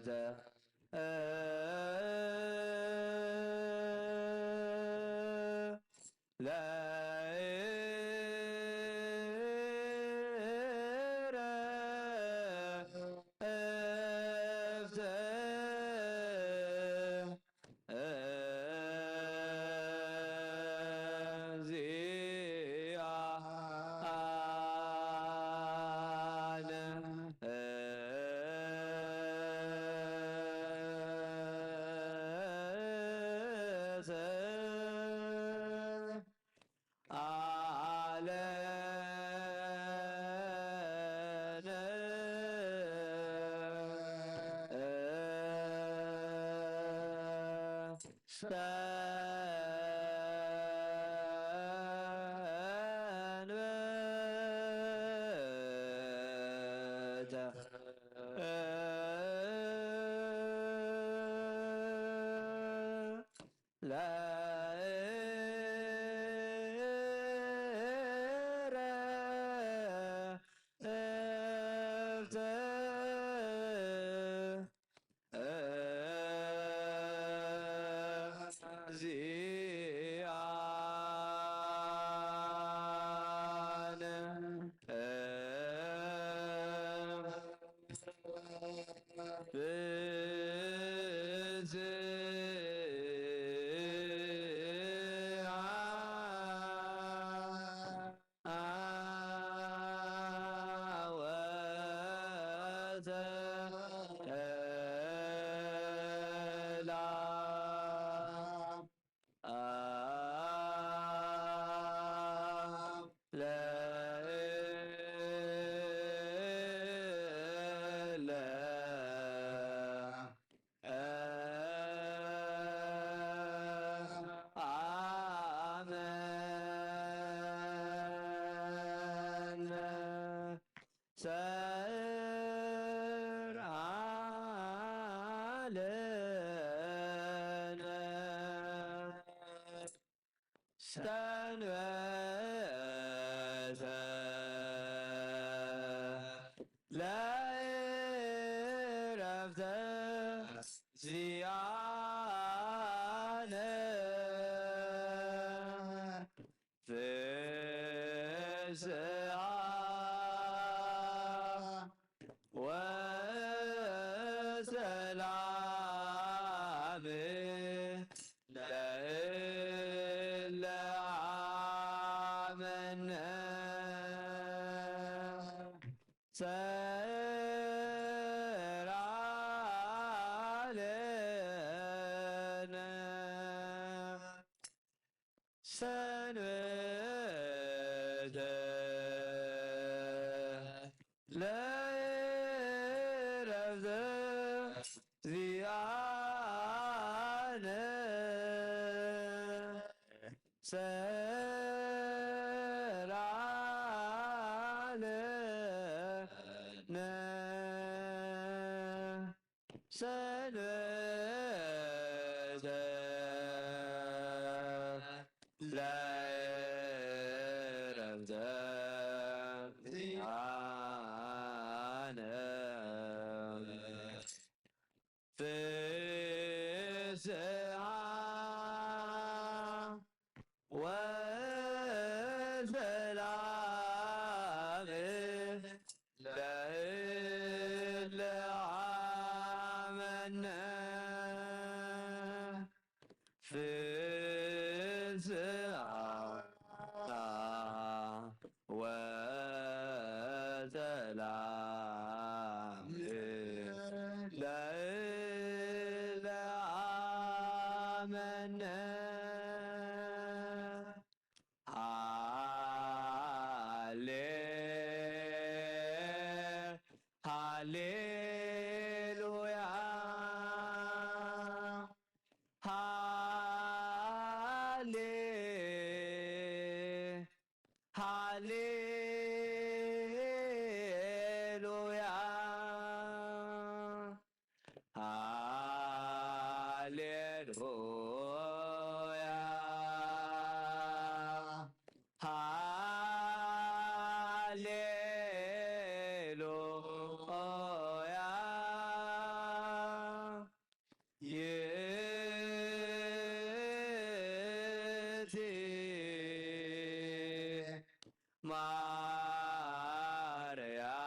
ለእረፍተ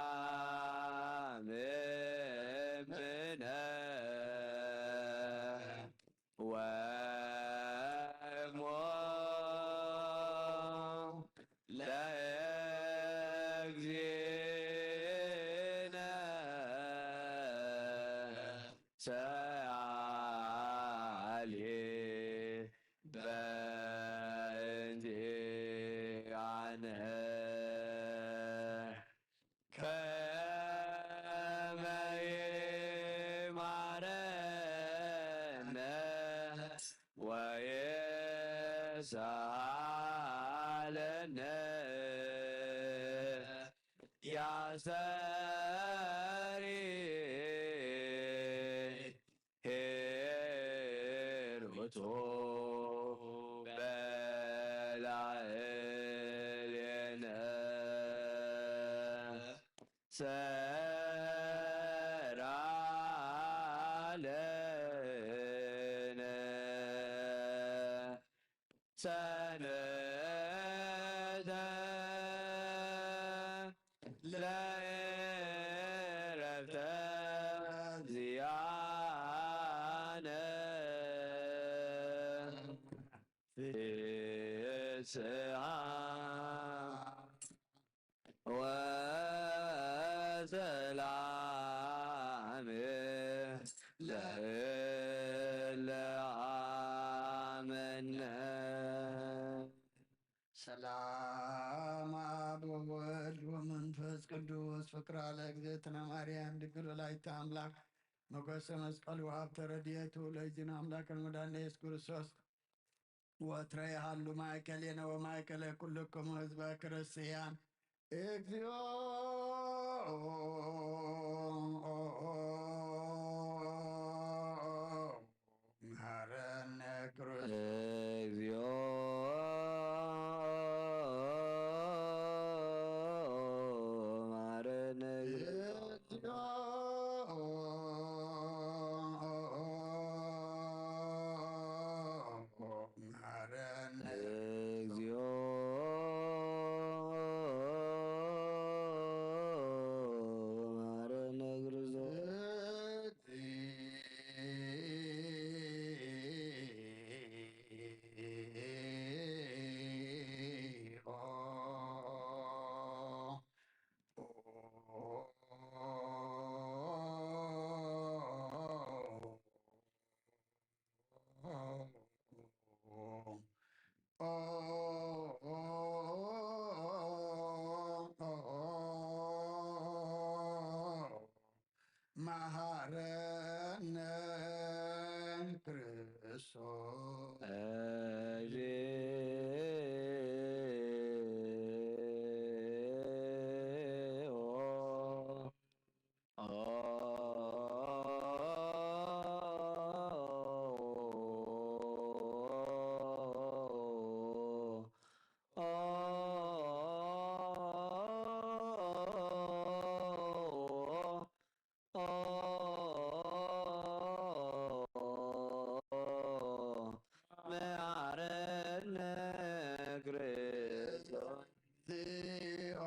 ማርያም እምነ ወእሞ ለእግዚእነ ሰአሊ በእንቲአነ ከመ ይማረነ ወይስአለነ ያስተሪ ሄሮቶ በላዕሌነ ሰራለነ ሰንበተ ለእረፍተ ዚአነ ፍስሃ ወሰላም ለእለ አመነ። ሰላም አብ ወወልድ ወመንፈስ ቅዱስ ፍቅራ ለእግዝእትነ ማርያም ድንግል ወላዲተ አምላክ ሞገሰ መስቀል ወሀብተ ረድኤቱ ለእግዚእነ አምላክነ ወመድኃኒነ ኢየሱስ ክርስቶስ ወትረ ይሃሉ ማእከሌነ ወማእከለ ኩልክሙ ህዝበ ክርስቲያን። እግዚኦ መሐረነ ክርስቶስ። እግዚኦ መሐረነ። እግዚኦ መሐረነ። እግዚኦ መሐረነ ክርስቶስ። መሐረነ ክርስቶስ። እግዚኦ። መሐረነ ክርስቶስ። እግዚኦ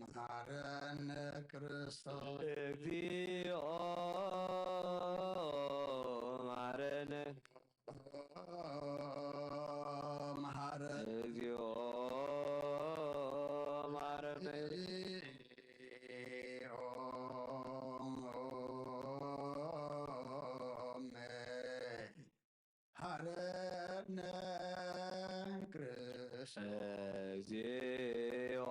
መሐረነ ክርስቶስ። እግዚኦ መሐረነ። መሐረ። እግዚኦ መሐረነ። ሐረነ ክርስቶስ። እግዚኦ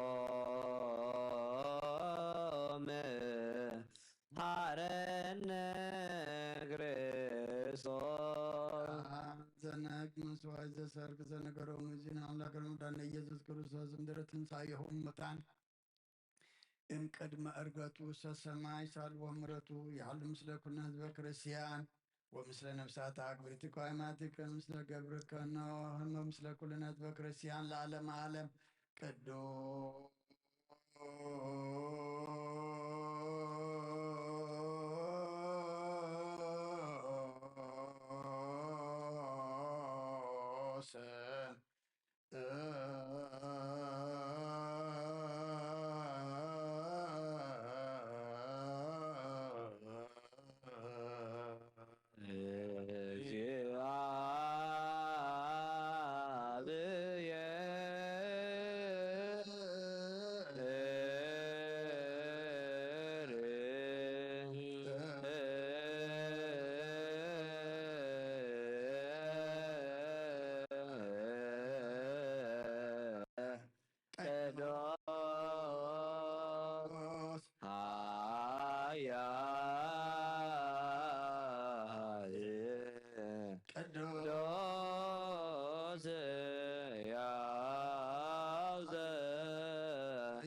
መሐረነ ክርስቶስ። ዘነግ መስዋዕት ዘሰርክ ዘነገሮም እዚን አምላክ ረመዳን ኢየሱስ ክርስቶስ እምድረ ትንሣኤሁ እሙታን እምቅድመ ዕርገቱ ውስተ ሰማይ ሳልዎ ምሕረቱ ይሃሉ ምስለ ኩልነ ህዝበ ክርስቲያን ወምስለ ነፍሳት አግብርቲከ ወአማቲከ ምስለ ገብርከ ኖህ ወምስለ ኩልነ ህዝበ ክርስቲያን ለዓለመ ዓለም። ቅዱስ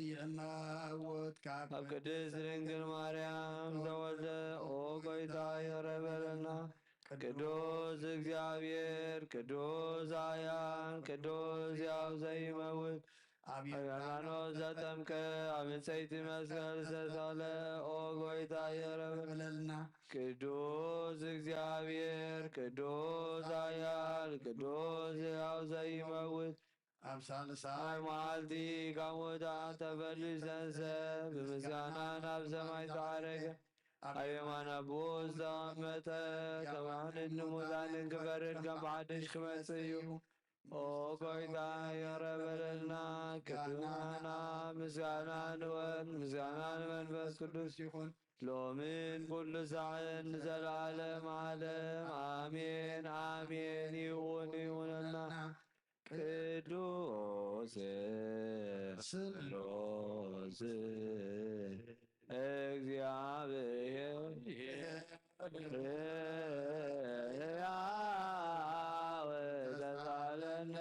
ይእመውት ካብ ካብ ቅድስት ድንግል ማርያም ዘወዘ ኦ ጎይታ ይቕረ በለልና። ቅዱስ እግዚኣብሔር፣ ቅዱስ ኃያል፣ ቅዱስ ሕያው ዘይመውት፣ ኣብ ኣብ ዮርዳኖስ ዘጠምቀ፣ ኣብ ዕንጸይቲ መስቀል ዝተሰቕለ ኦ ጎይታ ይቕረ በለልና። ቅዱስ እግዚኣብሔር፣ ቅዱስ ኃያል፣ ቅዱስ ሕያው ዘይመውት፣ ኣብ ሳልሳይ መዓልቲ ካብ ሙታን ተፈልዩ ዝተንስአ፣ ብምስጋና ናብ ሰማይ ዝዓረገ፣ ኣብ የማን ኣቦኡ ዝተቐመጠ፣ ከማንን ንሙታንን ክፈርድ ከም ብሓድሽ ክመጽእ እዩ። ኦ ጎይታ ይቕረ በለልና። ክብሪ ንዓና፣ ምስጋና ንወልድ፣ ምስጋና ንመንፈስ ቅዱስ ይኹን። ሎምን ኩሉ ሳዕን ንዘለዓለም ዓለም ኣሜን፣ ኣሜን። ይኹን ይኹነልና። ቅዱስ ስሉስ እግዚኣብሔር ሕያው ለዘለዓለም።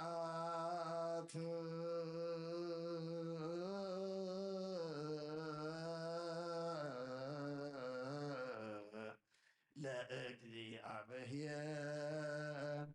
ስብሐት ለእግዚኣብሔር።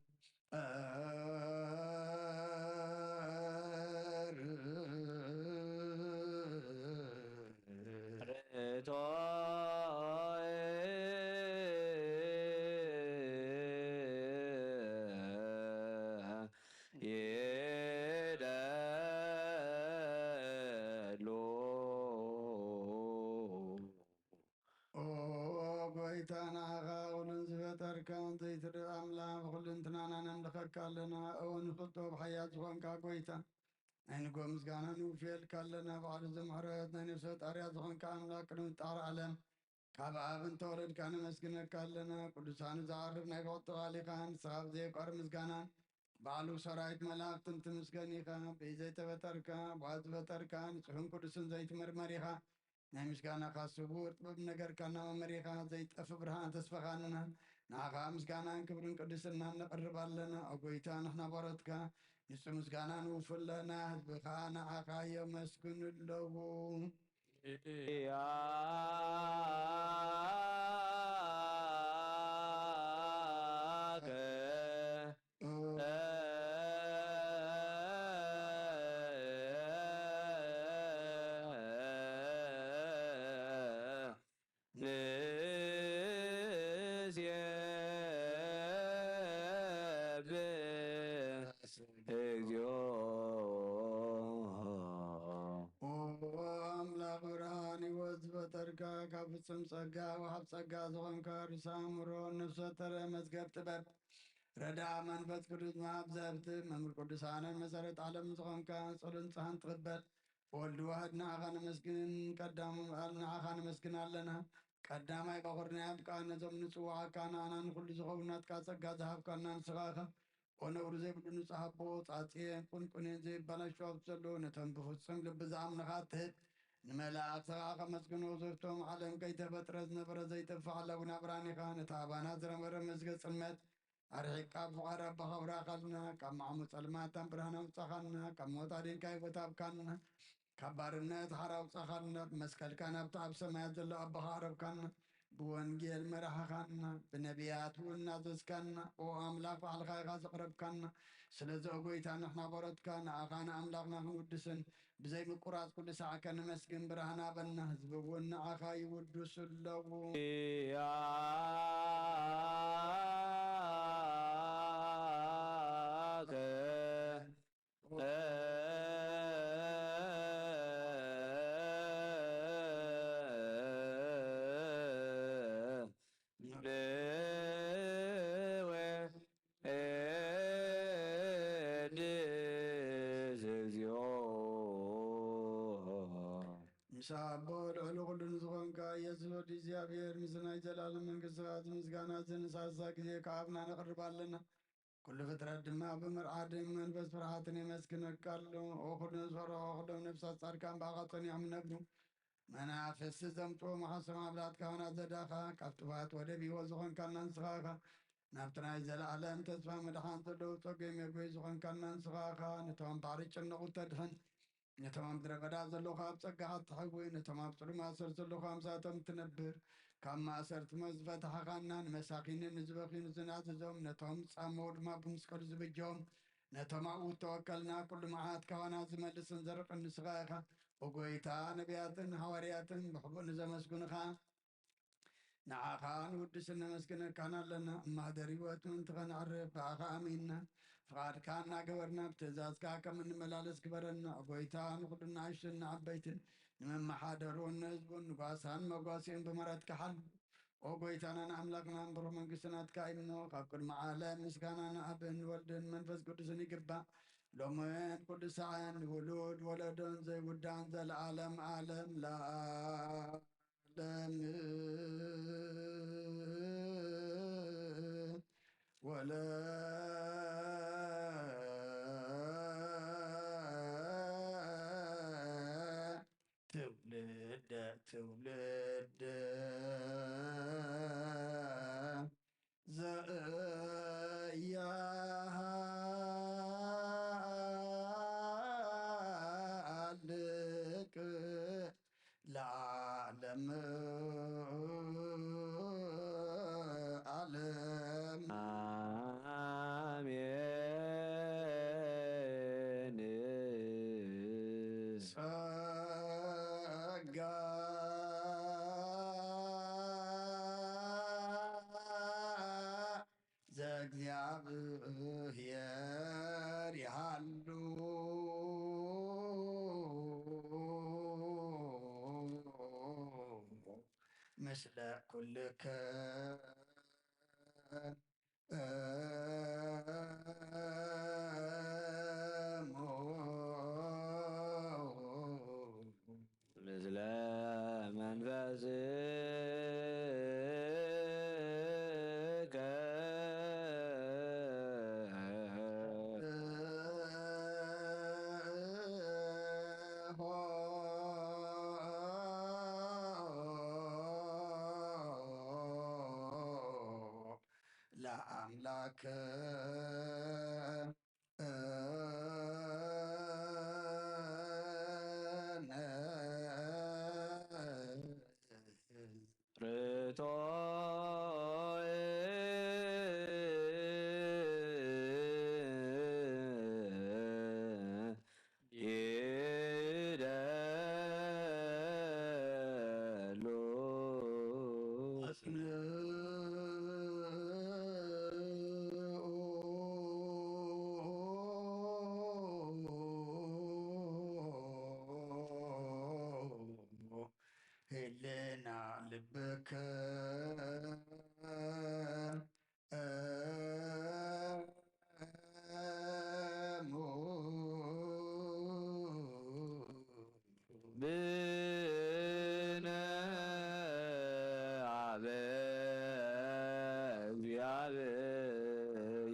ኦ ጎይታ፣ ንዓኻ ኩሉን ዝፈጠርካን ዘይትርኢ ኣምላኽ፣ ብኹልንትናና ነምልኸካ ኣለና። እወ ንፍቶ ብሓያል ዝኾንካ ጎይታ፣ ናይ ንጎ ምስጋና ንውፍየልካ ኣለና። ባዕሉ ዝምሕረት ናይ ነፍሲ ፈጣርያ ዝኾንካ ኣምላኽ፣ ቅድሚ ምፍጣር ዓለም ካብ ኣብ እንተወለድካ ነመስግነካ ኣለና። ቅዱሳኑ ዝዓርፍ ናይ ብቕጥቓል ኢኻ። ንስኻ ብዘየቋርብ ምስጋናን ባዕሉ ሰራዊት መላእኽትን ትምስገን ኢኻ። ብዘይተፈጠርካ፣ ብኣ ዝፈጠርካ፣ ንጹሕን ቅዱስን ዘይትምርመር ኢኻ። ናይ ምስጋናኻ ስውር ጥበብ ነገርካና መመሪኻ፣ ዘይጠፍ ብርሃን ተስፋኻንና። ንዓኻ ምስጋናን ክብርን ቅድስናን ነቕርብ ኣለና። ኦ ጎይታ፣ ንሕና ባሮትካ፣ ንጹህ ምስጋና ንውፍለና፣ ህዝብኻ ንዓኻ የመስግኑ ኣለዉ። ያከ ንሴብሕ እግዚኦ። ኦ ኣምላኽ ብርሃን ሕይወት ዝፈጠርካ፣ ካብ ፍጹም ጸጋ ወሃብ ጸጋ ዝኾንካ፣ ርእሰ ኣእምሮ፣ ነፍሲ ወከፍ መዝገብ ጥበብ፣ ረዳ መንፈስ ቅዱስ መሃብ ዘህብትብ፣ መምህር ቅዱሳንን መሰረት ዓለም ዝኾንካ፣ ጸሎት ንጽሃን ትቕበል። ወልድ ዋህድ ንዓኻ ነመስግን፣ ቀዳም ንዓኻ ነመስግን ኣለና። ቀዳማይ በኹር ናይ ኣብ ቃል ነዞም ንጽዋዓካ፣ ንዓና ንኹሉ ዝኸውን ናትካ ጸጋ ዝሃብካና ንስኻ ኢኻ። ኦ ነውሪ ዘይብሉ ንጹሕ ኣቦ፣ ጻጽየን ቁንቁኔን ዘይበላሾ ኣብ ዘሎ፣ ነቶም ብፍጹም ልቢ ዝኣምንኻ እትህብ፣ ንመላእኽትኻ ከመስግኖ፣ ዘፍቶም ዓለም ከይተፈጥረ ዝነበረ ዘይጠፍእ ሓላዊ ናብራን ኢኻ። ነቲ ኣባና ዝነበረ መዝገ ጽልመት ኣርሒቕካ፣ ብፍቓድ ኣቦኻ ኣብራኻልና። ካብ ማዕሙ ጸልማት ናብ ብርሃን ኣውጻኻና። ካብ ሞት ኣዲንካ ህይወት ሃብካና። ካብ ባርነት ሓራ ኣውጻኻና። ብመስቀልካ ናብቲ ኣብ ሰማያት ዘሎ ኣቦኻ ኣቕረብካና። ብወንጌል መራሕኻና። ብነቢያት እውን እናዘዝካና። ኦ ኣምላኽ፣ ባዕልኻ ኢኻ ዘቕረብካና። ስለዚ ኦ ጎይታ፣ ንሕና በሮትካ ንኣኻ ንኣምላኽና ክንውድስን ብዘይ ምቁራጽ ኩሉ ሳዕ ከነመስግን ብርሃን ሃበና። ህዝቢ እውን ንኣኻ ይውድሱ ኣለዉ። ያከ ንወድስ እግዚኦ። ምስ ኣቦ ልዕሊ ኩሉ ንዝኾንካ ኢየሱስ ወዲ እግዚኣብሔር፣ ምስ ናይ ዘላለም መንግስትኻ እዚ ምስጋና እዚ ንሳልሳይ ግዜ ካብ ኣብና ነቕርብ ኣለና። ኩሉ ፍጥረት ድማ ብምርዓድን መንፈስ ፍርሃትን የመስግነካ ኣሎ። ኦ ኩሉ ንዝፈርሖ፣ ኩሎም ነፍሳት ጻድቃን ብኣኻ ጸኒዖም ይነብሩ። መናፍስቲ ዘምጽኡ መሓሶም ኣብላት ካህናት ዘዳኻ፣ ካብ ጥፋት ወደብ ህይወት ዝኾንካና ንስኻ ኢኻ። ናብቲ ናይ ዘለኣለም ተስፋ ምድሓን ዘለዉ ጸገም መጎይ ዝኾንካና ንስኻ ኢኻ። ነቶም ባሕሪ ጨነቑ ተድሕን፣ ነቶም ኣብ ምድረ በዳ ዘለዉ ካብ ጸጋኻ ትሕዊ፣ ነቶም ኣብ ጽሉም ማእሰር ዘለዉ ካብ ምሳቶም ትነብር፣ ካብ ማእሰርቲ ሞት ዝፈታሕኻና፣ ንመሳኪንን ንዝበኽዩን ዝናዘዞም፣ ነቶም ዝጻመዉ ድማ ብመስቀሉ ዝበጀዎም፣ ነቶም ኣብኡ እተወከልና ኩሉ መዓት ካባና ዝመልስን ዘርቅን ንስኻ ኢኻ። ኦ ጎይታ፣ ነቢያትን ሃዋርያትን ብሕቡእ ንዘመስግኑኻ ንዓኻ ንውድስን ነመስግነካን ኣለና። እማህደር ህይወት ምእንቲ ኸነዕርፍ ብኣኻ ኣሚንና ፍቓድካ እናገበርና ብትእዛዝካ ከም እንመላለስ ግበረና። ኦ ጎይታ፣ ንኹሉ ንኣሽቱን ንዓበይትን ንመመሓደሩን ንህዝቡን ንጓሳን መጓሲኡን ብምሕረትካ ሓሉ። ኦ ጎይታናን ኣምላኽናን ብሩኽ መንግስቲ ናትካ እዩ እሞ፣ ካብ ቅድሚ ዓለም ምስጋና ንኣብን ወልድን መንፈስ ቅዱስን ይግባእ፣ ሎምን ኩሉ ሰዓን፣ ውሉድ ወለዶን ዘይውዳን፣ ዘለዓለም ዓለም ለዓለም። ወለ ትውልደ ትውልድ ዘያሃልቅ ለዓለም ዓለም። ኣሜን። ጸጋ ዘእግዚኣብሔር ይሃሉ ምስለ ኩልከ እሙ። ምስለ መንፈስከ ለአምላክ ርቶ ይደሉ። ህልና ልብከ እሙ። ብነ አበ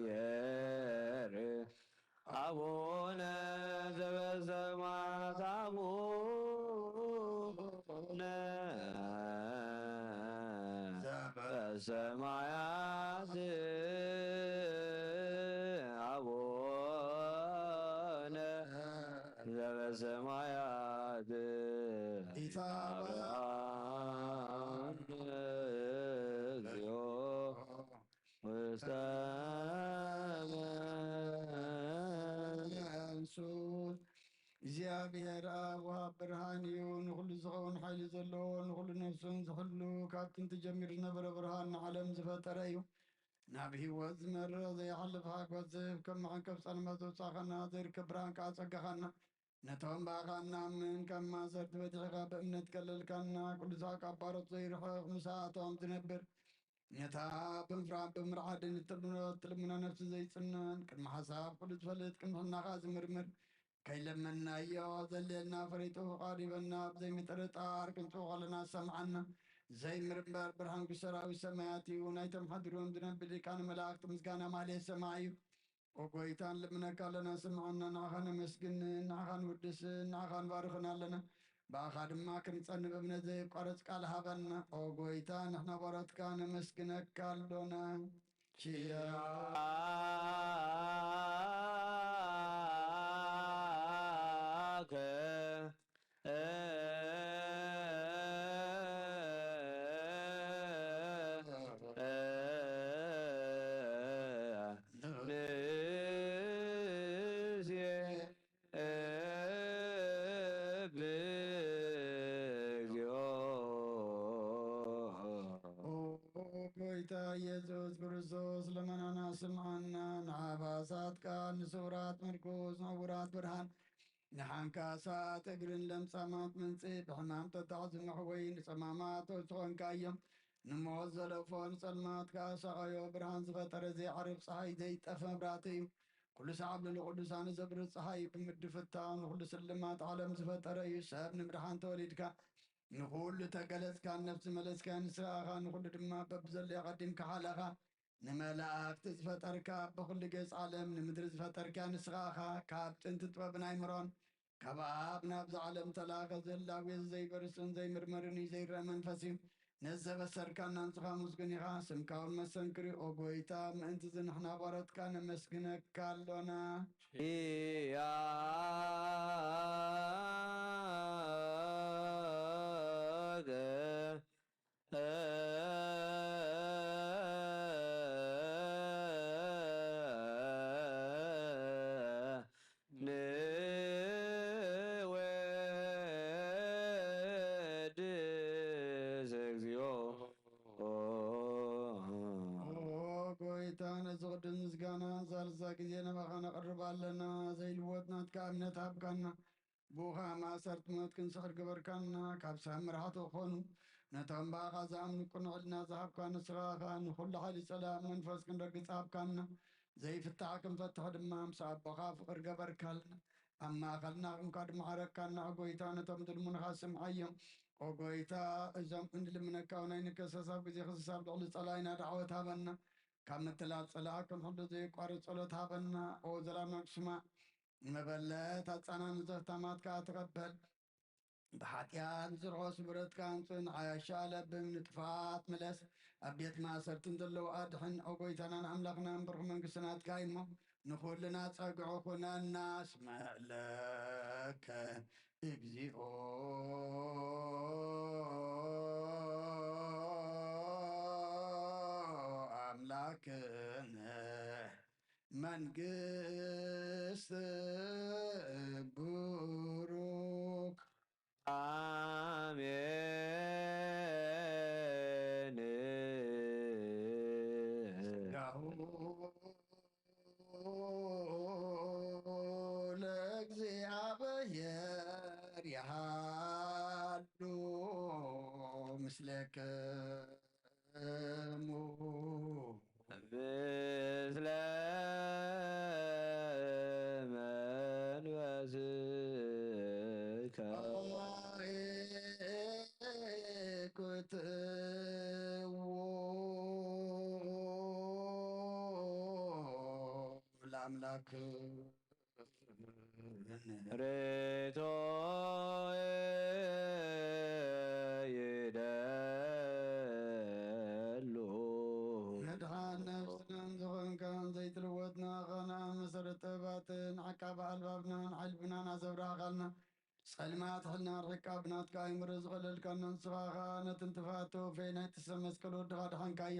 እግዚአብሔር አቡነ ዘበሰማያት፣ አቡነ ዘበሰማያት፣ አቡነ ዘበሰማያት፣ ኢታብአነ እግዚኦ ውስተ መንሱ። እግዚኣብሔር ኣብ ወሃብ ብርሃን እዩ። ንኹሉ ዝኸውን ሓይሊ ዘለዎ፣ ንኹሉ ነፍሱን ዝሕሉ፣ ካብ ጥንቲ ጀሚሩ ዝነበረ ብርሃን፣ ንዓለም ዝፈጠረ እዩ። ናብ ህይወት ዝመርሕ ዘይሓልፍ ሓጎስ ዝህብ፣ ከም መዓንቀፍ ጸልማት ዘውጻእኻና፣ ዘይርከብ ብርሃን ከኣ ጸጋኻና። ነቶም ብኣኻ እናኣምን ካብ ማእሰርቲ ፈቲሕኻ ብእምነት ከለልካና፣ ቅዱሳት ካብ ባሮት ዘይርሕቕ፣ ምሳኣቶም ዝነብር፣ ነታ ብምፍራን ብምርዓድን እትልምኖ እትልምኖ ነፍሲ ዘይጽነን፣ ቅድሚ ሓሳብ ኩሉ ዝፈልጥ፣ ቅንሕናኻ ዝምርምር፣ ከይለመንናዮ ዘድልየና ፈሊጡ ፍቓዱ ሂበና፣ ብዘይምጥርጣር ክንጽኡ ከለና ዝሰምዓና፣ ዘይምርመር ብርሃን ሰራዊት ሰማያት እዩ። ናይቶም ሓዲሮም ዝነብር ሊቃነ መላእክት ምስጋና ማህሌት ሰማይ እዩ። ኦ ጎይታ፣ ንልምነካ ኣለና፣ ስምዓና፣ ንዓኻ ነመስግን፣ ንዓኻ ንውድስ፣ ንዓኻ ንባርኽን ኣለና። ብኣኻ ድማ ክንጸንብ እምነት ዘየቋርጽ ቃል ሃበና። ኦ ጎይታ፣ ንሕና ባሮትካ ነመስግነካ ኣሎና። ኪያከ ንሴ እብ እግዚኦ። ኦ ጎይታ ኢየሱስ ክርስቶስ፣ ልመናና ስምዓና። ንዓባሳት ቃል፣ ንስውራት ምርኩስ፣ ንዕውራት ብርሃን፣ ንሓንካሳት እግርን ለምጻማት ምንጽ፣ ብሕማም ተታሕዙ መሕወይ፣ ንጸማማት ዝኾንካ እዮም። ንሞት ዘለፎ፣ ንጸልማት ከኣ ሰቐዮ። ብርሃን ዝፈጠረ፣ ዘይዓርብ ጸሓይ፣ ዘይጠፍ መብራህቲ እዩ። ኩሉ ሰዓብ ልዕሊ ቅዱሳን ዘብርህ ጸሓይ ብምድፍታው ንኹሉ ስልማት ዓለም ዝፈጠረ እዩ። ሰብ ንምድሓን ተወሊድካ፣ ንኹሉ ተገለጽካ፣ ነፍሲ መለስካ፣ ንስኻ ንኹሉ ድማ በብዘሎ የቐዲምካ ሓለኻ። ንመላእክቲ ዝፈጠርካ፣ ብኹሉ ገጽ ዓለም ንምድሪ ዝፈጠርካ ንስኻ ኢኻ። ካብ ጥንቲ ጥበብን ኣይምሮን ካብ ኣብ ናብዛ ዓለም ተላኸ፣ ዘላዊ ዘይበርስን ዘይምርመርን እዩ፣ ዘይረአ መንፈስ እዩ። ነዚ ዘበሰርካና ንስኻ ምስጉን ኢኻ። ስምካ እውን መሰንክር እዩ። ኦ ጎይታ፣ ምእንቲ እዚ ንሕና ባሮትካ ነመስግነካ ኣሎና። ኪያከ ንወድስ እግዚኦ። ኦ ጎይታ፣ ነዚ ቅዱስ ምስጋና ሳልሳ ግዜ ናባኻ ነቕርብ ኣለና። ዘይልወጥ ናትካ እምነት ሃብካና። ብኡ ኸኣ ማእሰርቲ ሞት ክንስዕር ገበርካና። ካብ ሰብ መራሕቲ ክኾኑ ነቶም ብኣኻ ዝኣምኑ ቅኑዕ ሕልና ዝሃብካ ንስኻ ኢኻ። ንኹሉ ሓይሊ ጸላእ መንፈስ ክንረግጽ ሃብካና። ዘይፍታሕ ክንፈትሕ ድማ ምስ ኣቦኻ ፍቕሪ ገበርካልና። ኣብ ማእከልና ኹንካ ድማ ዓረካና። ኦ ጎይታ፣ ነቶም ዝልምኑኻ ስምዓዮም። ኦ ጎይታ፣ እዞም እንልምነካ እውን ኣይንከሰስ። ኣብ ግዜ ክስሳብ ልዕሊ ጸላኢና ዳዕወት ሃበና። ካብ ምትላል ጸላእ ክንሕሉ ዘየቋርጽ ጸሎት ሃበና። ኦ ዘላማዊ ስማዕ፣ ንመበለት ኣጻናኒ ዘፍታማት ከኣ ተቐበል። ብሓጢኣት ንዝርሖ ስምረትካ ኣምጽእ፣ ንዓያሻ ለብም፣ ንጥፋት ምለስ፣ ኣብ ቤት ማእሰርቲ ንዘለዉ ኣድሕን። ኦ ጎይታናን ኣምላኽናን፣ ብሩኽ መንግስቲ ናትካ እዩ እሞ፣ ንኹልና ጸግዒ ኩነና። እስመ ለከ እግዚኦ ኣምላክነ መንግስት ቡሩክ። ኣሜን። ስጋሁ ለእግዚኣብሔር ይሃሉ ምስሌክ እሙ። ምስለ መንፈስከ። ክትዎ ለአምላክ። ሬቶ ይደሉ። መድሓን ነፍስናን ዝኾንካን ዘይትልወጥ ንኣኻና መሰረት ጥበባትን ዓቃቢ ኣልባብናን ዓልብናን ኣዘብራኻልና። ጸልማት ሕልና ርሒቃ ብናትካ ኣይምሮ ዝኸለልካና ንስኻ ኸኣ ነቲ ንጥፍኣት ተወፈየ ናይቲ ሰብ መስቀል ወድኻ ድሓንካዮ።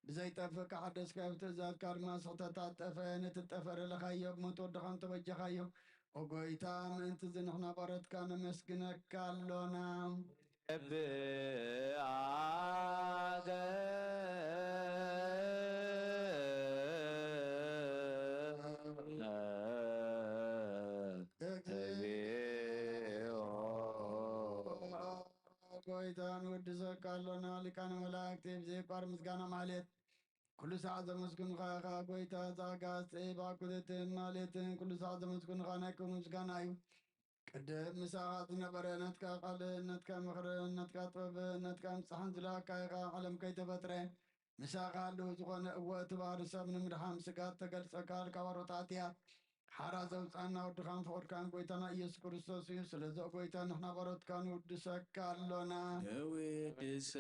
ብዘይጠፍእ ካሓደስካዮ ብትእዛዝካ ድማ ስሕተታት ጠፈአ። ነቲ ጠፈ ረለኻዮ ብሞት ወድኻን ተበጀኻዮ። ኦ ጎይታ፣ ምእንቲ እዚ ንሕና ባሮትካ ነመስግነካ ኣሎና። እብኣከ እግዚኦ። ጎይታ ንውድሰካ ኣሎና። ሊቃነ መላእክቲ ብዘይቋር ምስጋና ማህሌት ኩሉ ሳዕ ዘመስግኑኻ ኢኻ። ጎይታ ዘኣጋእዝቲ ባኩትትን ማህሌትን ኩሉ ሳዕ ዘመስግኑኻ ናይ ክብሪ ምስጋና እዩ። ቅድም ምሳኻ ዝነበረ ናትካ ቃልን ናትካ ምኽርን ናትካ ጥበብን ናትካ ምብጻሕን ዝለኣካ ኢኻ። ዓለም ከይተፈጥረ ምሳኻ ኣለዉ ዝኾነ። እወ፣ እቲ ባህሪ ሰብ ንምድሓን ስጋ እተገልጸ ቃል ካብ ኣሮጣጥያ ሓራ ዘውጽኣና ወድኻን ፍቑርካን ጎይታና ኢየሱስ ክርስቶስ እዩ። ስለዚ ኦ ጎይታ ንሕና ባሮትካ ንውድሰካ ኣሎና። ንውድሰ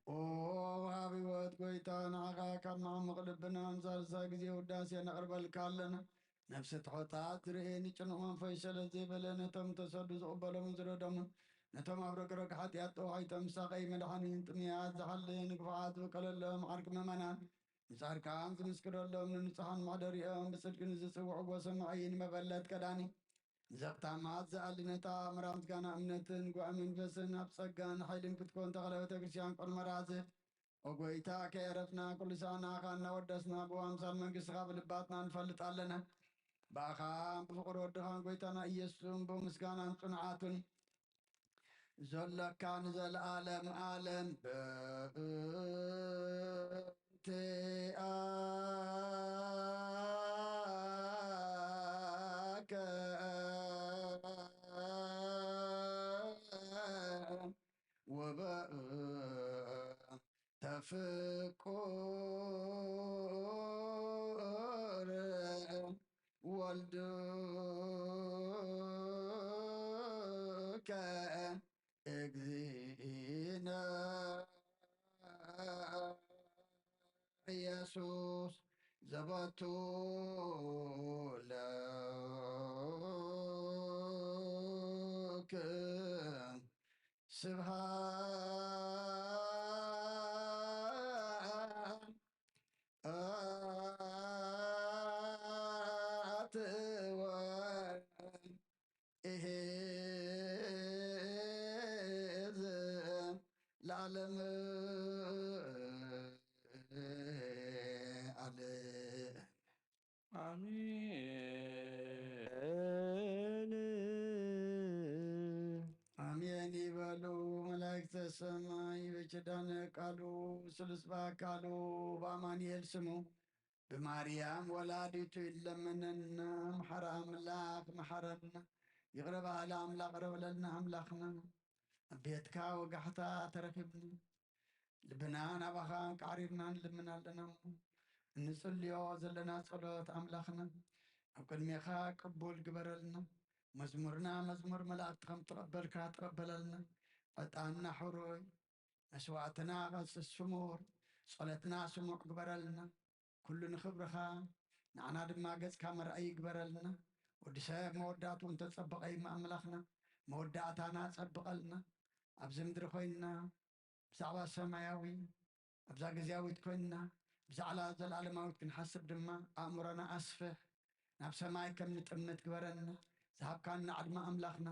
ኦ ወሃቢ ህይወት ጎይታ፣ ንዓኻ ካብ መዓሙቕ ልብና ንሳልሳይ ግዜ ውዳሴ ነቕርበልካ ኣለና። ነፍሲ ትሑታት ዝርእየኒ ጭኑቕ መንፈስ ሸለል ዘይበለ፣ ነቶም ተሰዱ ዝቕበሎምን ዝረዶምን፣ ነቶም ኣብ ረግረግ ሓጢኣት ተዋሒጦም ሳቐይ መድሓኒን ጥምያት ዝሓልዩ ንግፉዓት ዝውከለሎም ዓርኪ ምእመናን፣ ንጻድቃን ዝምስክረሎም፣ ንንጹሓን መሕደሪኦም፣ ብጽድቂ ንዝጽውዕዎ ሰማዒ፣ ንመበለት ቀዳኒ፣ ንዘኽታማት ዝኣሊ፣ ነታ ኣምራ ምስጋና እምነትን ጓዕ መንፈስን ኣብ ጸጋን ሓይልን ክትኮን ተኽለ ቤተ ክርስቲያን ቆልመራዝህ። ኦ ጎይታ፣ ከየረፍና ኩሉ ሰዓና ኻና ወደስና ብኣምሳል መንግስትኻ ብልባትና ንፈልጥ ኣለና። ብኣኻን ብፍቕሪ ወድኻን ጎይታና ኢየሱስን ብምስጋናን ጽንዓትን ዘሎካ ንዘለኣለም ኣለም በእንቲኣከ ወበእንተ ፍቁር ወልድከ እግዚእነ ኢየሱስ ዘበቱ ለክ ስብሃት ወእሄዝ ለዓለም ዓለም። ኣሜን። ኣሜን ይበሉ መላእክተ ሰማይ። በኪዳነ ቃሉ ስሉስ በአካሉ በአማኑኤል ስሙ ብማርያም ወላዲቱ ይለመነና። መሓሪ ኣምላኽ መሓረና። ይቕረ በሃሊ ኣምላኽ ይቕረ በለልና ኣምላኽና። ኣብ ቤትካ ወጋሕታ ተረኺብና። ልብና ናባኻ ኣንቃዕሪርና ንልምን ኣለና እሞ፣ እንጽልዮ ዘለና ጸሎት ኣምላኽና ኣብ ቅድሜኻ ቅቡል ግበረልና። መዝሙርና መዝሙር መላእክቲ ከም ትቐበልካ ተቐበለልና። ዕጣንና ሕሩይ፣ መስዋዕትና ቀጽስ ስሙር፣ ጸሎትና ስሙዕ ግበረልና። ኩሉ ንኽብርኻ፣ ንዓና ድማ ገጽካ መርኣይ ይግበረልና። ወዲ ሰብ መወዳእትኡ እንተጸበቐ እዩ ኣምላኽና፣ መወዳእታና ጸብቐልና። ኣብዚ ምድሪ ኮይንና ብዛዕባ ሰማያዊ፣ ኣብዛ ግዝያዊት ኮይንና ብዛዕባ ዘለኣለማዊት ክንሓስብ ድማ ኣእምሮና ኣስፍሕ። ናብ ሰማይ ከም ንጥምት ግበረና። ዝሃብካና ዕድመ ኣምላኽና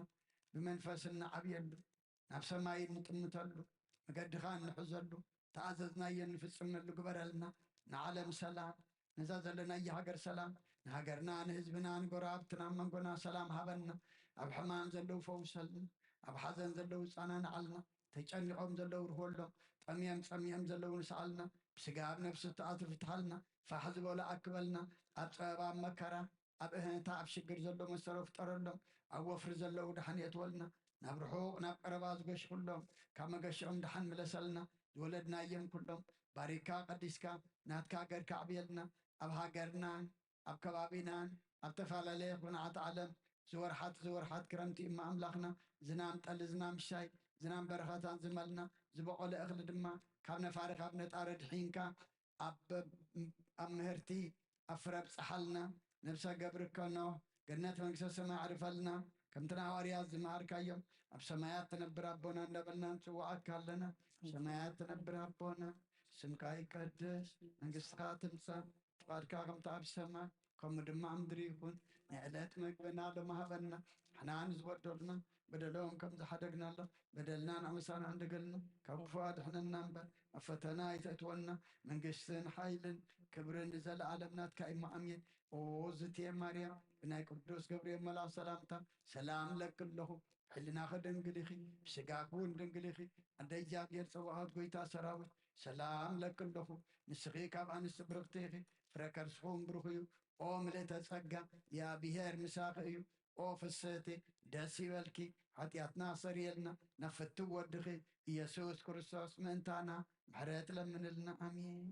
ብመንፈስ እንዓብየሉ፣ ናብ ሰማይ እንጥምተሉ፣ መገድኻ እንሕዘሉ፣ ተኣዘዝናዮ እንፍጽመሉ ግበረልና። ንዓለም ሰላም፣ ነዛ ዘለናያ ሃገር ሰላም፣ ንሃገርና፣ ንህዝብና፣ ንጎረባብትና፣ ኣብ መንጎና ሰላም ሃበና። ኣብ ሕማም ዘለዉ ፈውሰልና፣ ኣብ ሓዘን ዘለዉ ጸናንዓልና፣ ተጨኒቖም ዘለዉ ርህወሎም፣ ጠምዮም ጸሚኦም ዘለዉ ንስኣልና፣ ብስጋ ኣብ ነፍሲ እተኣትሩ ፍትሓልና፣ ፋሕ ዝበሉ ኣክበልና፣ ኣብ ጸበባ ኣብ መከራ፣ ኣብ እህንታ ኣብ ሽግር ዘሎ መሰሎ ፍጠረሎም፣ ኣብ ወፍሪ ዘለዉ ደሓን የእትወልና፣ ናብ ርሑቕ ናብ ቀረባ ዝገሽኹሎም፣ ካብ መገሽኦም ደሓን ምለሰልና፣ ዝወለድናዮም ኩሎም ባሪካ ቀዲስካ ናትካ ገርካ ኣዕብየልና። ኣብ ሃገርናን ኣብ ከባቢናን ኣብ ተፈላለየ ኩርናዓት ዓለም ዝወርሓት ዝወርሓት ክረምቲ እማ ኣምላኽና ዝናም ጠሊ ዝናም ሻይ ዝናም በረኻታት ዝመልና ዝበቖለ እኽሊ ድማ ካብ ነፋሪ ካብ ነጣሪ ድሒንካ ኣብ ኣብ ምህርቲ ኣብ ፍረ ኣብጽሓልና። ነብሰ ገብርከ ኖህ ገነት መንግስተ ሰማይ ኣዕርፈልና። ከምቲ ንሃዋርያት ዝመሃርካዮም ኣብ ሰማያት ትነብር ኣቦና እንዳበልና ንጽውዓካ ኣለና። ኣብ ሰማያት ትነብር ኣቦና ስምካ ይቀደስ፣ መንግስትኻ ትምጻእ፣ ፍቓድካ ከምቲ ኣብ ሰማይ ከምኡ ድማ ኣብ ምድሪ ይኹን። ናይ ዕለት መግብና ሎሚ ሃበና። ንሕና ንዝበደሉና በደሎም ከም ዝሓደግናሎም በደልና ንኣመሳና እንደገልና ካብ ክፉእ ኣድሕነና እምበር ኣብ ፈተና ኣይተእትወና። መንግስትን ሓይልን ክብርን ንዘለኣለም ናትካ እዩ። ኣሜን። ኦ ዝትየ ማርያም ብናይ ቅዱስ ገብርኤል መልኣኽ ሰላምታ ሰላም ለኪ ኣለኹ። ሕልናኺ ድንግል ኢኺ፣ ብስጋኺ እውን ድንግል ኢኺ። ኣደ እግዚኣብሔር ጸባኦት ጎይታ ሰራዊት ሰላም ለኪ ኣለኹ። ንስኺ ካብ ኣንስቲ ብርኽቲ ኢኺ፣ ፍረ ከርስኺ እውን ብሩኽ እዩ። ኦ ምልእተ ጸጋ እግዚኣብሔር ምሳኺ እዩ። ፍስህቲ ደስ ይበልኪ፣ ሓጢኣትና ኣሰርየልና፣ ናብ ፍትው ወድኺ ኢየሱስ ክርስቶስ ምእንታና ምሕረት ለምንልና። ኣሜን።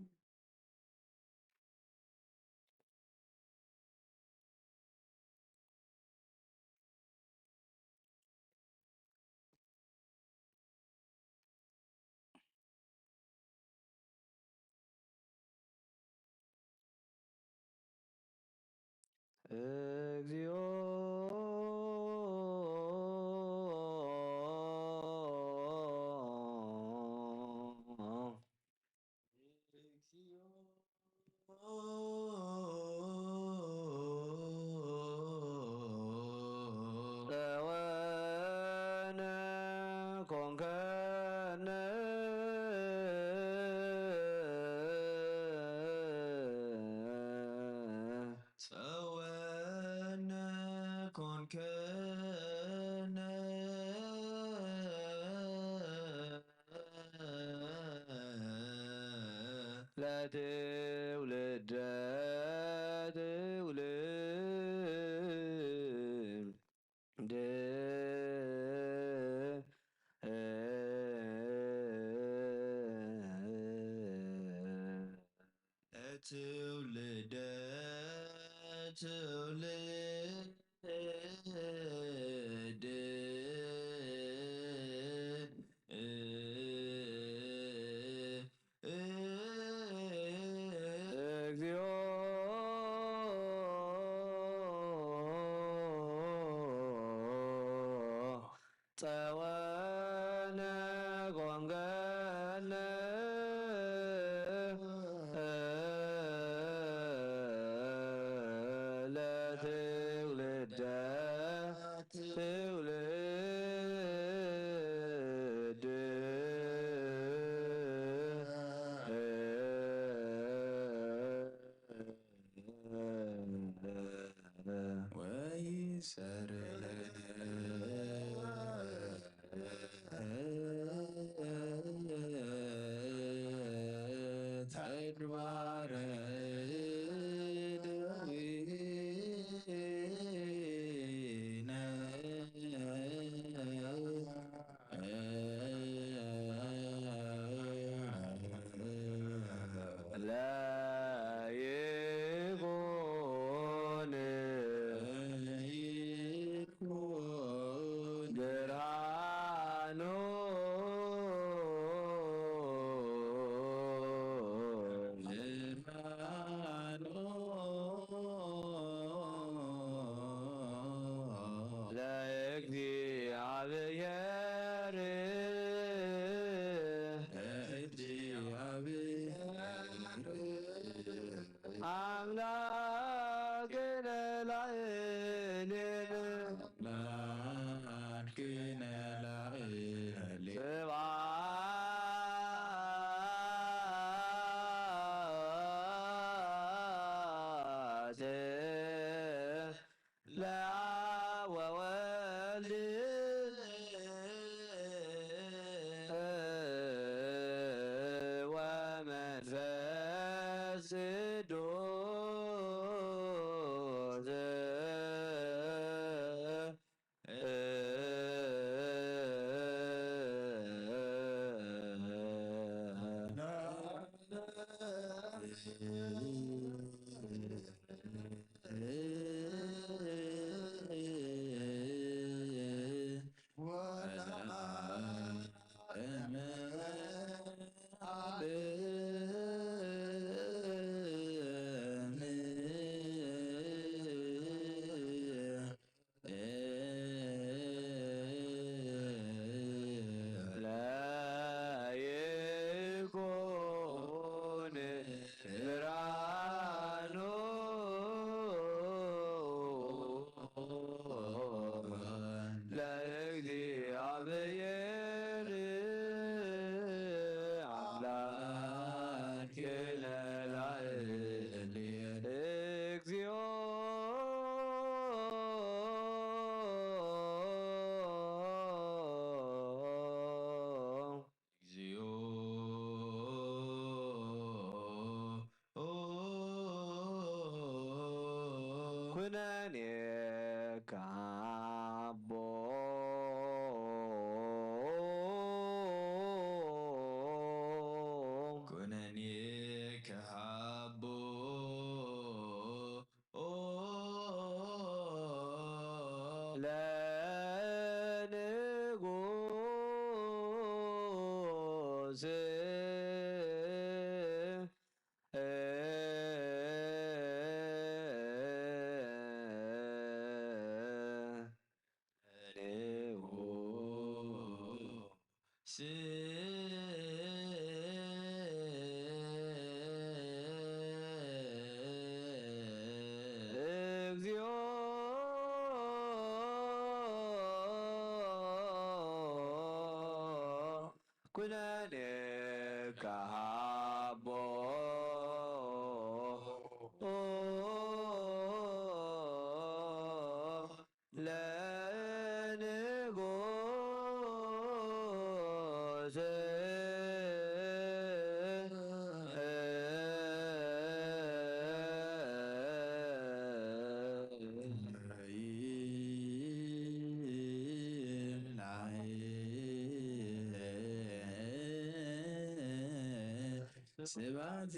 እግዚኦ። ጸወነ ኮንከነ። ጸወነ ኮንከነ። ለትውልደ ትውልድ። ትውልደ ትውልድ። እግዚኦ። ጸወነ ኮንከነ ለትውልደ ትውልድ። ወይሰር ተግባረ ደዊነ። ለይኩን ብርሃኑ ብርሃኑ ለእግዚአብሔር ለእግዚአብሔር አምላክነ ላዕሌነ አምላክነ ላዕሌነ ስብሐት ለአብ ወወልድ ወመንፈስ ቅዱስ። ለይኩን ብርሃኑ ለእግዚአብሔር አምላክነ ላዕሌነ እግዚኦ። እግዚኦ ኩነኔ ከሃቦ ኩነኔ ከሃቦ ለንጉስ እግዚኦ ኩነኔ ከሃቦ ለንጉስ ስብሐት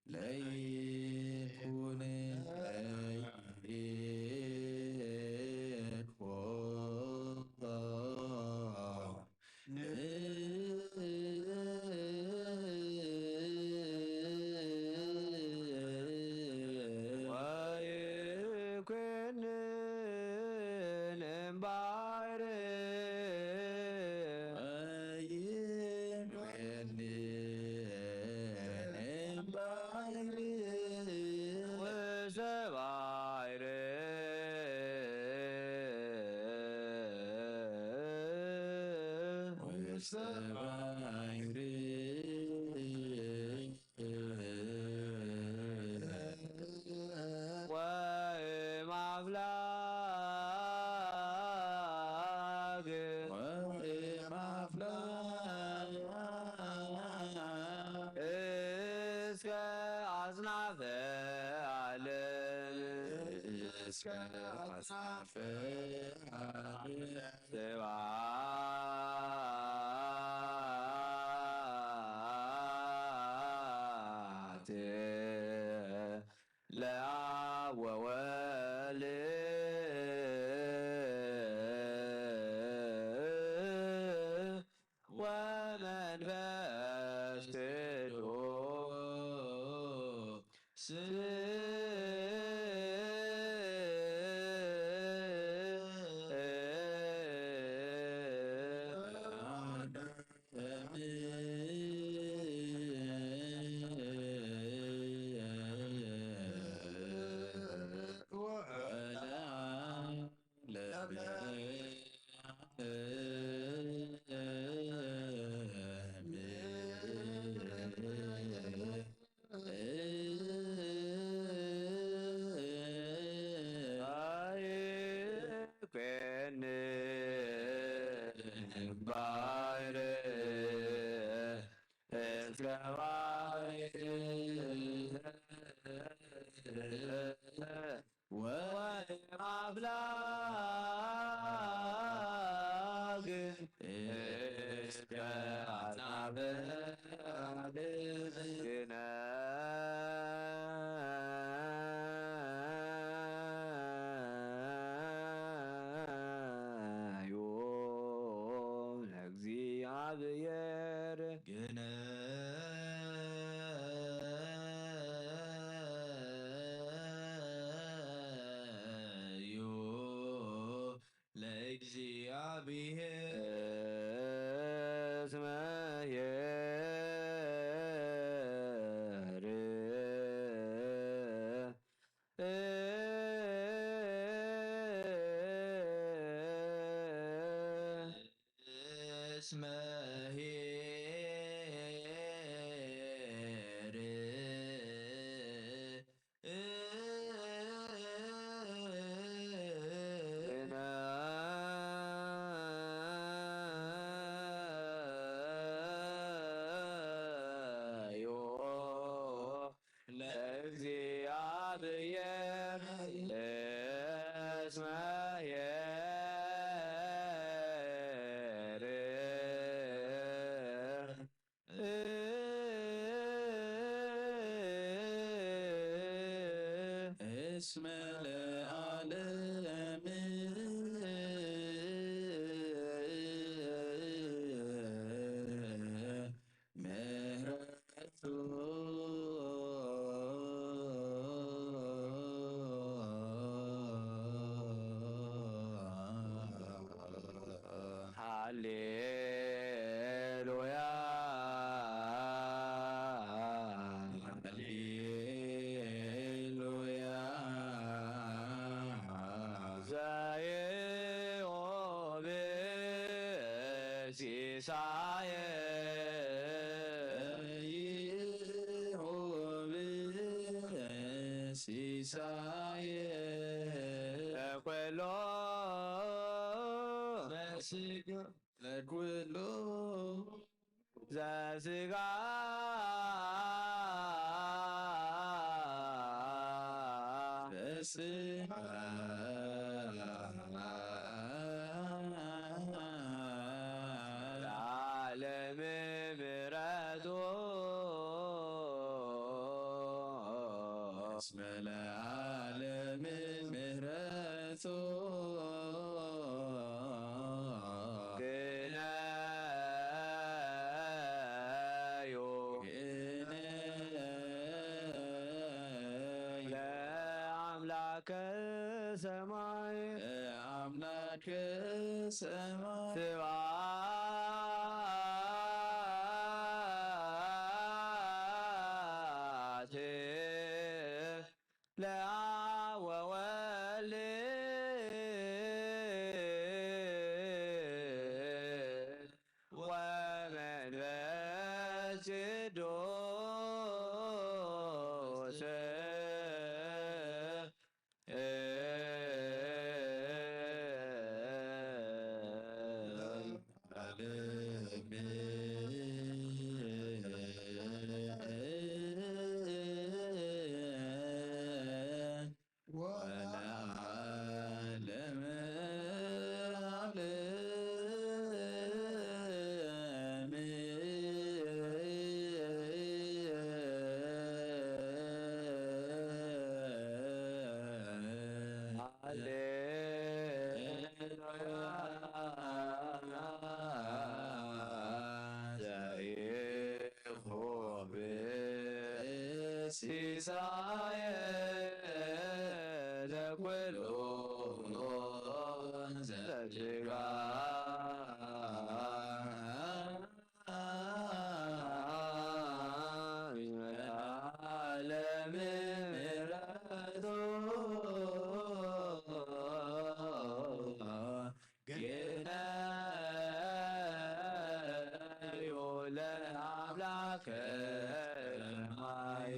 ለይኩን ለይኩን ወይኩንን እምባይር ወይኩንን እምባይር ውስተ ባይር ውስተ ባይር ወእም አፍላግ ወእም አፍላግ እስከ አጽናፈ ዓለም እስከ አጽናፈ ዓለም ስብሐት ለአብ ወወልድ ወመንፈስ ቅዱስ ባይር እስከ ባይር ወአፍላግ እስከ አጽናፈ ዓለም ግነ ዩ ለእግዚአብሔር ግነ ዩ ለእግዚአብሔር እስመ ኄር እስመ ኄር እስመ ለዓለም ምሕረቱ። ሃሌሉያ፣ ሃሌሉያ። ዘኢዮብ ሲሳየ፣ ዘኢዮብ ሲሳየ፣ ለኩሎ ለኩሎ ዘስጋ በስመ ለዓለም ምሕረቱ። እስመ ለዓለም ምሕረቱ። ግነዩ፣ ግነዩ ለአምላከ ሰማይ፣ ለአምላከ ሰማይ። ስብሐት ለአብ ወወልድ ወመንፈስ ቅዱስ። ወለዓለመ ዓለም። ሃሌሉያ። ዘኢዮብ ሲሳየ ለኩሉ ዘስጋ። ዓለም ምሕረቱ። ግነዩ ለአምላከ ሰማይ።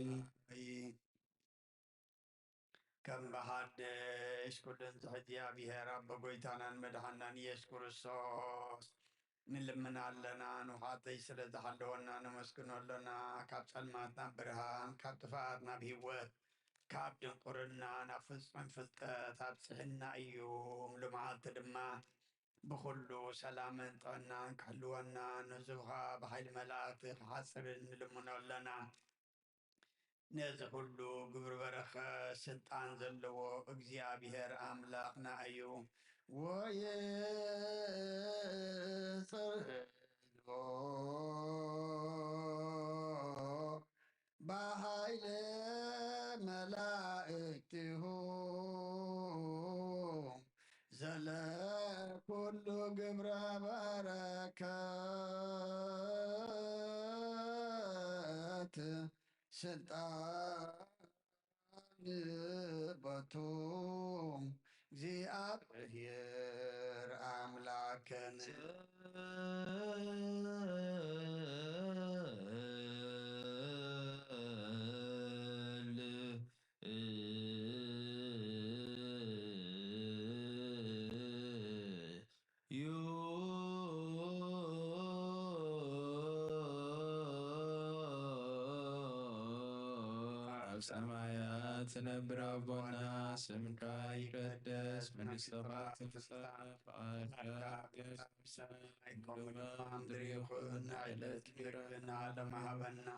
ከም ብሓድሽ ኩሉ እንተ እግዚኣብሔር ኣቦ ጐይታናን መድሓናን ኢየሱስ ክርስቶስ ንልምን ኣለና። ንውሓጠይ ስለ ዝሓለወና ነመስግኖ ኣለና። ካብ ጸልማት ናብ ብርሃን፣ ካብ ጥፍኣት ናብ ህይወት፣ ካብ ድንቁርና ናብ ፍጹም ፍልጠት ኣብጽሕና እዩ። ሎማዓልቲ ድማ ብኹሉ ሰላምን ጥዕናን ክሕልወና፣ ንህዝብኻ ብሓይሊ መላእኽቲ ክሓጽርን ንልምኖ ኣለና። ነዚ ኩሉ ግብሪ በረኸት ስልጣን ዘለዎ እግዚኣብሔር ኣምላኽና እዩ። ወይጸልዎ ብሓይለ መላእክቲሁ ዘለኩሉ ግብረ በረከት ስልጣን ቦቱ እግዚኣብሔር ኣምላክን። ኣብ ሰማያት ትነብር ኣቦና፣ ስምካ ይቀደስ፣ መንግስትኻ ትምጻእ፣ ፍቓድካ ኣብ ሰማይ ከምኡ ድማ ምድሪ ይኹን። ናይ ዕለት ምግብና ሃበና፣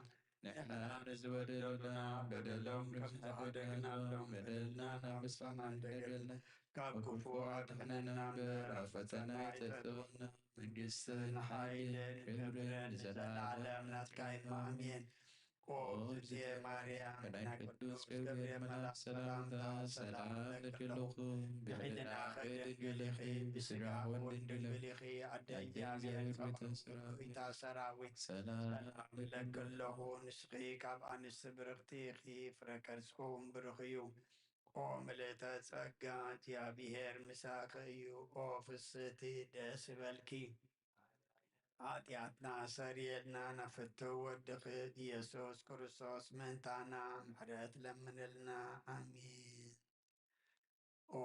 ንሕና ንዝበደሉና በደሎም ከም ዝሓደግናሎም በደልና ናብ ንስኻና ኣይተግብረና፣ ካብ ክፉእ ኣድሕነና እምበር፣ ኣብ ፈተና ኣይተእትወና። መንግስትን ሓይልን ክብርን ንዘለኣለም ናትካ እዩ። ኣሜን። ኦ እግዝእትየ ማርያም፣ ናይ ቅዱስ ገብርኤል መልኣክ ሰላምታ ሰላም እልኪ ኣለኹ። ብሕልናኺ ድንግል ኢኺ፣ ብስጋኺ እውን ድንግል ኢኺ። ኣደ እግዚኣብሔር፣ ጸባኦት፣ ጐይታ ሰራዊት፣ ሰላም እብለኪ ኣለኹ። ንስኺ ካብ ኣንስቲ ብርኽቲ ኢኺ፣ ፍረ ከርስኺ እውን ብሩኽ እዩ። ኦ ምልእተ ጸጋ፣ እግዚኣብሔር ምሳኺ እዩ። ኦ ፍስሕቲ፣ ደስ ይበልኪ። ኃጢኣትና ሰርየልና፣ ናብ ፍትው ወድኺ ኢየሱስ ክርስቶስ ምእንታና ምሕረት ለምንልና። ኣሜን። ኦ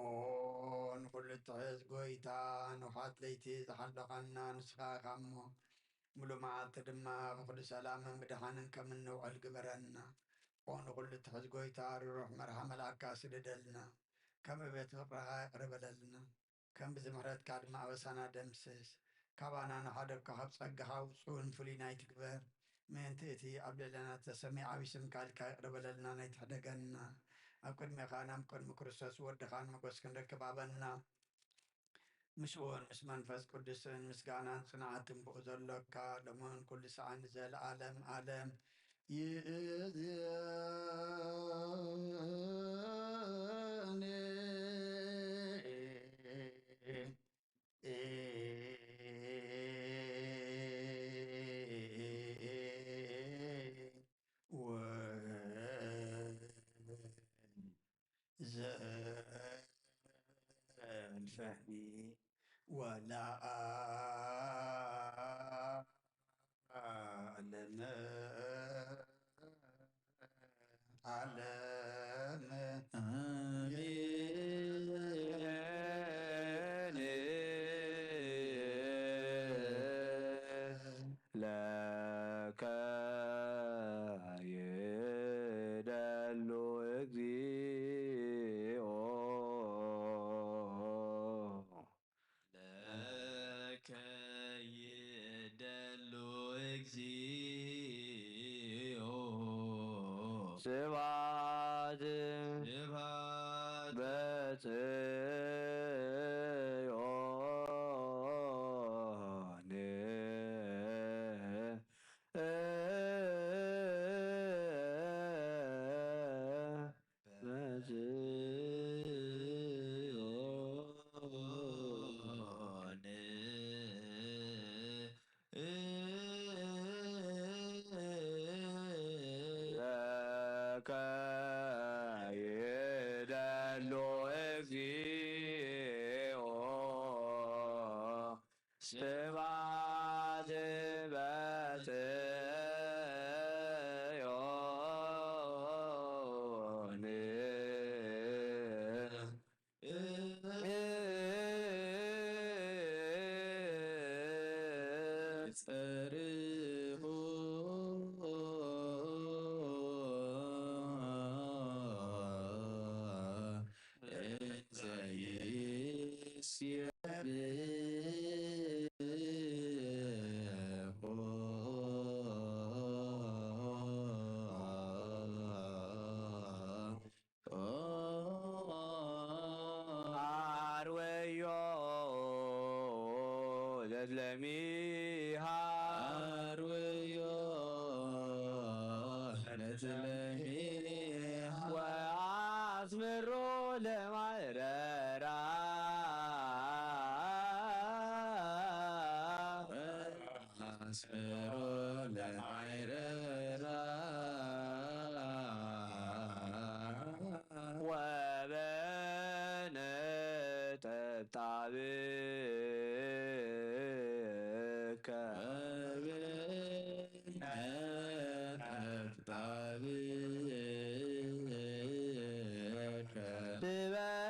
ንኹሉ እትሕዝ ጐይታ፣ ንውሓት ለይቲ ዝሓለኻና ንስኻ ኢኻ እሞ፣ ሙሉ መዓልቲ ድማ ብኹሉ ሰላምን ብድሓንን ከም እንውዕል ግበረና። ኦ ንኹሉ እትሕዝ ጐይታ፣ ርሩሕ መርሓ መልኣካ ስደደልና፣ ከም ዕቤት ፍቕርኻ ይቕረ በለልና። ከም ብዚ ምሕረትካ ድማ ኣበሳና ደምስስ። ካባና ንሓደግካ ካብ ጸጋኻ ውጹእን ፍሉይን ኣይትግበር። ምእንቲ እቲ ኣብ ልዕሌና እተሰምየ ዓቢ ስምካ ኢልካ ይቕረ በለልና፣ ኣይትሕደገና። ኣብ ቅድሜኻን ኣብ ቅድሚ ክርስቶስ ወድኻን ሞገስ ክንረክብ ሃበና። ምስኡን ምስ መንፈስ ቅዱስን ምስጋናን ጽንዓትን ብኡ ዘሎካ፣ ሎምን ኩሉ ሰዓን ንዘለዓለም ዓለም። ይእዝኒ ወዘልፈኒ ወለዓለመ ዓለም። ኣሜን። ለከ ይደሉ እግዚኦ። ለከ ይደሉ እግዚኦ። ስብሐት ስብሐት በጽዮን። በጽዮን። ለከ ይደሉ እግዚኦ። ስብሐት በጽዮን። ጸርሑ እንዘ ይሴብሖ። አርወዮ ለትለሚሃ። አርወዮ ለትለሚሃ። ወአስምሮ ለማይረራ። አስምሮ ለማይረራ። ወበነጠብጣብከ። ወበነጠብጣብከ።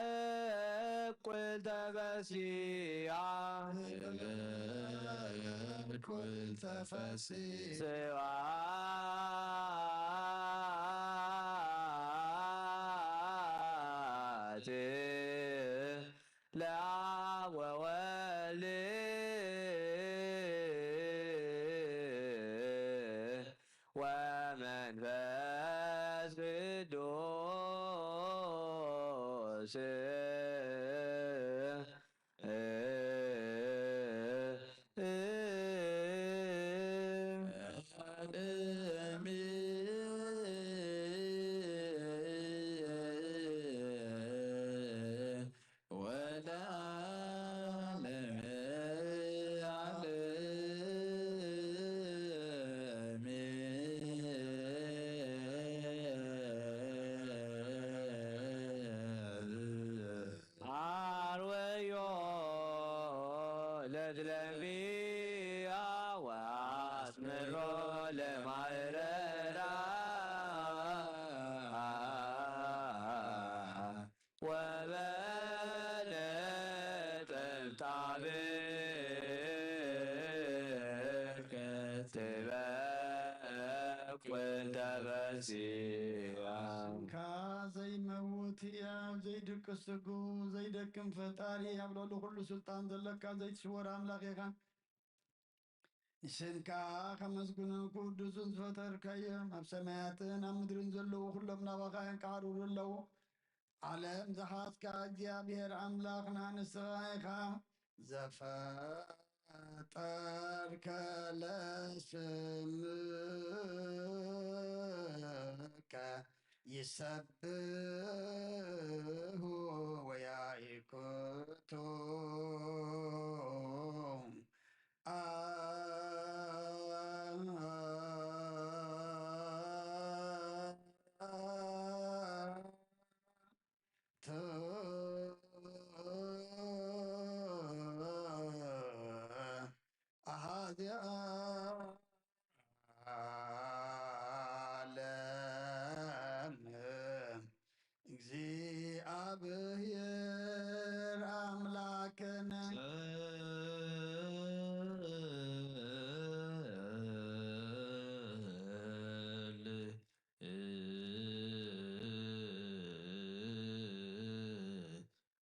ትበቁል ተፈሲያ። ትበቁል ተፈሲያ። ስብሐት ለአብ ወወልድ ወመ መንፈስ ቅዱስ ወለዓለመ ዓለመ። አርወዮ ለትለምቢያ ወአስምሮ ለማእረራ ወበለጠብጣብከ ትበቁል ተፈሲያ። ስምካ ዘይመውት ህያብ ዘይድቅስ ስጉ ዘይደክም ፈጣሪ ኣብ ልዕሊ ኩሉ ስልጣን ዘለካ ዘይትስወር ኣምላኽ ኢኻ። ንስምካ ከመስግኑ ቅዱስን ዝፈጠርካዮም ኣብ ሰማያትን ኣብ ምድርን ዘለዉ ኩሎም ናባኻ የንቃዕርሩ ኣለዉ። ዓለም ዝሓዝካ እግዚኣብሔር ኣምላኽና ንስኻ ኢኻ። ዘፈጠርከ ለስምከ ይሰብሑ ወያይኩቱ ኣሃዚኣ ዓለም እግዚኣብሔር ኣምላክነ።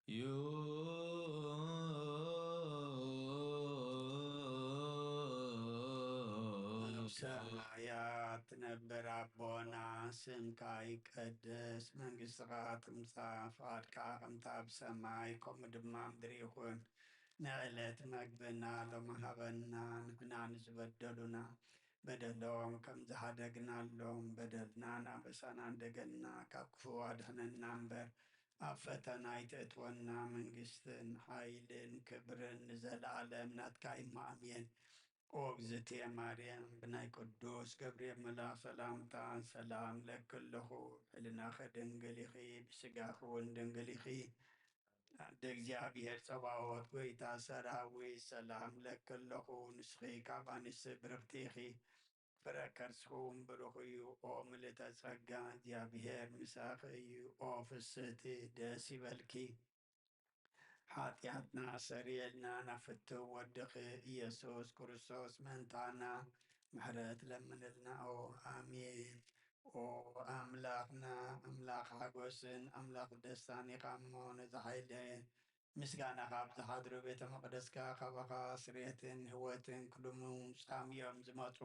ዩ። ኣብ ሰማያት ትነብር ኣቦና፣ ስምካ ይቀደስ፣ መንግስትኻ ትምጻእ፣ ፍቓድካ ከምታ ኣብ ሰማይ ከምኡ ድማ ኣብ ምድሪ ይኹን። ንዕለት መግብና ሎም ሃበና፣ ንሕና ንዝበደሉና በደሎም ከም ዝሃደግናሎም በደልናን ኣበሳናን ደገና፣ ካብ ክፉእ ኣድሕነና እምበር፣ ኣብ ፈተና ኣይተእትወና። መንግስትን ሓይልን ክብርን ንዘለኣለም ናትካ እዩ። ኣሜን። ኦ እግዝእትየ ማርያም፣ ብናይ ቅዱስ ገብርኤል መልኣኽ ሰላምታ ሰላም እለኪ ኣለኹ። ሕልናኺ ድንግል ኢኺ፣ ብስጋኺ እውን ድንግል ኢኺ። ኣደ እግዚኣብሔር ጸባኦት፣ ጎይታ ሰራዊት፣ ሰላም እለኪ ኣለኹ። ንስኺ ካብ ኣንስቲ ብርኽቲ ኢኺ፣ ፍረ ከርስኺ እውን ብሩኽ እዩ። ኦ ምልእተ ጸጋ፣ እግዚኣብሔር ምሳኺ እዩ። ኦ ፍስህቲ፣ ደስ ይበልኪ። ሓጢኣትና ኣሰርየልና፣ ናብ ፍትው ወድኺ ኢየሱስ ክርስቶስ ምእንታና ምሕረት ለምንልና። ኦ ኣሜን። ኦ ኣምላኽና፣ ኣምላኽ ሓጎስን ኣምላኽ ደስታን ኢኻ እሞ፣ ነዚ ሓይለ ምስጋናኻ ኣብ ዝሓድሩ ቤተ መቕደስካ ካባኻ ስርየትን ህይወትን ክልምኑ ጻምዮም ዝመጹ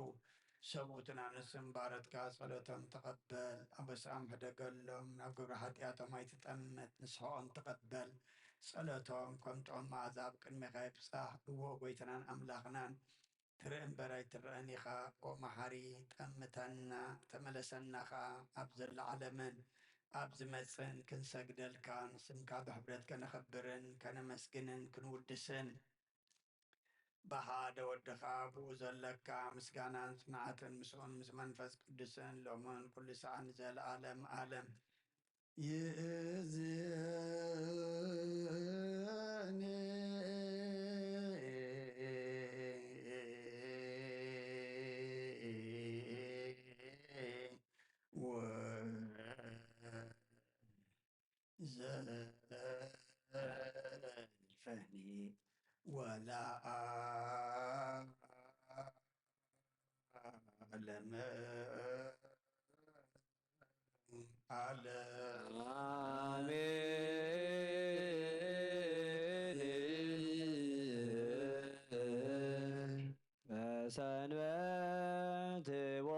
ሰብኡትን ኣንስትን ባሮትካ ጸሎቶም ተቐበል። ኣበስኣም ሕደገሎም፣ ናብ ግብሪ ሓጢኣቶም ኣይትጠምት፣ ንስሐኦም ተቐበል። ጸሎቶም ከም ጥዑም መኣዛ ኣብ ቅድሜኻ ይብጻሕ። እወ፣ ጎይታናን ኣምላኽናን፣ ትርኢ እምበር ኣይትረኣን ኢኻ። ኦ መሓሪ፣ ጠምተና፣ ተመለሰና ኸኣ። ኣብ ዘሎ ዓለምን ኣብ ዝመጽእን ክንሰግደልካን ስምካ ብሕብረት ከነኸብርን ከነመስግንን ክንውድስን ብሓደ ወድኻ ብኡ ዘለካ ምስጋናን ጽንዓትን ምስኡን ምስ መንፈስ ቅዱስን ሎምን ኩሉ ሰዓት ንዘለኣለም ዓለም ይእዝኒ። ወ- ዘልፈኒ ወለዓለመ ዓለም። አሜን። በሰንበት ቦ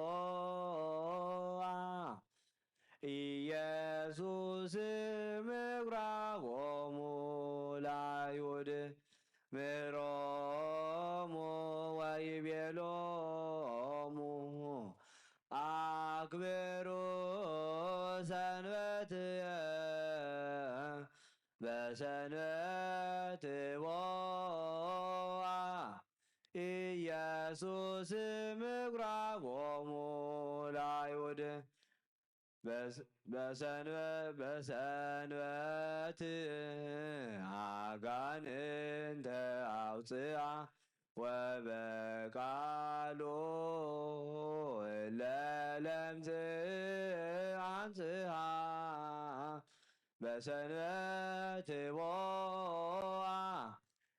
ሰንበት ቦአ ኢየሱስ ምኩራቦሙ ለአይሁድ። በስ-፣ በሰንበ-፣ በሰንበት አጋንንተ አውፅአ ወበቃሉ እለ ለምጽ አንጽሃ። በሰንበት ቦአ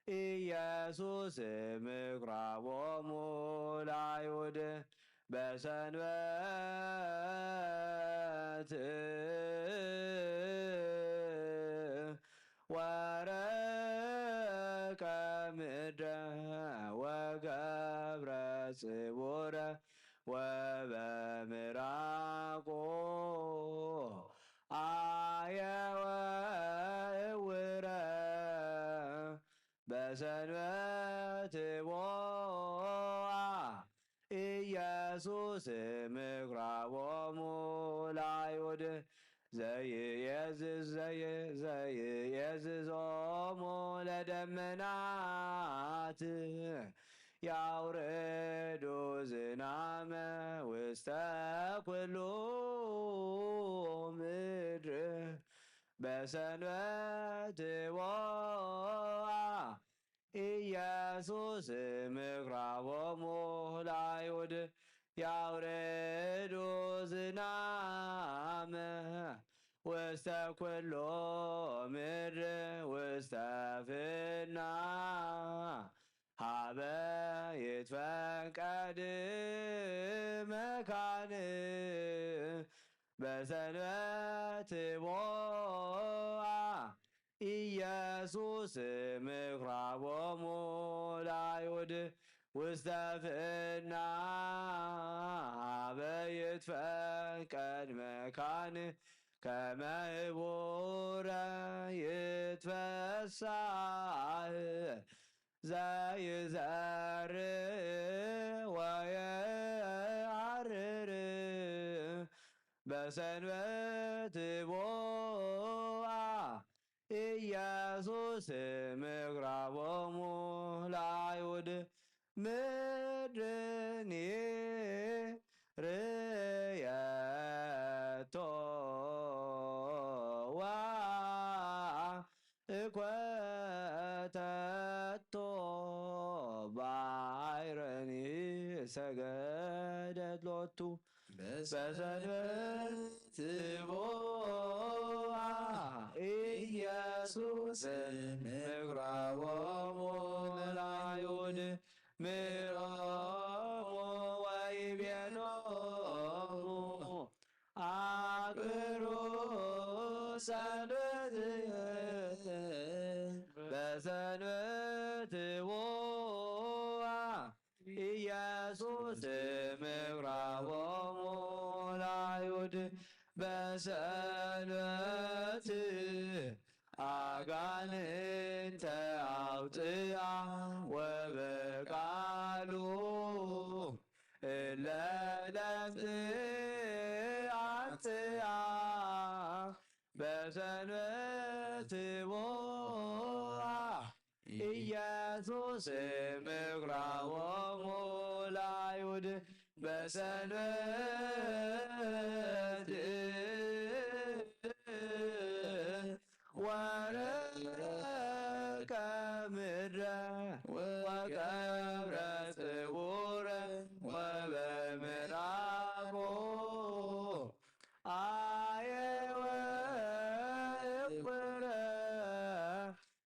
ኢየሱስ ምኩራቦሙ ለአይሁድ። በሰንበት ወረቀ ምድረ ወገብረ ጽቡረ ወበምራቁ አየወ እውረ። በሰንበት ቦአ ኢየሱስ ምኩራቦሙ ለአይሁድ። ዘይእዝዝ ዘይ-፣ ዘይእዝዞሙ ለደመናት ያውርዱ ዝናመ ውስተ ኩሉ ምድር። በሰንበት ቦአ ኢየሱስ ምኩራቦሙ ለአይሁድ። ያውርዱ ዝናመ ውስተ ኩሉ ምድር ውስተ ፍና ሀበ ይትፈቀድ መካን። በሰንበት ቦአ ኢየሱስ ምኩራቦሙ ለአይሁድ ውስተ ፍና ሀበ ይትፈቀድ መካን ከመ ህቡረ ይትፈሳህ ዘይዘርእ ወየአርር። በሰንበት ቦአ ኢየሱስ ምኩራቦሙ ለአይሁድ። ምድርን ርእየቶ ወአኮተቶ ባሕርን ሰገደት ሎቱ። በሰንበት ቦአ ኢየሱስ ምኩራቦሙ ለአይሁድ ምሮሙ ወይቤሎሙ አክብሩ ሰንበት። በሰንበት ቦአ ኢየሱስ ምኩራቦሙ ለአይሁድ። በሰንበት አጋንንተ አውፅአ ወበቃሉ እለ ለምጽ አንጽአ። በሰንበት ቦአ ኢየሱስ ምኩራቦሙ ለአይሁድ። በሰንበት ወረቀ ምድረ ወገብረ ጽቡረ ወበምራቆ አየወ እቁረ።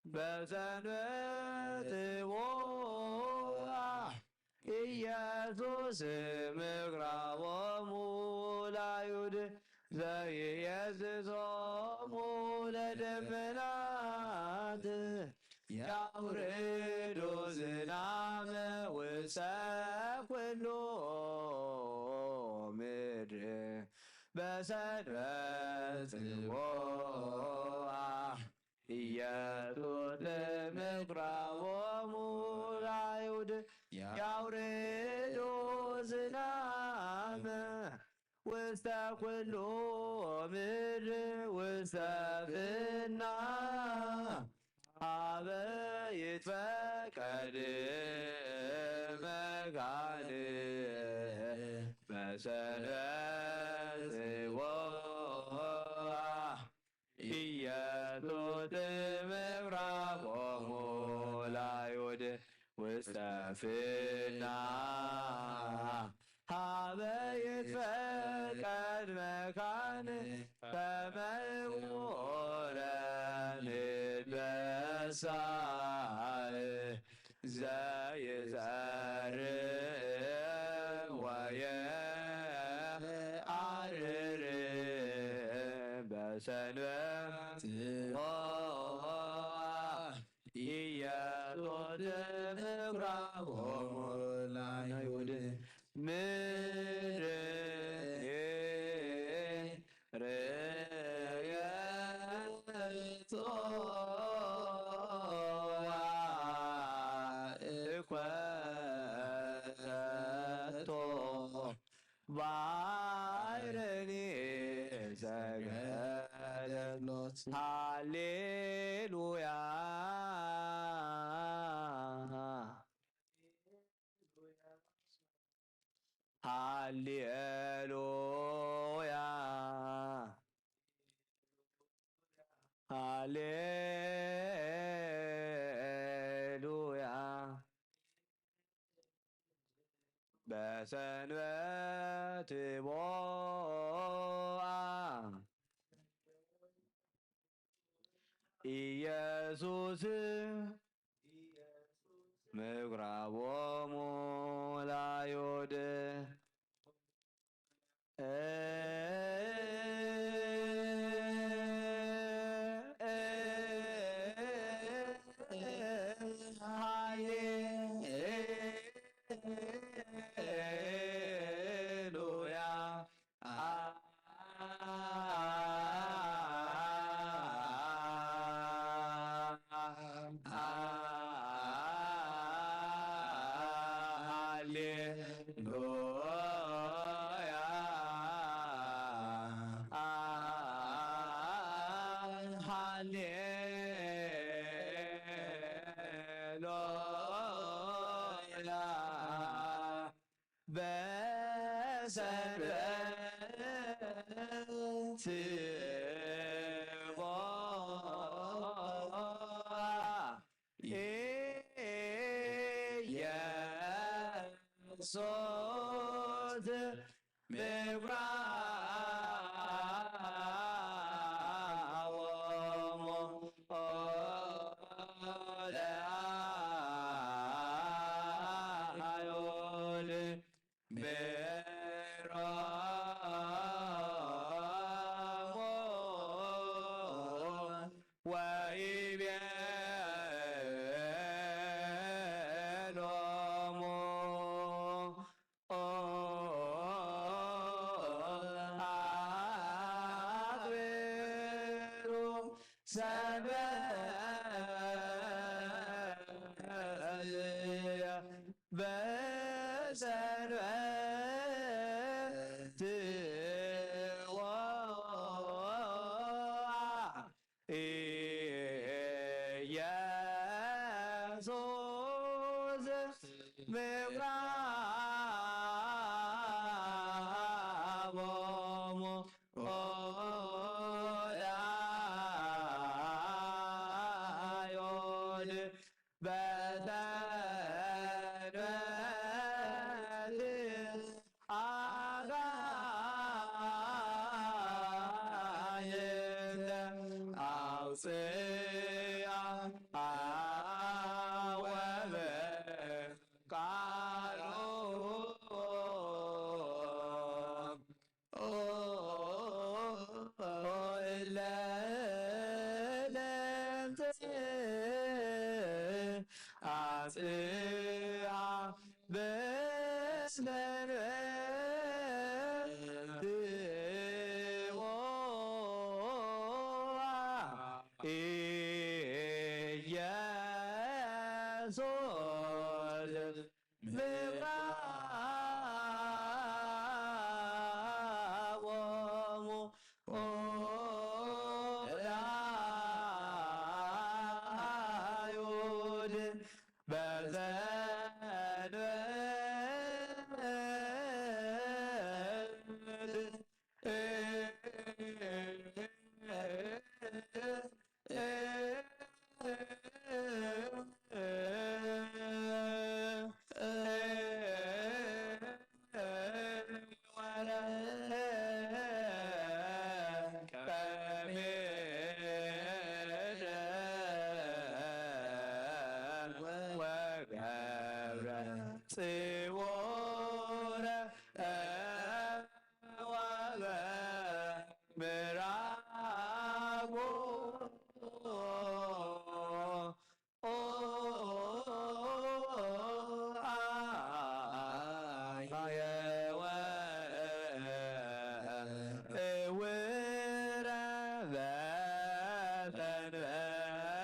በሰንበት ቦአ ኢየሱስ ምኩራቦሙ ለአይሁድ ዘይእዝዞሙ ለደመናት ያውርዱ ዝናመ ውስተ ኩሉ ምድር። በሰንበት ቦአ ኢየሱስ ምኩራቦሙ ለአይሁድ ያውርዱ ዝናመ ውስተ ኩሉ ምድር ውስተ ፍና ሀበ ይትፈቀድ መካን በሰንበት ጽዋ ኢየሱስ ምብራቆሙ ላይሁድ ውስተ ፍና ሀበ ይትፈቀድ መካን ከመ ውእቱ ንትበሳህ ዘይጸርም ወየዐርር በሰንበት ኢየሱስ ምብራቆሙ ላይሁድ ምድር ርእየቶ ወኢኮነቶ ባሕርኒ ሰገደት ሎት። ሃሌሉያ ሃሌሉያ ሃሌሉያ በሰንበት ቦአ ኢየሱስ ምኩራቦሙ ላይሁድ ሃሌሉያ ሃሌሉያ ሃሌሉያ በሰንበት ቦአ ኢየሱስ ምኩራቦሙ ለአይሁድ ምኩራቦሙ ወይቤሎሙ አክብሩ ሰንበትየ በሰንበት ወአ ኢየሱስ ምኩራቦሙ ለአይሁድ በሰንበት አጋንንተ አውፅአ ወበቃሉ ለለምጽአ በሰንበት ኢየሱስ ምኩራቦሙ በሰንበት ወገብረ ጽወረ ወበምራጎ አየወ እውረ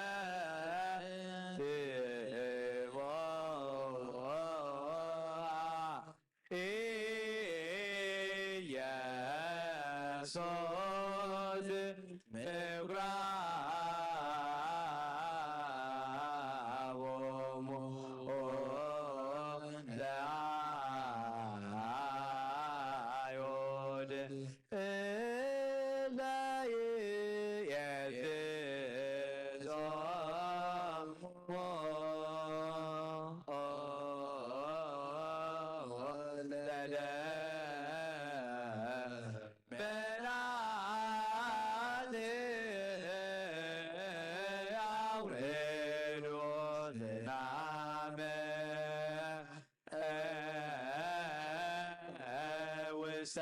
በሰንበት ኢየሱስ ምኩራቦሙ ለአይሁድ እለ ይእትጾሙ ለደመናት አውርዱ ዝናመ ውስተ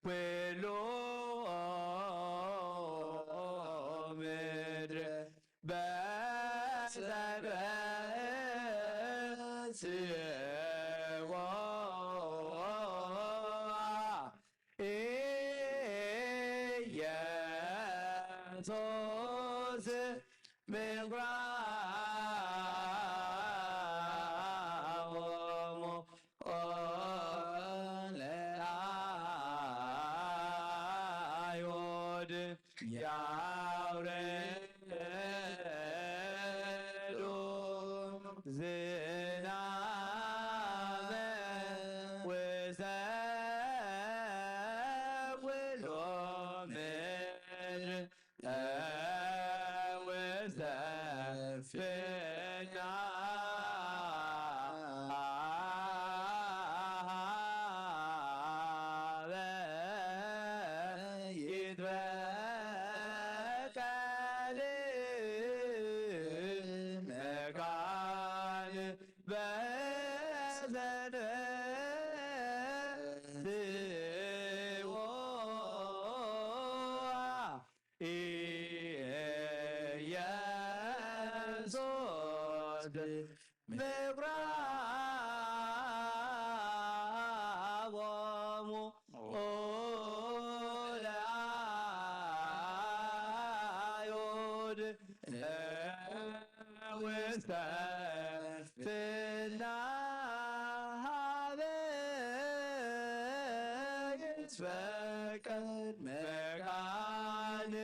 ኩሉ ምድር በሰንበት ኢየሱስ ምኩራቦሙ ለአይሁድ ያውርዱ ዝናመ ውስተ ኩሉ ምድር ውስተ ፍና ሀበ ይትበቀል መካን በሰንበት ኢየሱስ ምኩራቦሙ ለአይሁድ ውስተ ፍና ሀበ ይትበቀል መካን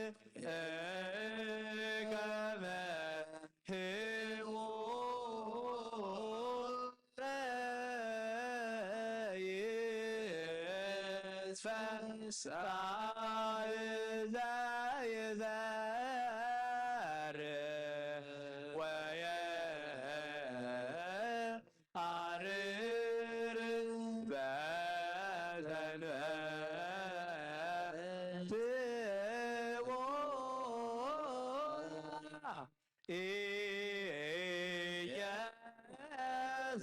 ከመ ህውረ ይትፈሳህ ዘይዘር ወየ አርር በሰንበት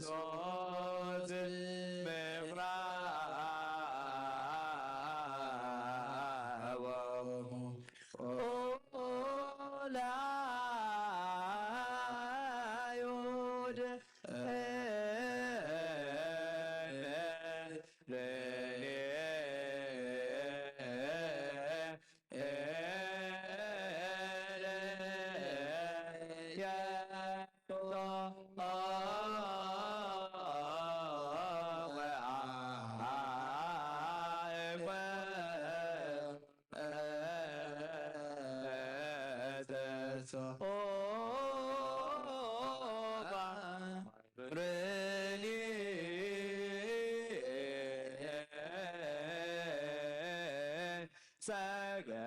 ኢየሱስ ምኩራቦሙ ለአይሁድ ሰገደ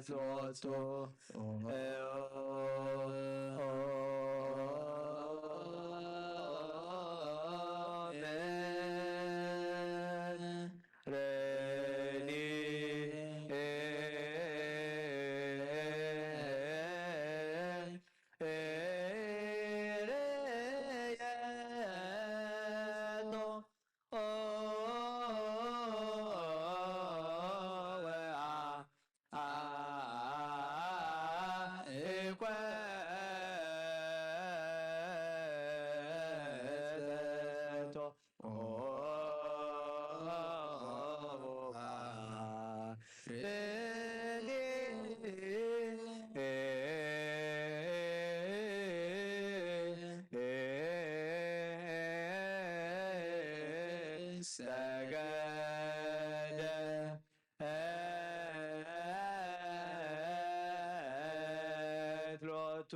ሎቱ ሰገደ ሎቱ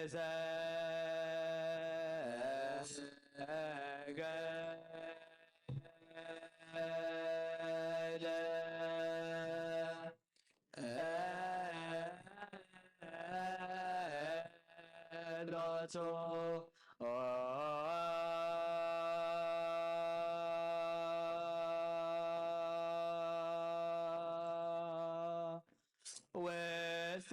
ዘገለ ጸሎቱ ውስተ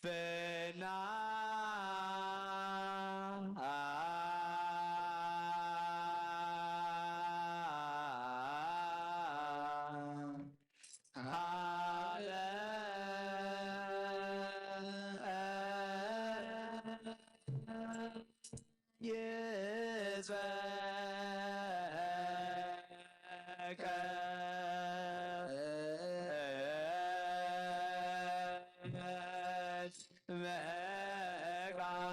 ፍና ይትበቀ መቃን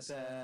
ቃሎ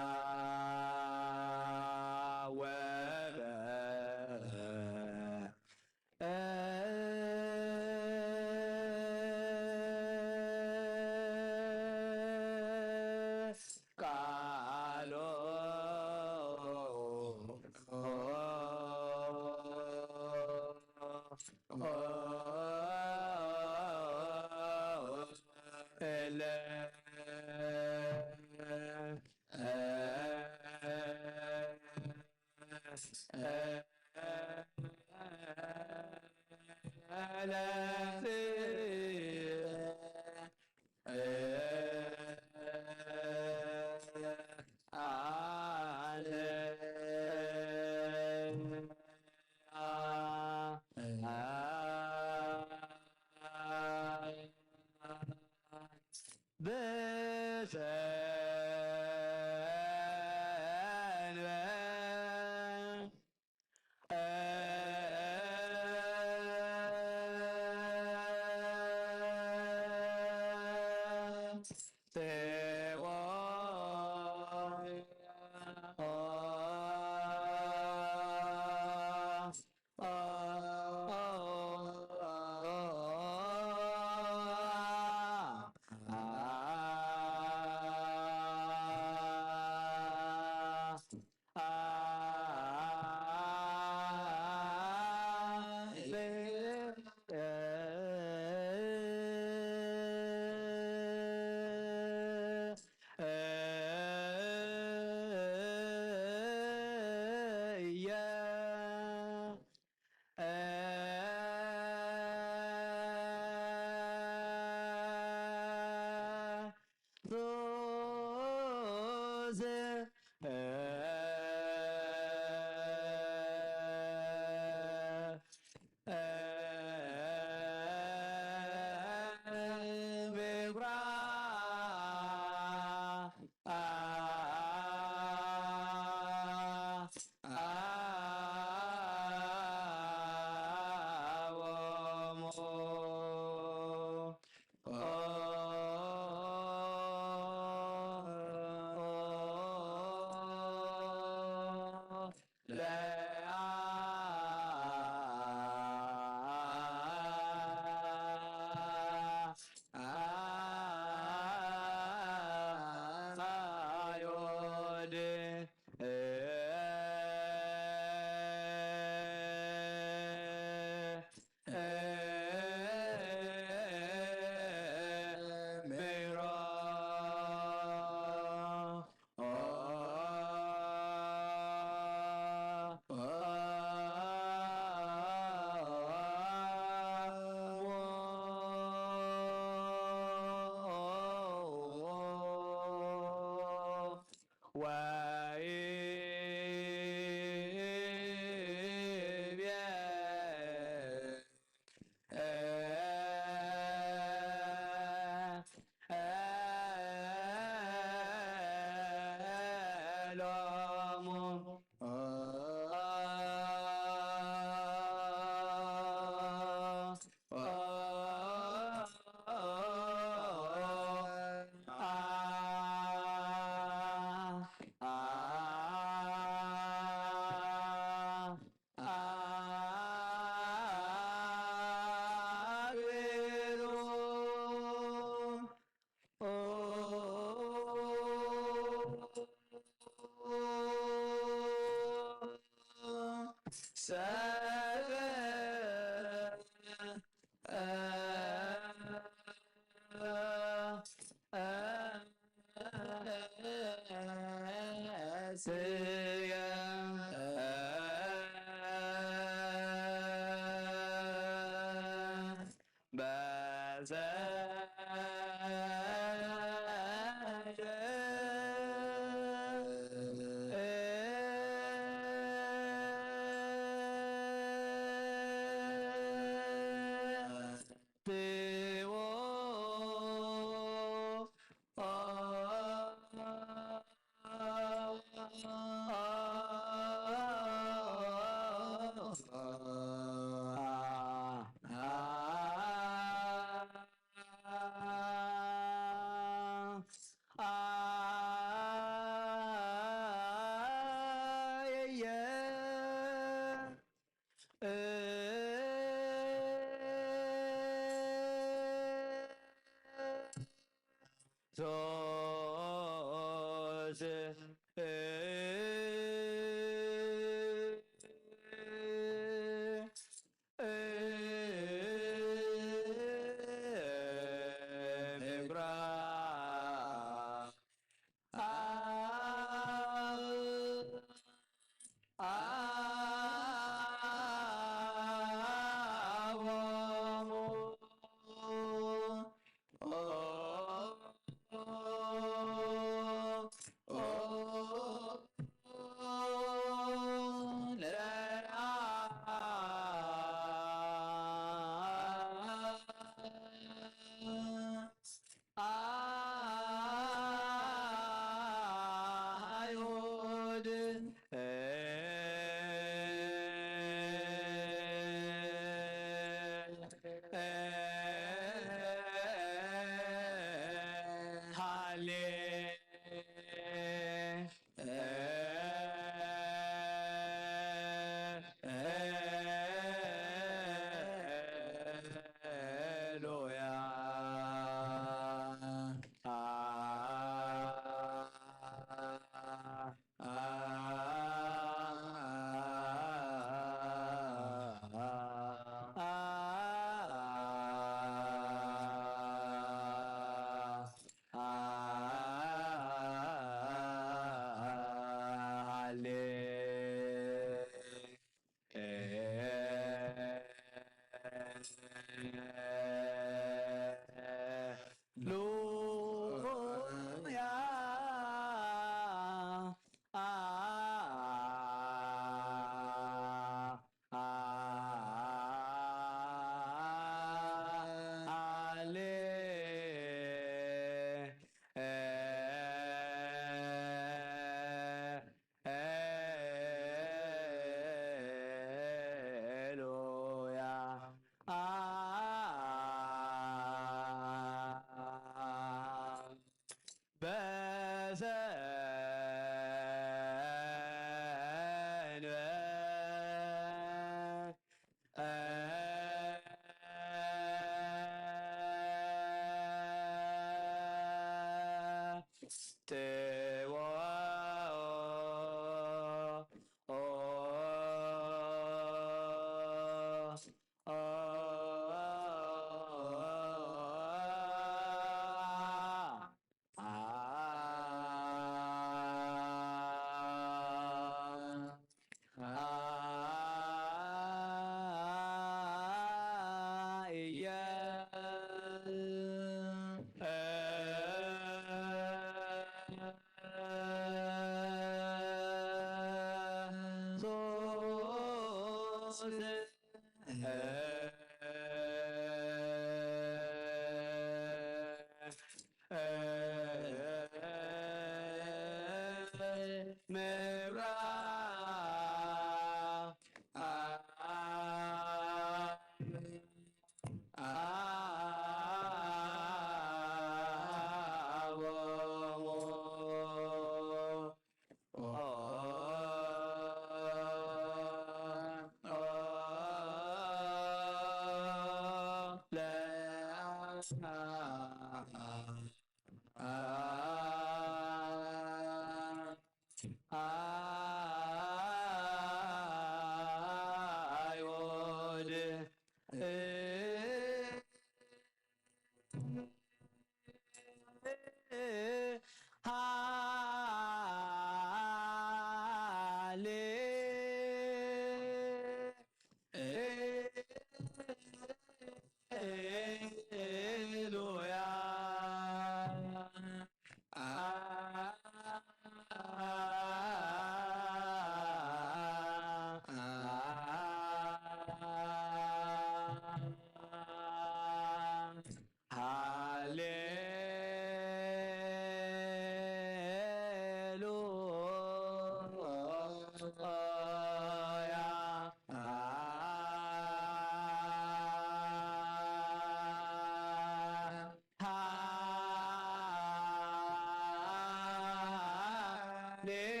ሌሉያ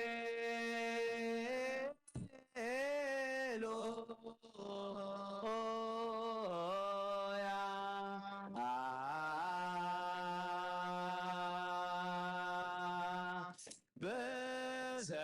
በሰ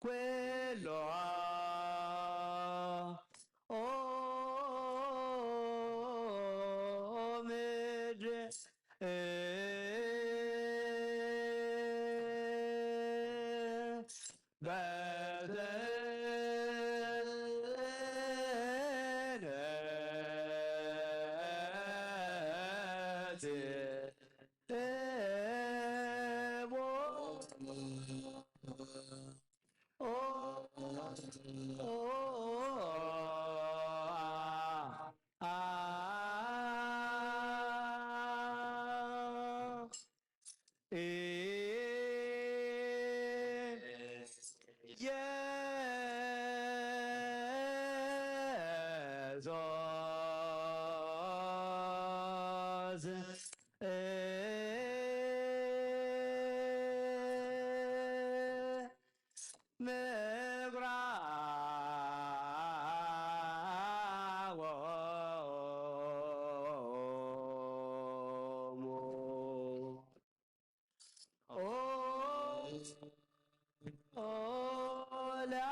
ኩሉ ኦ ምድሪ በዘነት ምብራቆሙ ኦ ላዮ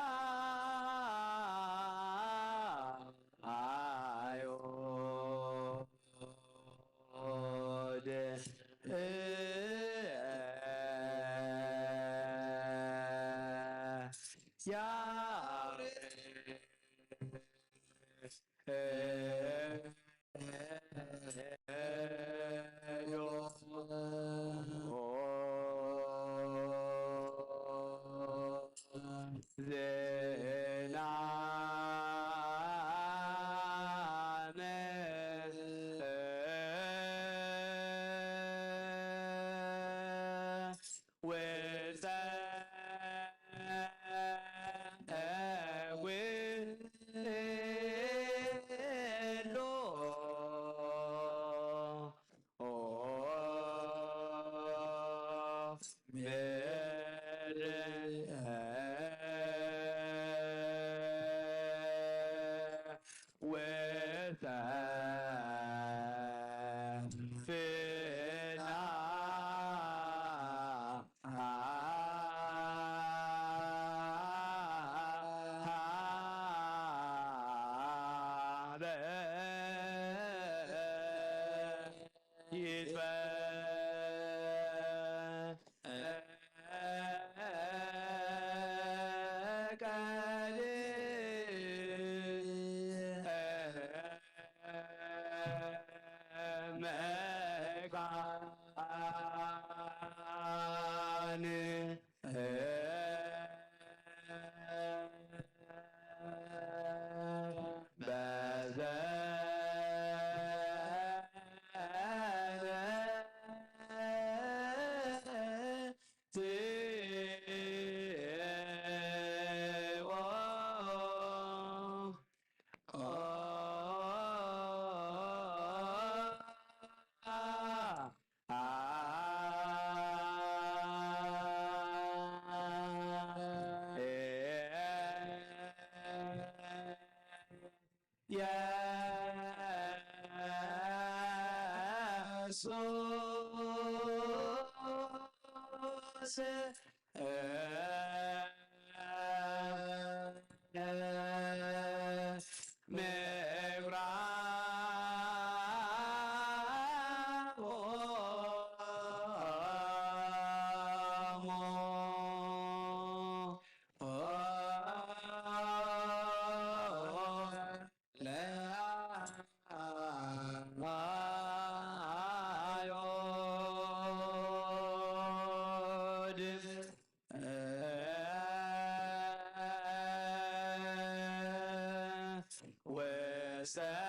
ሰብእና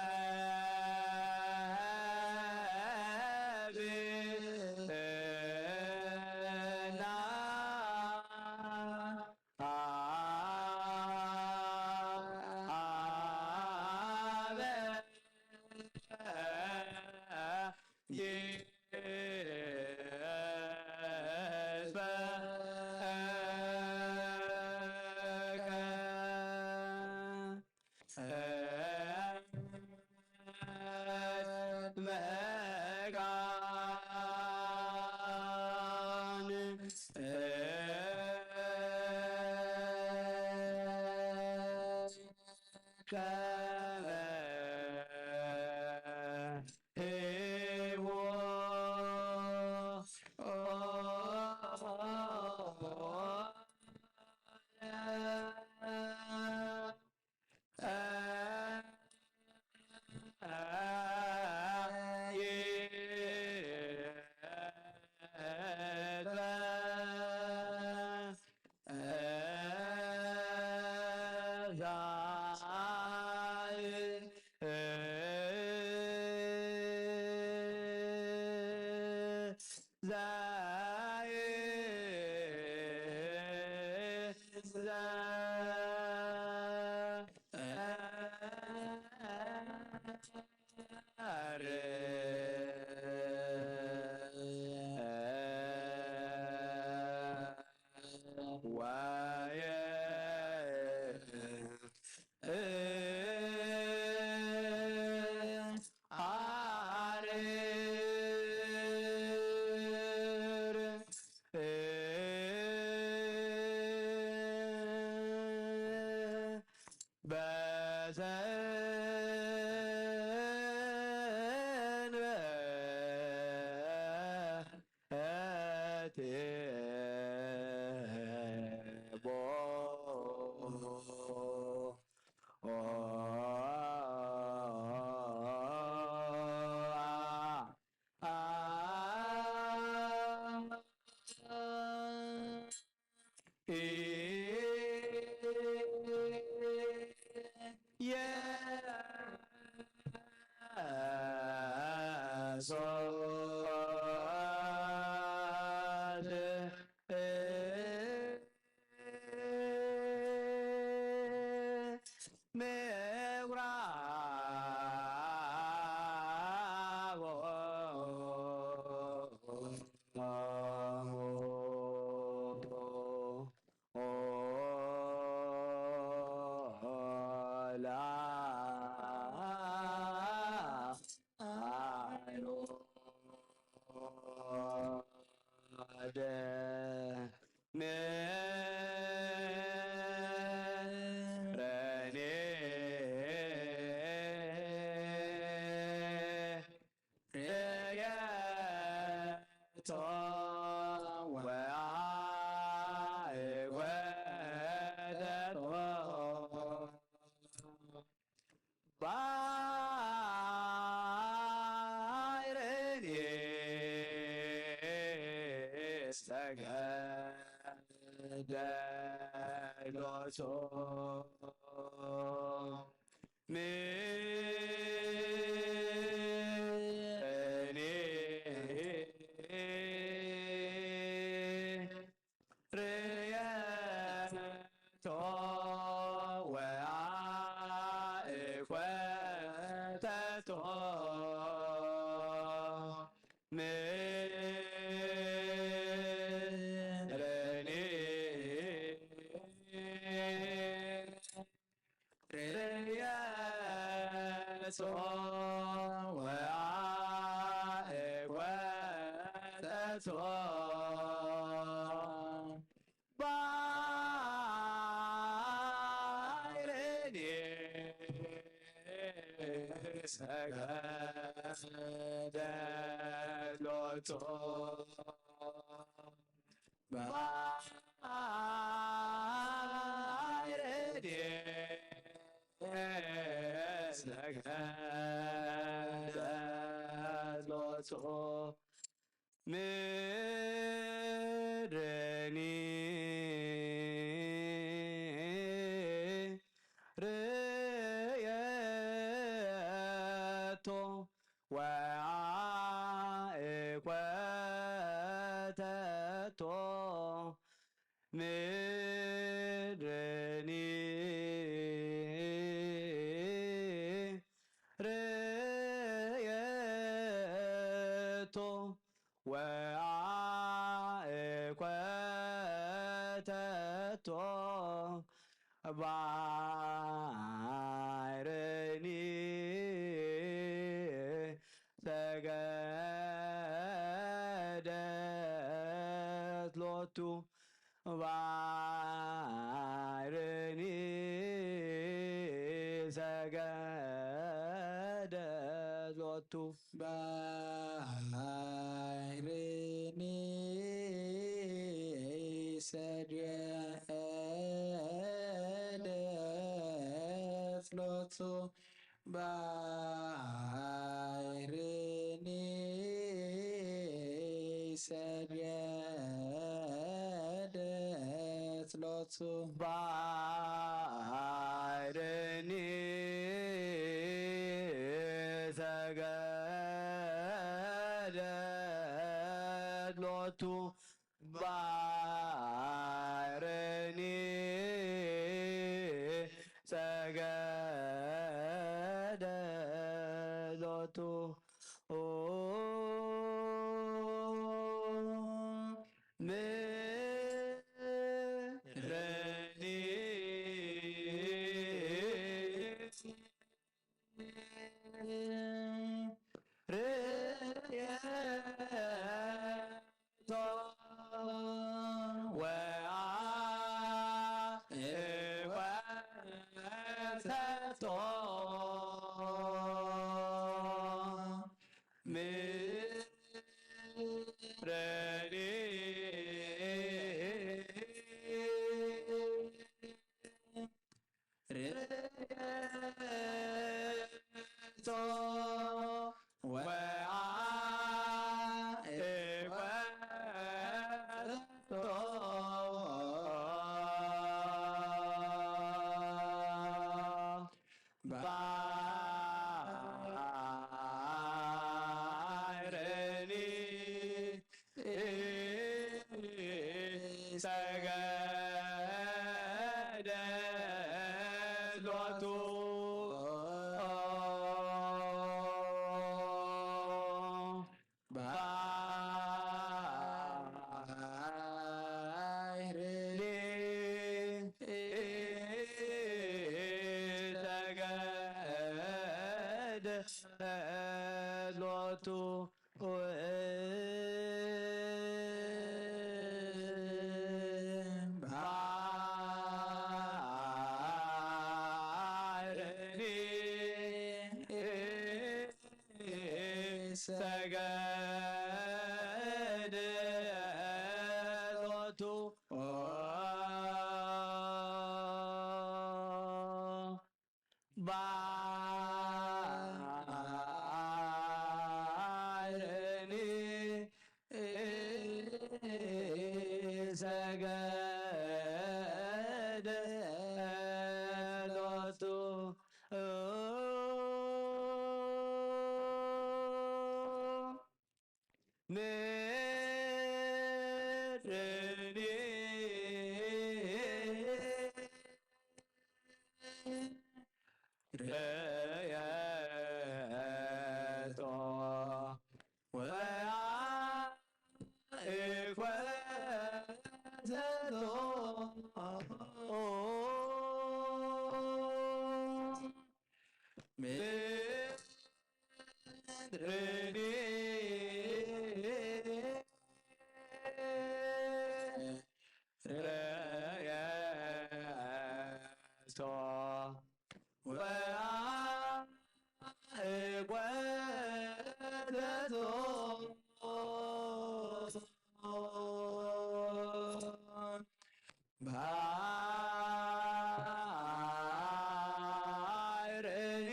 ሰገደቶ ወአእኮተቶ ባሕርኒ ሰገደት ሎቱ ባሕርኒ ሰገደት ሎቱ ባሕርኒ ሰገደት ሎቱ ባሕርኒ ሰገደት ሎቱ ባሕርኒ ሰገደት ሎቱ ባሕርኒ ሰገደት ሎቱ ምድረኒ ርእየቶ ወአእኮተቶ ምድረኒ ርእየቶ ወአእኮተቶ ባሕርኒ ሰገደት ሎቱ ባሕርኒ ሰገደት ሎቱ ባሕርኒ ሰገደት ሎቱ ባሕርኒ ሰገደት ሎቱ ምድርኒ ርእየቶ ወአእኮተቶ ምድርኒ ርእየቶ ወአእኮተቶ ባሕርኒ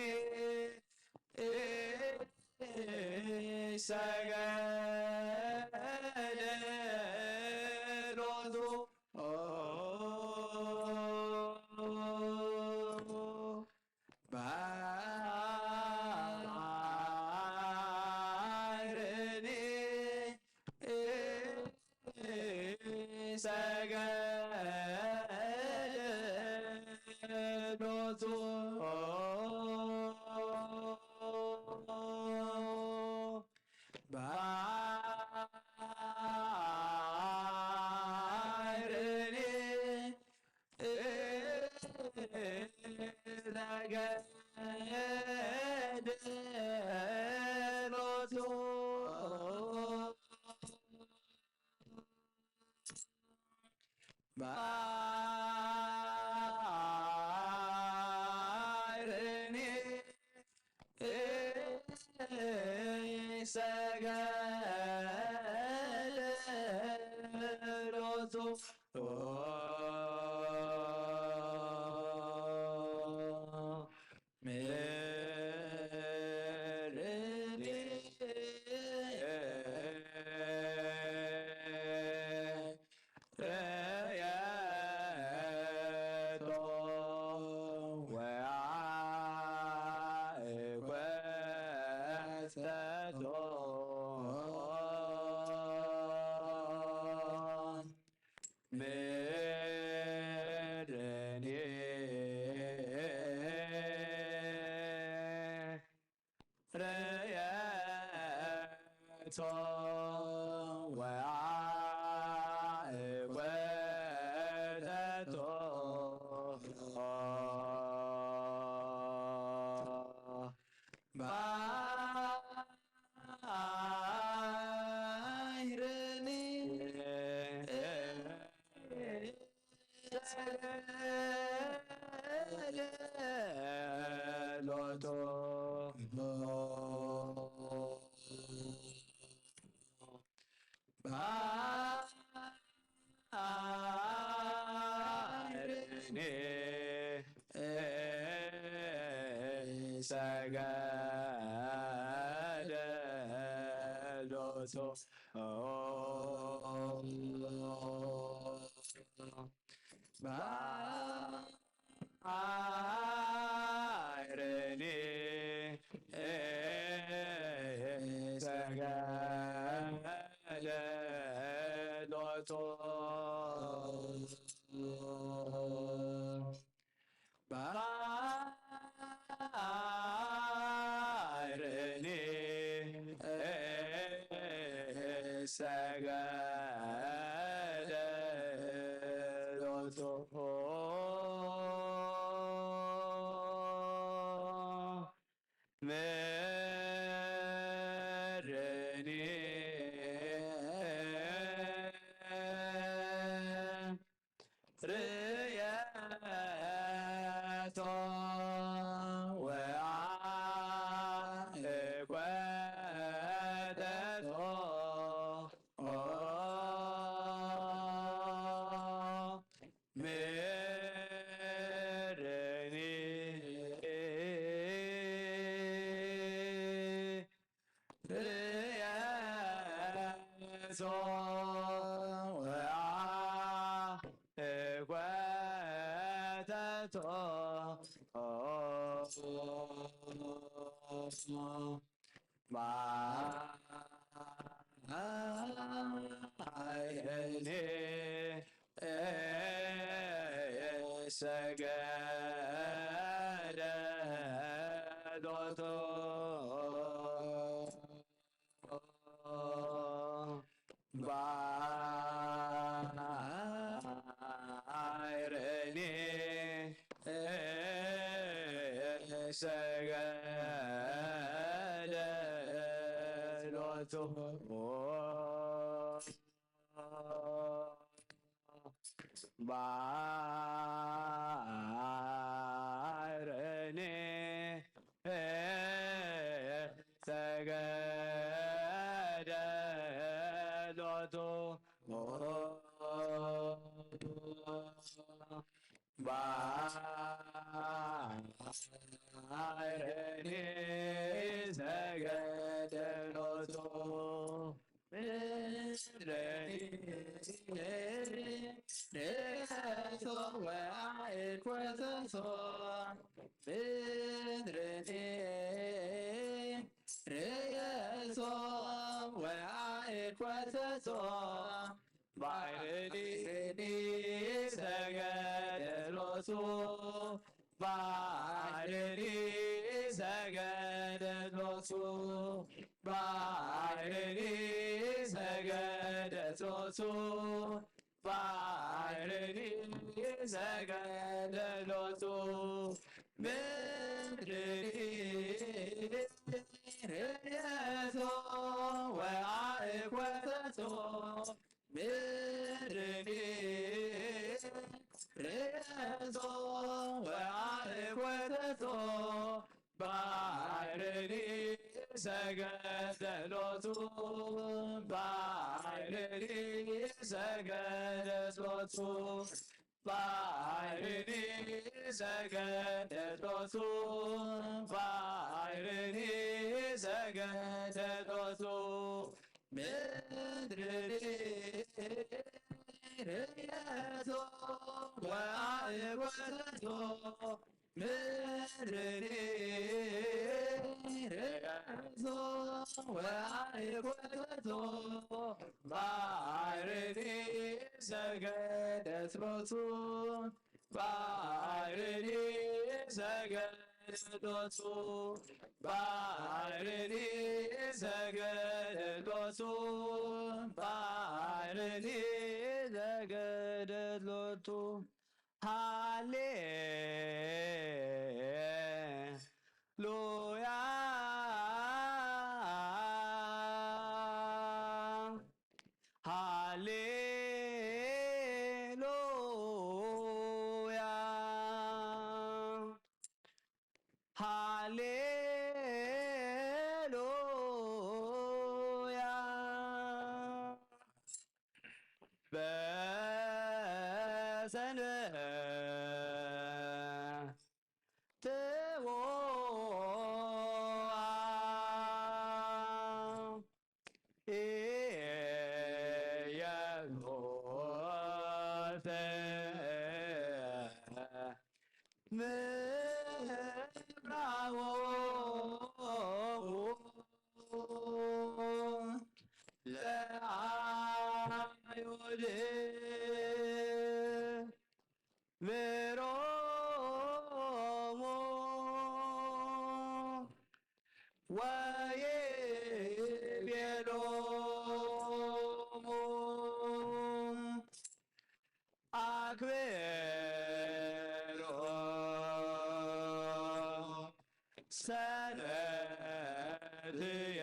ሰገደት ሎቱ ባሕርኒ ሰገደት ሎቱ ሰገደ ሎቱ ምድርኒ ረየቶ ወአእኮ ሰቶ ምድርኒ ረየቶ ወአእኮ ሰቶ ባሕርኒ ሎቶ ባሕርኒ ሰገደ ሎቱ ባሕርኒ ሰገደ ሎቱ ባሕርኒ ሰገደ ሎቱ ምድርኒ ርእየቶ ወአእኮ ሰቶ ምድርኒ ርእየቶ ወአእኮ ሰቶ ባሕርኒ ሰገደ ሎቱ ባሕርኒ ሰገደ ሎቱ ባሕርኒ ሰገደ ሎቱ ባሕርኒ ሰገደ ሎቱ ምድርኒ ርእየቶ ወአእኮ ሰቶ ምድርኒ ርእየቶ ወአእኮ ሰቶ ባሕርኒ ሰገደ ሎቱ ባሕርኒ ሰገደ ሎቱ ባሕርኒ ሰገደ ሎቱ ባሕርኒ ሰገደ ሎቱ ምድርኒ ርእየቶ ወአእኮ ሰቶ ምድርኒ ርእየቶ ወአእኮ ሰቶ ባሕርኒ ሰገደት ሎቱ ባሕርኒ ሰገደት ሎቱ ባሕርኒ ሰገደት ሎቱ ባሕርኒ ሰገደት ሎቱ ምድርኒ ርእየቶ ወአዕቆረቶ ምድርኒ ርእየቶ ወአዕቆረቶ ባሕርኒ ሰገደት ሎቱ ባሕርኒ ሰገደት ሎቱ ባሕርኒ ሰገደት ሎቱ ባሕርኒ ሰገደት ሎቱ ሃሌ ሉያ ሃሌ ሉያ ሃሌ ሉያ በሰንበት ትቦ ኢየሱስ ምብራዎ ለአይሁድ ምሮሞ ወይቤሎሙ አክብሮ ሰነትየ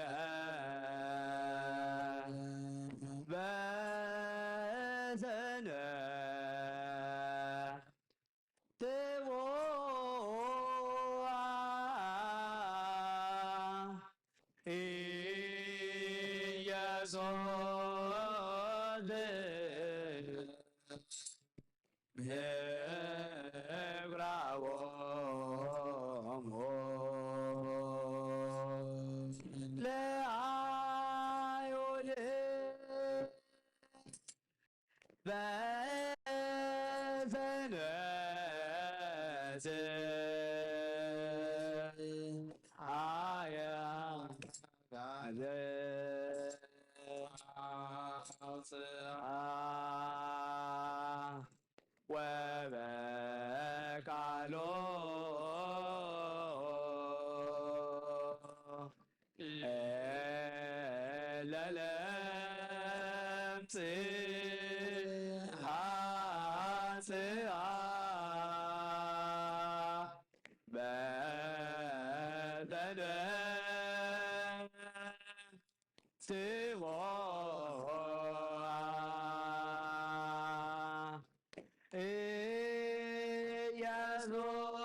በሰነ ትቦ ኢየሱስ ምብራዎሙ ለአይሁድ በሰንበት አየ አውፅአ ወበቃሎ ለለምጽ ሐጽአ በተነ ስምዖ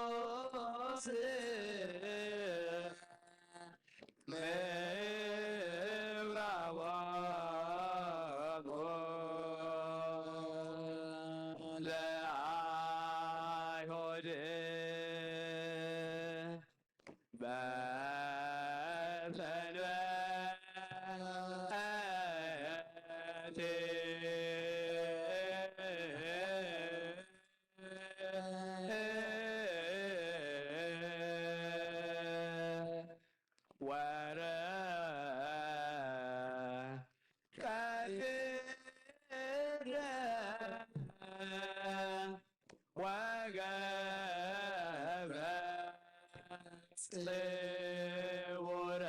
ኢየሱስ ምብራዎሙ ለአይሁድ በሰንበት ወረ ቀትረ ወገብረ ጽውረ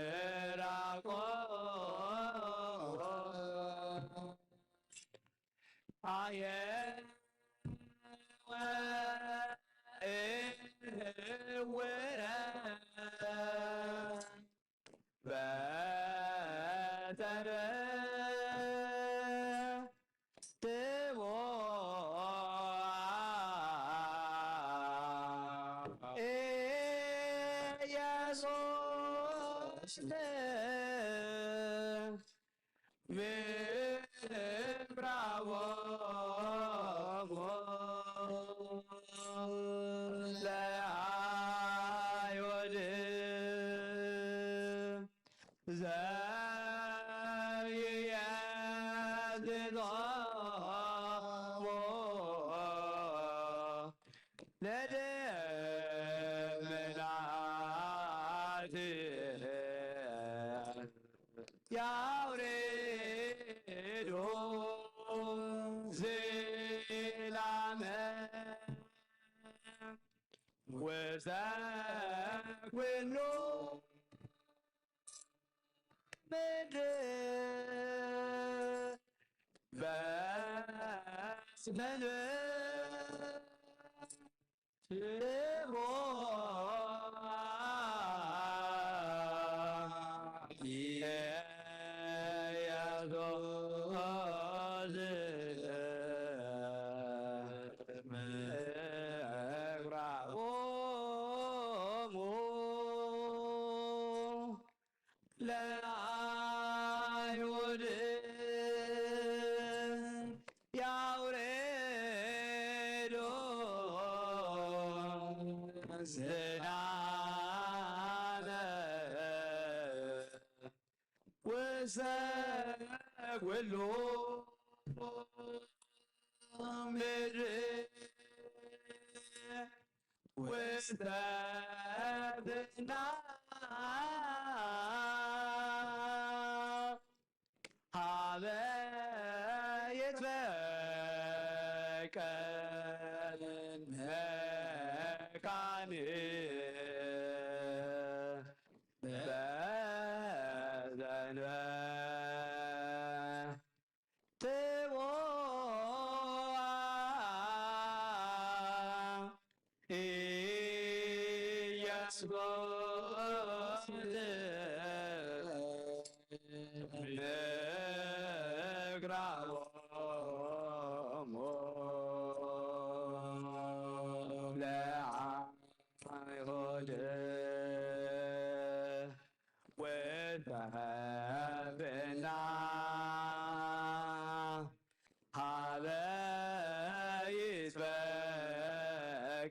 ወበምራቆ አየ ወእወረ በተረ ትቦ ምብራቦሙ ለአይሁድ ዘየዝዞሙ ለደመናት ያውርዶ ዝላመ ውስተ ኩሉ ምድር በስመ ትቦ ኢየሱስ ምብራቦሙ ለአይሁድ ያውርዶ ዝናመ ውስተ ኩሉ ምድር ውስተ ዝናም ሀበ ይትበቀል መካን በዘንበ ትቦ ኢየሱስ ምብራቦሙ ለአይሁድ ወተብና ሀበ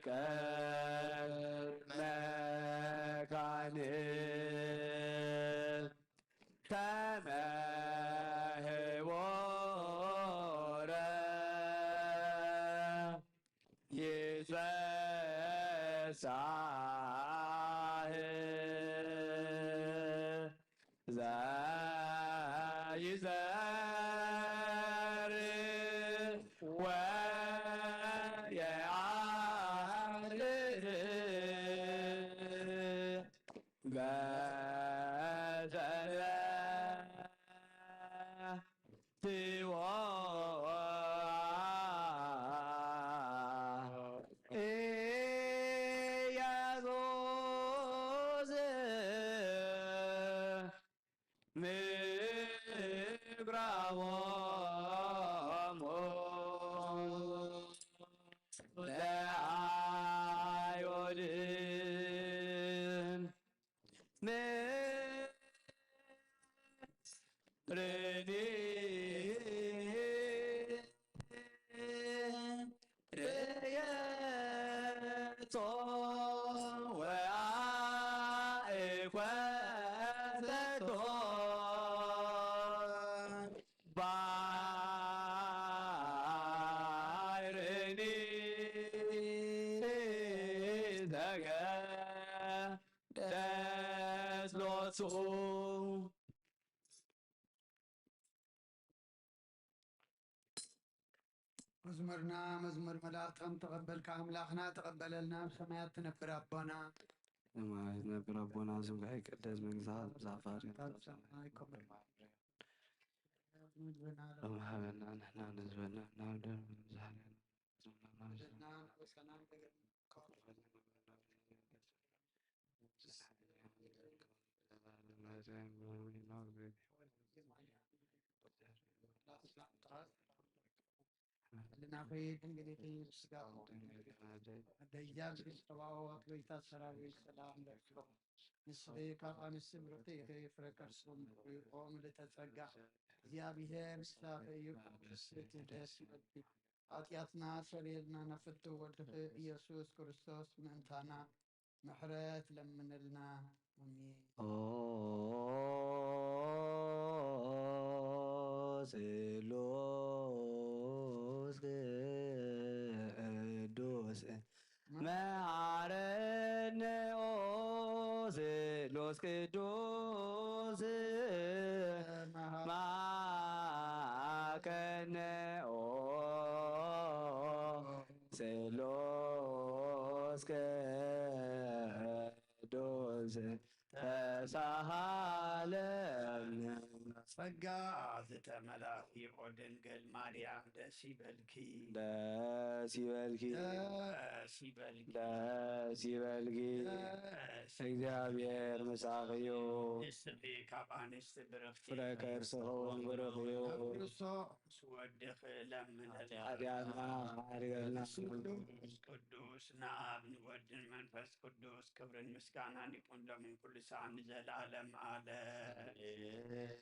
ይትበቀል መካን ተመህቦረ ይትፈሳህ ዘይዘር ወየዐርር በዘረ ትቦ ኢየሱስ ምብራቦሙ ለአይሁድ ምድርኒ ርእየቶ ወአይኮተቶ ባሕርኒ ተገደስሎቱ። መዝሙርና መዝሙር መላእክት ከም ተቐበልካ ኣምላኽና ተቐበለልና። ኣብ ሰማያት ትነብር ኣቦና ሰማያት ትነብር ኣቦና ስምካ ይቀደስ መንግስኻ ትምጻእ ፍቃድካ ኣብ ሰማይ ከም መግብና ሎም ሃበና ንሕና ንዝበልና ናብ ደም ዝሃለና ህልና ኸይድ እንግዲህ ስጋ ደጃል ተባወት ጎይታ ሰራዊት ሰላም ለኩም። ንስኺ ካብ ኣንስቲ ብርኽቲ ኢኺ፣ ፍረ ከርስኺ ምልኩ እዩ። ኦ ምልእተ ጸጋ፣ እግዚኣብሄር ምሳኺ እዩ። ቅድስቲ ደስ ይበልኪ። ኃጢአትና ሰሪልና ነፍቱ ወድኺ ኢየሱስ ክርስቶስ ምእንታና ምሕረት ለምንልና። ኣሜን። ኦ ስሉስ ቅዱስ መሐረነ ኦ ስሉስ ቅዱስ መሐረነ ኦ ስሉስ ቅዱስ ተሳሃለነ። ጸጋ ዝተመላእኪ ኦ ድንግል ማርያም ደስ ይበልኪ። ደስ ይበልኪ። ደስ ይበልኪ። ደስ ይበልኪ። ደስ እግዚኣብሔር ምሳኺ እዩ። ንስኺ ካብ ኣንስቲ ብርኽቲ ፍረ ከርስኺ እውን ብሩኽ እዩ። ኣብ ክርስቶስ ምስ ወድኺ ለምንልና። ኃጢአትና ሓድገልና። ቅዱስ ቅዱስ ንኣብ ንወድን መንፈስ ቅዱስ ክብርን ምስጋናን ይኹን ሎምን ኩሉ ሰዓት ንዘለዓለም ዓለም።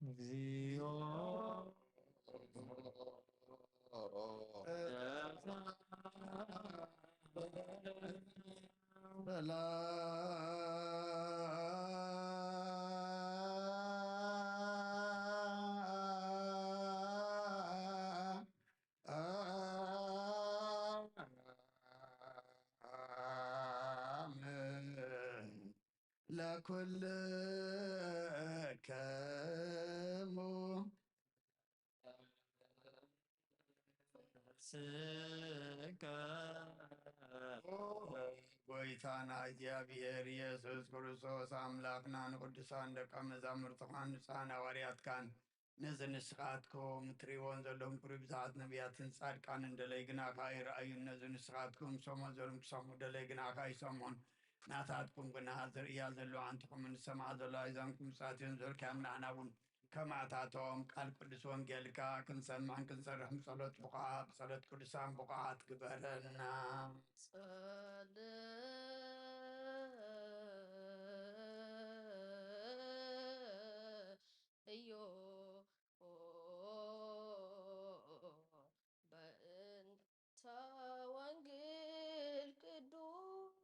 እግዚኦ። ሰላም ለኩልክሙ። ስጋ ጎይታና እግዚኣብሔር ኢየሱስ ክርስቶስ ኣምላኽና ንቅዱሳን ደቀ መዛሙርትኻን ንጹሓን ሃዋርያትካን ነዚ ንስኻትኩም እትርእይዎን ዘለኹም ክብሪ ብዙሓት ነቢያትን ጻድቃንን ደለይ ግናኻ ኣይረኣዩን። ነዚ ንስኻትኩም ትሰምዑ ዘለኹም ክሰምዑ ደለይ ግናኻ ኣይሰምዑን። ናታትኩም ግና ዝርእያ ዘለዋ ኣንትኹምን ዝሰምዓ ዘለዋ ኣእዛንኩም ብጻትዮም ዝበልካዮም ንዓና እውን ከማእታቶም ቃል ቅዱስ ወንጌልካ ክንሰምዕን ክንሰርሕን ብጸሎት ብቑዓት፣ ብጸሎት ቅዱሳን ብቑዓት ግበረና። ጸልእዮ በእንተ ወንጌል ቅዱስ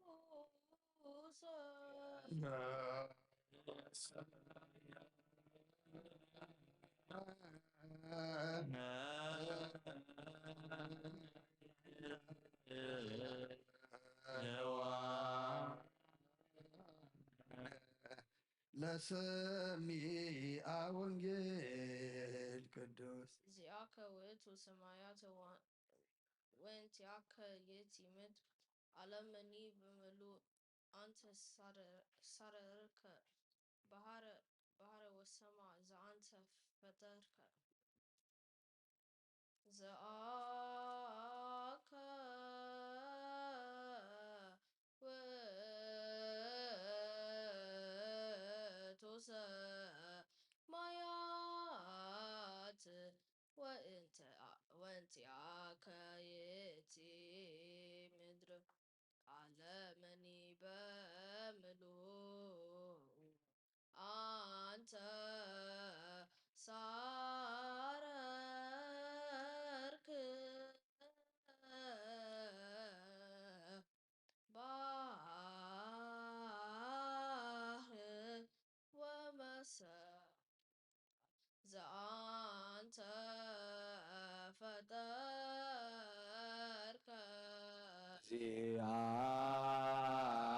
ለሰሚዐ ወንጌል ቅዱስ። ዚአከ ውእቱ ሰማያት ወ-፣ ወእንቲአከ ይእቲ ምድር፣ ዓለመኒ ብምሉ አንተ ሳረ-፣ ሳረርከ፣ ባህረ፣ ባህረ ወሰማ ዘአንተ ፈጠርከ። ዘአከ ውእቱ ሰማያት ወእንተ-፣ ወእንቲአከ ይእቲ ምድር። ዓለመኒ በምሉ አንተ ሳረርክ። ባሕር ወመሰ ዘአንተ ፈጠርከ።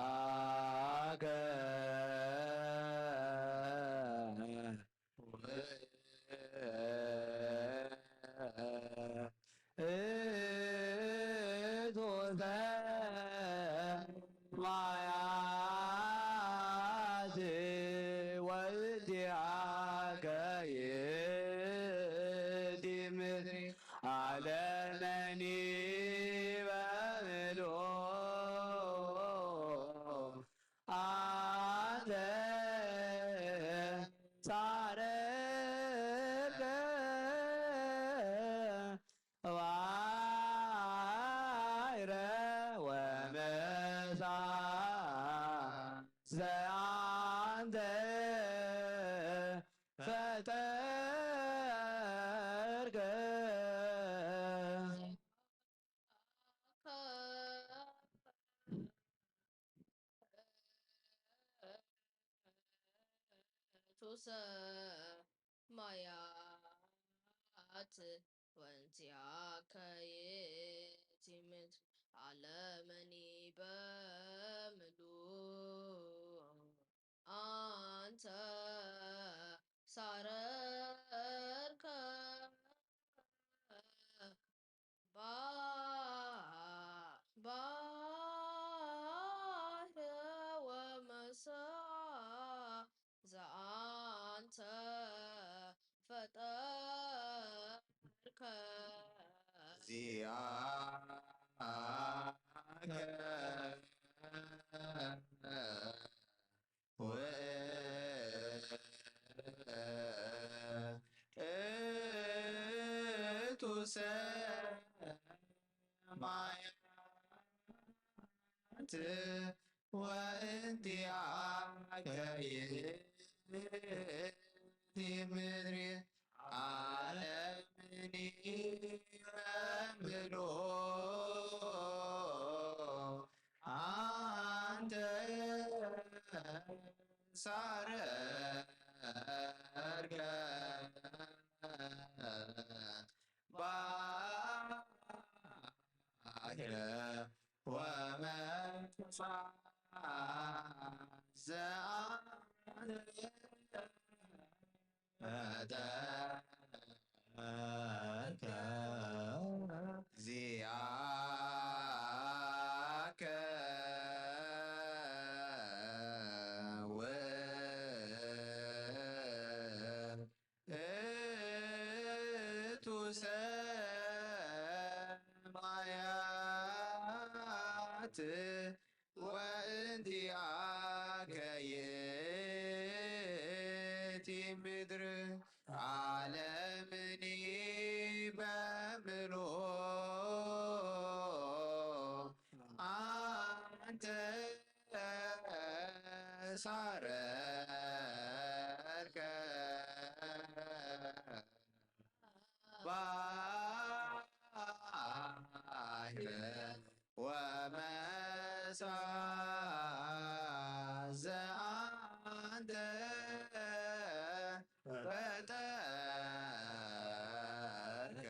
ዚአከ ውእቱ ሰማያት ወእንቲአከ ይእቲ ምድር። ዓለመኒ በምልኡ ሰማያት ወእንቲአከ ይእቲ ምድር ዓለመኒ በምሉ ኣንተ ሳረርከ ባ- ባሕረ ወመሳ ዘኣንተ ፈጠርከ። ዚኣከ ውእቱ ሰማያት ወእንቲአከ ይእቲ ምድር ዓለምኒ በምሉ ኣንተ ሳረርከ ባሕረ ወመሳ ዘኣንተ ፈጠርከ ዚአከ ውእቱ ሰማያት ወእንቲአከ ይእቲ ምድር ዓለምኒ በምሉ ኣንተ ሳረርከ ባሕረ ወመሳ ዘአንተ ፈጠርከ።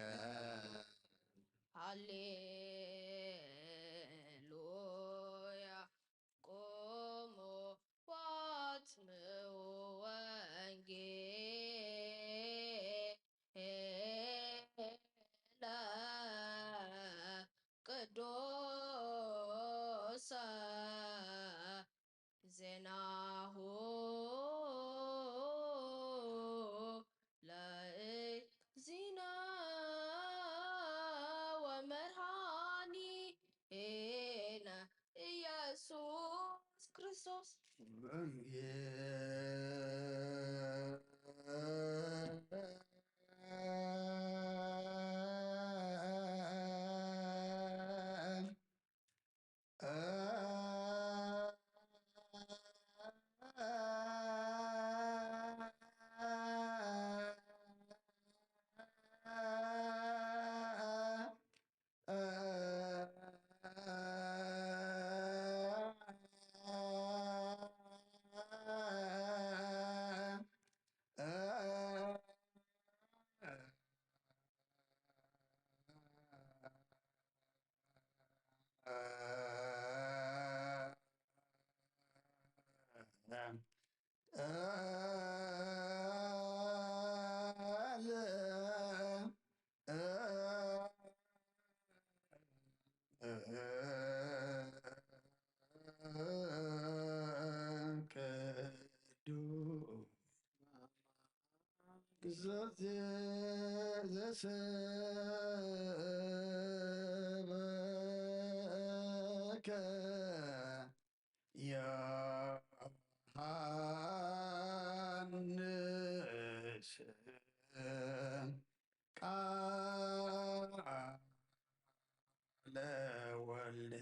ሃሌሉያ። ቁሙ ዋትምኡ ወንጌለ ቅዱሰ ዜናሁ ለእግዚእነ ወመድኃኒነ ኢየሱስ ክርስቶስ። ቅዱስ ዘሰበከ ዮሐንስ ቃለ ወልደ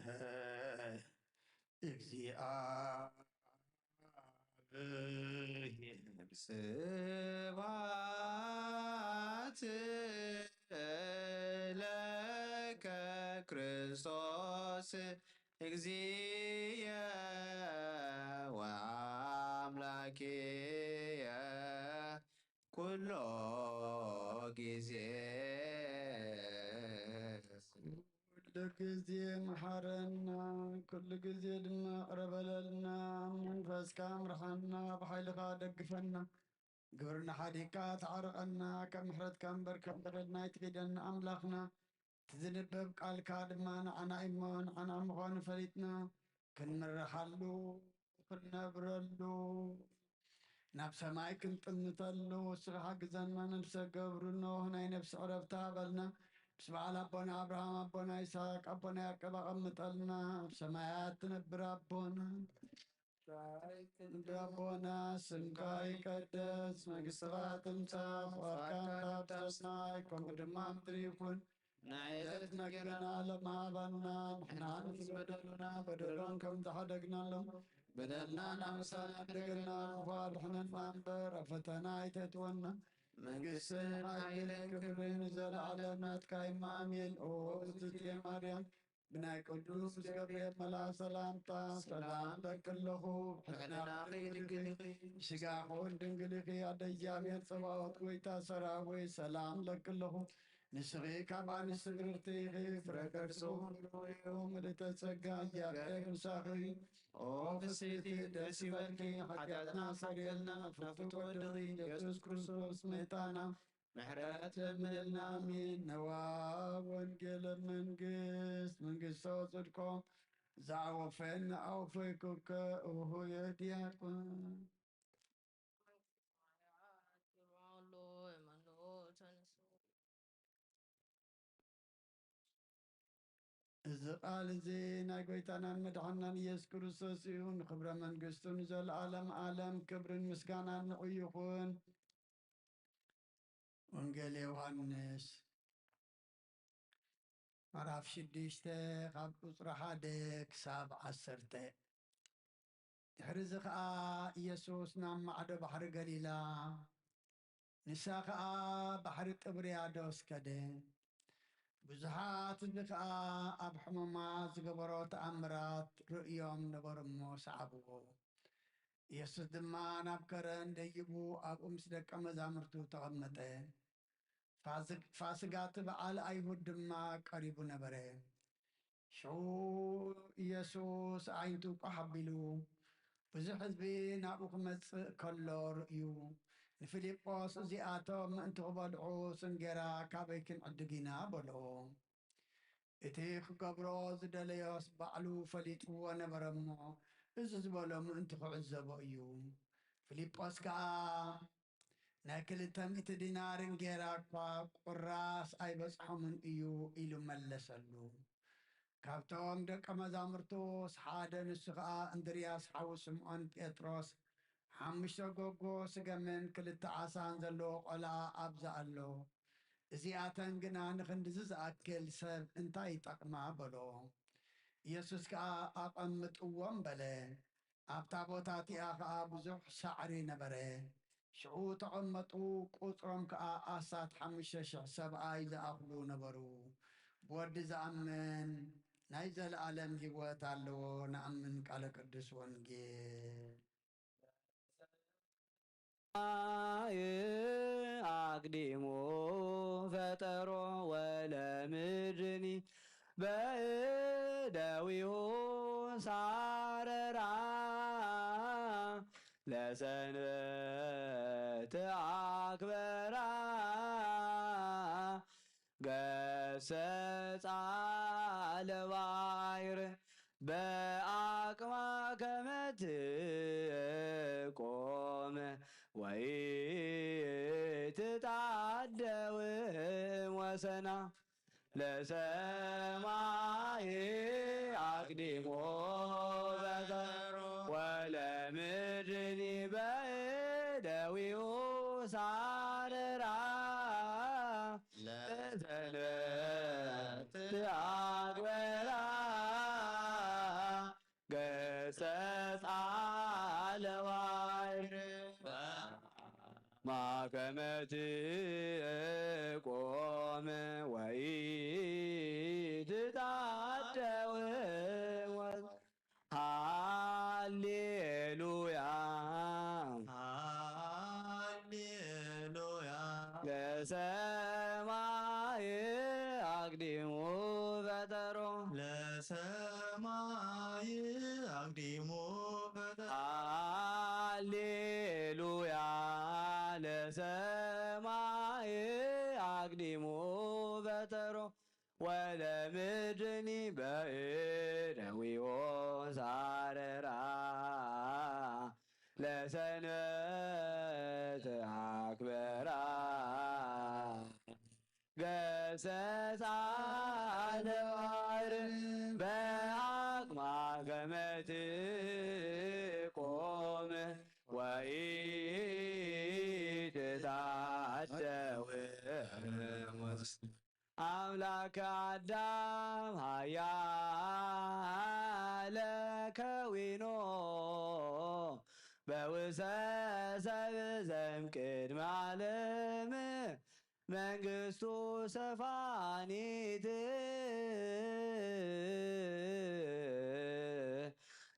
እግዚአብሔር ስብሐት ለከ ክርስቶስ እግዚእየ ወአምላክየ። ኩሉ ግዜ ኩሉ ግዜ መሓረና፣ ኩሉ ግዜ ድማ ይቕረ በለልና። መንፈስካ ምርሓና፣ ብሓይልኻ ደግፈና። ግብርና ሓዲግካ ተዓርቐና፣ ከም ምሕረትካ እምበር ከም በደልና ኣይትኺደና ኣምላኽና። እቲ ዝንበብ ቃልካ ድማ ንዓና እሞ ንዓና ምዃኑ ፈሊጥና ክንምርሓሉ፣ ክንነብረሉ፣ ናብ ሰማይ ክንጥምተሉ እስኻ ሓግዘና። ነብሰ ገብሩ ኖህ ናይ ነብሲ ዕረፍታ በልና። ምስ በዓል ኣቦና ኣብርሃም፣ ኣቦና ይስሐቅ፣ ኣቦና ያዕቆብ ኣቐምጠልና። ኣብ ሰማያት ትነብር ኣቦና፣ ንድ ኣቦና፣ ስምካ ይቀደስ፣ መንግስትኻ ትምጻእ፣ ፍቓድካ ከም ኣብ ሰማይ ከምኡ ድማ ምድሪ ይኹን። ናይ ዕለት እንጀራና ሎሚ ሃበና፣ ንሕና ንዝበደሉና በደሎም ከም ዝሓደግናሎም፣ በደልና ናምሳና ሓደገና፣ ክፉእ ኣድሕነና እምበር ኣብ ፈተና ኣይተእትወና። መንግስትን ሓይልን ክብርን ንዘለዓለም ናትካ እዩ፣ ኣሜን። ኦ እግዝእትየ ማርያም፣ ብናይ ቅዱስ ገብርኤል መልኣክ ሰላምታ ሰላም ለኪ ኣለኹ። ሕልናኺ ድንግል ኢኺ፣ ስጋኺ እውን ድንግል ኢኺ። ኣደ እግዚኣብሔር ጸባኦት፣ ጎይታ ሰራዊት፣ ሰላም ለኪ ኣለኹ። ንስኺ ካብ ኣንስቲ ብርክቲ ኢኺ፣ ፍረ ከርስኺ ብሩኽ እዩ። ምልእተ ጸጋ፣ እግዚኣብሔር ምሳኺ እዩ። ኦ ፍስሕቲ፣ ደስ ይበልኪ፣ ሓጢኣትና ኣስተሰርየልና፣ ፍቱው ወድኺ ኢየሱስ ክርስቶስ መይታና ምሕረት ለምንልና፣ ኣሜን። ነዋ ወንጌለ መንግስት፣ መንግስቶ ጽድቆ፣ ዛወፈን ኣውፈይኩከ፣ እሁ የዲያቆን። እዚ ቃል እዚ ናይ ጎይታናን መድሓናን ኢየሱስ ክርስቶስ እዩ። ንኽብረ መንግስቱ ንዘለዓለም ዓለም ክብርን ምስጋናን ንዑ ይኹን። ወንጌል ዮሃንስ ምዕራፍ ሽዱሽተ ካብ ቁጽሪ ሓደ ክሳብ ዓሰርተ። ድሕሪ እዚ ኸኣ ኢየሱስ ናብ ማዕዶ ባሕሪ ገሊላ፣ ንሳ ኸኣ ባሕሪ ጥብርያዶስ ከደ። ብዙሓት ህዝቢ ኸኣ ኣብ ሕሙማት ዝገበሮ ተኣምራት ርእዮም ነበሩ እሞ ሰዓብዎ። ኢየሱስ ድማ ናብ ከረን ደይቡ ኣብኡ ምስ ደቀ መዛሙርቱ ተቐመጠ። ፋስግ-፣ ፋስጋ እቲ በዓል ኣይሁድ ድማ ቀሪቡ ነበረ። ሽዑ ኢየሱስ ኣዒንቱ ቋሕ ኣቢሉ፣ ብዙሕ ህዝቢ ናብኡ ክመጽእ ከሎ ርእዩ፣ ንፊልጶስ፣ "እዚኣቶም ምእንቲ ክበልዑስ እንጌራ ካበይ ክንዕድግ ኢና?" በልኦ። እቲ ክገብሮ ዝደለዮስ ባዕሉ ፈሊጥዎ ነበረ እሞ፣ እዚ ዝበሎ ምእንቲ ክዕዘቦ እዩ። ፊልጶስ ከኣ፣ "ናይ ክልተ ሚእቲ ዲናር እንጌራ እኳ ቁራስ ኣይበጽሖምን እዩ" ኢሉ መለሰሉ። ካብቶም ደቀ መዛሙርቱስ ሓደ፣ ንሱ ኸኣ እንድርያስ ሓው ስምዖን ጴጥሮስ፣ "ሓሙሽተ ጎጎ ስገምን ክልተ ዓሳን ዘለዎ ቈልዓ ኣብዚ ኣሎ። እዚኣተን ግና ንኽንድዚ ዝኣክል ሰብ እንታይ ይጠቕማ?" በሎ። ኢየሱስ ከኣ፣ "ኣቐምጥዎም" በለ። ኣብታ ቦታ እቲኣ ኸኣ ብዙሕ ሳዕሪ ነበረ። ሽዑ ተቐመጡ፣ ቁጽሮም ከኣ ኣስታት ሓሙሽተ ሽሕ ሰብኣይ ዝኣኽሉ ነበሩ። ብወዲ ዝኣምን ናይ ዘለኣለም ህይወት ኣለዎ። ንኣምን። ቃለ ቅዱስ ወንጌል። ሰማይ አቅዲሙ ፈጠሮ ወለምድርኒ በእደዊሁ ሳረራ ለሰንበት አክበራ ገሰጻ ለባሕር በአቅማ ከመትቆም ወይትጣደው ወሰና ለሰማይ አቅዲሞ በጠሮ ወለምድርኒ በእደዊሁ ሳረራ ለሰንበት አክበራ ገሰጻ ለባሕር ማከመት ቆም ወይትጣደው ሃሌሉያ ሃሌሉያ አቅዲሙ ፈጠሮ ለሰማይ አቅዲሙ ፈጠሮ። ሃሌሉያ ለሰማይ አቅዲሙ ፈጠሮ ወለምድርኒ በእደዊዎ ሳረራ ለሰንበት አክበራ። ገሰጻ ነባር በአቅማ ከመትቆም ወኢትታደው። አምላክ አዳም ሃያለ ከዊኖ በውሰ ሰብ ዘም ቅድመ ዓለም መንግስቱ ሰፋኒት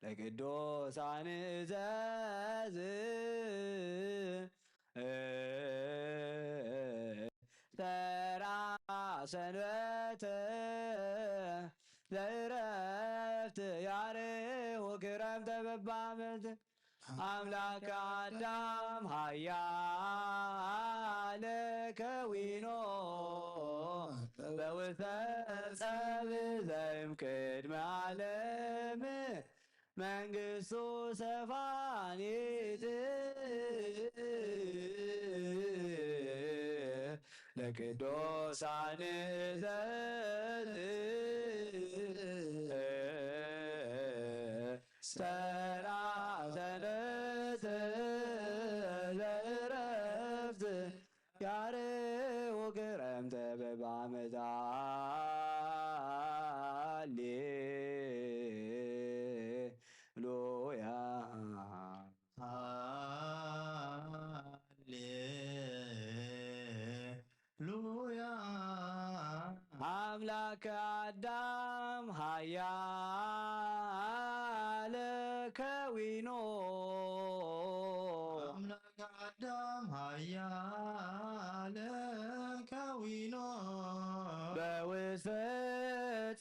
ለቅዱሳን እዘዝ ተራ ሰንበተ ለእረፍት ያሬሁ ክረምተ በባመት አምላክ አዳም ሃያለ ከዊኖ በውስተ ጸብ ዘእም ቅድመ ዓለም መንግስቱ ሰፋኒት ለቅዱሳን ዘዝ ሰራ ሰንበት ለእረፍት ያሬሁ ክረምተ በባመት ሃሌሉያ። ሃሌሉያ። አምላክ አዳም ሃያለ ከዊኖ አምላክ አዳም ሃያለ ከዊኖ በውስተ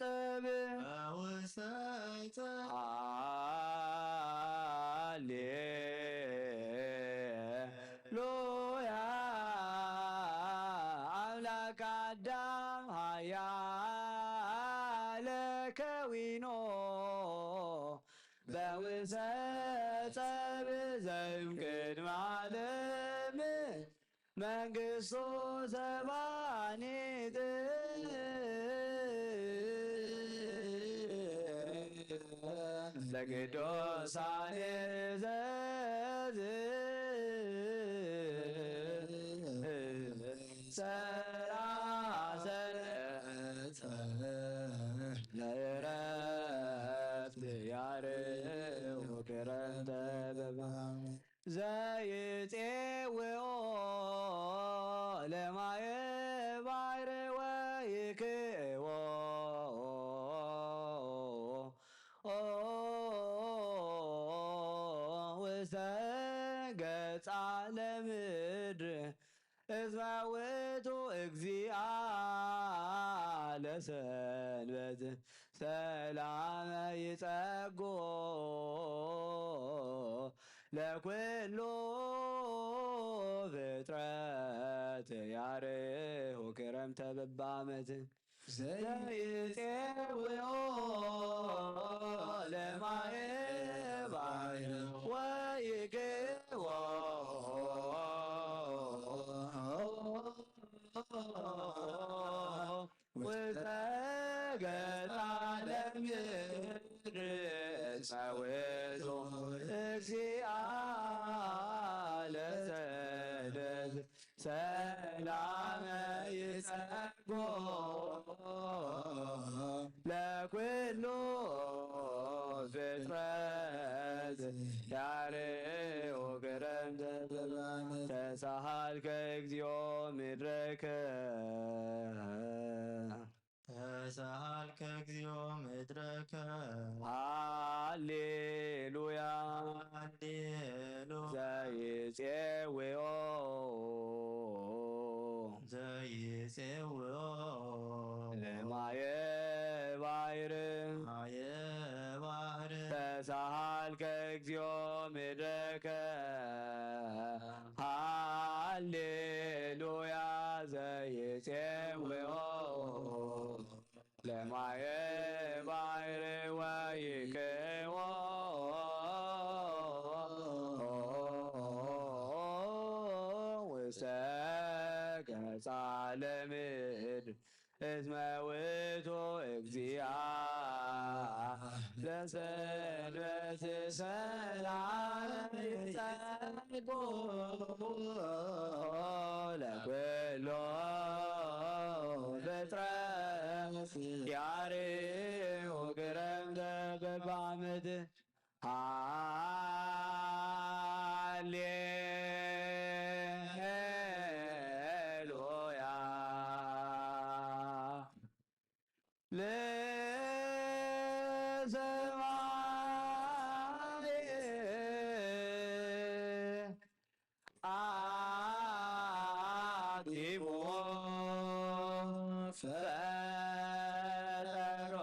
ጸብ በውስተ ጸብ ሃሌሉያ። አምላክ አዳም ሃያለ ከዊኖ በውሰ ጸብ ዘእም ቅድመ ዓለም መንግስቱ ሰባኒት ለቅዱሳን ዘዝ ሰራ ሰንበት ለእረፍት ያሬሁ ክረምተ በባ ዘይጼውኦ ለማየ ባሕር ወይክዎ ውስተ ገጻ ለምድር እስመ ውእቱ እግዚአ ለሰንበት ሰላመ ይጸጎ ለኩሉ ፍጥረት ያሬሁ ክረምተ በባመት ዘይጼውኦ ለማየ ባሕር ወይክዎ ውስተ ገጻ ለምድር እስመ ውእቱ እግዚአ ለሰንበት ሰላመ ይጸጎ ለኩሉ ፍጥረት ያሬሁ ክረምተ ተሳሃልከ እግዚኦ ምድረከ ተሳሃልከ እግዚኦ ምድረከ ሃሌሉያ ሃሌሉያ ዘይጼውኦ ዘይጼውኦ ለማ እግዚኦ ምድረከ ሃሌሉያ ዘይጼውኦ ለማየ ባሕር ወይክዎ ውስተ ገጻ ለምድር እስመ ውእቱ እግዚአ ለሰንበት ሰላም ይጸግቦ ለኩሎ ፍጥረት ያሬው ግረም ተበባ ምድር ሃሌሉያ ለሰማይ አኪቦ ፈጠሮ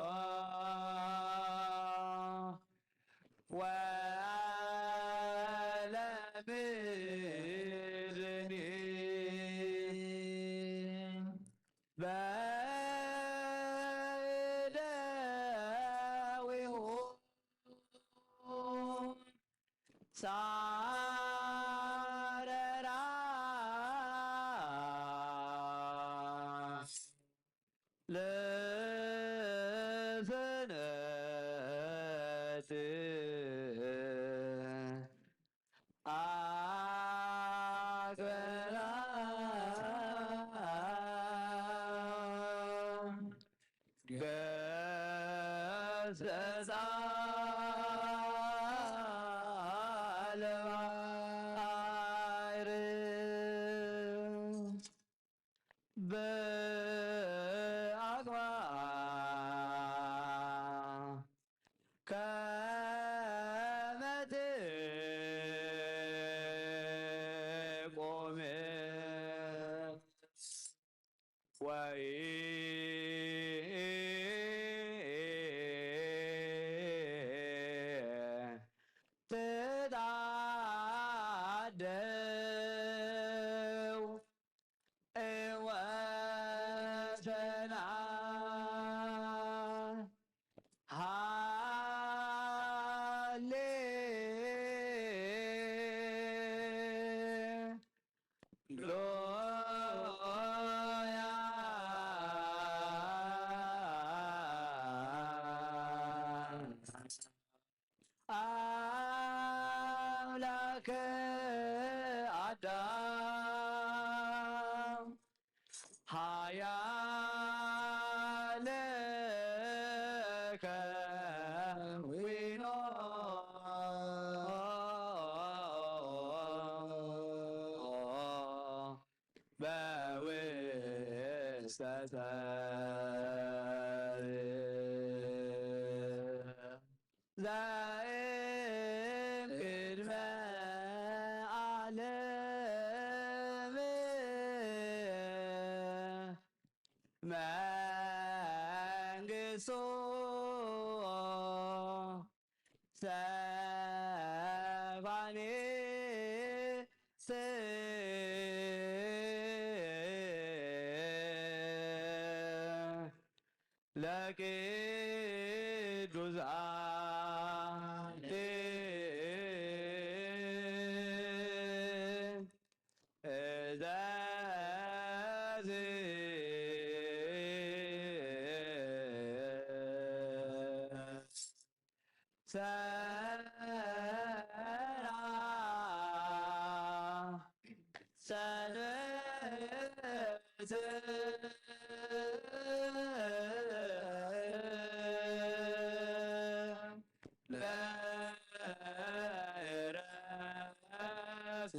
ወለምድኒ በእደዊሁ ሳረራ ለፍነት አክበራ ገሰጻ ለባሕር በአግባ ከመ ትቆም ወይ ትታደው እወሰና ሃሌ ሉያ አምላክ አዳም ኃያል ከዊኖ በውስተ ጸር ዘእም ቅድመ ዓለም መንግስቱ ሰፋኔ ለቅዱሳን እዘዝ ሰራ ሰንበት ለእረፍት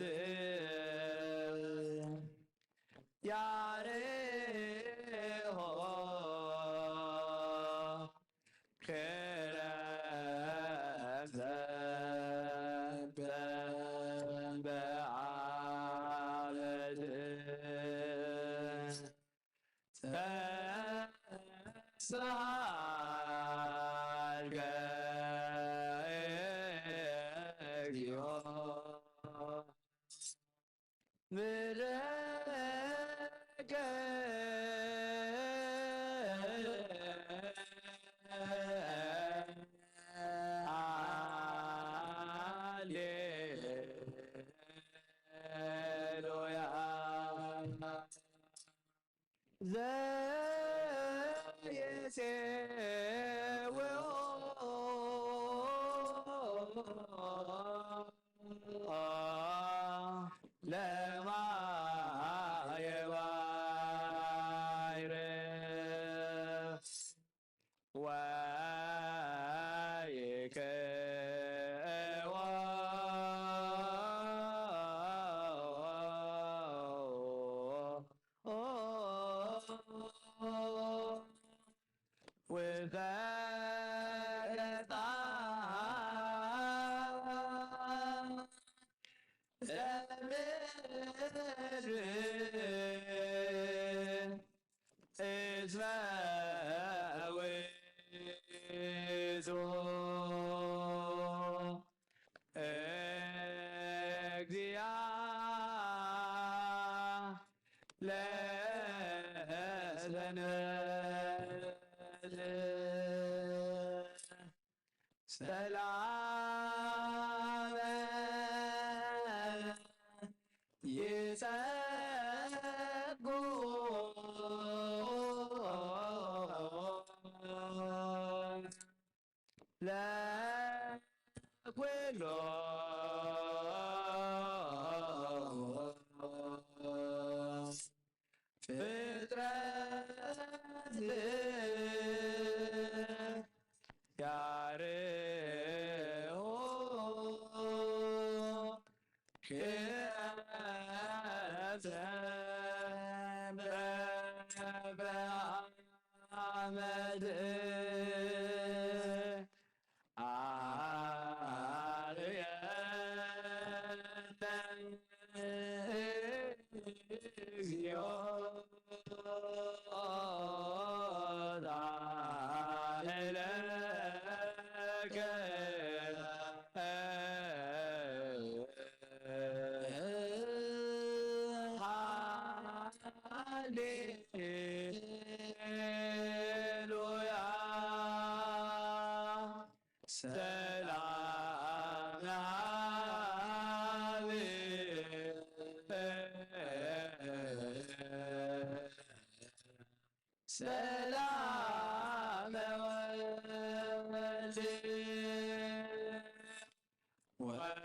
ያርሆ ክረምተ በዓመት ተስሃልከ ምሕረትከ ሃሌሉያ። ዘየሴውኦ ለማየ ባሕር ወይክእዎ ውፈጣ ለምድር እስመ ውእቱ እግዚአ ለሰንበት። ሰላመ ይጸጉ ለኩሎ ፍጥረት ያርሆ ክእዘን በአመድ አርየነ እግዚኦ ዳህለከ ሃሌሉያ። ሰላም አብ ሰላም ወልድ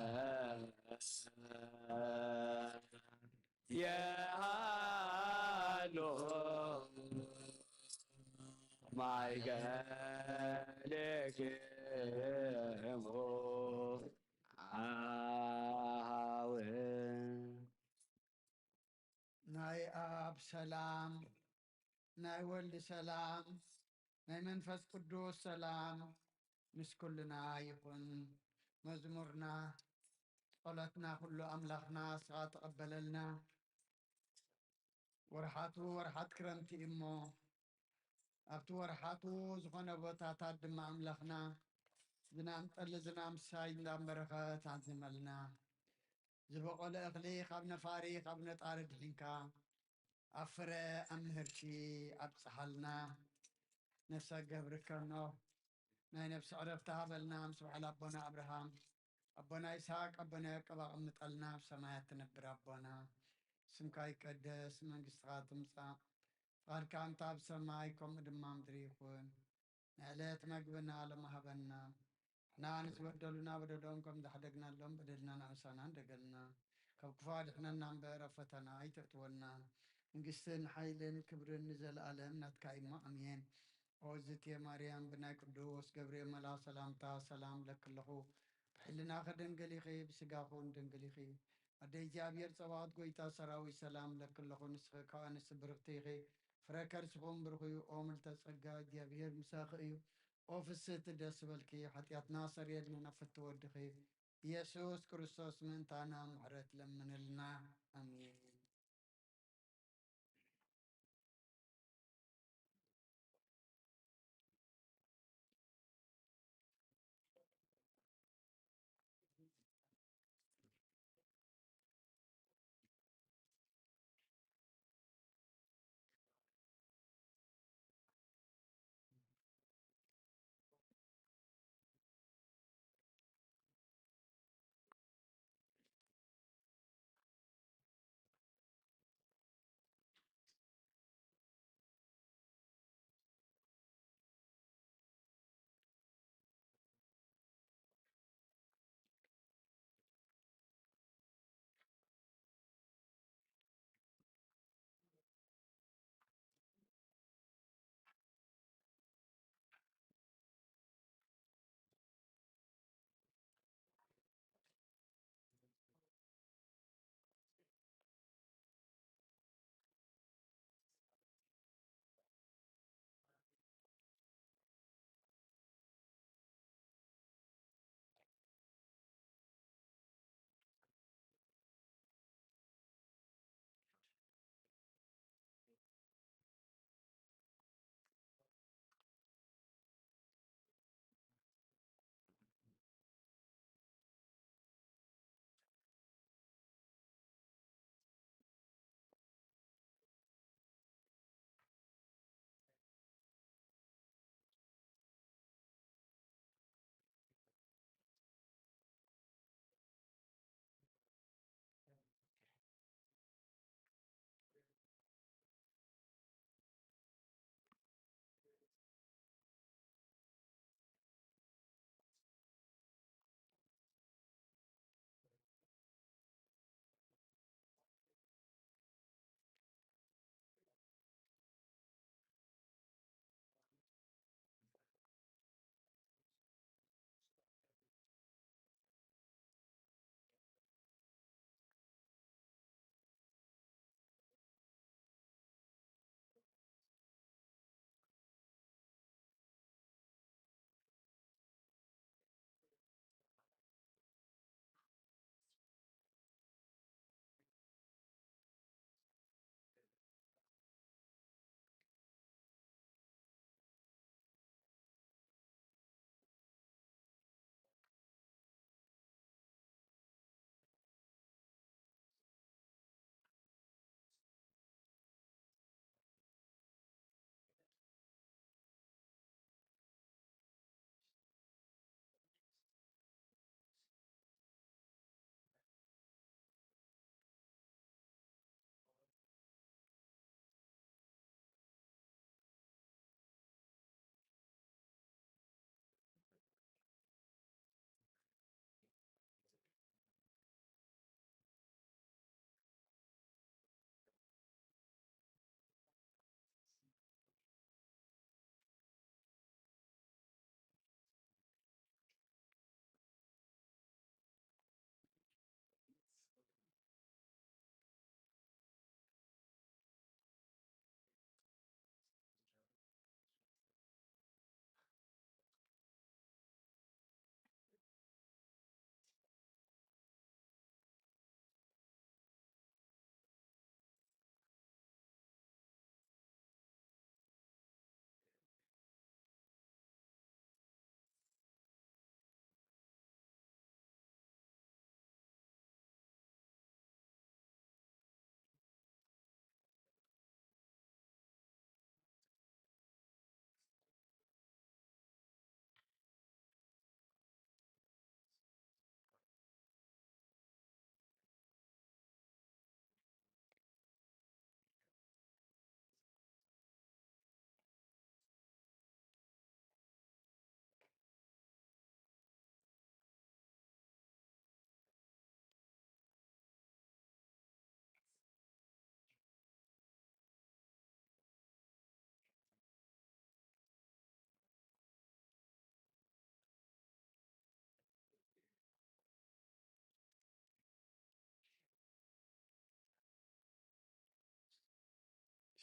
ወመንፈስ ቅዱስ የሃሎ ማእከሌክሙ አሃው። ናይ ኣብ ሰላም፣ ናይ ወልድ ሰላም፣ ናይ መንፈስ ቅዱስ ሰላም ምስ ኩልና ይኹን። መዝሙርና፣ ጸሎትና ኩሉ ኣምላኽና ንስኻ ተቐበለልና። ወርሓቱ ወርሓት ክረምቲ እሞ፣ ኣብቲ ወርሓቱ ዝኾነ ቦታታት ድማ ኣምላኽና ዝናም ጠሊ ዝናም ሳይ እንዳንበረኸ ታዝመልና። ዝበቖለ እኽሊ ካብ ነፋሪ ካብ ነጣሪ ድሒንካ፣ ኣብ ፍረ ኣብ ምህርቲ ኣብጽሓልና። ነፍሰ ገብርከ ኖህ ናይ ነፍሲ ዕረፍቲ ሃበልና፣ ምስ በዓል ኣቦና ኣብርሃም፣ ኣቦና ይስሐቅ፣ ኣቦና ያዕቆብ ኣቐምጠልና። ኣብ ሰማያት ትነብር ኣቦና፣ ስምካ ይቀደስ፣ መንግስትኻ ትምጻእ፣ ፍቓድካ እንተ ኣብ ሰማይ ከምኡ ድማ ምድሪ ይኹን። ንዕለት መግብና ሎሚ ሃበና። ንሕና ንዝበደሉና በደሎም ከም ዝሓደግናሎም በደልና ንኣምሳና እንደገልና። ካብ ክፉ ኣድሕነና እምበር ኣብ ፈተና ኣይተእትወና። መንግስትን ሓይልን ክብርን ንዘለኣለም ናትካ እዩ እሞ ኣሜን። ኦ ዝቴ ማርያም ብናይ ቅዱስ ገብርኤል መልኣኽ ሰላምታ ሰላም እብለኪ ኣለኹ። ብሕልናኺ ድንግል ኢኺ፣ ብስጋኺ እውን ድንግል ኢኺ። ኣደ እግዚኣብሔር ጸባኦት ጎይታ ሰራዊት ሰላም እብለኪ ኣለኹ። ንስኺ ከኣ ኣንስቲ ብርኽቲ ኢኺ። ፍረ ከርስኹም ብሩኽ እዩ። ኦ ምልዕተ ጸጋ እግዚኣብሔር ምሳኺ እዩ። ኦ ፍስህቲ ደስ በልኪ፣ ሓጢኣትና ሰርየልና ናብ ፍትው ወድኺ ኢየሱስ ክርስቶስ ምእንታና ምሕረት ለምንልና። ኣሜን።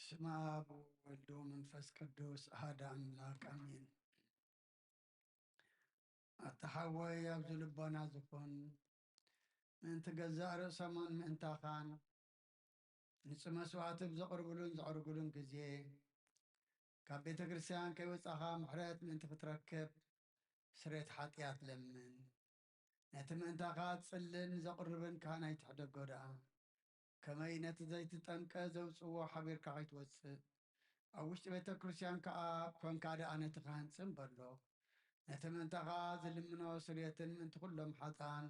ስመ ኣብ ወወልድ ወመንፈስ ቅዱስ ኣሃደ ኣምላክ ኣሜን። ኣታ ሓወይ ኣብዚ ልቦና ዝኹን ምእንቲ ገዛእ ርእሶምን ምእንታኻን ንጽ መስዋዕቲ ብዘቕርብሉን ዘዕርጉሉን ግዜ ካብ ቤተ ክርስቲያን ከይወጻኻ ምሕረት ምእንቲ ክትረክብ ስሬት ሓጢኣት ለምን። ነቲ ምእንታኻ ጽልን ዘቕርብን ካህን ኣይትሕደጎ ደኣ። ከመይ ነቲ ዘይትጠምቀ ዘውጽዎ ሓቢርካ ከይትወጽእ፣ ኣብ ውሽጢ ቤተ ክርስቲያን ከኣ ኮንካ ደኣ ነቲ ካህን ጽን በሎ። ነቲ ምእንታኻ ዝልምኖ ስርየትን ምእንቲ ኩሎም ሓጥኣን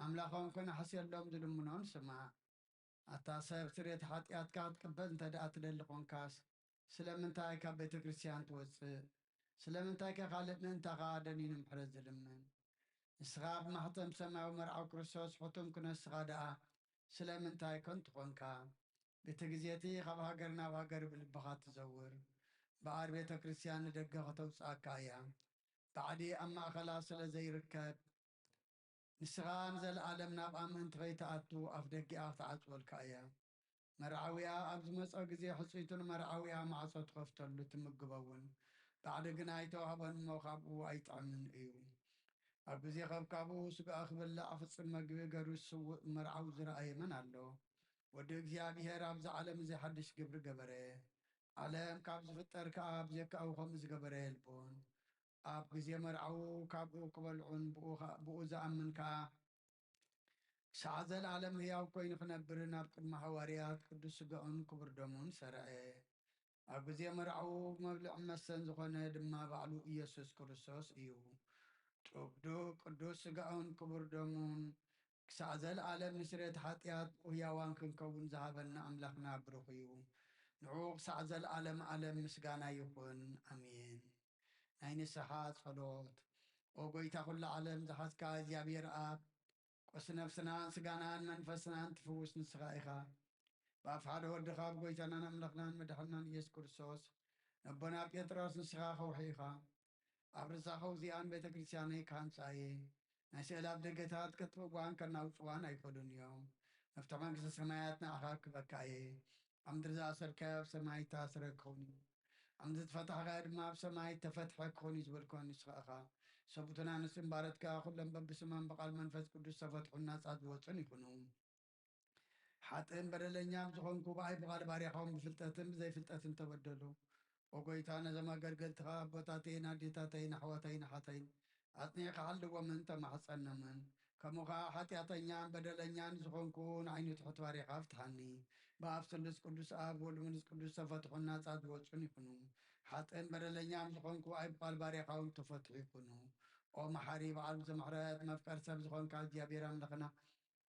ኣምላኾም ክነሕስየሎም ዝልምኖን ስማዕ። ኣታ ሰብ ስርየት ሓጢኣትካ ክትቅበል እንተ ደኣ ትደሊ ኾንካስ፣ ስለምንታይ ካብ ቤተ ክርስቲያን ትወጽእ? ስለምንታይ ከ ካልእ ምእንታኻ ደኒኑ ምሕረት ዝልምን? ንስኻ ብማሕተም ሰማያዊ መርዓዊ ክርስቶስ ሕቱም ክነስኻ ደኣ ስለምንታይ ከንቱ ኾንካ? በቲ ግዜ እቲ ካብ ሃገር ናብ ሃገር ብልብኻ ትዘውር፣ እምበኣር ቤተ ክርስቲያን ንደገ ከተውጽኣካ እያ። ባዕዲ ኣብ ማእከላ ስለ ዘይርከብ፣ ንስኻ ንዘለኣለም ናብኣ ምእንቲ ኸይትኣቱ ኣፍ ደጊኣ ክትዓጽወልካ እያ። መርዓዊኣ ኣብ ዝመጾ ግዜ ሕጽይቱ ንመርዓዊኣ ማዕጾ ትኸፍተሉ ትምግቦ እውን። ባዕዲ ግና ኣይተዋህቦን እሞ ካብኡ ኣይጥዕምን እዩ። ኣብ ግዜ ከብካቡ ስጋኣ ክበልዕ ፍጽም መግቢ ገሩ ዝስውእ መርዓዊ ዝረኣየ መን ኣሎ? ወዲ እግዚኣብሔር ኣብዚ ዓለም እዚ ሓድሽ ግብሪ ገበረ። ዓለም ካብ ዝፍጠር ከኣ ብጀካኡ ከምኡ ዝገበረ የልቦን። ኣብ ግዜ መርዓዉ ካብኡ ክበልዑን ብኡ ከ-፣ ብኡ ዝኣምን ከኣ ክሳዕ ዘለኣለም ህያው ኮይኑ ክነብርን ኣብ ቅድሚ ሃዋርያት ቅዱስ ስጋኡን ክቡር ደሙን ሰርዐ። ኣብ ግዜ መርዓዉ መብልዕን መስተን ዝኾነ ድማ ባዕሉ ኢየሱስ ክርስቶስ እዩ። ጡብዱእ ቅዱስ ስጋኡን ክቡር ደሙን ክሳዕ ዘለኣለም ንስርየት ሓጢኣት ህያዋን ክንከውን ዝሃበና ኣምላኽና ብሩኽ እዩ። ንዕኡ ክሳዕ ዘለኣለም ኣለም ምስጋና ይኹን። ኣሜን። ናይ ንስሓ ጸሎት። ኦ ጎይታ ኩሉ ዓለም ዝሓዝካ እግዚኣብሔር ኣብ፣ ቁስ ነፍስናን ስጋናን መንፈስናን ትፍውስ ንስኻ ኢኻ። ብኣፍ ሓደ ወድኻ ብጎይታናን ኣምላኽናን መድሓንናን ኢየሱስ ክርስቶስ ነቦና ጴጥሮስ ንስኻ ከውሒ ኢኻ። ኣብ ርዛኸው እዚኣን ቤተ ክርስቲያነይ ክሃንጻ እየ። ናይ ስእላት ደገታት ከጥፍእዋን ከናውጽዋን ኣይክእሉን እዮም። መፍትሒ መንግስቲ ሰማያት ንዓኻ ክበካ እየ። ኣብ ምድሪ ዝኣሰርካዮ ኣብ ሰማይ እተኣስረ ክኸውን እዩ። ኣብ ምድሪ ዝፈታሕካዮ ድማ ኣብ ሰማይ እተፈትሐ ክኸውን እዩ ዝበልኮ ንስኻ ኢኻ። ሰብኡትን ኣንስትን ባሮትካ ኩሎም በብስሞም ብቓል መንፈስ ቅዱስ ዝተፈትሑን ናጻ ዝወጹን ይኹኑ። ሓጥእን በደለኛን ዝኾንኩ ብኣይ ብቓል ባርያኻውን ብፍልጠትን ብዘይፍልጠትን ተበደሉ። ኦ ጎይታ፣ ነዞም ኣገልገልትኻ ኣቦታተይን ኣዴታተይን ኣሕዋተይን ኣሓተይን ኣጽኒዕካ ሓልዎምን ተማሕጸኖምን። ከምኡ ኸኣ ሓጢኣተኛን በደለኛን ዝኾንኩ ንዓይኑ ትሑት ባርያኻ ፍትሓኒ። ብኣብ ስሉስ ቅዱስ ኣብ ወልድ መንፈስ ቅዱስ ተፈትሑን ናጻ ዝወጹን ይኹኑ። ሓጥእን በደለኛን ዝኾንኩ ኣይ ብቓል ባርያኻውን ተፈትሑ ይኹኑ። ኦ መሓሪ በዓል ብዙሕ ምሕረት መፍቀር ሰብ ዝኾንካ እግዚኣብሔር ኣምላኽና፣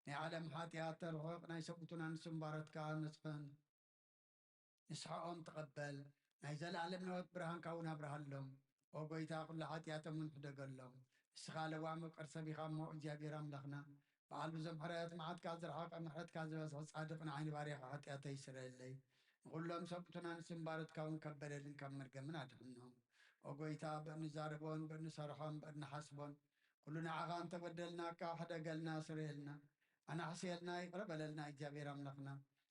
ናይ ዓለም ሓጢኣት ተርሕቕ፣ ናይ ሰብኡትን ኣንስትን ባሮትካ ንስሕን ንስሓኦም ተቐበል፣ ናይ ዘለኣለም ነወት ብርሃንካ እውን ኣብርሃሎም። ኦ ጎይታ፣ ኩሉ ሓጢኣቶም እውን ሕደገሎም። ንስኻ ለዋም መፍቀር ሰብ ኢኻ እሞ እግዚኣብሔር ኣምላኽና፣ በዓል ብዙሕ ምሕረት፣ መዓትካ ዝረሓቐ ምሕረትካ ዝበዝሐ ጻድቕ ንዓይኒ ባርያኻ ሓጢኣተይ ይስረየለይ። ንኹሎም ሰብኡትን ኣንስትን ባሮትካ እውን ካብ በደልን ካብ መርገምን ኣድሕኖም። ኦ ጎይታ፣ ብእንዛረቦን ብእንሰርሖን ብእንሓስቦን ኩሉ ንዓኻ እንተበደልናካ ሕደገልና፣ ስረየልና። ኣናሕስየልና፣ ይቕረ በለልና እግዚኣብሔር ኣምላኽና።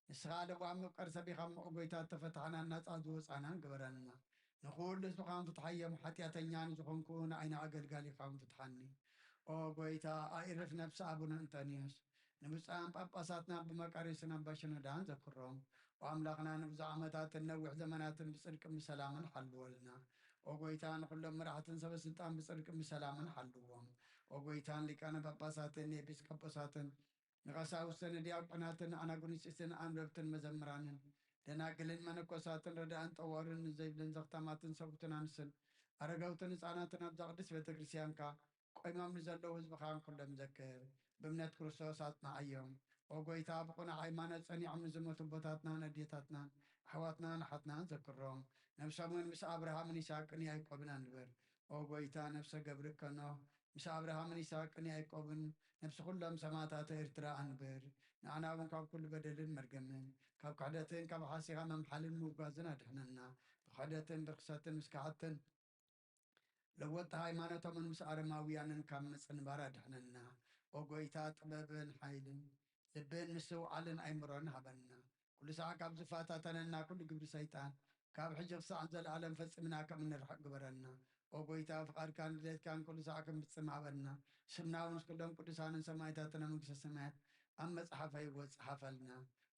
ንስኻ ለዋም መፍቀር ሰብ ኢኻ እሞ፣ ኦ ጎይታ፣ እተፈታሕናን ናጻ ዝወጻናን ግበረልና። ንኹሉ ህዝብኻ ፍትሓዮም፣ ሓጢኣተኛ ንዝኾንኩ ንዓይኒ ኣገልጋሊኻ ፍትሓኒ። ኦ ጎይታ፣ ኣኢርፍ ነፍሲ ኣቡነ እንጠንዮስ፣ ንብፁዓን ጳጳሳትና ብመቃርዮስን ኣባ ሽኖዳን ዘክሮም። ኦ ኣምላኽና፣ ንብዙሕ ዓመታትን ነዊሕ ዘመናትን ብጽድቅን ብሰላምን ሓልወልና። ኦ ጎይታ፣ ንኹሎም መራሕትን ሰበ ስልጣን ብጽድቅን ብሰላምን ሓልዎም። ኦ ጎይታ፣ ንሊቃነ ጳጳሳትን ንኤጲስቆጶሳትን ንቐሳውስትን ንዲያቆናትን ንኣናጉንስጢስን ኣንበብትን መዘምራንን ደናግልን መነኮሳትን ረዳእን ጠዋርን ንዘይብልን ዘኽታማትን ሰብኡትን ኣንስትን ኣረጋውትን ህፃናትን ኣብዛ ቅድስት ቤተ ክርስቲያንካ ቆይሞም ንዘለዉ ህዝብኻን ኩሎም ዘክር። ብእምነት ክርስቶስ ኣጽንዓዮም። ኦ ጎይታ፣ ብቕኑዕ ሃይማኖት ጸኒዖም ንዝሞቱ ኣቦታትናን ኣዴታትናን ኣሕዋትናን ኣሓትናን ዘክሮም። ነብሶምን ምስ ኣብርሃምን ይስሐቅን ያዕቆብን ኣንብር። ኦ ጎይታ፣ ነፍሰ ገብርከ ኖህ ምስ ኣብርሃምን ይስሐቅን ያዕቆብን ነፍሲ ኩሎም ሰማእታተ ኤርትራ ኣንብር። ንዓና እውን ካብ ኩሉ በደልን መርገምን ካብ ክሕደትን ካብ ሓሲኻ ምምሓልን ምውጋዝን ኣድሕነና። ብክሕደትን ብርክሰትን ምስ ከሓድትን ለወጥቲ ሃይማኖቶምን ምስ ኣረማውያንን ካብ ምጽንባር ኣድሕነና። ኦ ጎይታ፣ ጥበብን ሓይልን ልብን ምስትውዓልን ኣይምሮን ሃበና። ኩሉ ሰዓት ካብ ዝፈታተነና ኩሉ ግብሪ ሰይጣን፣ ካብ ሕጂ ክሳዕ ዘለኣለም ፈጺምና ከም እንርሕቕ ግበረና። ኦ ጎይታ፣ ፍቓድካን ድሌትካን ኩሉ ሰዓት ክንፍጽም ሃበና። ስምና እውን ምስ ኩሎም ቅዱሳንን ሰማዕታትን ኣብ መንግስተ ሰማያት ኣብ መጽሓፈ ህይወት ጸሓፈልና።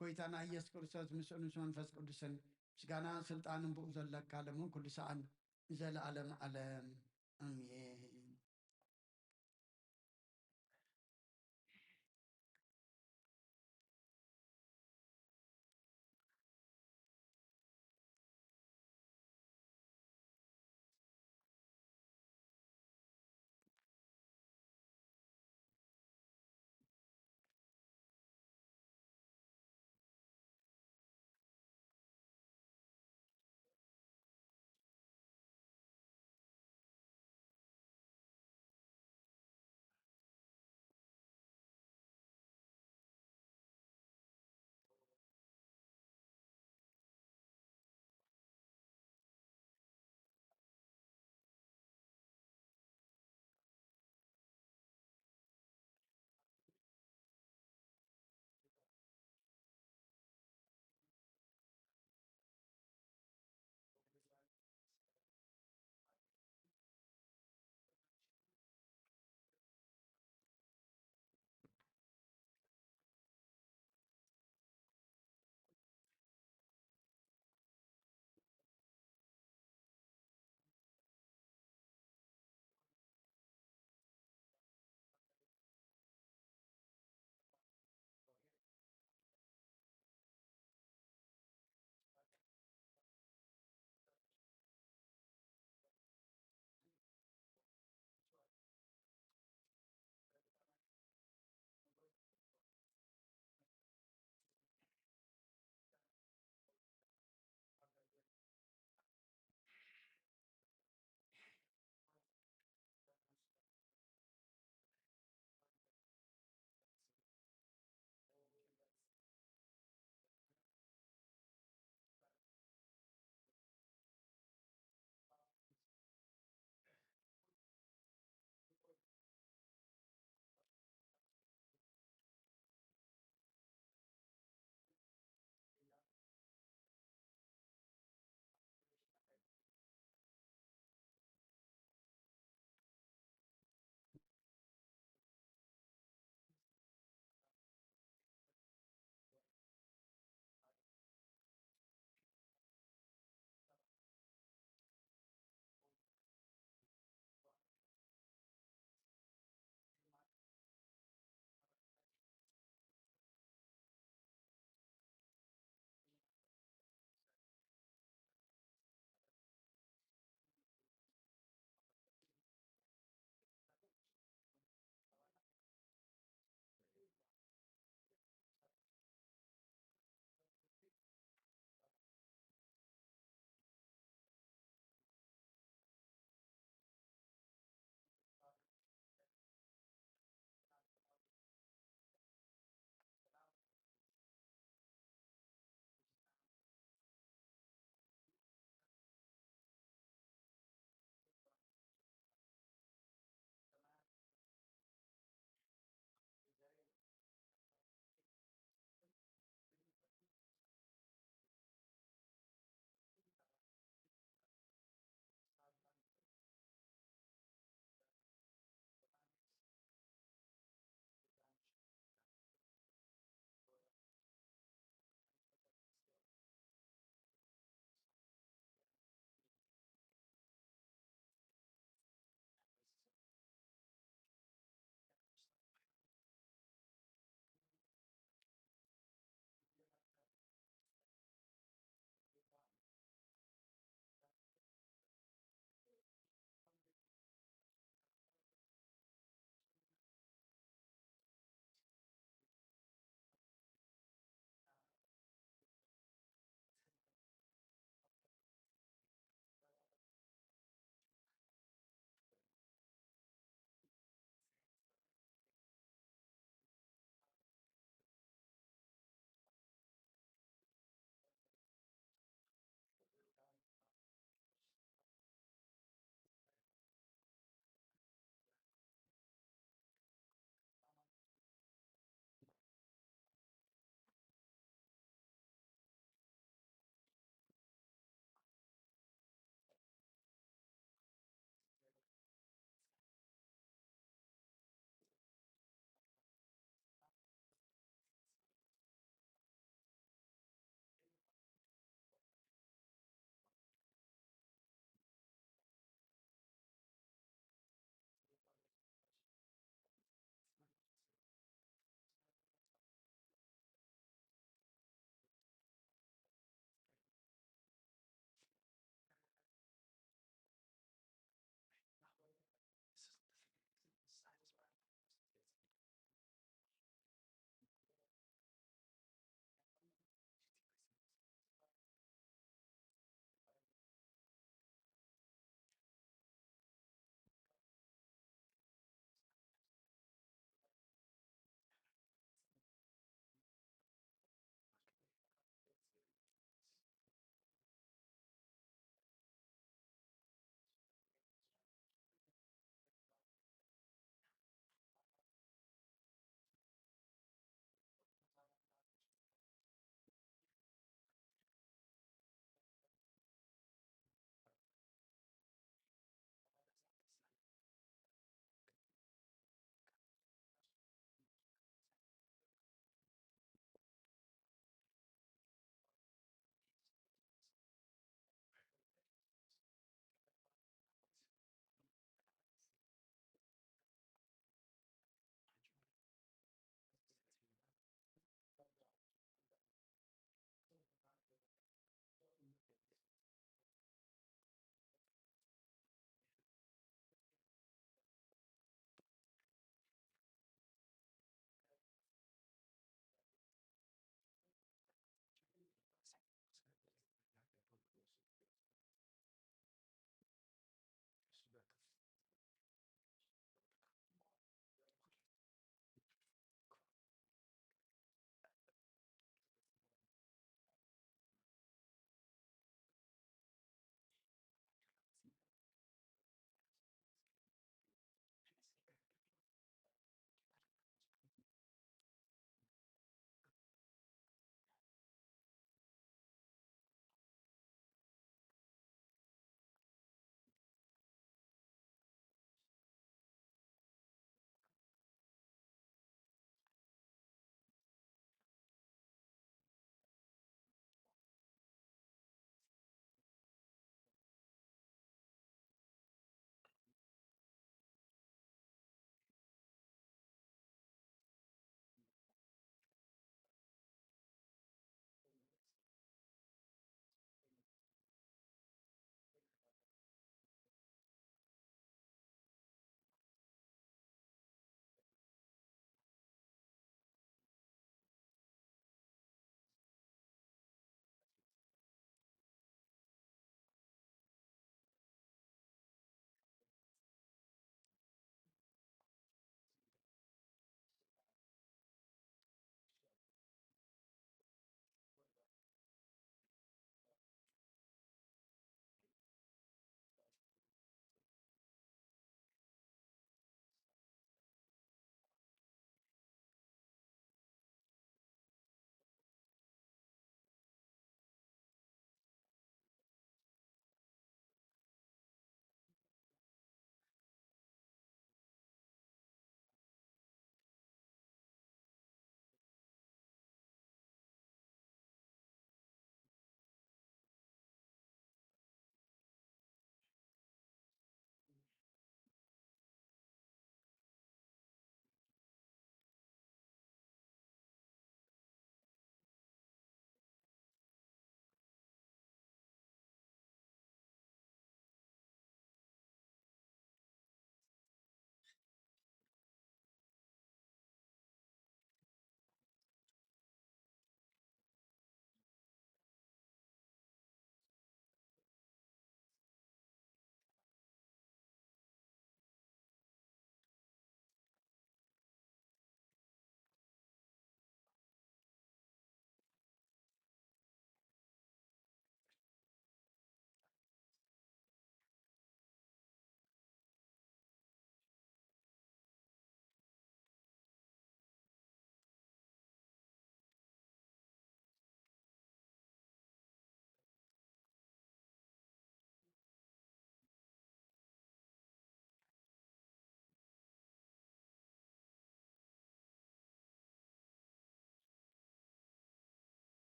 ጎይታና ኢየሱስ ክርስቶስ ምስኡ ምስ መንፈስ ቅዱስን ምስጋናን ስልጣንን ብኡ ዘለካ ለምን ኩሉ ሰዓን ንዘለኣለም ዓለም። ኣሜን።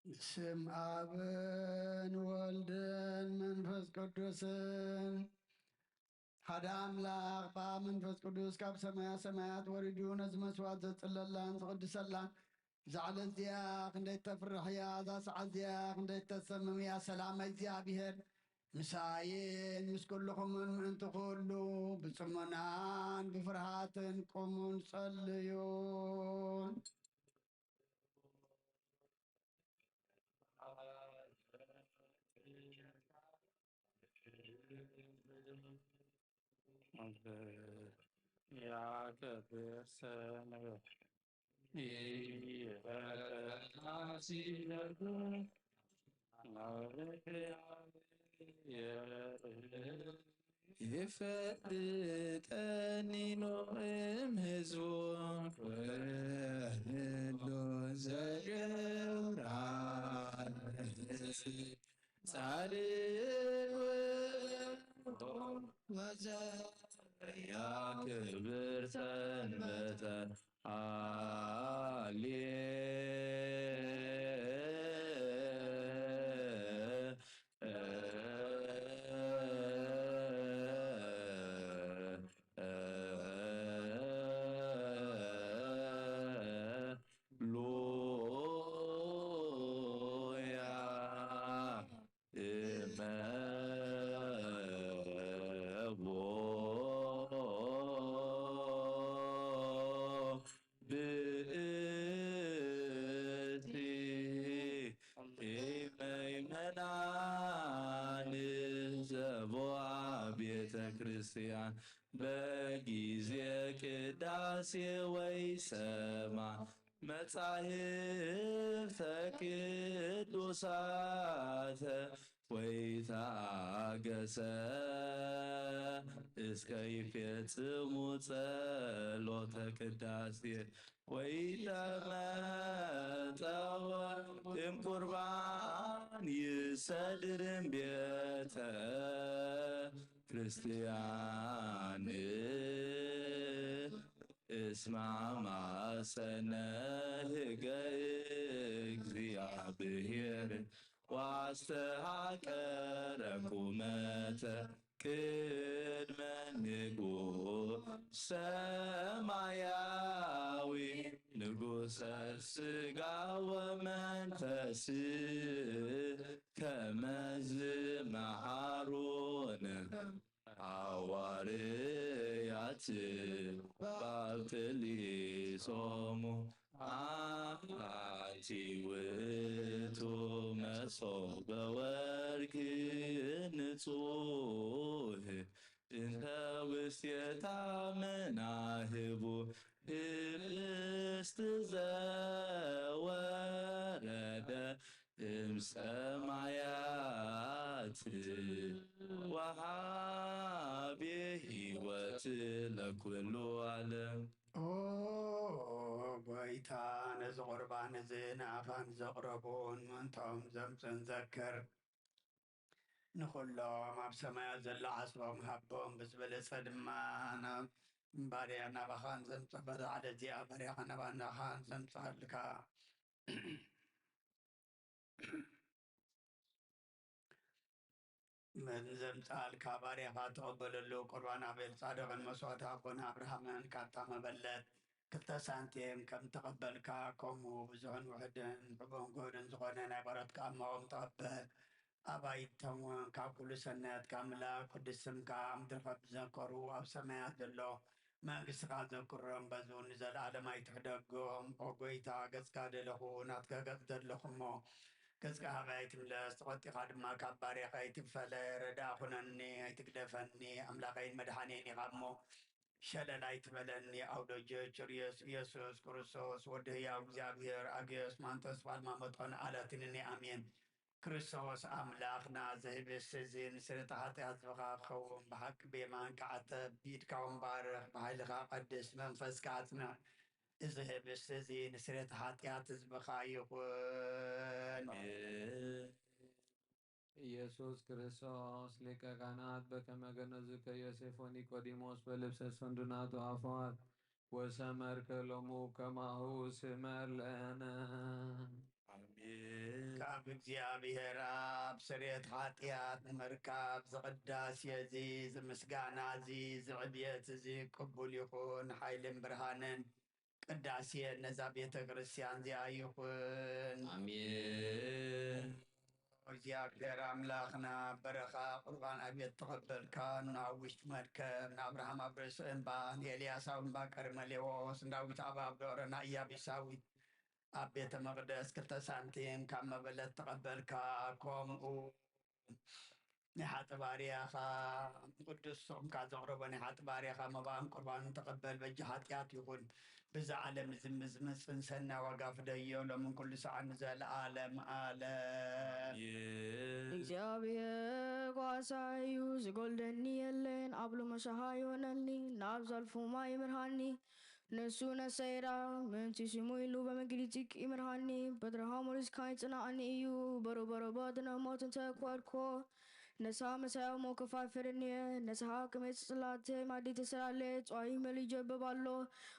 ስም ኣብን ወልድን መንፈስ ቅዱስን ሓደ ኣምላኽ ብኣብ መንፈስ ቅዱስ ካብ ሰማያ ሰማያት ወሪዱ ነዚ መስዋዕት ዘጽለላን ዝቕድሰላን እዛ ዕለት እዚኣ ክንደይ ተፍርሕ እያ፣ እዛ ሰዓት እዚኣ ክንደይ ተሰምም እያ። ሰላም እግዚኣብሔር ምሳይን ምስ ኩልኹምን ምእንቲ ኩሉ ብጽሞናን ብፍርሃትን ቁሙን ጸልዩን። ያከብር ሰንበት ይፈልጠኒ ኖእም ህዝቡ ኩሉ ዘገብራ ጻድቅ ወዘያ ክብር ሰንበተ ሃሌ ሉያ እመቦ ብእቲ ምእመናን ዘቦኣ ቤተ ክርስቲያን በጊዜ ቅዳሴ ወይ ሰማ መጻሕፍተ ቅዱሳተ ወይ ታገሰ እስከ ይፌጽሙ ጸሎተ ቅዳሴ ወይ ተመጠወ እም ቁርባን ይሰድርም ቤተ ክርስቲያን እስማ ማሰነ ህገ እግዚኣብሔር ዋስተሃቀረ ቁመተ ቅድመ ንጉሥ ሰማያዊ ንጉሠ ሥጋ ወመንፈስ ከመዝ መሃሩነ ሐዋርያት ባብትሊሶሙ አንቲ ውእቱ መሶበ ወርቅ ንጹሕ እንተ ውስቴታ መናህቡ ህብስት ዘወረደ እምሰማያት ወሃቤ ሕይወት ለኩሉ ዓለም። ኦ ጎይታ፣ ነዚ ቁርባን እዚ ንኣኻን ዘቕረቡን ምእንታኦም ዘምፅን ዘክር። ንኹሎም ኣብ ሰማያት ዘሎ ዓስቦም ሃቦም፣ ብዝበለጸ ድማ ናብ ባርያ ናባኻ ንዘምጽእ፣ በዛ ዕለት እዚኣ ባርያኻ ናባኻ ንዘምጽኣልካ፣ ንዘምጽኣልካ ባርያኻ ተቐበለሉ። ቁርባን ኣቤል ጻድቕን መስዋእቲ ኣቦና ኣብርሃምን ካብታ መበለት ክልተ ሳንቲም ከም ተቐበልካ፣ ከምኡ ብዙሕን ውሑድን ሕቡን ግሁድን ዝኾነ ናይ በረትካ ኣማኦም ተቐበል። ኣባይቶም እውን ካብ ኩሉ ሰናያት ካብ ምላእ ቅዱስ ስምካ ኣብ ምድሪ ከም ዝዘከሩ ኣብ ሰማያት ዘሎ መንግስትኻ ዘክሮም። በዚ እውን ንዘለኣለም ኣይትሕደጎም። ኦ ጎይታ፣ ገጽካ ደለኹ፣ ናትካ ገጽ ደለኹ እሞ፣ ገጽካ ሃበይ ኣይትምለስ፣ ተቖጢኻ ድማ ካብ ባርያኻ ኣይትፈለ። ረዳእ ኩነኒ፣ ኣይትግደፈኒ፣ ኣምላኸይን መድሓኔን ኢኻ እሞ፣ ሸለል ኣይትበለኒ። ኣውደጀ ችርዮስ ኢየሱስ ክርስቶስ፣ ወዲ ህያው እግዚኣብሔር፣ ኣግዮስ ማንቶስ፣ ፋልማ መጦን ኣለትንኒ። ኣሜን። ክርስቶስ ኣምላኽና፣ እዚ ህብስት እዚ ንስርየተ ኃጢአት ዝብኻ ክኸውን፣ ብሓቂ ብየማንካ ዓተብ፣ ብኢድካ እውን ባርኽ፣ ብኃይልኻ ቀድስ፣ መንፈስካ ኣጽንዕ። እዚ ህብስት እዚ ንስርየተ ኃጢአት ህዝብኻ ይኹን። ኢየሱስ ክርስቶስ ሊቀ ካህናት በከመ ገነዝከ ዮሴፍ ወኒቆዲሞስ በልብሰ ሰንዱናቱ አፈዋት ወሰመርከ ሎሙ ከማሁ ስመር ለነ። ኣሜን። ካብ እግዚኣብሔር ኣብ ስርየት ሓጢኣት ንምርካብ ዝቕዳሴ እዚ፣ ዝምስጋና እዚ፣ ዝዕብየት እዚ ቅቡል ይኹን። ሓይልን ብርሃንን ቅዳሴ ነዛ ቤተ ክርስቲያን እዚኣ ይኹን። ኣሜን። እግዚኣብሔር ኣምላኽና በረኻ ቁርባን ኣቤት ተቐበልካ። ንኣብ ውሽጢ መርከብ ንኣብርሃም ኣብ ርእሲ እምባ ንኤልያስ ኣብ እምባ ቀርመሌዎስ ንዳዊት ኣብ ኣብ ዶረና ኢያቢሳዊት ኣብ ቤተ መቕደስ ክልተ ሳንቲም ካብ መበለት ተቐበልካ። ከምኡ ናይ ሓጥባርያኻ ቅዱስ ስምካ ዘቕረቦ ናይ ሓጥባርያኻ መባን ቁርባን ተቐበል። በጃ ሓጢኣት ይኹን ብዛ ዓለም እዚ ምዝምፅን ሰናይ ዋጋ ፍደዮ ሎምን ኩሉ ሰዓት ንዘለኣለም ኣለም። እግዚኣብሔር ጓሳ እዩ፣ ዝጎልደኒ የለን፣ ኣብ ሎመሻሃ ይሆነኒ፣ ናብ ዘልፉማ ይምርሃኒ። ንሱ ነሰይራ ምንቲ ስሙ ኢሉ በመንገዲ ጽድቂ ይምርሃኒ። በትርኻ ሞሪስካ ይጽናዕኒ እዩ፣ በሮበሮቦ ድነሞት እንተ ኳድኮ። ነሳ መሳያ ሞከፋ ፍርንየ፣ ነስሓ ቅሜት ጽላተ ማዲ ተሰራለ፣ ጸዋይ መሊ ጀበብ ኣሎ።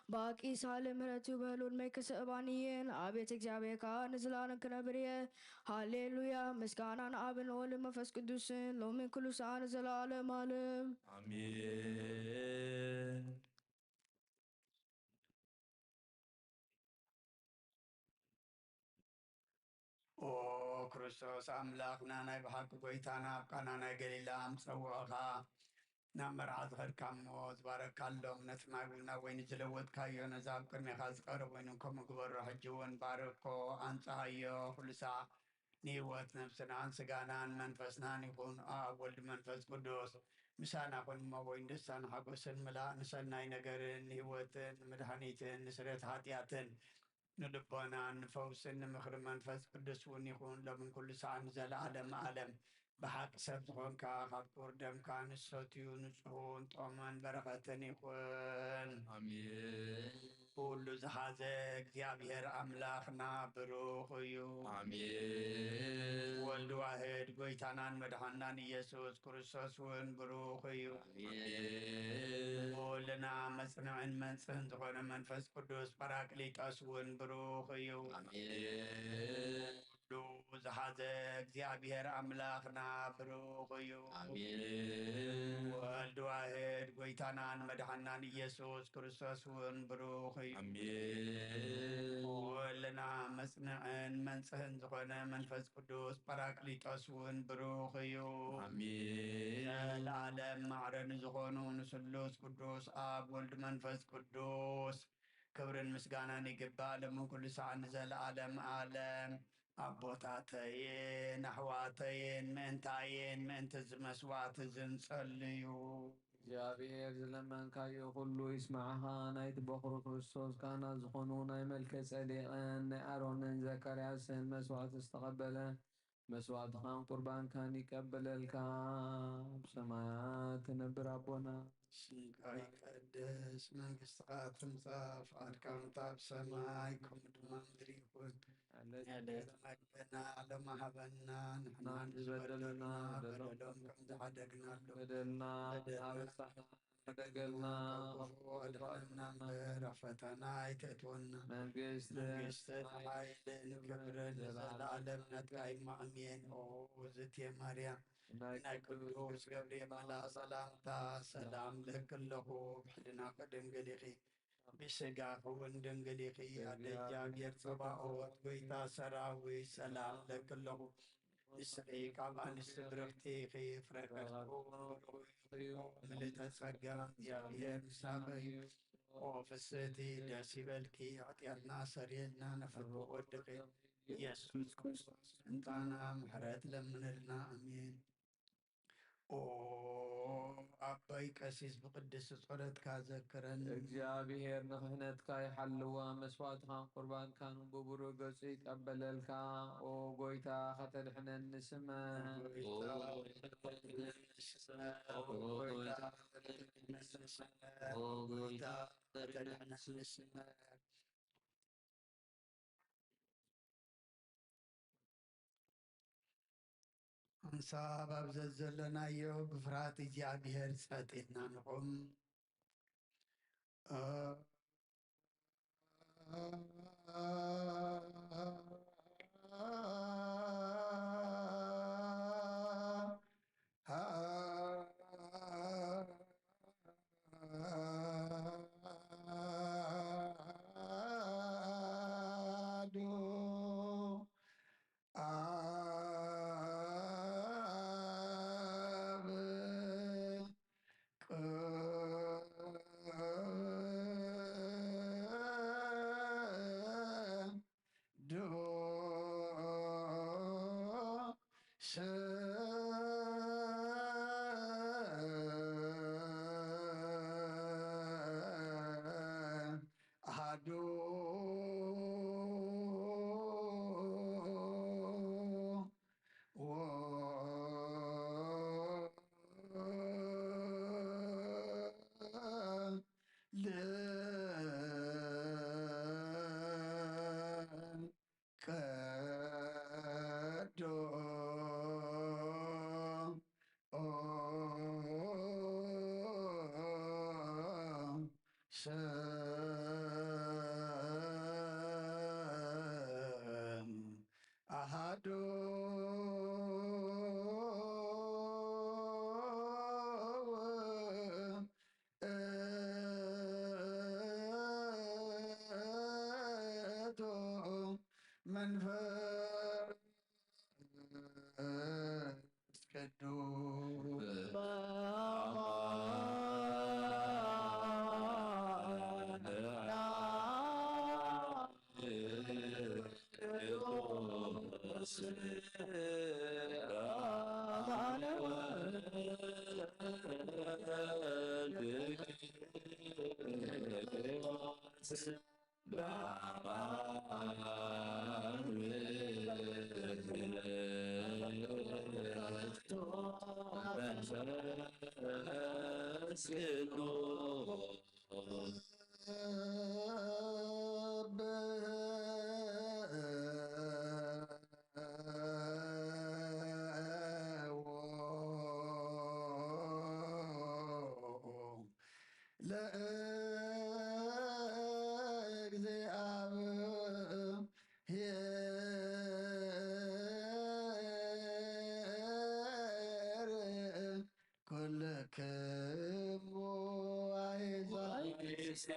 ባቂ ሳለ ምህረቱ በህሉን መይከሰእባንየን፣ ኣቤት እግዚኣብሔር ከኣ ንዝላለም ክነብር እየ። ሃሌሉያ፣ ምስጋና ንኣብን ወልድ መንፈስ ቅዱስን፣ ሎሚ ኩሉ ሰዓት ንዘለዓለም ኣለም። ኣሜን። ኦ ክርስቶስ ኣምላኽና፣ ናይ ብሓቂ ጎይታና፣ ኣብ ቃና ናይ ገሊላ ምስ ጸውዕኻ ናብ መርዓ ዝኸድካ እሞ፣ ዝባረካሎም ነቲ ማይ እውን ናብ ወይኒ ዝለወጥካዮ፣ ነዚ ኣብ ቅድሜኻ ዝቐርብ ወይኒ ከምኡ ግበሮ። ሕጂ እውን ባርኮ፣ ኣንጽሃዮ፣ ኩሉ ሳዕ ንህይወት ነብስናን ስጋናን መንፈስናን ይኹን። ኣብ ወልድ መንፈስ ቅዱስ ምሳና ኩን እሞ፣ ወይን ደስታን ሓጎስን ምላእ፣ ንሰናይ ነገርን ንህይወትን ንመድሓኒትን ንስርየት ሓጢኣትን ንልቦናን ንፈውስን ንምኽሪ መንፈስ ቅዱስ እውን ይኹን፣ ሎምን ኩሉ ሰዓት ንዘለዓለም ዓለም። ብሓቂ ሰብ ዝኾንካ፣ ካብ ክቡር ደምካ ንሰትዩ ንጹህ እውን ጥዑምን በረኸትን ይኹን። ኣሜን። ኩሉ ዝሓዘ እግዚኣብሔር ኣምላኽና ብሩኽ እዩ። ኣሜን። ወልድ ዋህድ ጎይታናን መድሓናን ኢየሱስ ክርስቶስ እውን ብሩኽ እዩ። ኣሜን። ኩልና መጽንዕን መንጽህን ዝኾነ መንፈስ ቅዱስ ጳራቅሊጦስ እውን ብሩኽ እዩ። ኣሜን። ኩሉ ዝሓዘ እግዚኣብሔር ኣምላኽና ብሩኽ እዩ። ኣሜን። ወልድ ዋህድ ጎይታናን መድሓናን ኢየሱስ ክርስቶስ እውን ብሩኽ እዩ። ኣሜን። ኩልና መጽንዕን መንጽህን ዝኾነ መንፈስ ቅዱስ ጳራቅሊጦስ እውን ብሩኽ እዩ። ኣሜን። ዘለዓለም ማዕረ ንዝኾኑ ንስሉስ ቅዱስ ኣብ ወልድ መንፈስ ቅዱስ ክብርን ምስጋናን ይግባእ፣ ሎምን ኩሉ ሰዓት ንዘለዓለም ዓለም። ኣቦታተይን ኣሕዋተይን፣ ምእንታይን ምእንቲ እዚ መስዋዕቲ እዚ ንጸልዩ። እግዚኣብሔር ዝለመንካዮ ኩሉ ይስማዕኻ። ናይቲ በኹሩ ክርስቶስ ካህናት ዝኾኑ ናይ መልከ ጼዴቅን ናይ ኣሮንን ዘካርያስን መስዋዕቲ ዝተቐበለ፣ መስዋዕትኻን ቁርባንካን ይቀበለልካ፣ ኣብ ሰማያት ትነብር ኣቦና። ስምካ ይቀደስ፣ መንግስትኻ ትምጻእ፣ ፍቓድካ ከምታ ኣብ ሰማይ ከምኡ ድማ ምድሪ ይኹን። ዕለታዊ ዕለትና ሎሚ ሃበና፣ ንሕና ንዝበደሉና በደሎም ከም ዝሓደግናሎም በደልና በደልና ሓበሳና ሓደገልና፣ ካብ ክፉእ ኣድሕነና እምበር፣ ኣብ ፈተና ኣይተእትወና። መንግስቲ መንግስትን ሓይልን ክብርን ንዘለዓለም ናትካ እዩ። ኣሜን። ኦ እግዝእትየ ማርያም፣ ናይ ናይ ቅዱስ ቅዱስ ገብርኤል መልኣኽ ሰላምታ ሰላም እለኪ ኣለኹ። ብሕልናኺ ድንግል ኢኺ፣ ብስጋኺ እውን ድንግል ኢኺ። ኣደ እግዚኣብሔር ጸባኦት፣ ጎይታ ሰራዊት፣ ሰላም እለኪ ኣለኹ። ንስኺ ካብ ኣንስቲ ብርኽቲ ኢኺ፣ ፍረ ከርሥኺ እውን ብሩኽ እዩ። ምልዕተ ጸጋ፣ እግዚኣብሔር ምሳኺ እዩ። ኦ ፍስሕቲ፣ ደስ ይበልኪ፣ ኃጢኣትና ሰርየልና፣ ነፍርህ ወድኺ ኢየሱስ ክርስቶስ ምእንታና ምሕረት ለምንልና። ኣሜን። ኦ ኣባይ ቀሲስ፣ ብቅድስቲ ጸሎትካ ዘክረን። እግዚኣብሔር ንክህነትካ ይሓልዋ፣ መስዋዕትኻን ቁርባንካን ብብሩህ ገጹ ይቀበለልካ። ኦ ጎይታ፣ ከተድሕነኒ ስመ። ኦ ጎይታ፣ ኦ ጎይታ፣ ኦ ጎይታ፣ ከተድሕነኒ ስመ። ሓንሳብ ኣብ ዘዘለናዮ ብፍርሃት እግዚኣብሔር ጸጥ ኢልና ንቑም። ሰ-፣ ኣሃዱ ወ-፣ ል-፣ ቀዶ ሰም ኣሃዱ ውእቱ መንፈስ ቅዱስ። ለእግዚአብሔር ኩልክሙ አሕዛብ።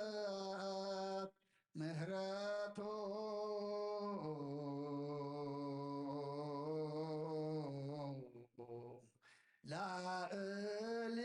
እንኣት ምህረቱ ላዕሌነ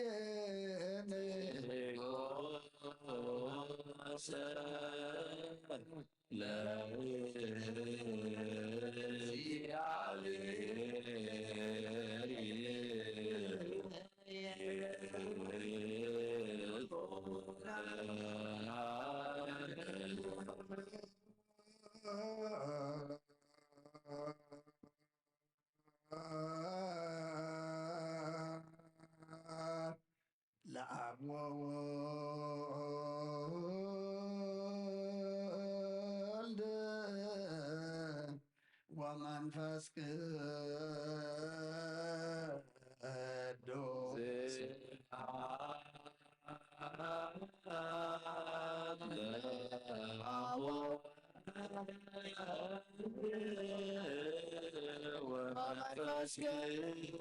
ለአብ ወወልድ ወመንፈስ ቅዱስ። ወመንፈስ ቅዱስ።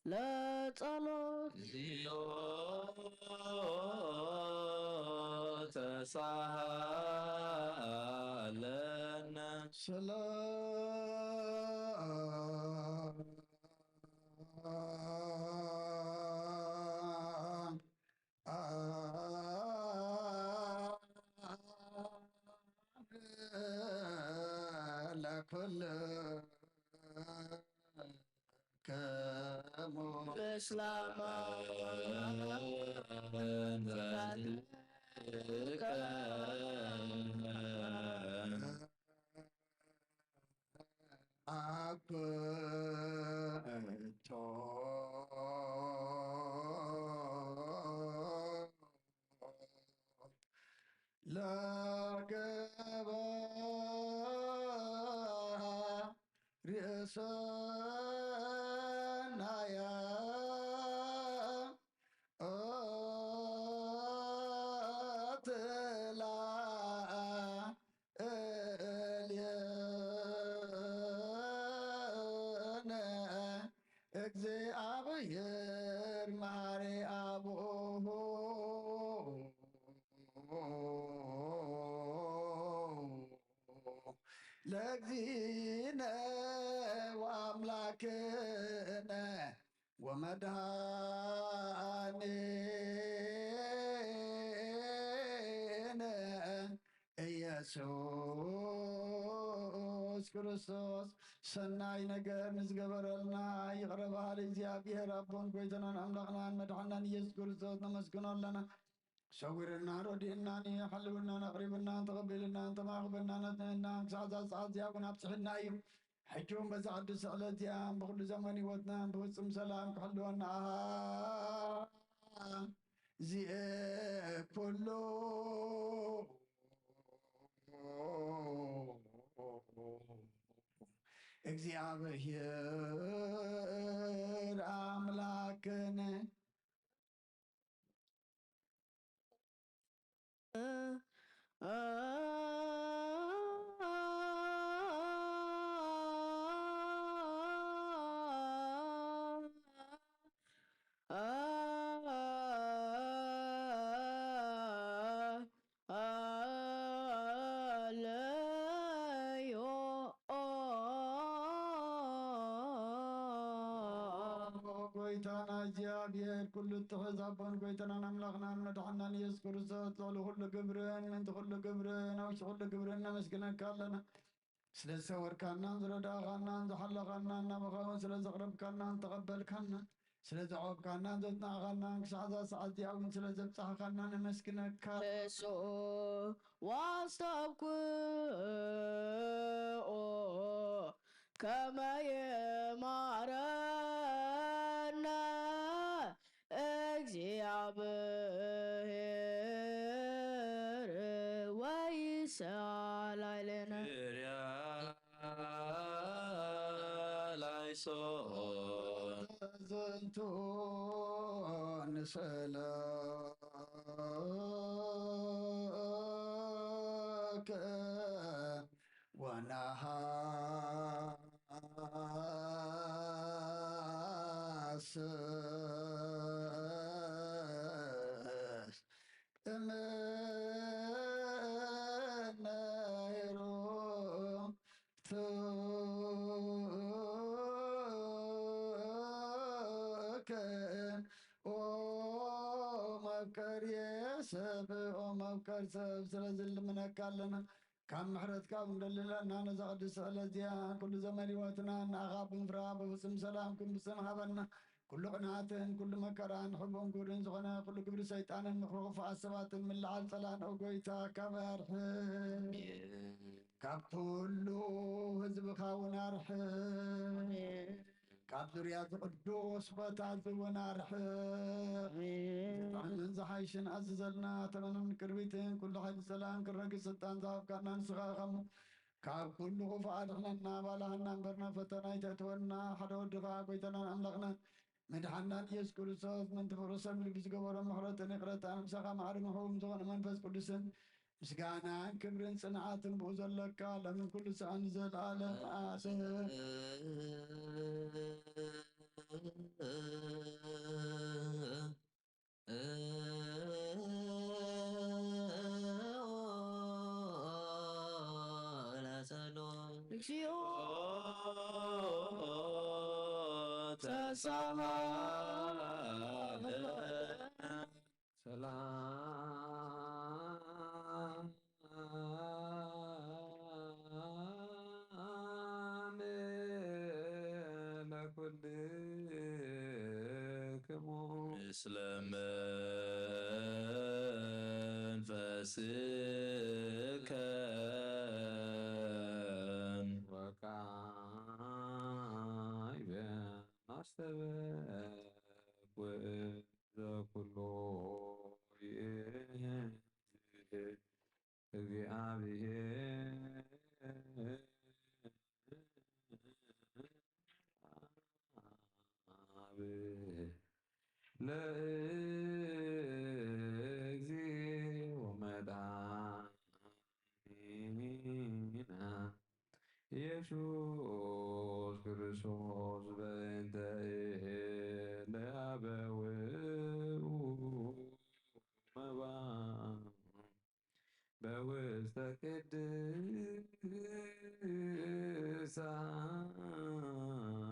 ለጸሎት ተሳሃለነ ሰላም ለኩልክሙ ብስላማ አኩቶ ለገባ ርእሰናያ ኦትላ እልየነ እግዚኣብሔር መሐሪ አብኡ ለእግዚእነ ወአምላክነ ወመድኃኒነ ኢየሱስ ክርስቶስ ሰናይ ነገር ንዝገበረልና ይቕረ በሃሊ እግዚኣብሔር ኣቦን ጎይታናን ኣምላኽናን መድሓናን ኢየሱስ ክርስቶስ ነመስግኖ ኣለና። ሰዊርና ረዲእናን ሓልውናን ኣቕሪብናን ተቐቢልናን ተማኽበናን ኣጽኒዕናን ክሳዕ እዛ ሰዓት እዚኣ እውን ኣብፅሕና እዩ። ሕጂ እውን በዛ ቅድስቲ ዕለት እዚኣ ብኩሉ ዘመን ህይወትና ብፍጹም ሰላም ክሕልወና ኣሃ እዚኤ ኩሉ እግዚኣብሔር ኣምላክን ኣለዮ። ጎይታና እግዚኣብሔር ኩሉ እትሕዝ ኣቦን ጎይታናን ኣምላኽናን መድሓናን ኢየሱስ ክርስቶስ ልዕሊ ኩሉ ግብርን ምእንቲ ኩሉ ግብርን ኣብ ውሽጢ ኩሉ ግብርን ነመስግነካ ኣለና። ስለ ዝሰወርካናን ዝረዳእኻናን ዝሓለኻናን ናባኻ እውን ስለ ዘቕረብካናን ዝተቐበልካናን ስለ ዘዕቆብካናን ዘጽናዕኻናን ክሳዕ እዛ ሰዓት እዚኣ እውን ስለ ዘብጻሕኻና ነመስግነካ። ንሱ ዋስተብኩኦ ከመ ይማረነ እግዚኣብሔር ወይስኣል ላዕሌነ። ላይሶ ዝንቱ ንስእለከ ወነሃስስ እምነ ሄሮድስ ኦ መፍቀሪ ሰብ ኦ መፍቀር ሰብ ስለዚ ልምነካ ኣለና። ካብ ምሕረትካ እንደልለና ነዛ ቅድስቲ ዕለት እዚኣ ኩሉ ዘመን ህይወትና ንኣኻ ብምፍራ ብፍጹም ሰላም ክንፍጽም ሃበና። ኩሉ ቅንዓትን ኩሉ መከራን ሕቡን ክቡርን ዝኾነ ኩሉ ግብሪ ሰይጣንን ምኽሪ ክፉኣት ሰባትን ምልዓል ጸላእን ኦ ጎይታ ካብ ኣርሕቕ። ካብ ኩሉ ህዝብኻ እውን ኣርሕቕ። ካብ ዙርያ ዝቕዱስ ቦታ እዚ እውን ኣርሕቕ። ዝጥዕምን ዝሓይሽን ኣዝዘልና ተመንን ቅርቢትን ኩሉ ሓይሊ ሰላም ክረግጽ ስልጣን ዝሃብካና ንስኻ ኢኻ እሞ ካብ ኩሉ ክፉእ ኣድሕነና ባላህና እምበርና ፈተና ኣይተእትወና ሓደ ወድኻ ጎይታናን ኣምላኽናን መድሓንናን ኢየሱስ ክርስቶስ፣ ምእንቲ ፍቕሪ ሰብ ልቢ ዝገበሮ ምሕረትን ይቕረታን፣ ምሳኻ ማዕረ ምሕው ዝኾነ መንፈስ ቅዱስን ምስጋናን ክብርን ጽንዓትን ብኡ ዘለካ፣ ሎምን ኩሉ ሰዓት ንዘለኣለም ኣሰ ለጸሎት። እግዚኦ ተሳሃለ። ሰላም ለኩልክሙ። ምስለ መንፈስከ። ወካዕበ ናስተበኩ ዘኩሎ ይእቲ። እግዚአብሔር አብ ለእግዚእ ወመድኃኒነ ኢየሱስ ክርስቶስ በእንተ ለአበው መባ በውስተ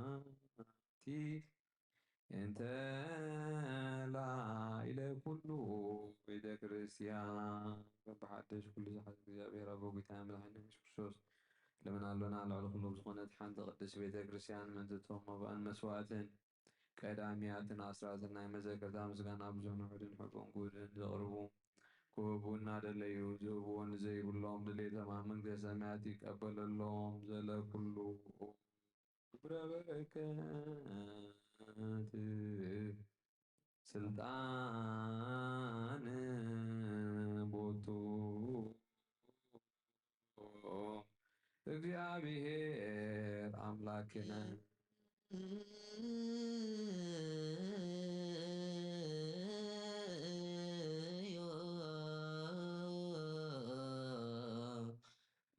ቅድሳቲ እንተ ላዕለ ኩሉ ቤተ ክርስቲያን። በብሓድሽ ኩሉ ዝሓዘ እግዚኣብሔር ኣቦ፣ ጐይታና መድሓኒና የሱስ ክርስቶስ፣ ለምን ኣሎና ልዕሊ ኩሎም ዝኾነት ሓንቲ ቅድስት ቤተ ክርስቲያን፣ ምእንቲ እቶም መባእን መስዋእትን ቀዳሚያትን ኣስራትን ናይ መዘከርታ ምስጋና ብዙሕን ውሑድን ሕቡን ጉድን ዘቕርቡ ክህቡ እናደለዩ ዝህብዎ ንዘይብሎም ድሌቶም ኣብ መንግስተ ሰማያት ይቀበለሎም። ዘለኩሉ ግብረ በረከት ስልጣን ቦቱ። እግዚኣብሔር ኣምላክነ።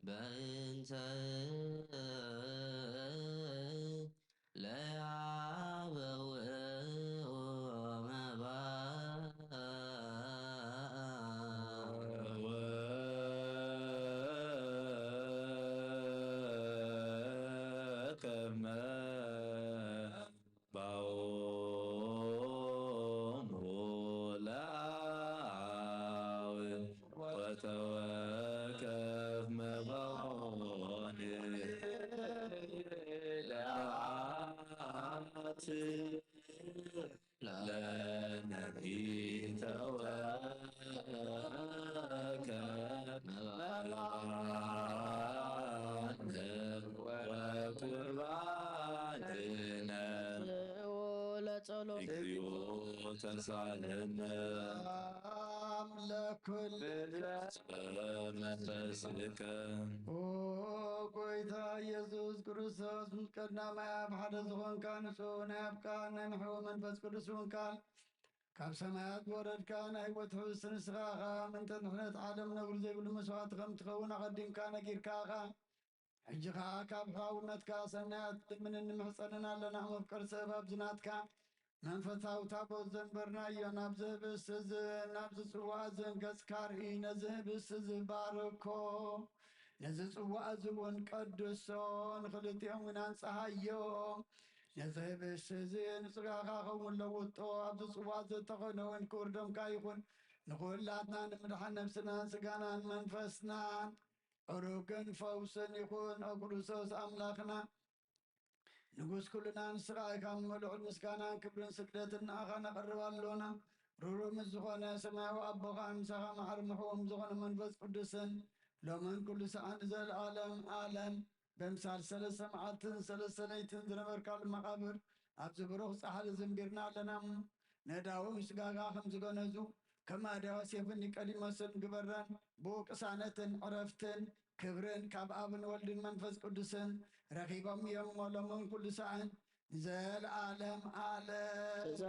በእንተ ለያበው መባ ወከመ ባኦሙ ለአብ ወተወከፍ መባኦን ለአት ለነቢተወ ወቁርባንነ ለጸሎት። እግዚኦ ተሳለነ። ሰላም ለኩል። መንፈስከ። ኦ ጎይታ ኢየሱስ ክርስቶስ፣ ምስ ቀዳማይ ኣብ ሓደ ዝኾንካ ንጹህ ናይ ኣብ ቃል ናይ ምሕው መንፈስ ቅዱስ እውን ቃል ካብ ሰማያት ዝወረድካ ናይ ህይወት ህብስቲ ንስኻ ኢኻ። ምእንተ ድሕነት ዓለም ነውሪ ዘይብሉ መስዋእቲ ከም ትኸውን ኣቐዲምካ ነጊርካ ኢኻ። ሕጂ ኸኣ ካብ ሕያውነትካ ሰናያት ንልምንን ንምሕጸንን ኣለና። መፍቀር ሰብ ኣብዚ ናትካ መንፈሳዊ ታቦት ዘንበርናዮ፣ ናብዚ ህብስቲ እዚ፣ ናብዚ ጽዋእ እዚ ገጽካ ርኢ፣ ነዚ ህብስቲ እዚ ባርኮ፣ ነዚ ጽዋእ እዚ እውን ቀድሶ፣ ንኽልቲኦም እውን ኣንጽሃዮ። ነዚ ህብስቲ እዚ ንጽጋኻ ኸውን ለውጦ፣ ኣብዚ ጽዋእ እዚ ተኾነ እውን ክቡር ደምካ ይኹን፣ ንኹላትና ንምድሓን ነብስናን ስጋናን መንፈስናን ዕሩግን ፈውስን ይኹን። ኦ ክርስቶስ ኣምላኽና፣ ንጉስ ኩልና ንስኻ ኢኻ። እሞ ልዑል ምስጋናን ክብርን ስግደትን ንኣኻ ነቕርብ ኣሎና። ርሩእ ምስ ዝኾነ ሰማያዊ ኣቦኻን ምሳኻ መሓሪ ምሕዎም ዝኾነ መንፈስ ቅዱስን ሎምን ኩሉ ሰዓት ንዘለኣለም ዓለም በምሳል ሰለስተ መዓልትን ሰለስተ ለይትን ዝነበርካሉ መቓብር ኣብዚ ብሩኽ ጻሕሊ ዝንቢርና ኣለና። ነዳዊ ስጋኻ ከም ዝገነዙ ከም ኣድያዊ ዮሴፍን ኒቆዲሞስን ግበረን። ብኡ ቅሳነትን ዕረፍትን ክብርን ካብ ኣብን ወልድን መንፈስ ቅዱስን ረኺቦም እዮም። እሞ ሎምን ኩሉ ሰዓን ዘልኣለም ዓለም። ትእዛዝ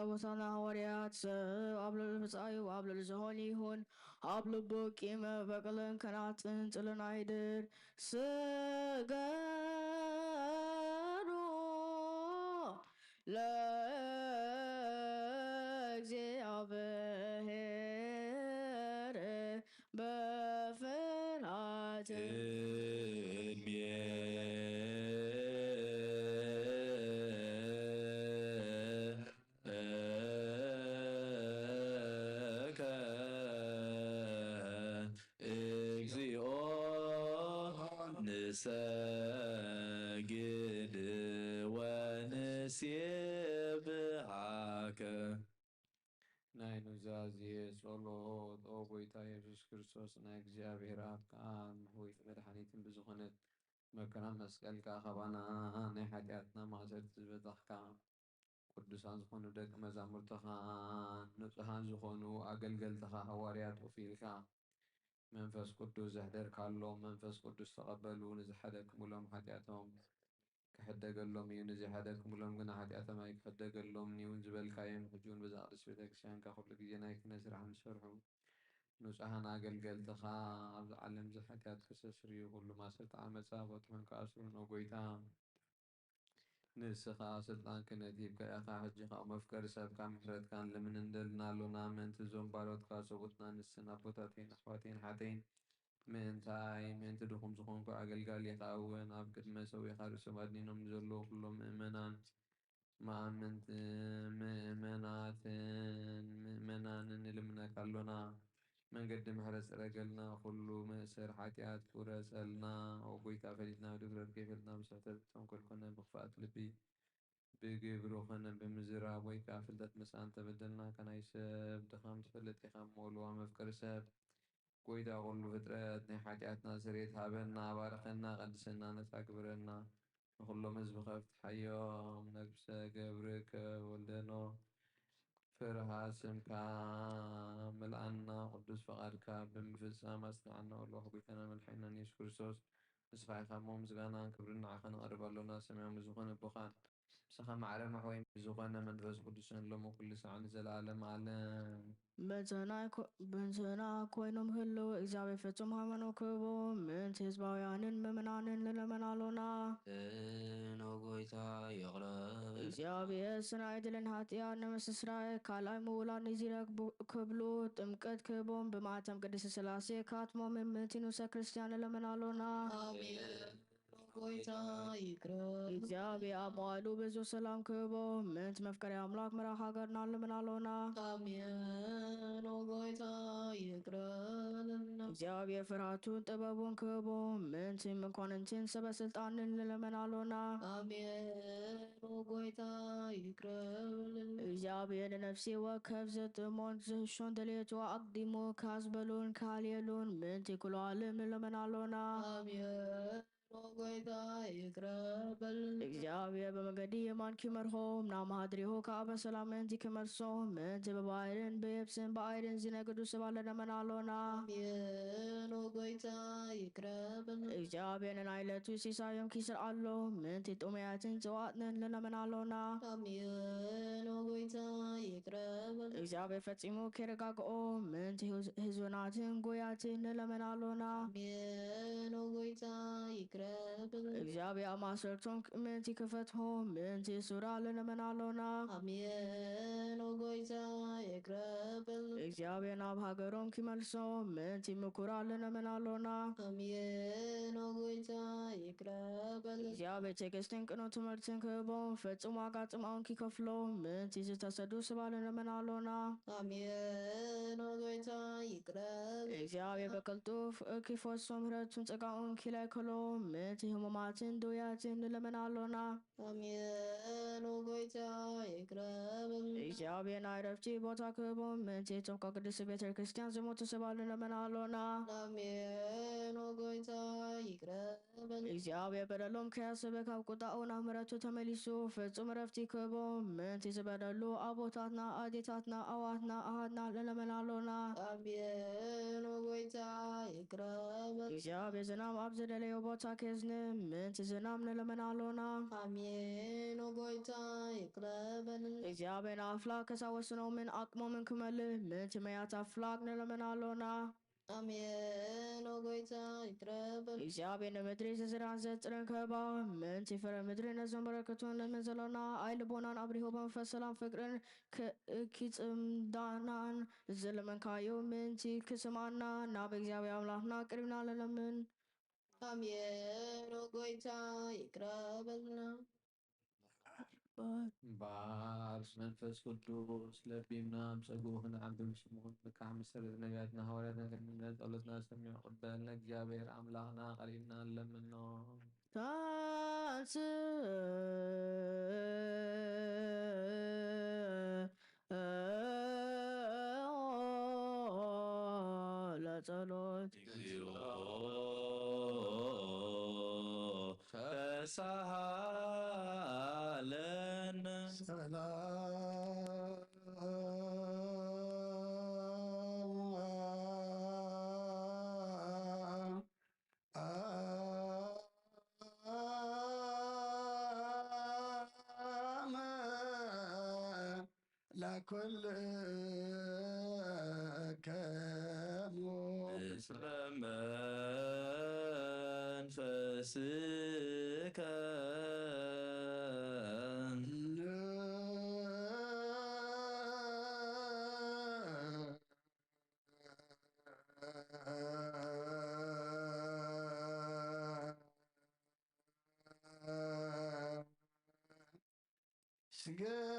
ኣቦታትና ሃዋርያት፣ ሰብ ኣብ ልዕሊ ብጻዩ ኣብ ልዕሊ ዝኾነ ይኹን፣ ኣብ ልቡ ቂም በቀልን ቅንኣትን ጥልን ኣይድር። ስገዱ ለእግዚኣብሔር በፍርሃት። ቅድሜከ እግዚኦ ንሰግድ ወንሴብሃከ። ናይ ኑዛዜ ጸሎት። ኦ ጎይታ የሱስ ክርስቶስ፣ ናይ እግዚኣብሔር ኣብ ከኣ ምሕወይትን መድሓኒትን ብዝኾነት መከራ መስቀልካ ካባና ናይ ሓጢኣትና ማእሰርቲ ዝበተኽካ፣ ቅዱሳን ዝኾኑ ደቂ መዛሙርትኻ፣ ንጹሃን ዝኾኑ ኣገልገልትኻ ሃዋርያት ወፊልካ፣ መንፈስ ቅዱስ ዘሕደርካሎም፣ መንፈስ ቅዱስ ተቐበሉ፣ ንዝሓደግኩምሎም ሓጢኣቶም ክሕደገሎም እዩ፣ ንዘይሓደግኩምሎም ግና ሓጢኣቶም ኣይክሕደገሎምን እዩ ዝበልካዮም፣ ሕጂ እውን በዛ ቅድስት ቤተክርስትያንካ ኩሉ ግዜ ናይ ክህነት ስራሕ ንሰርሑ ንጹሃን ኣገልገልትኻ፣ ኣብዚ ዓለም እዚ ሓጢኣት ክሰስርዩ፣ ኩሉ ማእሰርቲ ዓመጻ ፈትሑን ክኣስሩን፣ ኦ ጎይታ፣ ንስኻ ስልጣን ክህነት ሂብካ ኢኻ። ሕጂ ከኣ መፍቀሪ ሰብካ ምሕረትካ ንልምን እንደልና ኣሎና። ምእንቲ እዞም ባሮትካ ሰብኡትና ንስን ኣቦታተይን ኣሕዋተይን ሓተይን ምእንታይ ምእንቲ ድኹም ዝኾንኩ ኣገልጋሊኻ እውን ኣብ ቅድመ ሰዊኻ ርእሶም ኣድኒኖም ንዘለዉ ኩሎም ምእመናን መኣምንቲ ምእመናትን ምእመናንን ንልምነካ ኣሎና። መንገዲ ምሕረት ጽረገልና፣ ኩሉ መእሰር ሓጢኣት ቁረጸልና። ኦ ጎይታ፣ ፈሊጥና ድፍረት ከይፈለጥና ብስሕተት ብተንኮል ኮነ ብኽፍኣት ልቢ ብግብሪ ኾነ ብምዝራብ ወይ ከኣ ፍልጠት ምሳን ተበደልና፣ ከናይ ሰብ ድኻም ትፈልጥ ኢኻ እሞ፣ ልዋም መፍቀሪ ሰብ፣ ጎይታ ኩሉ ፍጥረት፣ ናይ ሓጢኣትና ስርየት ሃበና፣ ባርኸና፣ ቀድሰና፣ ነጻ ግበረና። ንኹሎም ህዝቢ ከፍትሓዮም፣ ነብሰ ገብርከ ወልደኖ፣ ፍርሃት ስምካ ምልኣና፣ ቅዱስ ፈቓድካ ብምፍጻም ኣጽንዓና፣ ወልዋህ ጎይታና መድሓኒናን የሱስ ክርስቶስ። ንስኻ ኢኻ እሞ ምስጋናን ክብርን ንዓኻ ነቕርብ ኣሎና፣ ሰማያዊ ዝኾነ ኣቦኻን፣ ምሳኻ ማዕረ ማሕወይ ዝኾነ መንፈስ ቅዱስን፣ ሎሚ ኩሉ ሳዕ ንዘለኣለም ዓለም። ብንስና ኮ-፣ ብንስና ኮይኖም ህልው እግዚኣብሔር ፍጹም ሃይማኖት ክህቦ፣ ምእንቲ ህዝባውያንን ምእመናንን ንለመን ኣሎና። ኖ ጎይታ ይቕረ። እግዚኣብሔር ስናይ ድልን ሓጢኣት ንምስስራይ፣ ካልኣይ ምውላድ ንዚረግቡ ክብሉ ጥምቀት ክህቦም፣ ብማዕተም ቅድስት ስላሴ ካትሞምን ምእንቲ ንሰ ክርስቲያን ንለመን ኣሎና። ኣሜን። ጎይታ ይቅረ። እግዚኣብሔር ኣብ መዋዕሉ ብዙ ሰላም ክህቦ፣ ምእንቲ መፍቀሪ ኣምላክ መራሒ ሃገርና ንልምን ኣሎና። ኣሜን። ኦ ጎይታ ይቅረ በለልና። እግዚኣብሔር ፍርሃቱን ጥበቡን ክህቦ፣ ምእንቲ መኳንንትን ሰበ ስልጣንን ንልምን ኣሎና። ኣሜን። ኦ ጎይታ ይቅረ በለልና። እግዚኣብሔር ንነፍሲ ወከፍ ዘጥሞን ዝህሾን ደልየቱ ኣቅዲሙ ካዝበሉን ካልየሉን ምእንቲ ኩሉ ዓለም ንልምን ኣሎና። ኣሜን። ኦ ጎይታ ይቅረ በል። እግዚኣብሔር ብመገዲ የማን ኪመርሆም፣ ናብ ማሃድሪሆ ከኣ በሰላም ምእንቲ ኪመልሶም፣ ምእንቲ ብባሕርን ብየብስን ብኣየርን ዝነግዱ ስባ ለለመን ኣሎና። ኣሜን። ኦ ጎይታ ይቅረ በል። እግዚኣብሔር ንናይ ዕለቱ ሲሳዮም ኪስርዓሎም፣ ምእንቲ ጥሙያትን ጽዋዕትን ለለመን ኣሎና። ኣሜን። ኦ ጎይታ ይቅረ በል። እግዚኣብሔር ፈጺሙ ኪረጋግኦም፣ ምእንቲ ህዝ-፣ ህዝብናትን ጎያትን ንለመን ኣሎና። ኣሜን። ኦ ጎይታ ይቅረ በል። እግዚኣብሔር ኣብ ማእሰርቶም ምእንቲ ክፈትሆም፣ ምእንቲ እሱራ ለለመን ኣሎና። ኣሜን። ኦ ጎይታ ይቅረ በል። እግዚኣብሔር ናብ ሃገሮም ኪመልሶም፣ ምእንቲ ምኩራ ለለመን ኣሎና። ኣሜን። ኦ ጎይታ ይቅረ በል። እግዚኣብሔር ትዕግስትን ቅኑዕ ትምህርትን ክህቦም፣ ፍጹም ዋጋ ጽምኦም ኪከፍሎም፣ ምእንቲ ዝተሰዱ ስባ ለለመን ኣሎና። ኣሜን። ኦ ጎይታ ይቅረ በል። እግዚኣብሔር ብቅልጡፍ ኪፈሶም፣ ምሕረቱን ጸጋኡን ኪላይከሎም፣ ምእንቲ ህሙማትን ድውያትን ንለመን ኣሎና። ኣሜን። ኦ ጎይታ ይቅረ በል። እግዚኣብሔር ናይ ዕረፍቲ ቦታ ክህቦም፣ ምእንቲ እቶም ካብ ቅድስቲ ቤተ ክርስቲያን ዝሞቱ ስባ ንለመን ኣሎና። ኣሜን። ኦ ጎይታ ይቅረ በል። እግዚኣብሔር በደሎም ከያስ ስበ ካብ ቁጣኡ ናብ ምሕረቱ ተመሊሱ ፍጹም ዕረፍቲ ክህቦ ምእንቲ ዝበደሉ ኣቦታትና፣ ኣዴታትና፣ ኣሕዋትና፣ ኣሓትና ንለምን ኣሎና። ኣሜን። ኦ ጎይታ ይቅረ በል። እግዚኣብሔር ዝናም ኣብ ዝደለዮ ቦታ ከየዝንብ ምእንቲ ዝናም ንለምን ኣሎና። ኣሜን። ኦ ጎይታ ይቅረ በል። እግዚኣብሔር ንኣፍላግ ከሳወስኖምን ኣቅሞምን ክመልእ ምእንቲ መያት ኣፍላግ ንለምን ኣሎና። ኣሜን። ኦ ጎይታ ይቅረ በል። እግዚኣብሔር ንምድሪ ዝዝራን ዘጽርን ክህባ ምእንቲ ፍረ ምድሪ ነዞም በረከቱ ንለምን ዘሎና ኣይ ልቦናን ኣብሪሆ ብመንፈስ ሰላም ፍቅርን ክ-፣ ኪጽምዳናን ዝለመንካዮ ምእንቲ ክስማና ናብ እግዚኣብሔር ኣምላኽና ቅሪብና ንለምን። ኣሜን። ኦ ጎይታ ይቅረ በልና። እምበኣር መንፈስ ቅዱስ ለቢምና ብጸግኡ ክንዓቢ ምስሙ ክንብቃዕ፣ ምሰረት ነቢያትና ሃዋርያትና ክንምነ ጸሎትና ሰሚዑ ቅበል። ንእግዚኣብሔር ኣምላኽና ቀሪብና ንለምኖ። ታንስ ለጸሎት። እግዚኦ ተሳሃለነ። ሰላም ለኩልክሙ ምስለ መንፈስከ። ስገድ።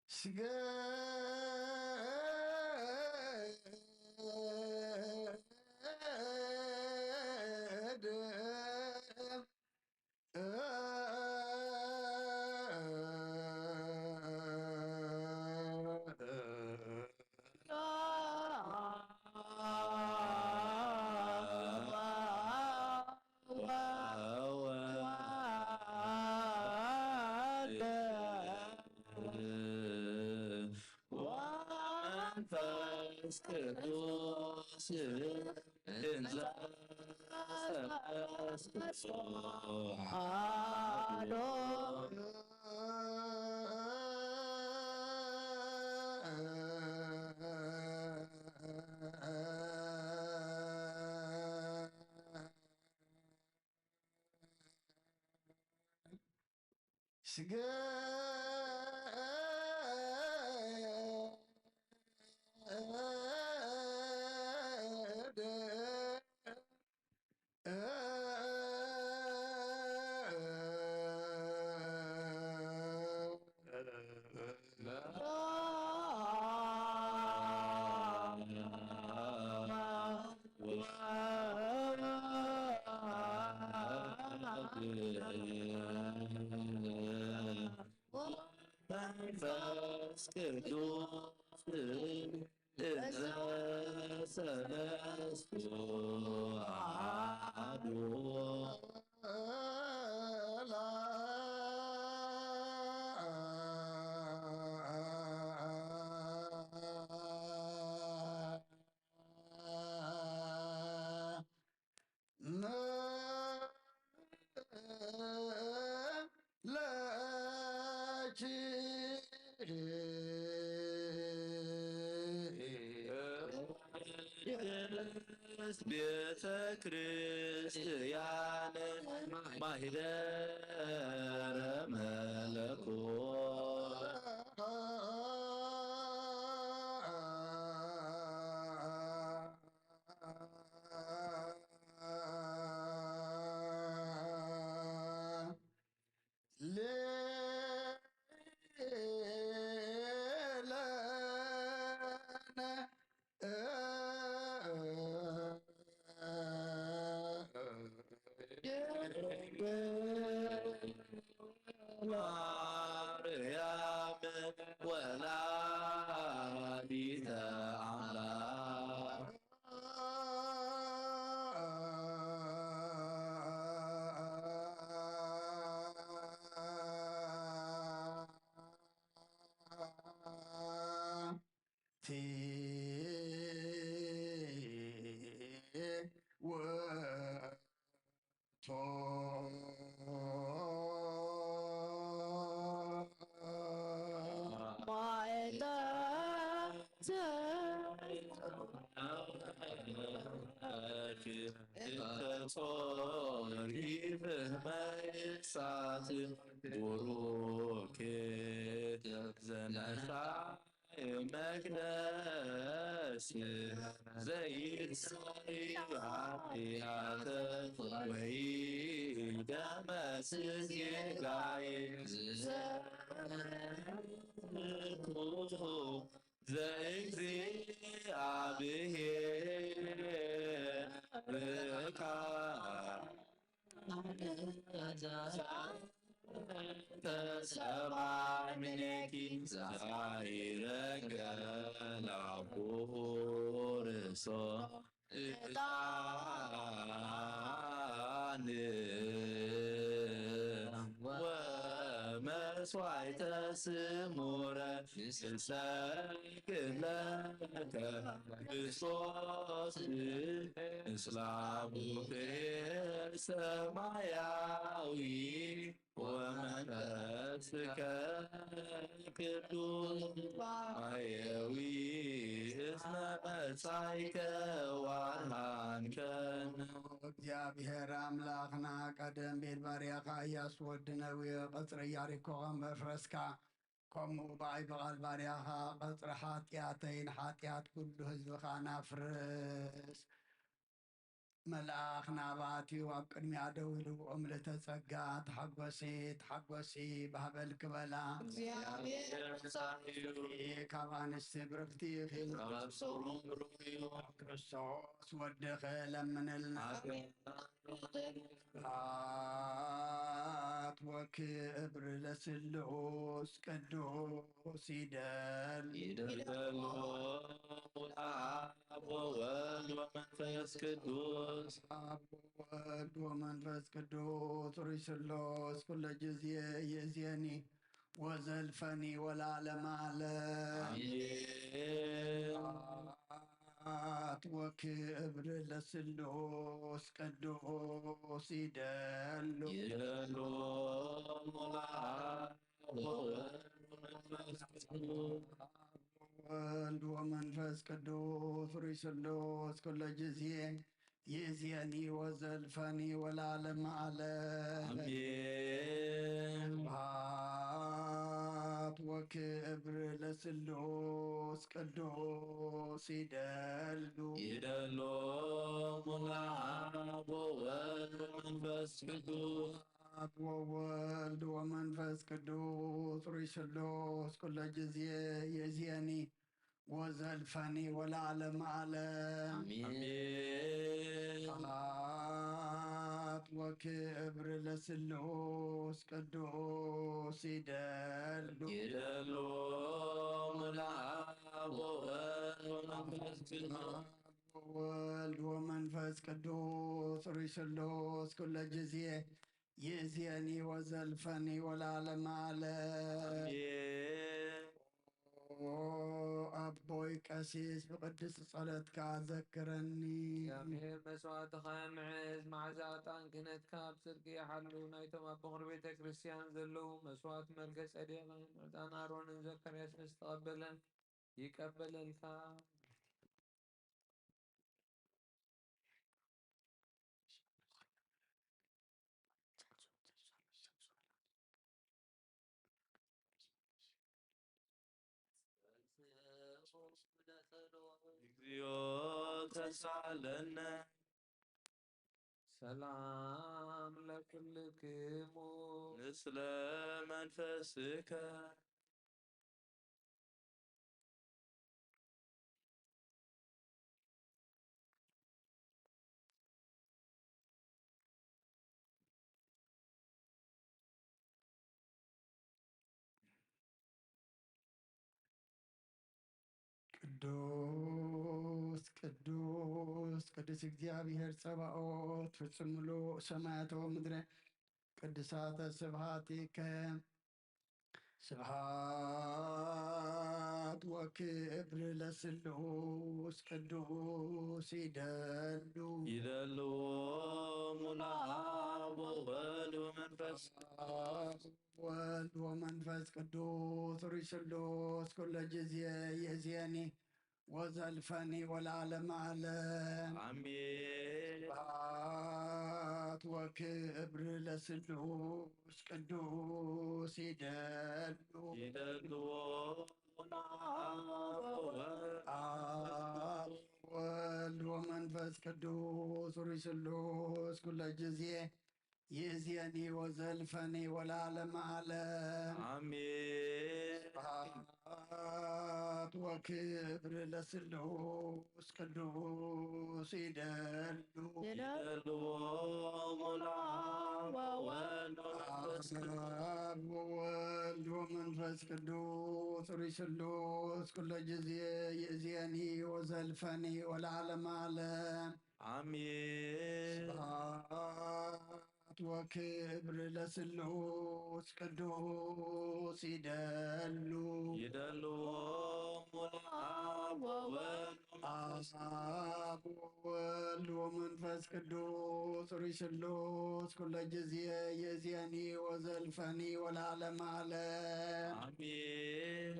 ስገድ። ወመንፈስ ቅዱስ እንዘ ሰለስቱ አሐዱ። ስገድ። መንፈስ ቅዱስ እንዘ ሰለስቱ አሐዱ። ለኪ ቤተ ክርስቲያን ማህደረ መለኮት ማርያም ወላዲተ ኣምላክ ቡሩክ ዘነሳ መቅደስ ዘይሳሪ ኃጢአት ወይ ደመስስ ጌጋዬ ዘእግዚአብሔር ርካ ተሰማይ ምኔኪ ዛይረገ ላቡ ርእሶ ዕጣን ወመስዋዕተ ስሙረ ንሰግድ ለከ ክርስቶስ ምስለ አቡነ ሰማያዊ ወመንፈስከ ቅዱስ ማየዊ እስመ መጻእከ ወአድኃንከነ። እግዚኣብሔር ኣምላኽና ቀደም ቤት ባርያኻ ኢያሱ ወዲ ነዌ ቐጽረ ኢያሪኮ ከም መፍረስካ፣ ከምኡ ብኣይ ብቓል ባርያኻ ቐጽረ ሓጢኣተይን ሓጢኣት ኩሉ ህዝብኻ ናፍርስ። መልኣኽ ናባትዩ ኣብ ቅድሚኣ ደው ኢሉ፣ "ምልእተ ጸጋ፣ ተሓጎሲ፣ ተሓጎሲ፣ ባህበልኪ" በላ። እግዚኣብሔር ምሳኺ እዩ። ካብ ኣንስቲ ብርኽቲ ኢኺ። ካብ ሰውሩን ብሩኽ እዩ። ክርስቶስ ወድኺ ለምንልና። ኣሜን። ስብሐት ወክብር ለስሉስ ቅዱስ ይደል። ይደል። አብ ወወልድ ወመንፈስ ቅዱስ። አብ ወወልድ ወመንፈስ ቅዱስ ሩይ ስሉስ ኩለ ጊዜ ይእዜኒ ወዘልፈኒ ወለዓለመ ዓለም። አሜን። ስብሐት ወክብር ለስሉስ ቅዱስ ይደሉ። ይደሉ ለአብ ወወልድ ወመንፈስ ቅዱስ። ወወልድ ወመንፈስ ቅዱስ ሩይ ስሉስ ኩለ ጊዜ ይእዜኒ ወዘልፈኒ ወለዓለመ ዓለም። አሜን። ስብሐት ወክብር ለስሉስ ቅዱስ ይደሉ። ይደሉ ለአብ ወወልድ ወመንፈስ ቅዱስ። አብ ወወልድ ወመንፈስ ቅዱስ ሩይ ስሉስ ኩለ ጊዜ ይእዜኒ ወዘልፈኒ ወለዓለመ ዓለም። አሜን። ስብሐት ወክብር ለስሉስ ቅዱስ ይደሉ። ይደሉ ለአብ ወወልድ ወመንፈስ ቅዱስ። ወወልድ ወመንፈስ ቅዱስ ሩይ ስሉስ ኩለ ጊዜ ይእዜኒ ወዘልፈኒ ወለዓለመ ዓለም። አሜን። ኦ ኣቦይ ቀሲስ፣ ብቅድስቲ ጸሎትካ ዘክረኒ። እግዚኣብሔር መስዋዕትኻ ምዕዝ፣ መዓዛ ዕጣን ክህነትካ ኣብ ጽድቂ ይሓሉ። ናይቶም ኣብ በኹሪ ቤተ ክርስቲያን ዘለዉ መስዋዕት መልከ ጸዴቕን ዕጣን ኣሮንን ዘካርያስን ዝተቐበለን ይቀበለልካ። እግዚኦ ተሳለነ። ሰላም ለኩልክሙ። ምስለ መንፈስከ። ቅዱስ ቅዱስ ቅዱስ እግዚኣብሔር ጸባኦት ፍጹም ምሉእ ሰማያት ወምድረ ቅዱሳተ ስብሐቲከ። ስብሐት ወክብር ለስሉስ ቅዱስ ይደሉ። ይደልዎ ሙላ ወወልድ ወመንፈስ ወወልድ ወመንፈስ ቅዱስ ሩይ ስሉስ ኩለ ጊዜ ይእዜኒ ወዘልፈኒ ወለዓለመ ዓለም። አሜን። ስብሐት ወክብር ለስሉስ ቅዱስ ይደሉ። ይደልዎ አብ ወወልድ ወመንፈስ ቅዱስ ሩይ ስሉስ ኩለ ጊዜ ይእዜኒ ወዘልፈኒ ወለዓለመ ዓለም። አሜን። ስብሐት ወክብር ለስሉስ ቅዱስ ይደሉ። ይደልዎ ሙላ ወወልድ ወመንፈስ ቅዱስ። አብ ወወልድ ወመንፈስ ቅዱስ ሩይ ስሉስ ኩለ ጊዜ ይእዜኒ ወዘልፈኒ ወለዓለመ ዓለም። አሜን። ስብሐት ወክብር ለስሉስ ቅዱስ ይደሉ። ይደሉ አብ ወወልድ አብ ወወልድ ወመንፈስ ቅዱስ ሩይ ስሉስ ኩለ ጊዜ ይእዜኒ ወዘልፈኒ ወለዓለመ ዓለም። አሜን።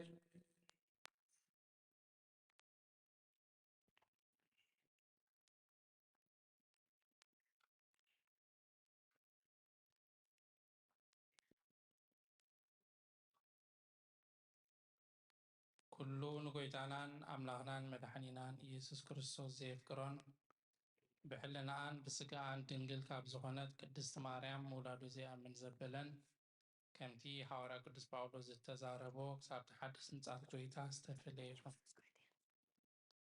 ኩሉ ንጎይታናን ኣምላኽናን መድሓኒናን ኢየሱስ ክርስቶስ ዘየፍቅሮን ብሕልናኣን ብስጋኣን ድንግል ካብ ዝኾነት ቅድስቲ ማርያም ምውላዱ ዘይኣምን ዘበለን ከምቲ ሓዋርያ ቅዱስ ጳውሎስ ዝተዛረቦ ክሳብ እቲ ሓድሽ ምጽኣት ጎይታ ዝተፈለየ ይኹን።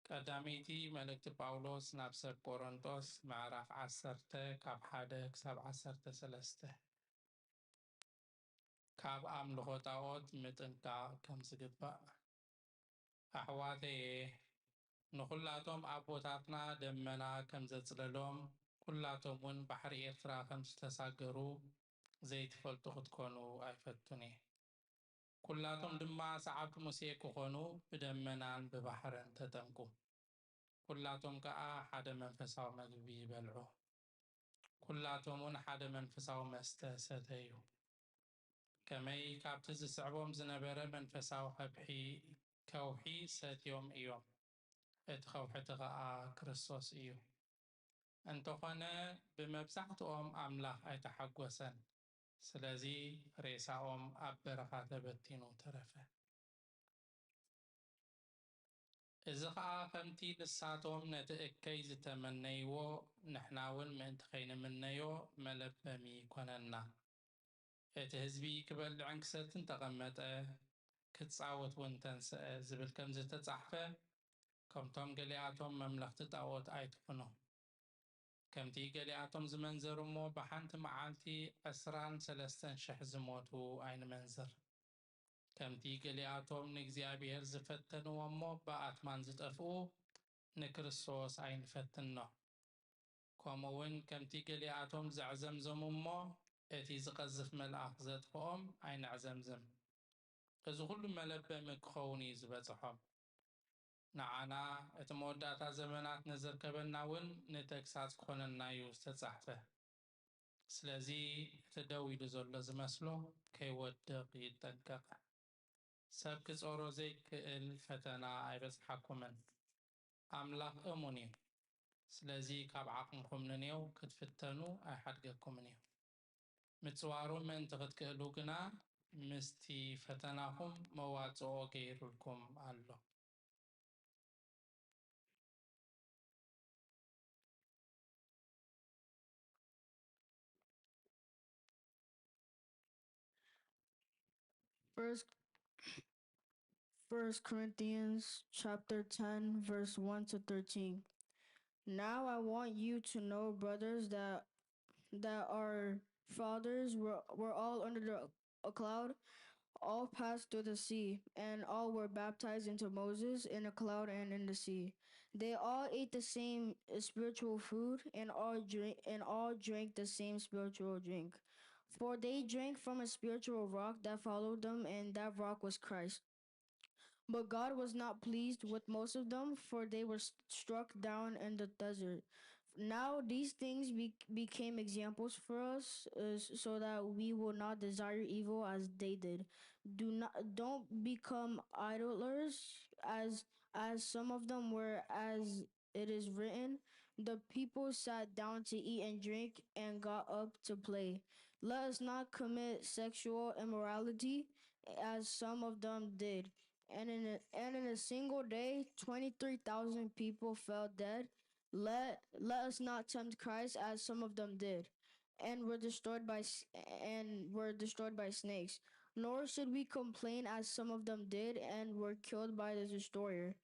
ቀዳመይቲ መልእክቲ ጳውሎስ ናብ ሰብ ቆሮንጦስ ምዕራፍ ዓሰርተ ካብ ሓደ ክሳብ ዓሰርተ ሰለስተ። ካብ ኣምልኾ ጣዖት ምጥንቃቕ ከም ዝግባእ። ኣሕዋተየ፣ ንኹላቶም ኣቦታትና ደመና ከም ዘጽለሎም፣ ኩላቶም እውን ባሕሪ ኤርትራ ከም ዝተሳገሩ ዘይትፈልጡ ክትኮኑ ኣይፈቱን እየ። ኩላቶም ድማ ሰዓብቲ ሙሴ ክኾኑ ብደመናን ብባሕርን ተጠምቁ። ኩላቶም ከኣ ሓደ መንፈሳዊ መግቢ ይበልዑ። ኩላቶም እውን ሓደ መንፈሳዊ መስተ ሰተዩ። ከመይ ካብቲ ዝስዕቦም ዝነበረ መንፈሳዊ ከብሒ፣ ከውሒ ሰትዮም እዮም። እቲ ከውሒ እቲ ኸኣ ክርስቶስ እዩ። እንተኾነ ብመብዛሕትኦም ኣምላኽ ኣይተሓጎሰን። ስለዚ ሬሳኦም ኣብ በረኻ ተበቲኑ ተረፈ። እዚ ኸኣ ከምቲ ንሳቶም ነቲ እከይ ዝተመነይዎ፣ ንሕና እውን ምእንቲ ኸይንምነዮ መለበሚ ኰነና። እቲ ህዝቢ ክበልዕን ክሰትን ተቐመጠ፣ ክጻወት እውን ተንስአ ዝብል ከም ዝተጻሕፈ፣ ከምቶም ገሊኣቶም መምለኽቲ ጣዖት ኣይትኹኑ። ከምቲ ገሊኣቶም ዝመንዘሩ እሞ፣ ብሓንቲ መዓልቲ ዕስራን ሰለስተን ሽሕ ዝሞቱ ኣይንመንዝር። ከምቲ ገሊኣቶም ንእግዚኣብሔር ዝፈተንዎ እሞ ብኣትማን ዝጠፍኡ፣ ንክርስቶስ ኣይንፈትኖ። ከምኡ እውን ከምቲ ገሊኣቶም ዘዕዘምዘሙ እሞ፣ እቲ ዝቐዝፍ መልኣኽ ዘጥፍኦም ኣይነዕዘምዝም። እዚ ኹሉ መለበሚ ክኸውን እዩ ዝበጽሖም። ንዓና እቲ መወዳእታ ዘመናት ንዝርከበና እውን ንተግሳጽ ክኾነና እዩ ዝተጻሕፈ። ስለዚ እቲ ደው ኢሉ ዘሎ ዝመስሎ ከይወድቕ ይጠንቀቕ። ሰብ ክጾሮ ዘይክእል ፈተና ኣይበጽሓኩምን። ኣምላኽ እሙን እዩ። ስለዚ ካብ ዓቕምኹም ንኔው ክትፍተኑ ኣይሓድገኩምን እዩ። ምጽዋሩ ምእንቲ ክትክእሉ ግና ምስቲ ፈተናኹም መዋጽኦ ገይሩልኩም ኣሎ። First, First Corinthians chapter ten, verse one to thirteen. Now I want you to know, brothers, that that our fathers were, were all under the, a cloud, all passed through the sea, and all were baptized into Moses in a cloud and in the sea. They all ate the same spiritual food, and all drink and all drank the same spiritual drink. For they drank from a spiritual rock that followed them, and that rock was Christ. But God was not pleased with most of them, for they were struck down in the desert. Now these things be- became examples for us, uh, so that we will not desire evil as they did. Do not don't become idlers, as as some of them were, as it is written, "The people sat down to eat and drink and got up to play." Let us not commit sexual immorality, as some of them did. And in a, and in a single day, twenty-three thousand people fell dead. Let let us not tempt Christ, as some of them did, and were destroyed by and were destroyed by snakes. Nor should we complain, as some of them did and were killed by the destroyer.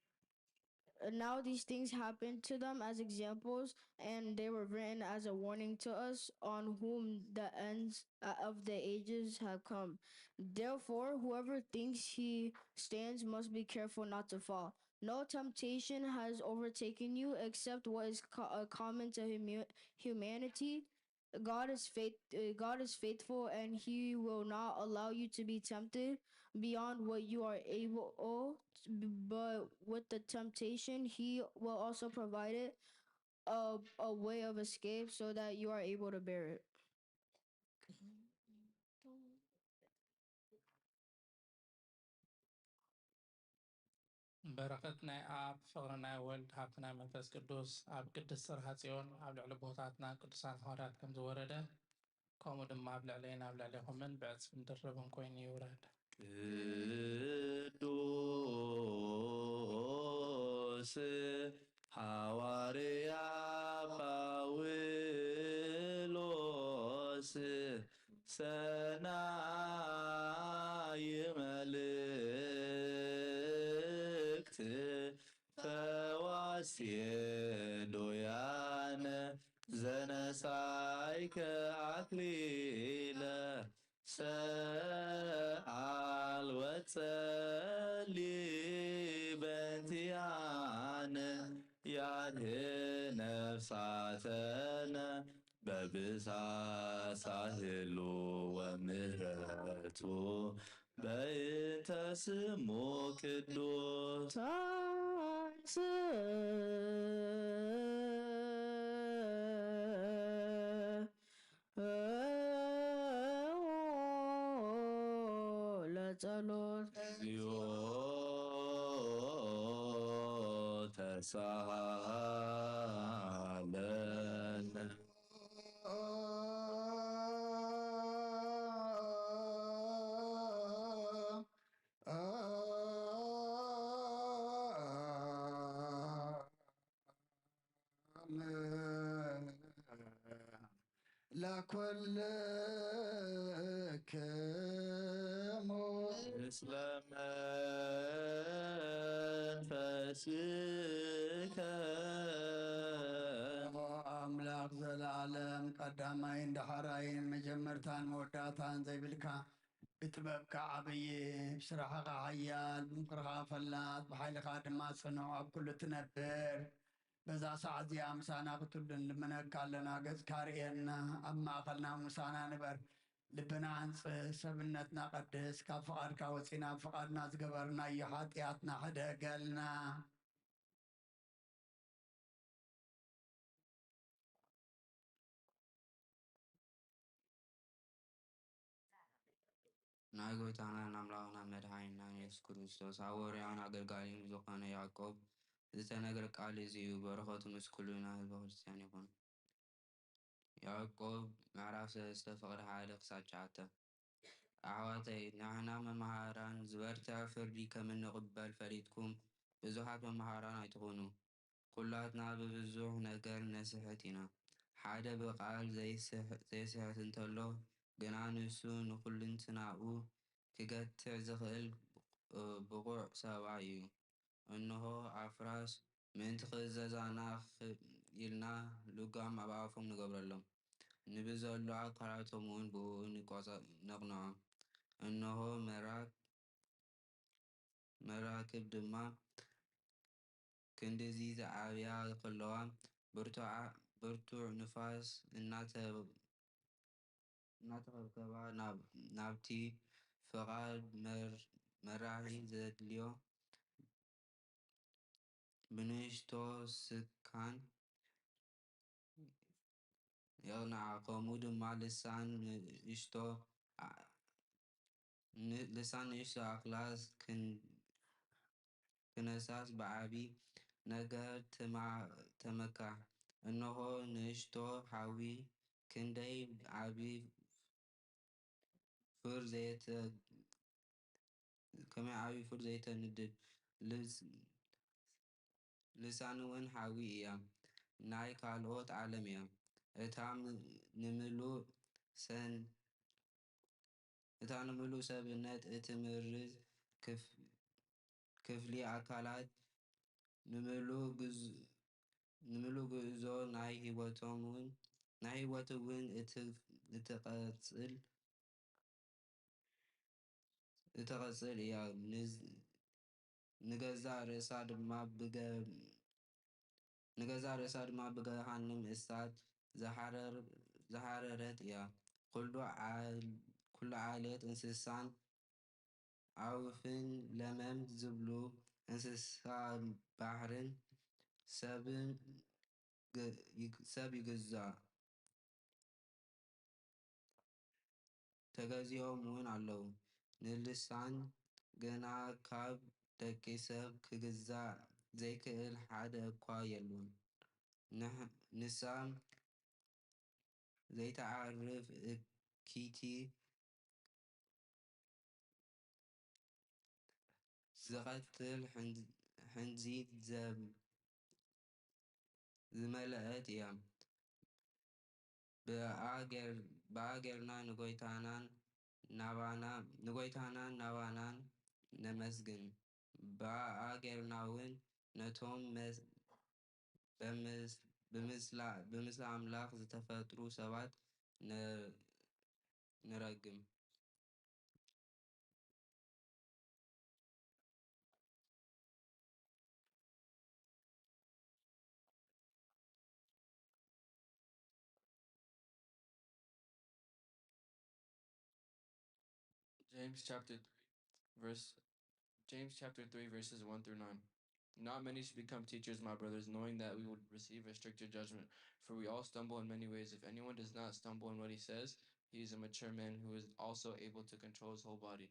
And now these things happened to them as examples, and they were written as a warning to us, on whom the ends uh, of the ages have come. Therefore, whoever thinks he stands must be careful not to fall. No temptation has overtaken you except what is co- uh, common to hum- humanity. God is faith. Uh, God is faithful, and He will not allow you to be tempted beyond what you are able. But with the temptation, He will also provide it a, a way of escape so that you are able to bear it. በረኸት ናይ ኣብ፣ ፍቕሪ ናይ ወልድ፣ ሃብቲ ናይ መንፈስ ቅዱስ ኣብ ቅድስት ጽርሃ ጽዮን ኣብ ልዕሊ ቦታትና ቅዱሳት ሃዋርያት ከም ዝወረደ፣ ከምኡ ድማ ኣብ ልዕለይን ኣብ ልዕሌኹምን ብዕጽፍን ድርብን ኮይኑ ይውረድ። ቅዱስ ሃዋርያ ጳውሎስ ሰናይ መልእክት ፈዋስየ ዶያነ ዘነሳይከ ኣክሊለ ሰኣል ወጸሊ በንቲኣነ ያድህን ነፍሳተነ በብሳሳህሉ ወምህረቱ በእንተ ስሙ ቅዱስ ለጸሎት እግዚኦ ተሳሃለነ። ለኩልክሙ ምስለ መንፈስከ። ኣምላኽ ዘለዓለም ቀዳማይን ዳሕራይን መጀመርታን መወዳእታን ዘይብልካ ብጥበብካ ዓብዪ ብስራሕኻ ሓያል ብምኽርኻ ፈላጥ ብሓይልኻ ድማ ጽኑዕ ኣብ ኩሉ ትነብር። በዛ ሰዓት እዚኣ ምሳና ክትህሉ ንልምነካ ኣለና። ገጽካ ርእየና፣ ኣብ ማእኸልና ምሳና ንበር። ልብና ኣንጽህ፣ ሰብነትና ቀድስ፣ ካብ ፍቓድካ ወጺና ብፍቓድና ዝገበርናዮ ሓጢኣትና ሕደገልና። ናይ ጎይታናን ኣምላኽናን መድሓኒናን የሱስ ክርስቶስ ሃወርያን ኣገልጋሊን ብዝኾነ ያዕቆብ ዝተነግረ ቃል እዚ እዩ። በረኸቱ ምስ ኩልና ህዝበ ክርስትያን ይኹን። ያዕቆብ ምዕራፍ ሰለስተ ፍቕዲ ሓደ ክሳብ ትሽዓተ። ኣሕዋተይ፣ ንሕና መምሃራን ዝበርትዐ ፍርዲ ከም እንቕበል ፈሊጥኩም ብዙሓት መምሃራን ኣይትኹኑ። ኩላትና ብብዙሕ ነገር ንስሕት ኢና። ሓደ ብቓል ዘይስሕት እንተሎ ግና ንሱ ንኹልንትናኡ ክገትዕ ዝኽእል ብቑዕ ሰብኣይ እዩ። እንሆ ኣፍራስ ምእንቲ ክእዘዛና ኢልና ልጓም ኣብ ኣፎም ንገብረሎም፣ ንብዘሎ ኣካላቶም እውን ብእኡ ነቕንዖም። እንሆ መራክብ ድማ ክንድዚ ዝዓብያ ከለዋ፣ ብርቱዕ ንፋስ እናተኸብከባ ናብቲ ፍቓድ መራሒ ዘድልዮ ብንእሽቶ ስካን የቕንዓ፣ ከምኡ ድማ ልሳን ንእሽቶ ልሳን ንእሽቶ ኣኽላስ ክነሳስ ብዓቢ ነገር ተመካ። እንሆ ንእሽቶ ሓዊ ክንደይ ዓቢ ፉር ከመይ ዓቢ ፉር ዘይተንድድ። ልሳንውን ሓዊ እያ፣ ናይ ካልኦት ዓለም እያ። እታ ንምሉእ ሰን እታ ንምሉእ ሰብነት እትምርዝ ክፍሊ ኣካላት ንምሉእ ጉዕዞ ናይ ህይወት እውን እትቐጽል እትቐጽል እያ። ንገዛእ ርእሳ ድማ ብገ ንገዛእ ርእሳ ድማ ብገሃንም እሳት ዝሓረረት እያ። ኩሉ ዓሌት እንስሳን ዓውፍን ለመም ዝብሉ እንስሳ ባሕርን ሰብን ሰብ ይግዛእ። ተገዚኦም እውን ኣለዉ። ንልሳን ግና ካብ ደቂ ሰብ ክግዛእ ዘይክእል ሓደ እኳ የሎን። ንሳ ዘይትዓርፍ እኪቲ ዝቐትል ሕንዚ ዝመልአት እያ። ብኣ ጌርና ንጎይታናን ናባና ንጎይታናን ናባናን ነመስግን። ብኣ ጌርና እውን ነቶም መስ- በምስ- ብምስላ- ብምስሊ ኣምላኽ ዝተፈጥሩ ሰባት ነ- ንረግም። James chapter three, verse James chapter three, verses one through nine. Not many should become teachers, my brothers, knowing that we would receive a stricter judgment. For we all stumble in many ways. If anyone does not stumble in what he says, he is a mature man who is also able to control his whole body.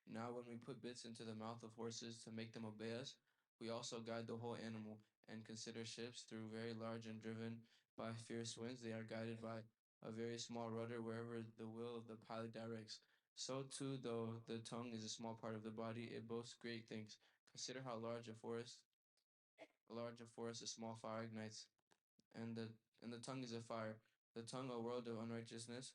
Now, when we put bits into the mouth of horses to make them obey us, we also guide the whole animal, and consider ships, though very large and driven by fierce winds, they are guided by a very small rudder wherever the will of the pilot directs. So too, though the tongue is a small part of the body, it boasts great things. Consider how large a forest, large a forest a small fire ignites, and the and the tongue is a fire. The tongue, a world of unrighteousness,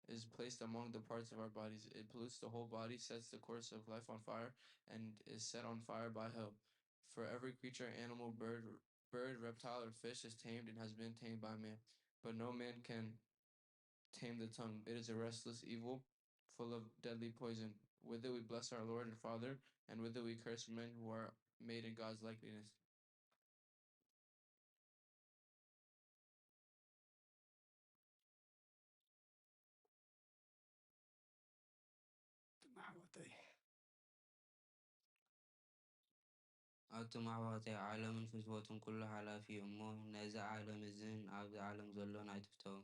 is placed among the parts of our bodies. It pollutes the whole body, sets the course of life on fire, and is set on fire by hell. For every creature, animal, bird, bird, reptile, or fish is tamed and has been tamed by man, but no man can tame the tongue. It is a restless evil, full of deadly poison. With it we bless our Lord and Father, and with it we curse men who are made in God's likeness. ኣቱም ኣሕዋተይ፣ ኣቱም ኣሕዋተይ፣ ዓለምን ፍትወቱን ኩሉ ሓላፊ እዩ እሞ፣ ነዚ ዓለም እዝን ኣብዚ ዓለም ዘሎን ኣይትፍተዉ።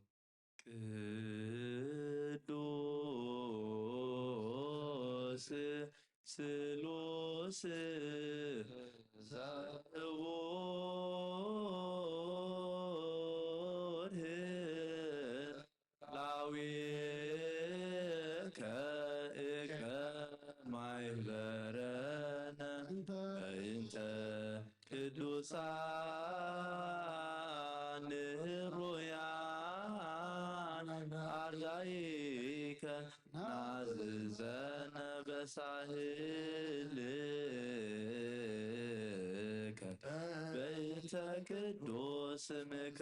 ቅዱስ ስሉስ ዘውር ላዊከ እከ ማይበረነ በእንተ ቅዱሳን ህሩያን ኣርዳኢከ ናዝዘ ቅዱስ ስምከ።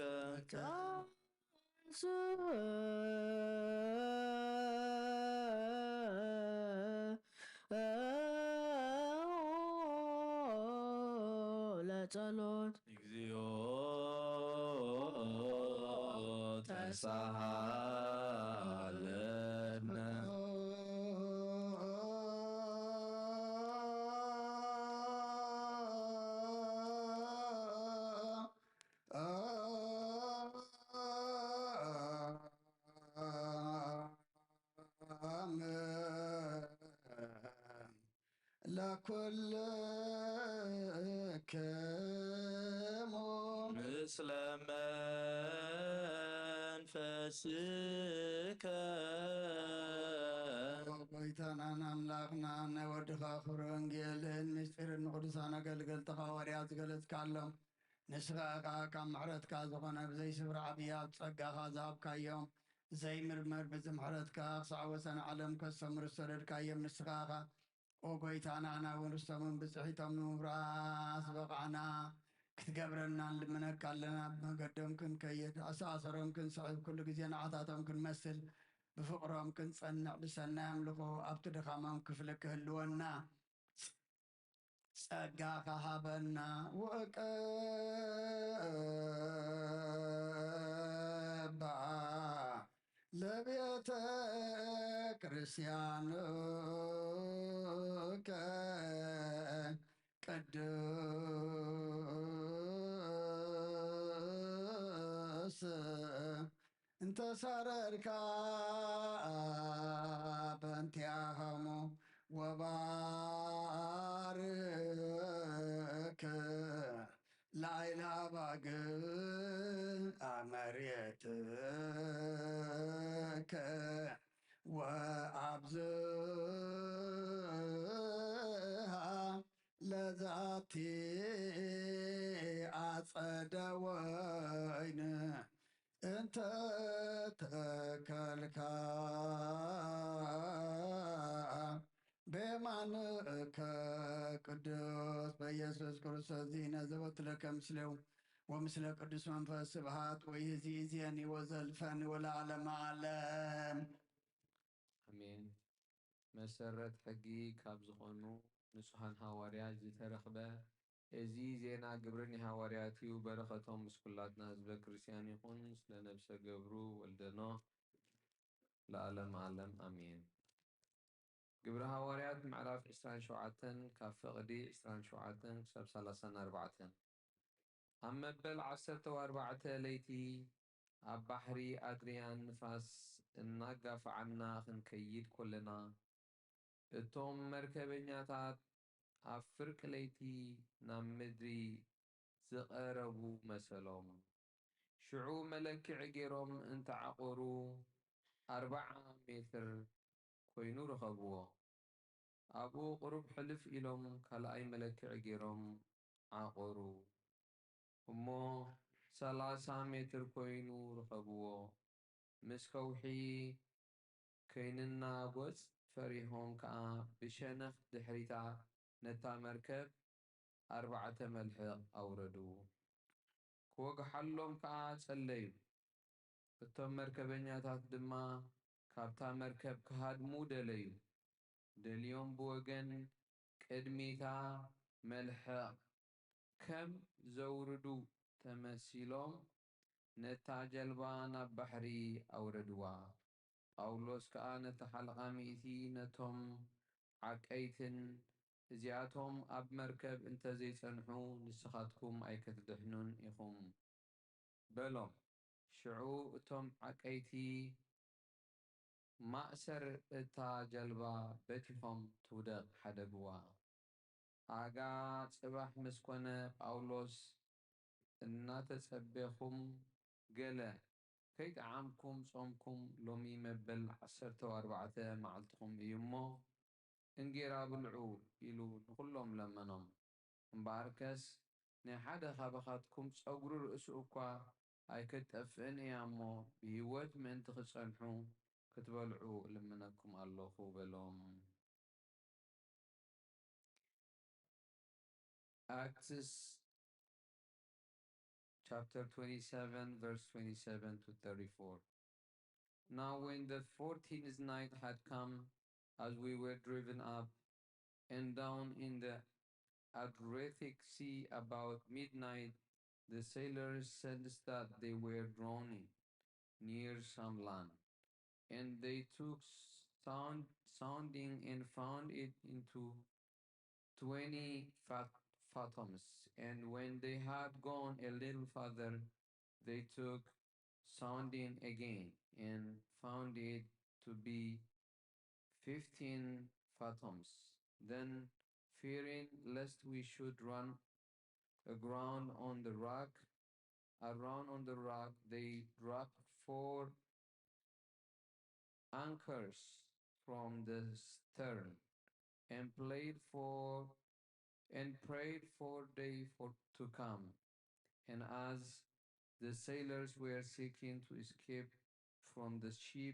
ለጸሎት። እግዚኦ ተሳሃለነ። ለኩልክሙ ምስለ መንፈስከ። ጎይታናን ኣምላኽናን ናይ ወድኻ ክብሪ ወንጌልን ምስጢርን ንቅዱሳን ኣገልገልትኻ ሃዋርያት ዝገለጽካሎም፣ ንስኻ ኢኻ ካብ ምሕረትካ ዝኾነ ብዘይስፍር ዓብዪ ኣብ ጸጋኻ ዝሃብካዮም ዘይምርመር ብዚ ምሕረትካ ክሳዕ ወሰን ዓለም ከሰምሩ ዝሰደድካዮም ንስኻ ኢኻ። ኦ ጎይታና፣ ንሕና እውን ርስቶምን ብጽሒቶም ንምውራስ ዝበቓዕና ክትገብረና ንልምነካ ኣለና። ብመገዶም ክንከይድ፣ ኣሰኣሰሮም ክንስሕብ፣ ኩሉ ግዜ ንዓታቶም ክንመስል፣ ብፍቕሮም ክንጸንዕ፣ ብሰናይ ኣምልኾ ኣብቲ ድኻሞም ክፍሊ ክህልወና ጸጋኻ ሃበና። ወቀባ ለቤተ ክርስቲያንከ ቅዱስ እንተ ሰረርካ በእንቲአሆሙ ወባርክ ላይላ ባግ ኣመሬትከ ወኣብዝሃ ለዛቲ ኣጸደ ወይን እንተ ተከልካ በየማንከ ቅዱስ በኢየሱስ ክርስቶስ ዚነ ዘወትለከ ምስሌው ወምስለ ቅዱስ መንፈስ ስብሃት ወይእዜኒ ወዘልፈኒ ወለዓለመ ዓለም። ኣሜን። መሰረት ሕጊ ካብ ዝኾኑ ንጹሃን ሃዋርያት ዝተረኽበ እዚ ዜና ግብሪ ናይ ሃዋርያት እዩ። በረኸቶም ምስ ኩላትና ህዝበ ክርስቲያን ይኹን። ስለ ነብሰ ገብሩ ወልደ ኖህ ለዓለም ዓለም ኣሜን። ግብሪ ሃዋርያት ምዕራፍ ዕስራን ሸውዓተን ካብ ፍቕዲ ዕስራን ሸውዓተን ክሳብ ሰላሳን ኣርባዕተን። ኣብ መበል ዓሰርተ ኣርባዕተ ለይቲ ኣብ ባሕሪ ኣድርያን ንፋስ እናጋፍዓና ክንከይድ ኮለና፣ እቶም መርከበኛታት ኣብ ፍርቂ ለይቲ ናብ ምድሪ ዝቐረቡ መሰሎም። ሽዑ መለክዒ ገይሮም እንተዓቖሩ፣ ኣርብዓ ሜትር ኮይኑ ረኸብዎ። ኣብኡ ቁሩብ ሕልፍ ኢሎም ካልኣይ መለክዒ ገይሮም ዓቖሩ። እሞ ሰላሳ ሜትር ኮይኑ ረኸብዎ። ምስ ከውሒ ከይንናጎጽ ፈሪሆም ከኣ ብሸነኽ ድሕሪታ ነታ መርከብ ኣርባዕተ መልሕቕ ኣውረዱ። ክወግሓሎም ከኣ ጸለዩ። እቶም መርከበኛታት ድማ ካብታ መርከብ ክሃድሙ ደለዩ። ደልዮም ብወገን ቅድሚታ መልሕቕ ከም ዘውርዱ ተመሲሎም ነታ ጀልባ ናብ ባሕሪ ኣውረድዋ። ጳውሎስ ከኣ ነታ ሓለቓ ሚእቲ ነቶም ዓቀይትን፣ "እዚኣቶም ኣብ መርከብ እንተ ዘይጸንሑ ንስኻትኩም ኣይክትድሕኑን ኢኹም" በሎም። ሽዑ እቶም ዓቀይቲ ማእሰር እታ ጀልባ በቲኾም ትውደቕ ሓደግዋ። ኣጋ ጽባሕ ምስ ኮነ ጳውሎስ እናተጸቤኹም ገለ ከይጠዓምኩም ጾምኩም ሎሚ መበል ዓሰርተ ኣርባዕተ መዓልትኹም እዩ እሞ እንጌራ ብልዑ ኢሉ ንኹሎም ለመኖም። እምበኣርከስ ናይ ሓደ ኻባኻትኩም ጸጉሪ ርእሱ እኳ ኣይክትጠፍእን እያ እሞ ብህይወት ምእንቲ ኽትጸንሑ ክትበልዑ እልምነኩም ኣለኹ በሎም። ኣክትስ Chapter twenty-seven, verse twenty-seven to thirty-four. Now, when the fourteenth night had come, as we were driven up and down in the Adriatic Sea about midnight, the sailors sensed that they were drowning near some land, and they took sound, sounding and found it into twenty fat-, fathoms. And when they had gone a little farther, they took sounding again and found it to be fifteen fathoms. Then, fearing lest we should run aground on the rock, around on the rock, they dropped four anchors from the stern and played for and prayed for day for to come. And as the sailors were seeking to escape from the ship,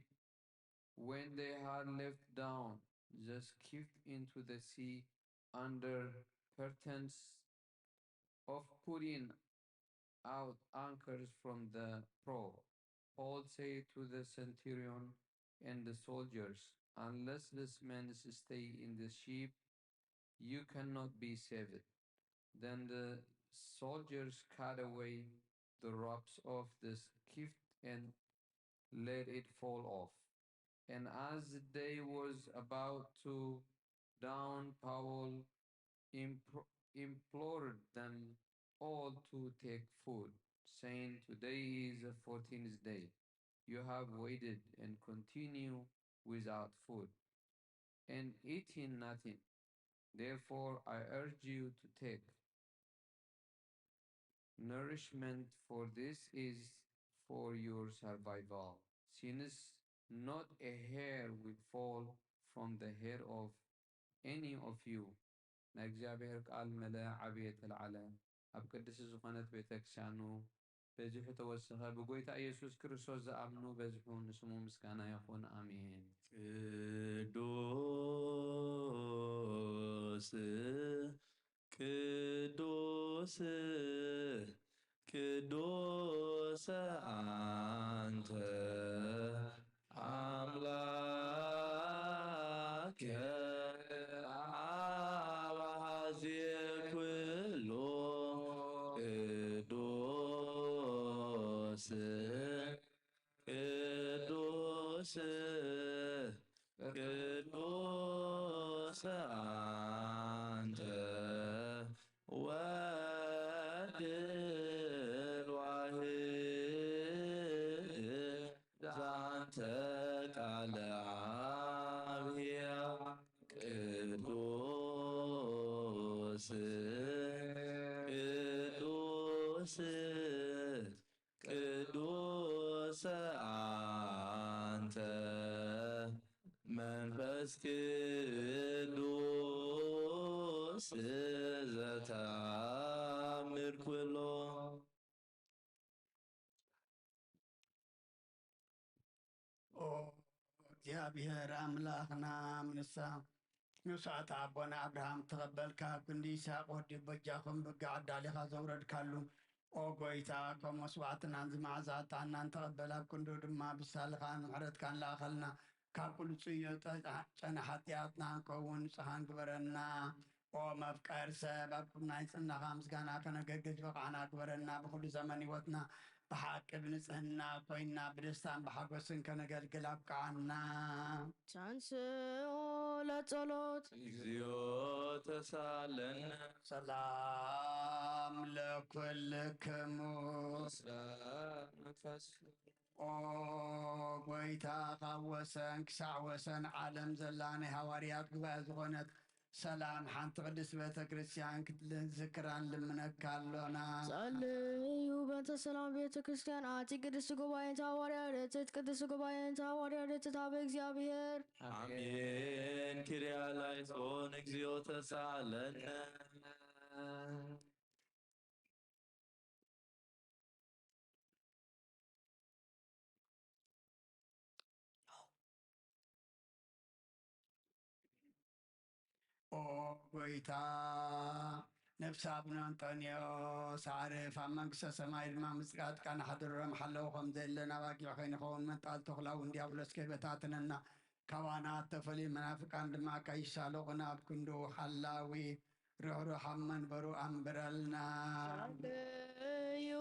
when they had let down the skiff into the sea under pretense of putting out anchors from the prow, Paul said to the centurion and the soldiers, "Unless this man stay in the ship, you cannot be saved." Then the soldiers cut away the ropes of the skiff and let it fall off. And as the day was about to dawn, Paul impr- implored them all to take food, saying, "Today is the fourteenth day. You have waited and continue without food and eating nothing. Therefore, I urge you to take nourishment, for this is for your survival, since not a hair will fall from the head of any of you." ናይ እግዚኣብሔር ቃል መለ ዓብየ ተለዓለ፣ ኣብ ቅድስቲ ዝኾነት ቤተ ክርስቲያኑ በዚሑ ተወሰኸ። ብጎይታ ኢየሱስ ክርስቶስ ዝኣምኑ በዝሑ፣ ንስሙ ምስጋና ይኹን። ኣሜን። ቅዱስ ቅዱስ ቅዱስ አንተ አምላክ አባዜ ኩሉ ቅዱስ ቅዱስ ቅዱስ አንተ ወልድ ዋህድ ዛንተ ቃለ አብያ ቅዱስ ቅዱስ ቅዱስ አንተ መንፈስ ቅዱስ ዘተአምር ኩሎ። ኦ እግዚኣብሔር ኣምላኽና፣ ምንሳ መስዋዕቲ ኣቦና ኣብርሃም ተቐበልካ፣ ኣብ ክንዲ ይስሐቅ ወዲ በጃኹም በጋ ኣዳሊኻ ዘውረድካሉ። ኦ ጎይታ፣ ከም መስዋዕትናን ዝመዓዛ ዕጣንናን ተቐበል፣ ኣብ ክንዱ ድማ ብሳልኻን ምሕረትካን ለኣኸልና፣ ካብ ኩሉ ጽዮ ጨና ሓጢኣትና ንከውን ንጹሃን ግበረና። ኦ መፍቀር ሰብ፣ ኣብ ናይ ጽናኻ ምስጋና ከነገግዝ በቓዕና ግበረና። ብኹሉ ዘመን ህይወትና ብሓቂ ብንጽህና ኮይና ብደስታን ብሓጎስን ከነገልግል ኣብቅዓና። ተንስኡ ለጸሎት። እግዚኦ ተሳለነ። ሰላም ለኩልክሙ። ሰላም መንፈስ። ኦ ጎይታ፣ ካብ ወሰን ክሳዕ ወሰን ዓለም ዘላ ናይ ሃዋርያት ጉባኤ ዝኾነት ሰላም ሓንቲ ቅድስት ቤተ ክርስቲያን ክትዝክራ ንልምነካ ኣሎና። ጸልዩ በእንተ ሰላም ቤተ ክርስቲያን ኣቲ ቅድስት ጉባኤ እንተ ሃዋርያ ርትዕት ቅድስት ጉባኤ እንተ ሃዋርያ ርትዕት ኣብ እግዚኣብሔር። ኣሜን። ኪርያ ላይሶን እግዚኦ ተሳለነ። ኦ ጎይታ፣ ነፍሲ ኣቡነ ኣንጠንዮስ ኣዕርፍ፣ ኣብ መንግስተ ሰማይ ድማ ምጽጋትካ ንሓድሮም ሓለዉ ከም ዘየለ ናብ ኣጊዕ ከይንኸውን መንጣል ተኹላ እውን ዲያብሎስ ከይበታትነና ካባና ተፈልዩ መናፍቃን ድማ ከይሳለቑና ኣብ ክንዱ ሓላዊ ርሕሩሕ ኣብ መንበሩ ኣንብረልና። እዩ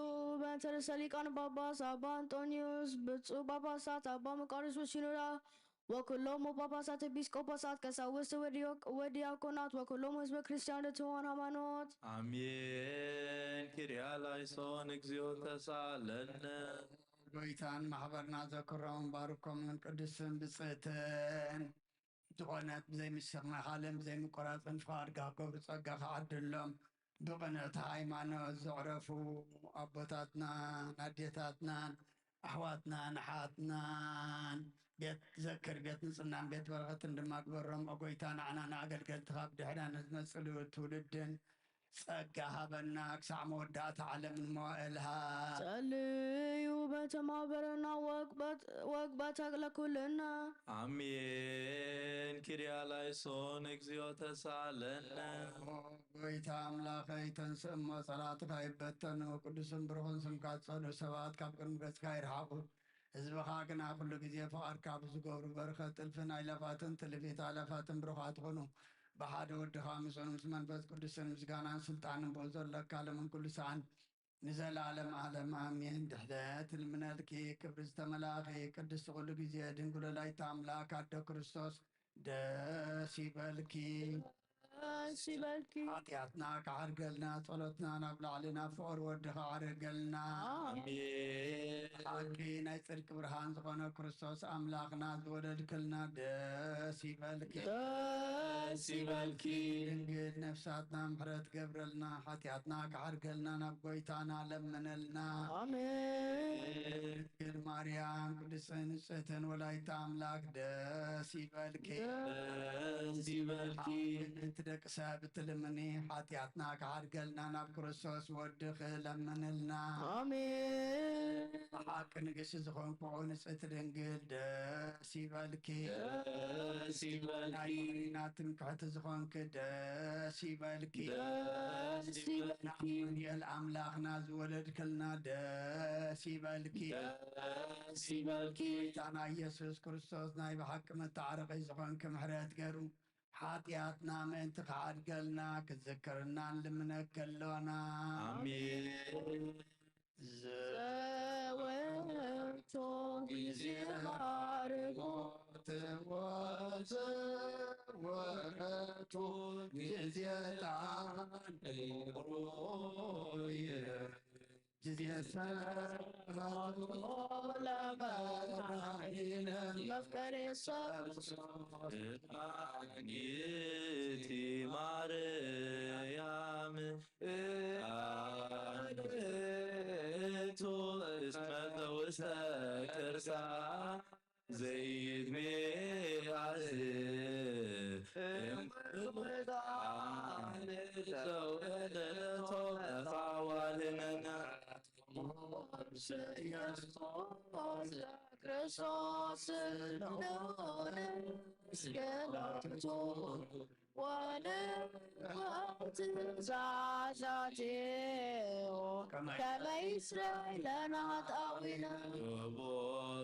በእንተ ርእሰ ሊቃነ ጳጳስ ኣባ ኣንጦንዮስ ብፁዕ ጳጳሳት ኣባ መቃርዮስ ወሲኖዳ ወኩሎም ጳጳሳት ኤጲስቆጶሳት ቀሳውስት ወዲዮ- ወዲያቆናት ወኩሎም ህዝበ ክርስቲያን ርትዋን ሃይማኖት። ኣሜን። ኪርያ ላይሶን እግዚኦ ተሳለነ። ጎይታን ማሕበርና ዘክሮም ባርኮምን ቅዱስን ብጽእትን ዝኾነት ብዘይምስኻልን ብዘይምቁራፅን ፍቓድካ ክገብሩ ጸጋ ክዓድሎም ብቕንዕቲ ሃይማኖት ዘዕረፉ ኣቦታትናን ኣዴታትናን ኣሕዋትናን ኣሓትናን ቤት ዘክር ቤት ንጽህናን ቤት በረኸትን ድማ ግበሮም። ኦ ጎይታ ንዓና ንኣገልገልትኻ ብድሕርያ ንዝመጽሉ ትውልድን ጸጋ ሃበና ክሳዕ መወዳእታ ዓለምን መዋእልሃ። ጸልዩ በተማበረና ወግበ ተክለ ኩልና። ኣሜን። ኪርያ ላይሶን እግዚኦ ተሳለነ። ጎይታ ኣምላኸይ ተንስእ እሞ ጸላእትኻ ይበተኑ። ቅዱስን ብሩኽን ስምካ ዝጸልኡ ሰባት ካብ ቅድሚ ገጽካ ይርሓቑ። ህዝብኻ ግና ኩሉ ግዜ ፍቓድካ ብዝገብሩ በረኸት ጥልፍን ኣይላፋትን ጥልፊት ኣእላፋትን ብሩኻት ይኹኑ። ብሓደ ወድኻ ምስኡን ምስ መንፈስ ቅዱስን ምስጋናን ስልጣንን ብኡ ዘሎ ኣካለምን ኩሉ ሰዓን ንዘለዓለም ዓለም ኣሜን። ድሕነት ልምነልኪ ክብሪ ዝተመላእኺ ቅድስቲ ኩሉ ግዜ ድንግል ወላዲተ ኣምላክ ኣዶ ክርስቶስ ደስ ይበልኪ። ደስ ይበልኪ። ሓጢኣትና ክዓርገልና ጸሎትና ናብ ላዕሊ ናብ ፍቕሪ ወድኻ ዓርገልና። ሓቂ ናይ ጽድቂ ብርሃን ዝኾነ ክርስቶስ ኣምላኽና ዝወለድክልና ደስ ይበልኪ። ደስ ይበልኪ። ድንግል ነፍሳትና ምሕረት ገብረልና ሓጢኣትና ክዓርገልና ናብ ጎይታና ለምነልና። ኣሜን። ድንግል ማርያም ቅድስትን ንጽሕትን ወላዲተ ኣምላክ ደስ ይበልኪ። ደስ ይበልኪ። እቲ ደቂ ሰብ እትልምኒ ሓጢኣትና ክዓርገልና ናብ ክርስቶስ ወድኺ ለምንልና። ኣሜን። ብሓቂ ንግስቲ ዝኾንኩ ንጽሕቲ ድንግል ደስ ይበልኪ። ደስ ይበልኪ። ናይ ሕሊና ትምክሕቲ ዝኾንኪ ደስ ይበልኪ። ደስ ይበልኪ። ኣማኑኤል ኣምላኽና ዝወለድክልና ደስ ይበልኪ። ደስ ይበልኪ። ጎይታና ኢየሱስ ክርስቶስ ናይ ብሓቂ መተዓረቒ ዝኾንኪ ምሕረት ገሩ ሓጢኣትና ምእንቲ ክዓድገልና ክዝክርና ንልምነኪ ኣሎና። ኣሜን። ዘወትሩ ጊዜ ባርኮት ወዘወትሩ ጊዜ ጣን ጊዜ ሰላም ለመራሒነ መፍቀሬ ሰብ እማኒቲ ማርያም እቱ እስመ ውስተ ከርሳ ዘይትሜ ኣዝ እምቁጣን ዘወለደቶ መፋዋልነና ክርስቶስ ገለቱ ወንትእዛዛቴሁ ከመ ይስረይ ለናጣዊነ። ወቦ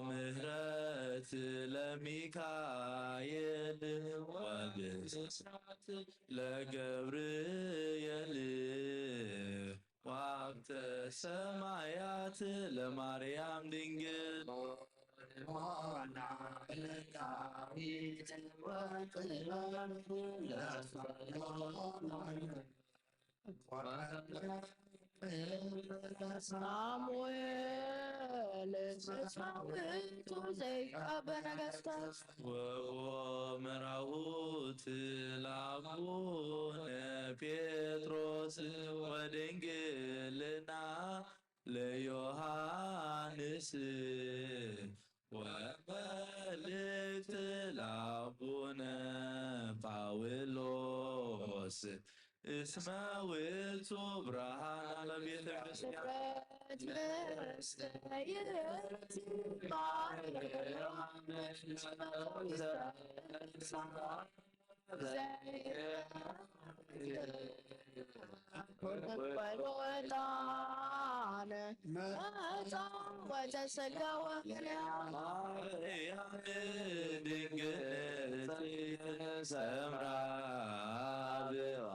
ምህረት ለሚካኤል ወብስራት ለገብርኤል ወሀብተ ሰማያት ለማርያም ድንግል። ሳሙኤል ስሳዊቱ ዘይቀበ ነገስታት ወመራሁት ለአቡነ ጴጥሮስ ወድንግልና ለዮሐንስ ወመልእክት ለአቡነ ጳውሎስ እስመ ውእቱ ብርሃን ለቤተ ክርስቲያን። ወልወጣነ መጣ ወተሰጋወ ማርያም ድንግል ጽዮን ሰምራ ብዋ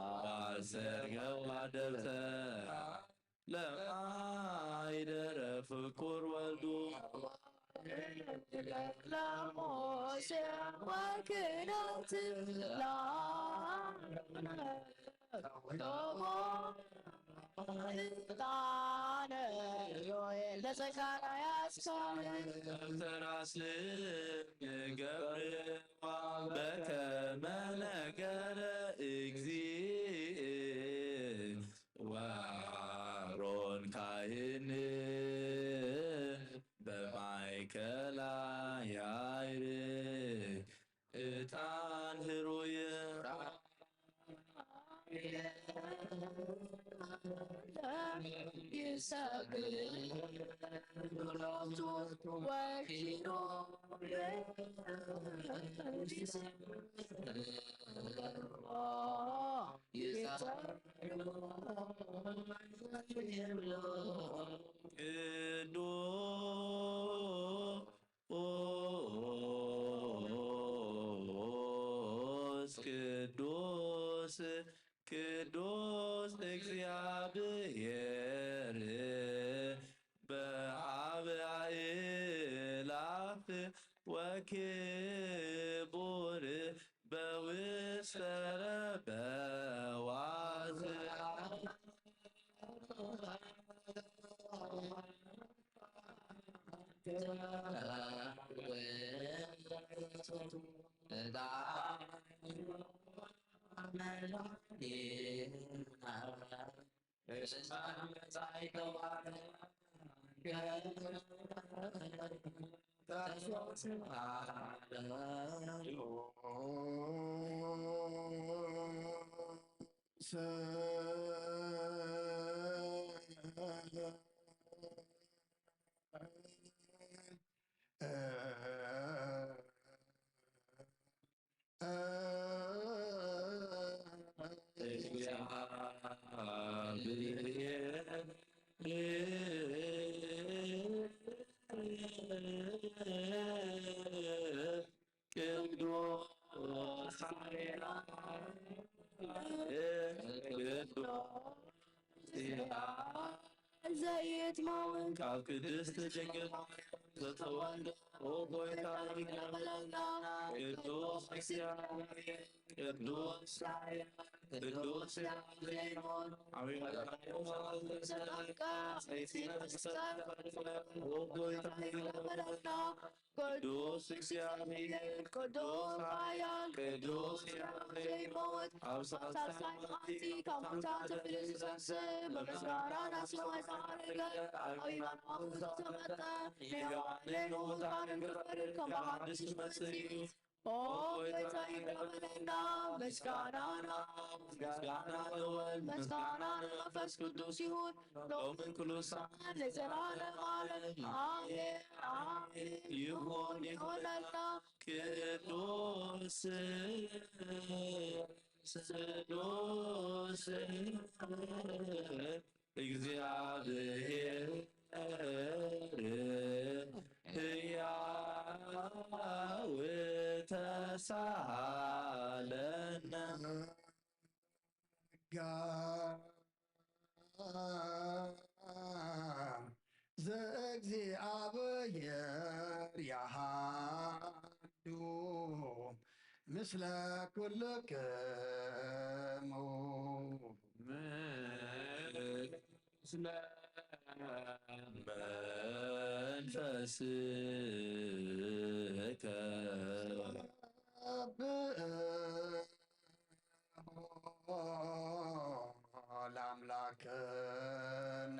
ሰርገዋ ደብተራ ለማይደረ ፍቁር ወልዱ ለሞሴ ወክናት ላነ ዮኤል ለዘካርያስ ካህን ተራስን ገብርዋ በከመ ነገረ እግዚእ ወአሮን ካህን በማእከላ ያይር ዕጣን ህሩይ ይሰግድ ወኪሎ ይጸ ቅዱስ ቅዱስ ቅዱስ እግዚአብሔር በአብ አእላፍ ወክቡር በውስተ በዋዝ ቅዱስ ዘይትመውት ካብ ቅድስት ድንግል ማርያም ዝተወልደ ኦ ጐይታ ይቅረ በለና። ቅዱስ እግዚአብሔር ቅዱስ ቅዱስ ዘይትመውት አቤት ኦ ጐይታ ይቅረ በለና። ቅዱስ እግዚአብሔር ቅዱስ ኃያል ቅዱስ ዘይሞት ኣብ ሳልሳይ መዓልቲ ካብ ሙታን ተፈልዩ ዝተንስእ ብምስጋና ናብ ሰማይ ዝዓረገ ኣብ የማነ ኣቦኡ ዝተቐመጠ ንሕያዋንን ንሙታንን ክፈርድ ከም ብሓድሽ ክመጽእ እዩ። ኦ ጐይታ ይቅረ በለና። ምስጋና ንኣብ ምስጋና ንወልድ ምስጋና ንመንፈስ ቅዱስ ይሁን። ሎምን ኩሉ ሰዓት ለዘላለም ዓለም አሜን አሜን ይሁን ይሁንልና። ቅዱስ ቅዱስ እግዚአብሔር ሕያው ተሳሃለነ። ዘእግዚኣብሔር ያሃዱ ምስለ ኩልክሙ ምስለ መንፈስከ ለአምላክነ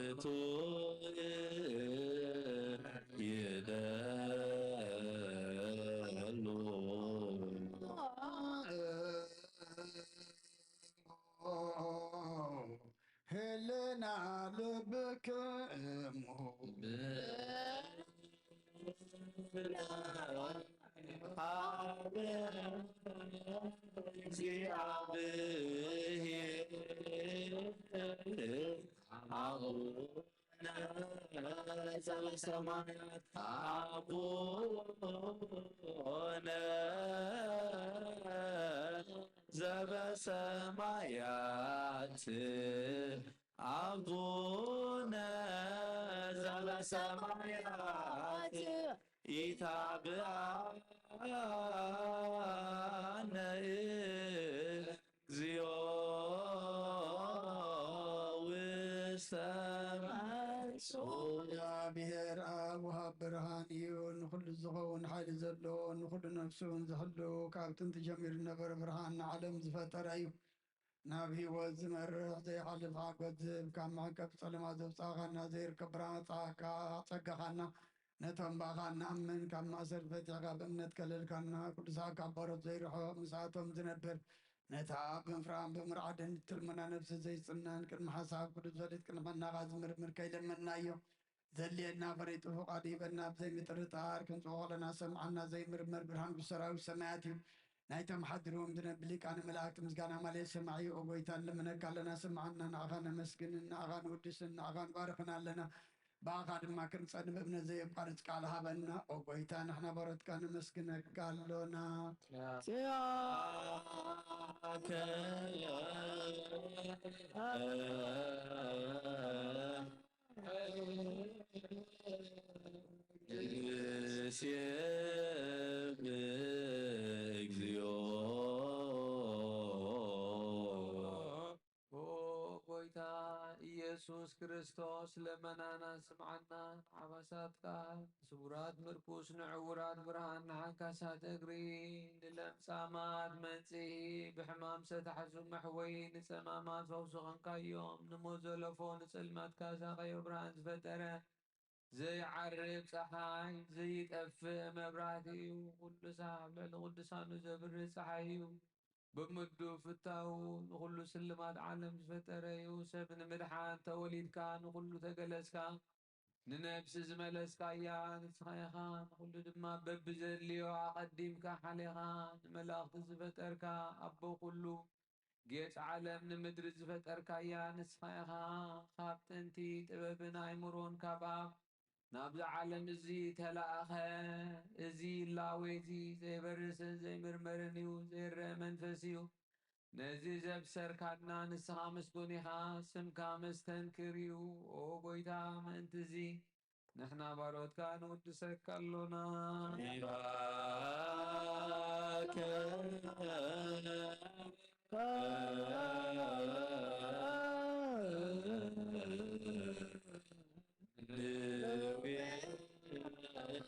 ርቱዕ ይደሉ ህልና ልብክሙ አቡነ ዘበሰማያት፣ አቡነ ዘበሰማያት፣ አቡነ ዘበሰማያት ኢታብአነ እግዚኦ ውስተ መንሱ። እግዚኣብሔር ኣብ ወሃብ ብርሃን እዩ። ንኹሉ ዝኸውን ሓይሊ ዘለዎ፣ ንኹሉ ነፍሱ እውን ዝሕሉ፣ ካብ ጥንቲ ጀሚሩ ዝነበረ ብርሃን ንዓለም ዝፈጠረ እዩ። ናብ ህይወት ዝመርሕ ዘይሓልፍ ሓጎስ ዝህብ፣ ካብ መዕቀብ ጸለማ ዘውጻእኻና፣ ዘይርከብ ብርሃን ጸጋ ኣጸጋኻና፣ ነቶም ብኣኻ እንኣምን ካብ ማእሰር ፈቲሕካ ብእምነት ከለልካና፣ ቅዱሳት ካብ ባሮት ዘይርሕቕ ምስኣቶም ዝነብር፣ ነታ ብምፍራን ብምርዓድን እትልመና ነፍሲ ዘይጽነን፣ ቅድሚ ሓሳብ ኩሉ ዝፈልጥ፣ ቅድሚ ሕልናኻ ዝምርምር ከይለመንናዮ ዘድልየና ፈሪጡ ፍቓዱ ሂበና፣ ብዘይምጥርጣር ክንጽዎ ከለና ሰምዓና። ዘይምርመር ብርሃን ብሰራዊት ሰማያት እዩ። ናይቶም ሓዲሮም ዝነብ ሊቃነ መላእክት ምስጋና ማለት ሰማዒ። ኦ ጎይታ፣ ንልምነካ ኣለና፣ ስምዓና። ንኣኻ ነመስግንን ንኣኻ ንውድስን ንኣኻ ንባርኽን ኣለና። ብኣኻ ድማ ክንጸን ብእምነት ዘየቋርጽ ቃል ሃበና። ኦ ጎይታ፣ ንሕና ባሮትካ ነመስግነካ ኣሎና። ንሴብህ እግዚኦ። ኦ ጎይታ ኢየሱስ ክርስቶስ፣ ልመናና ስምዓና። ንዓባሳትካ ስውራት ምርኩስ፣ ንዕውራት ብርሃን፣ ንዓካሳት እግሪ፣ ንለምጻማት መንጽሂ፣ ብሕማም ዝተታሕዙ መሕወዪ፣ ንጸማማት ፈውሲ ኾንካዮም፣ ንሞት ዘለፎ ንጽልመት ካሳቐዮ ብርሃን ዝፈጠረ፣ ዘይዓርብ ጸሓይ፣ ዘይጠፍእ መብራህቲ እዩ። ኩሉ ሳብ ልዕሊ ቅዱሳኑ ዘብርህ ጸሓይ እዩ። ብምዱብ ፍታዉ ንኹሉ ስልማት ዓለም ዝፈጠረ እዩ። ሰብ ንምድሓን ተወሊድካ፣ ንኹሉ ተገለጽካ፣ ንነብሲ ዝመለስካያ ንስኻ ኢኻ። ንኹሉ ድማ በብዘድልዮ ኣቐዲምካ ሓሌኻ፣ ንመላእኽቲ ዝፈጠርካ ኣቦ ኩሉ፣ ጌጽ ዓለም ንምድሪ ዝፈጠርካያ ንስኻ ኢኻ። ካብ ጥንቲ ጥበብን ኣእምሮን ካብ ኣብ ናብዚ ዓለም እዚ ተላእኸ። እዚ ይላወ፣ እዚ ዘይበርስን ዘይምርመርን እዩ፣ ዘይረአ መንፈስ እዩ። ነዚ ዘብሰርካና ንስኻ ምስጉን ኢኻ፣ ስምካ መስተንክር እዩ። ኦ ጎይታ፣ ምእንቲ እዚ ንሕና ባሮትካ ንውድሰካ ኣሎና። ይባከ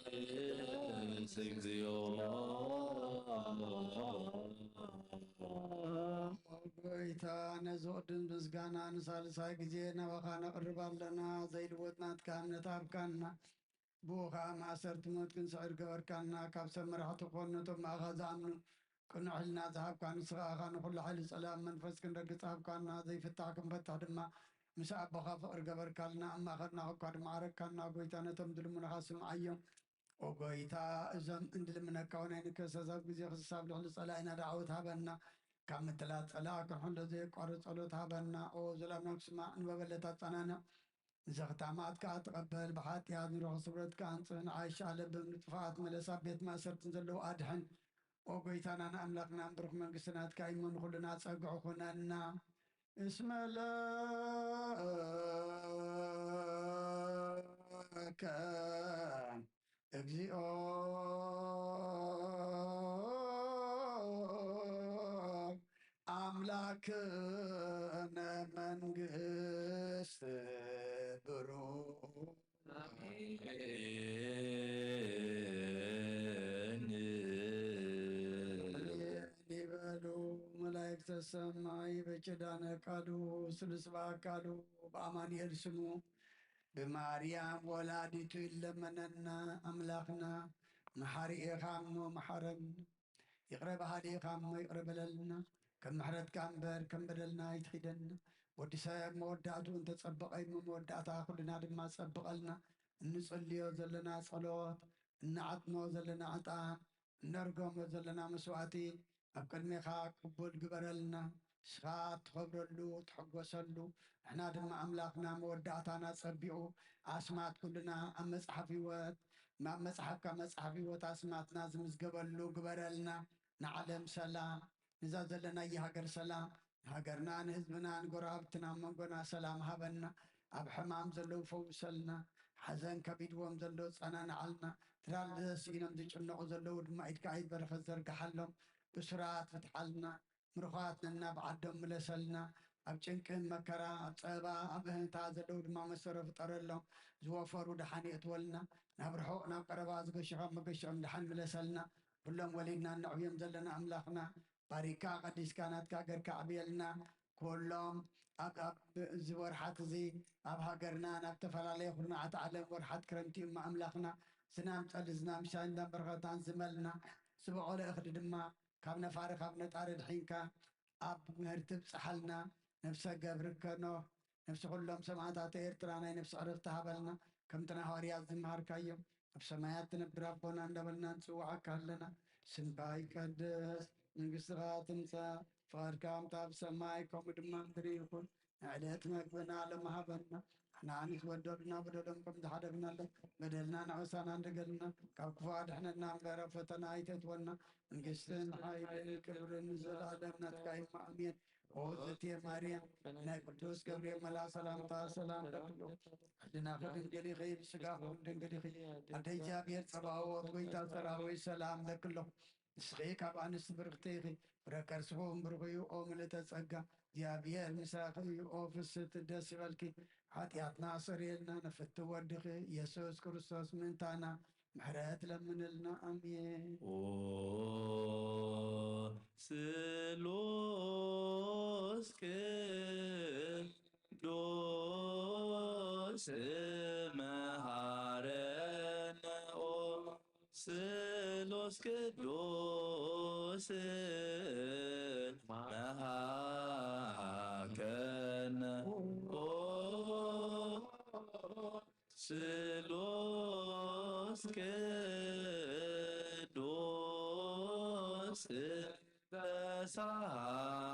ንውየስ እግዚኦ። ጎይታ፣ ነዚ ቅዱስ ምስጋና ንሳልሳይ ግዜ ናባኻ ነቕርብ ኣለና። ዘይልወጥ ናትካ እምነት ሃብካና። ብኡ ኸኣ ማእሰርቲ ሞት ክንስዕር ገበርካና። ካብ ሰብ መራሕቲ ክኾኑ ነቶም ብኣኻ ዝኣምኑ ቅኑዕ ሕልና ዝሃብካ ንስኻ ኢኻ። ንኹሉ ሓይሊ ጸላም መንፈስ ክንረግጽ ሃብካና። ዘይፍታሕ ክንፈትሕ ድማ ምስ ኣቦኻ ፍቕሪ ገበርካልና። ኣብ ማእኸልና ኮንካ ድማ ዓረግካና። ጎይታ፣ ነቶም ዝልምኑኻ ስምዓዮም። ኦ ጎይታ፣ እዞም እንድልምነካ ወናይ ንከሰስ ኣብ ግዜ ክስሳብ ልዕሊ ጸላኢና ዳዕወት ሃበና። ካብ ምትላት ጸላእ ክንሕሎ ዘየቋርጽ ጸሎት ሃበና። ኦ ዘላምና ክስማዕ ንበበለት ኣጸናንዕ። ዘኽታማት ከኣ ትቐበል፣ ብሓጢኣት ንረኽስ ስብረትካ ኣንጽህ፣ ንዓይሽ ኣለብም ንጥፋኣት መለስ፣ ኣብ ቤት ማእሰርትን ዘለዉ ኣድሕን። ኦ ጎይታናን ኣምላኽናን፣ ብሩኽ መንግስቲ ናትካ እዩ እሞ፣ ንኹልና ጸግዒ ኩነና። እስመ ለከ እግዚኦ አምላክነ መንግስት ብሩክ ይበሉ መላእክተ ሰማይ። በኪዳነ ቃሉ ስሉስ በአካሉ በአማኑኤል ስሙ ብማርያም ወላዲቱ ይለመነና። ኣምላኽና መሓሪ ኢኻ እሞ መሓረና። ይቕረ በሃሊ ኢኻ እሞ ይቕረ በለልና። ከም ምሕረትካ እምበር ከም በደልና ኣይትኺደና። ወዲ ሰብ መወዳእቱ እንተጸበቐ እሞ መወዳእታ ኩልና ድማ ጸብቐልና። እንጽልዮ ዘለና ጸሎት፣ እንዓጥሞ ዘለና ዕጣን፣ እነርገሞ ዘለና መስዋእቲ ኣብ ቅድሜኻ ቅቡል ግበረልና። ንስኻ ትኸብረሉ፣ ትሕጎሰሉ፣ ንሕና ድማ ኣምላኽና መወዳእታና ጸቢቑ ኣስማት ኩልና ኣብ መጽሓፍ ህይወት፣ ኣብ መጽሓፍካ መጽሓፍ ህይወት ኣስማትና ዝምዝገበሉ ግበረልና። ንዓለም ሰላም፣ ንዛ ዘለናያ ሃገር ሰላም፣ ንሃገርና፣ ንህዝብና፣ ንጎረባብትና፣ ኣብ መንጎና ሰላም ሃበና። ኣብ ሕማም ዘለዉ ፈውሰልና፣ ሓዘን ከቢድዎም ዘሎ ጸናንዓልና፣ ትዳር ስኢኖም ዝጭነቑ ዘለዉ ድማ ኢድካ ኣይት በረኸት ዘርግሓሎም፣ ብስራት ፍትሓልና፣ ምርዃት ነናብ ዓዶም ምለሰልና፣ ኣብ ጭንቅን መከራ፣ ኣብ ጸበባ፣ ኣብ እህንታ ዘለዉ ድማ መሰሮ ፍጠረሎም፣ ዝወፈሩ ደሓን የእትወልና፣ ናብ ርሑቕ ናብ ቀረባ ዝገሹ ካብ መገሽኦም ደሓን ምለሰልና፣ ኩሎም ወሊድና እነዕብዮም ዘለና ኣምላኽና፣ ባሪካ ቀዲስካ ናትካ ገርካ ኣዕብየልና። ኩሎም ኣብ ኣብ እዚ ወርሓት እዚ ኣብ ሃገርና ናብ ዝተፈላለየ ኩርናዓት ዓለም ወርሓት ክረምቲ እማ ኣምላኽና ዝናም ጸሊ ዝናም ሻይ እንዳንበረኸታን ዝመልና ዝበቖለ እኽሊ ድማ ካብ ነፋሪ ካብ ነጣሪ ድሒንካ ኣብ ምህርቲ ብጽሓልና። ነፍሰ ገብርከ ኖህ ነፍሲ ኩሎም ሰማዕታት ኤርትራ ናይ ነፍሲ ዕረፍቲ ሃበልና። ከምቲ ናይ ሃዋርያት ዝመሃርካዮም ኣብ ሰማያት ትነብር ኣቦና እንዳበልና ንጽውዓካ ኣለና። ስምካ ይቀደስ፣ መንግስትኻ ትምጻእ፣ ፍቓድካ ከምታ ኣብ ሰማይ ከምኡ ድማ ምድሪ ይኹን። ንዕለት መግብና ሎም ሃበና። ንሕና ንዝበደሉና በደሎም ከም ዝሓደግናለን በደልና ንዕሳና እንደገልና ካብ ክፉ ኣድሕነና እምበር ኣብ ፈተና ኣይተእትወና። መንግስትን ሓይልን ክብርን ንዘለኣለም ናትካ እዩ። ኣሜን። ኦዝቴ ማርያም ናይ ቅዱስ ገብርኤል መልኣ ሰላምታ ሰላም ለኪ። ሕሊናኺ ድንግል ኢኺ፣ ስጋኺ እውን ድንግል ኢኺ። ኣደ እግዚኣብሔር ጸባኦት፣ ጎይታ ሰራዊት፣ ሰላም ለኪ ኣለኹ። ንስኺ ካብ ኣንስቲ ብርኽቲ ኢኺ፣ ፍረ ከርስኺ እውን ብሩኽ እዩ። ኦ ምልእተ ጸጋ፣ እግዚኣብሔር ምሳኺ እዩ። ኦ ፍስሕቲ ደስ ይበልኪ፣ ሓጢኣትና ኣሰርየልና፣ ንፍቲ ወድኺ ኢየሱስ ክርስቶስ ምእንታና ምሕረት ለምንልና። ኣሜን። ኦ ስሉስ ቅዱስ መሃረነ፣ ኦ ስሉስ ቅዱስ መሃከነ፣ ኦ ስሉስ ቅዱስ ተሳሃለነ።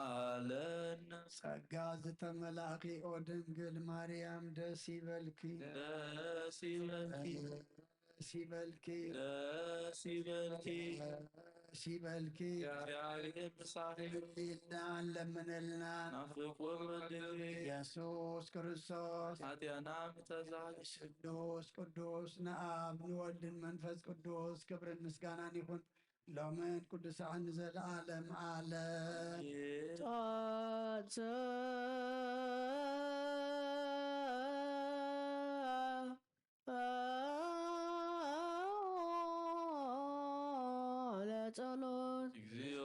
ጸጋ ዝተመላእኪ ኦ ድንግል ማርያም ደስ ይበልኪ። ደስ ይበልኪ። ደስ ይበልኪ። ደስ ይበልኪ። ደስ ይበልኪ። እግዚኣብሔር ምሳኺ። ኢልና ለምንልና። ናፍቁር ወድኺ። ኢየሱስ ክርስቶስ። ሓጢኣና ምተዛሪ። ስሉስ ቅዱስ ንኣብ ንወልድን መንፈስ ቅዱስ ክብርን ምስጋናን ይኹን። ሎምን ቅዱሳን ንዘለዓለም ዓለም። ጸጸ ለጸሎት። እግዚኦ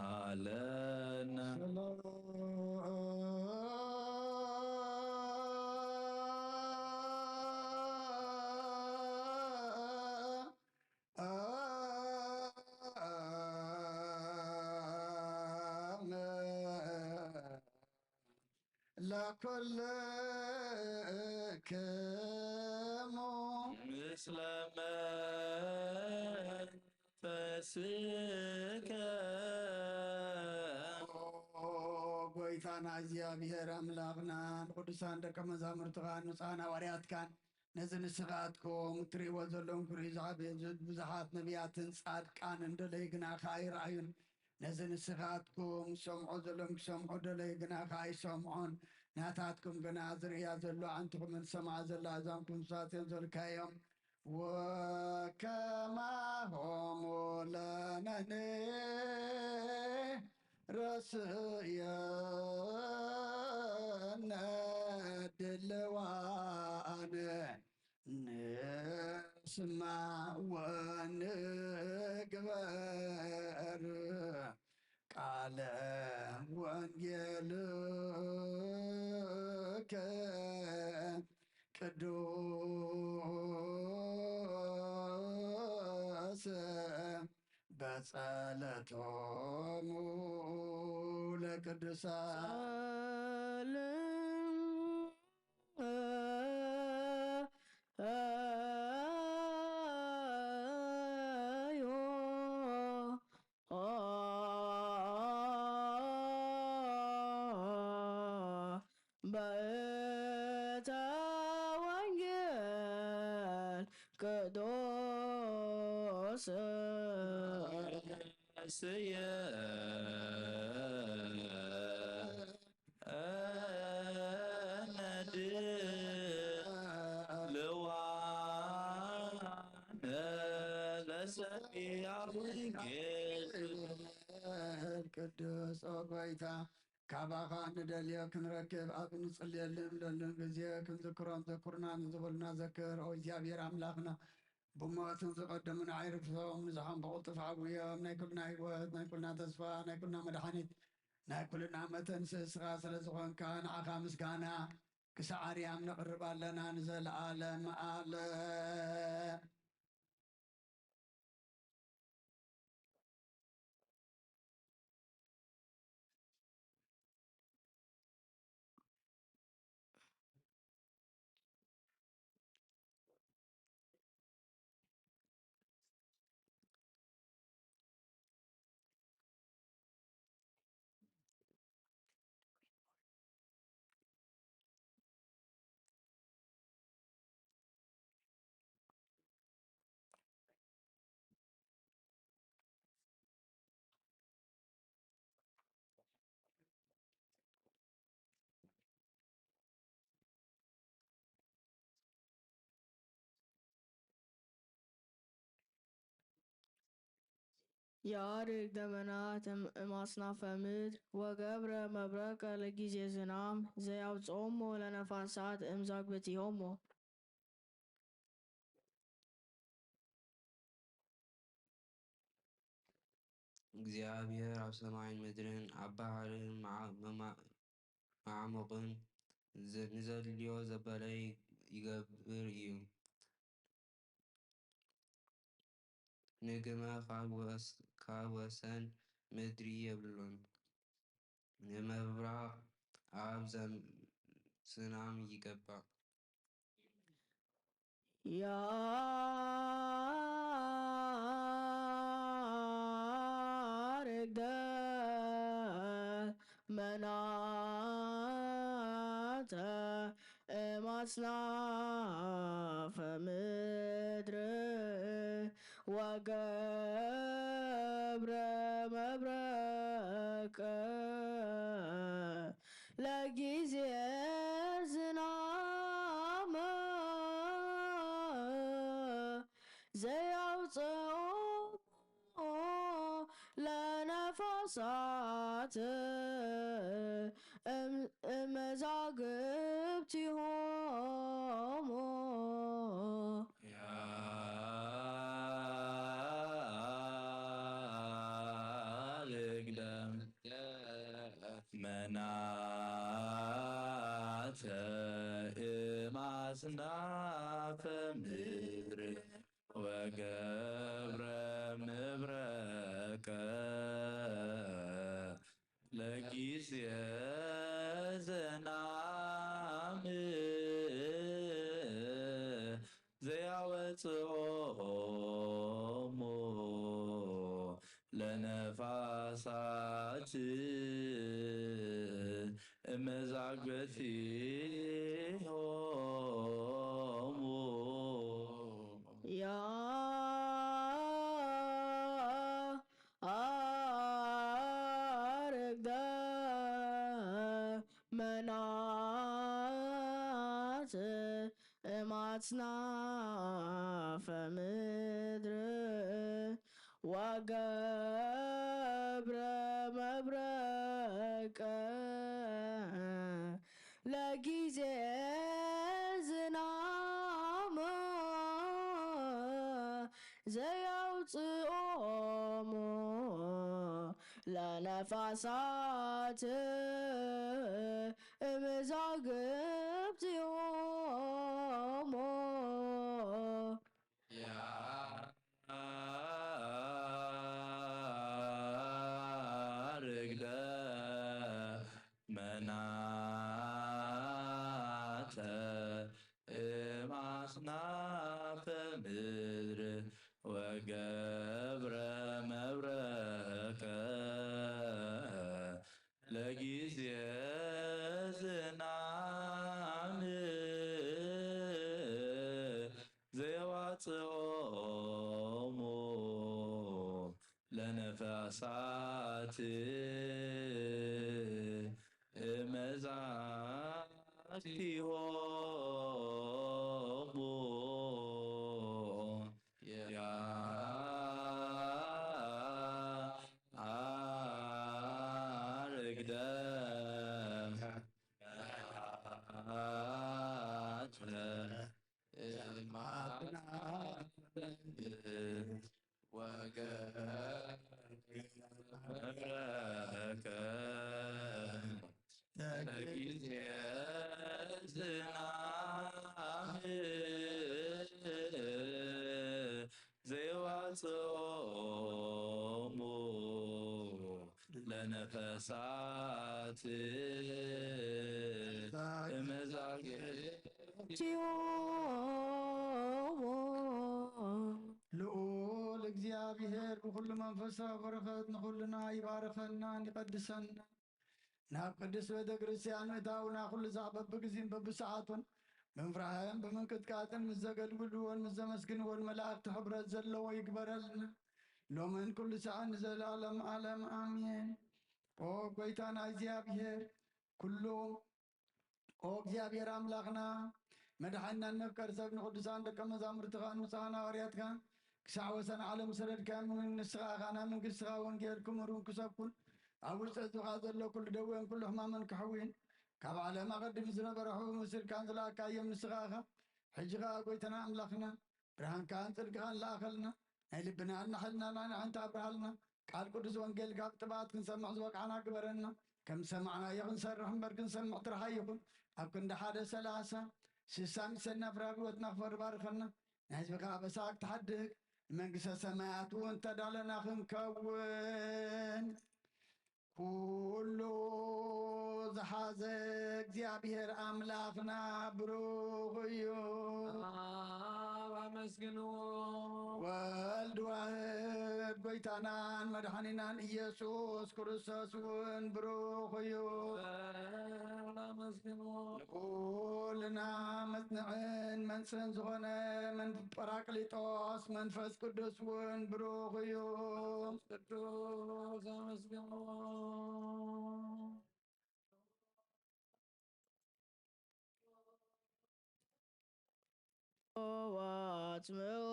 ተሳሃለነ። ለኩልክሙ ምስለ መንፈስከ። ኦ ጎይታና እግዚኣብሔር ኣምላኽና፣ ንቅዱሳን ደቀ መዛሙርትኻን ንጹሓን ሃዋርያትካን፣ ነዚ ንስኻትኩም እትርእይዎ ዘለኹም ክርእዩ ዝዓበየ ብዙሓት ነቢያትን ጻድቃንን ደለዩ ግና ከኣ ኣይረኣዩን። ነዚ ንስኻትኩም ዝሰምዖ ዘለኹም ክሰምዑ ደለዩ ግና ከኣ ኣይሰምዑን። ናታትኩም ግና ዝርእያ ዘሎ ኣዕንትኹምን ዝሰምዓ ዘሎ ኣእዛንኩም ፍሳት እዮም ዘልካዮም። ወከማሆሙ ለነኒ ረስየነ ድልዋነ ንስማ ወንግበር ቃለ ወንጌልከ ቅዱስ በጸለቶሙ ለቅዱሳን። ጸልዩ ስየ ነድልዋ ለሰሚያ ወንጌል። ቅዱስ ኦ ጎይታ፣ ካባኻ ንደልዮ ክንረክብ ኣብ እንጽልየሉን ንደሉን ግዜ ክንዝክሮም ዘኩርና ንዝበሉና ዘክር። ኦ እግዚኣብሔር ኣምላኽና፣ ብሞትን ዝቐደሙን ኣዕርፍቶም ንዝሓም ብቕልጡፍ ዓብዮም። ናይ ኩልና ህይወት፣ ናይ ኩልና ተስፋ፣ ናይ ኩልና መድሓኒት፣ ናይ ኩልና መተንስእ ንስኻ ስለ ዝኾንካ ንዓኻ ምስጋና ክሳዕ ኣርያም ነቕርብ ኣለና ንዘለኣለም ኣለ። ያርግ ደመናት እም-፣ እም አጽናፈ ምድር ወገብረ መብረቀ ለጊዜ ዝናም ዘያውፅኦሙ ለነፋሳት እም ዛግብቲሆሙ። እግዚኣብሔር ኣብ ሰማይን ምድርን፣ ኣብ ባሕርን መዓ-፣ መማ-፣ መዓሙቕን ዘ-፣ ንዘድልዮ ዘበለ ይገብር እዩ። ንግመ ካብ ወስ-፣ ካብ ወሰን ምድሪ የብሉን። ንመብራቕ ኣብ ዘም-፣ ዝናም ይገብር። ያርግ ደመናተ እም አጽናፈ ምድር ወገብረ መብረቀ ለጊዜ ዝናም ዘያውፅኡ ለነፋሳት እም-፣ እመዛግብቲሆሙ። ያርግ ደመናተ እም አጽናፈ ምድር ወገብረ መብረቀ ለጊዜ ዝናም ዘያወፅኦሙ ለነፋሳት እመዛግብቲሆሙ። ያ አርግ ደመናት እም አጽናፈ ምድር ወገብረ መብረቀ ለጊዜ ዝናም ዘያውፅኦሙ ለነፋሳት እም ዛግብቲሆሙ። ያርግ ደመናተ እም አጽናፈ ምድር ወገብረ መብረቀ ለጊዜ ዝናም ዘየዋጽኦሙ። እሳት እመዛቲሆሙ ያርግደ ወገብረከ ለጊዜ ዝናም ዘይዋጽኦሙ ለነፈሳት እመዛግብቲሆሙ። ልዑል እግዚኣብሔር ብኹሉ መንፈሳዊ በረኸት ንኹልና ይባርኸናን ይቐድሰና። ናብ ቅድስት ቤተ ክርስቲያን ምእታውና ኩሉ ሳዕ በብግዜን በብሰዓቱን ብምፍራህን ብምንቅጥቃጥን ምስ ዘገልግልዎን ምስ ዘመስግንዎን መላእክቲ ሕብረት ዘለዎ ይግበረልና፣ ሎምን ኩሉ ሰዓት ንዘለዓለም ዓለም ኣሜን። ኦ ጎይታና እግዚኣብሔር፣ ኩሉ ኦ እግዚኣብሔር ኣምላኽና፣ መድሓኒናን መፍቀሪ ሰብ ንቅዱሳን ደቀ መዛሙርትኻን ንጹሓን ሃዋርያትካ ክሳዕ ወሰን ዓለም ዝሰደድካዮም ንስኻ ኢኻ። ናብ መንግስትኻ ወንጌል ክምህሩን ክሰብኩን ኣብ ውሽጢ ህዝብኻ ዘሎ ኩሉ ደዌን ኩሉ ሕማምን ክሕውዩን ካብ ዓለም ኣቐዲሙ ዝነበረ ሕቡእ መሲልካን ዝለኣካዮም ንስኻ ኢኻ። ሕጂ ኸኣ ጎይታና ኣምላኽና ብርሃንካን ጽድቅኻን ለኣኸልና። ናይ ልብና እናሕልና ናይ ንዓንታ ኣብርሃልና። ቃል ቅዱስ ወንጌል ካብ ጥባት ክንሰምዕ ዝበቃዕና ግበረና። ከም ዝሰማዕናዮ ክንሰርሕ እምበር ክንሰምዕ ጥራሕ ኣይኹን። ኣብ ክንዲ ሓደ ሰላሳ ስሳ ሚሰና ፍራግወትና ክፈር ባርኸና። ናይ ህዝብኻ ኣበሳ ክትሓድግ ንመንግስተ ሰማያት እውን ተዳለና ክንከውን። ኩሉ ዝሓዘ እግዚኣብሔር ኣምላኽና ብሩኽ እዩ። ኣብ ኣመስግንዎ። ወልድ ዋህድ ጎይታናን መድሓኒናን ኢየሱስ ክርስቶስ እውን ብሩኽ እዩ። ኣብ ኣመስግንዎ። ንኩልና መጽንዕን መንጽህን ዝኾነ መን-፣ ጳራቅሊጦስ መንፈስ ቅዱስ እውን ብሩኽ እዩ። ቅዱስ ኣመስግንዎ። ወአጽምዑ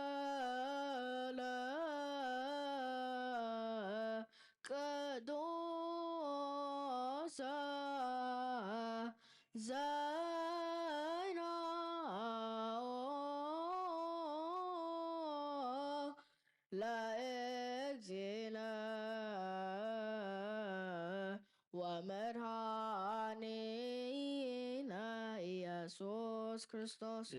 ወንጌለ ቅዱሳ ዘይናኦ ለእግዚእነ ወመድኃኒነ ኢየሱስ ክርስቶስ።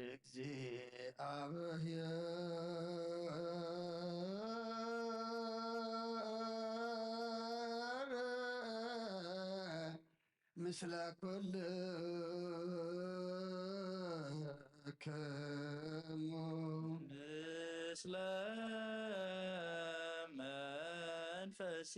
እግዚኣብሔር ምስለ ኩልክሙ። ምስለ መንፈስከ።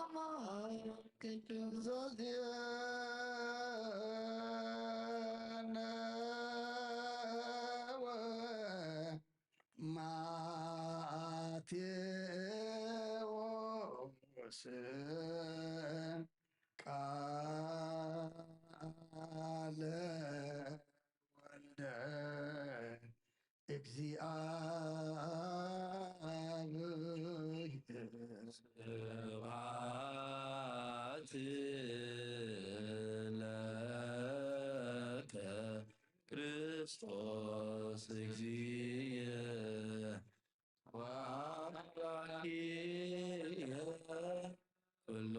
ቅዱስ ቅዱስ ዘዜነወ ማቴዎስ ቃለ ወልደ ክርስቶስ እግዚእየ ወአምላክየ ኩሎ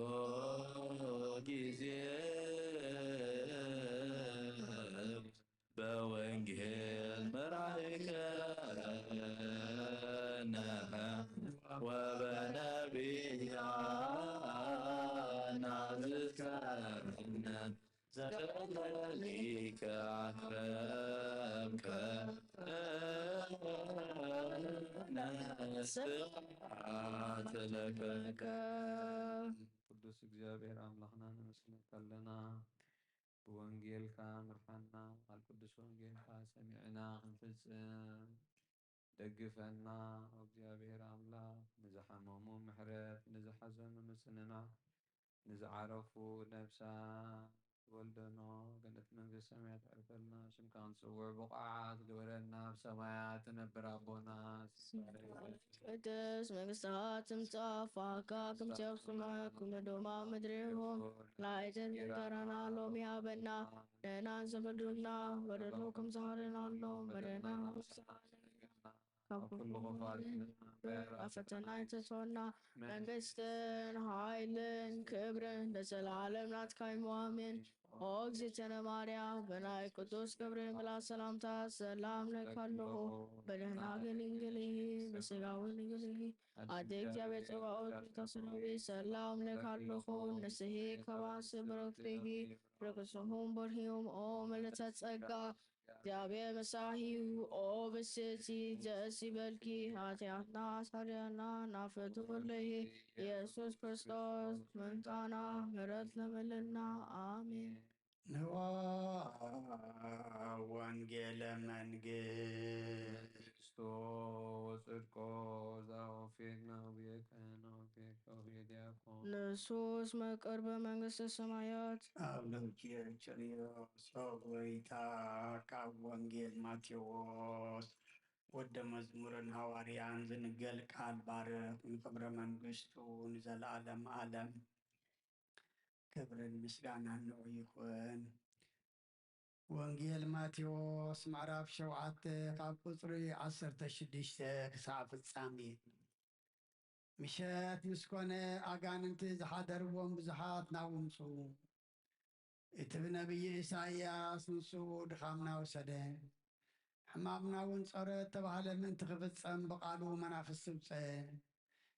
ጊዜ በወንጌል መራእከነ ወበነቢያና ዝከነ ዘለሊከ ኣክረምከ ስብሐት ለከ። ቅዱስ እግዚኣብሔር ኣምላኽና ነመስግነካ ኣለና። ብወንጌልካ ምርሓና፣ ቃል ቅዱስ ወንጌልካ ሰሚዕና ክንፍጽም ደግፈና። እግዚኣብሔር ኣምላኽ ንዝሓመሙ ምሕረት፣ ንዝሓዘኑ ምጽንናዕ፣ ንዝዓረፉ ነብሳት ወልደኖ ገነት መንግስተ ሰማያት ዕርፈልና። ሽምካ ክንጽውዕ ብቑዓት ግበረና። ኣብ ሰማያት ትነብር ኣቦና፣ ስምካ ይትቀደስ፣ መንግስትኻ ትምጻእ፣ ፍቓድካ ከምቲ ኣብ ሰማይ ከምኡ ድማ ኣብ ምድሪ ይኹን። ናይ ዕለት እንጀራና ሎሚ ሃበና፣ ንሕና ንዘበደሉና በደሉ ከም ዝሃበናሎም በደልና ንውስኻና፣ ካብ ኩሉ ክፉኣት ናብ ፈተና ኣይተእትወና፣ መንግስትን ሓይልን ክብርን ለዘለዓለም ናትካ እዩ፣ ኣሜን። ኦ እግዝእትነ ማርያም፣ ብናይ ቅዱስ ገብርኤል መልኣክ ሰላምታ ሰላም እልኪ ኣለኹ። በደናግል ድንግል ኢኺ፣ በስጋዊ ድንግል ኢኺ፣ ኣደ እግዚኣብሔር ጸባኦት፣ ጌታ ሰራዊት ሰላም እልኪ ኣለኹ። ንስኺ ካብ ኣንስቲ ብሩክቲ ኢኺ፣ ፍሬ ከርሥኺ ብሩክ እዩ። ኦ ምልዕተ ጸጋ፣ እግዚኣብሔር ምሳኺ እዩ። ኦ ብፅዕቲ ደስ ይበልኪ፣ ኃጢአትና ኣሳርየና፣ ናብ ፍትወለይ ኢየሱስ ክርስቶስ ምምጣና ምሕረት ለምልና። ኣሜን። ንዋ ወንጌለ መንግስት። መንግስቶ ወጽድቆ ዛኦፌና ውቤከ ናውቤከ ውቤ ዲያቆን። ንሱስ መቀርበ መንግስተ ሰማያት። ኣብ ልምኪ ችርዮ ሰው ጎይታ ካብ ወንጌል ማቴዎስ ወደ መዝሙርን ሃዋርያን ዝንገል ቃል ባርኽ ንክብረ መንግስቱ ንዘለዓለም ዓለም ክብርን ምስጋናን ንዑ ይኹን። ወንጌል ማቴዎስ ምዕራፍ ሸውዓተ ካብ ቁጽሪ ዓሰርተ ሽዱሽተ ክሳዕ ፍጻሜ። ምሸት ምስ ኮነ ኣጋንንቲ ዝሓደርዎም ብዙሓት ናብኡ ምጽኡ። እቲ ብነቢይ ኢሳይያስ ንሱ ድኻምና ወሰደ፣ ሕማምና እውን ጾረ እተባህለ ምእንቲ ክፍጸም ብቓሉ መናፍስቲ ኣውጽአ።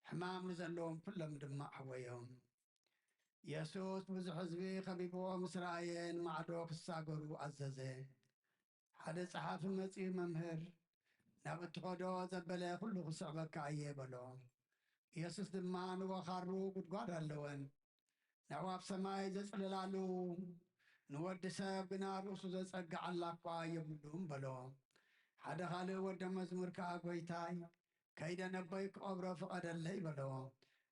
ሕማም ንዘለዎም ኩሎም ድማ ኣሕወዮም። የሱስ ብዙሕ ህዝቢ ኸቢብዎ ምስ ረኣየ ንማዕዶ ክሳገሩ ኣዘዘ። ሓደ ጸሓፊ መጺኡ መምህር፣ ናብ እትኸዶ ዘበለ ኩሉ ክስዕበካ እየ በሎ። ኢየሱስ ድማ ንወኻሩ ጉድጓድ ኣለወን፣ ንዕኡ ኣብ ሰማይ ዘጽልላሉ፣ ንወዲ ሰብ ግና ርእሱ ዘጸግዓላ እኳ የብሉን በሎ። ሓደ ኻልእ ወደ መዝሙር ከኣ፣ ጐይታይ፣ ከይደ ነቦይ ክቐብሮ ፍቐደለይ በሎ።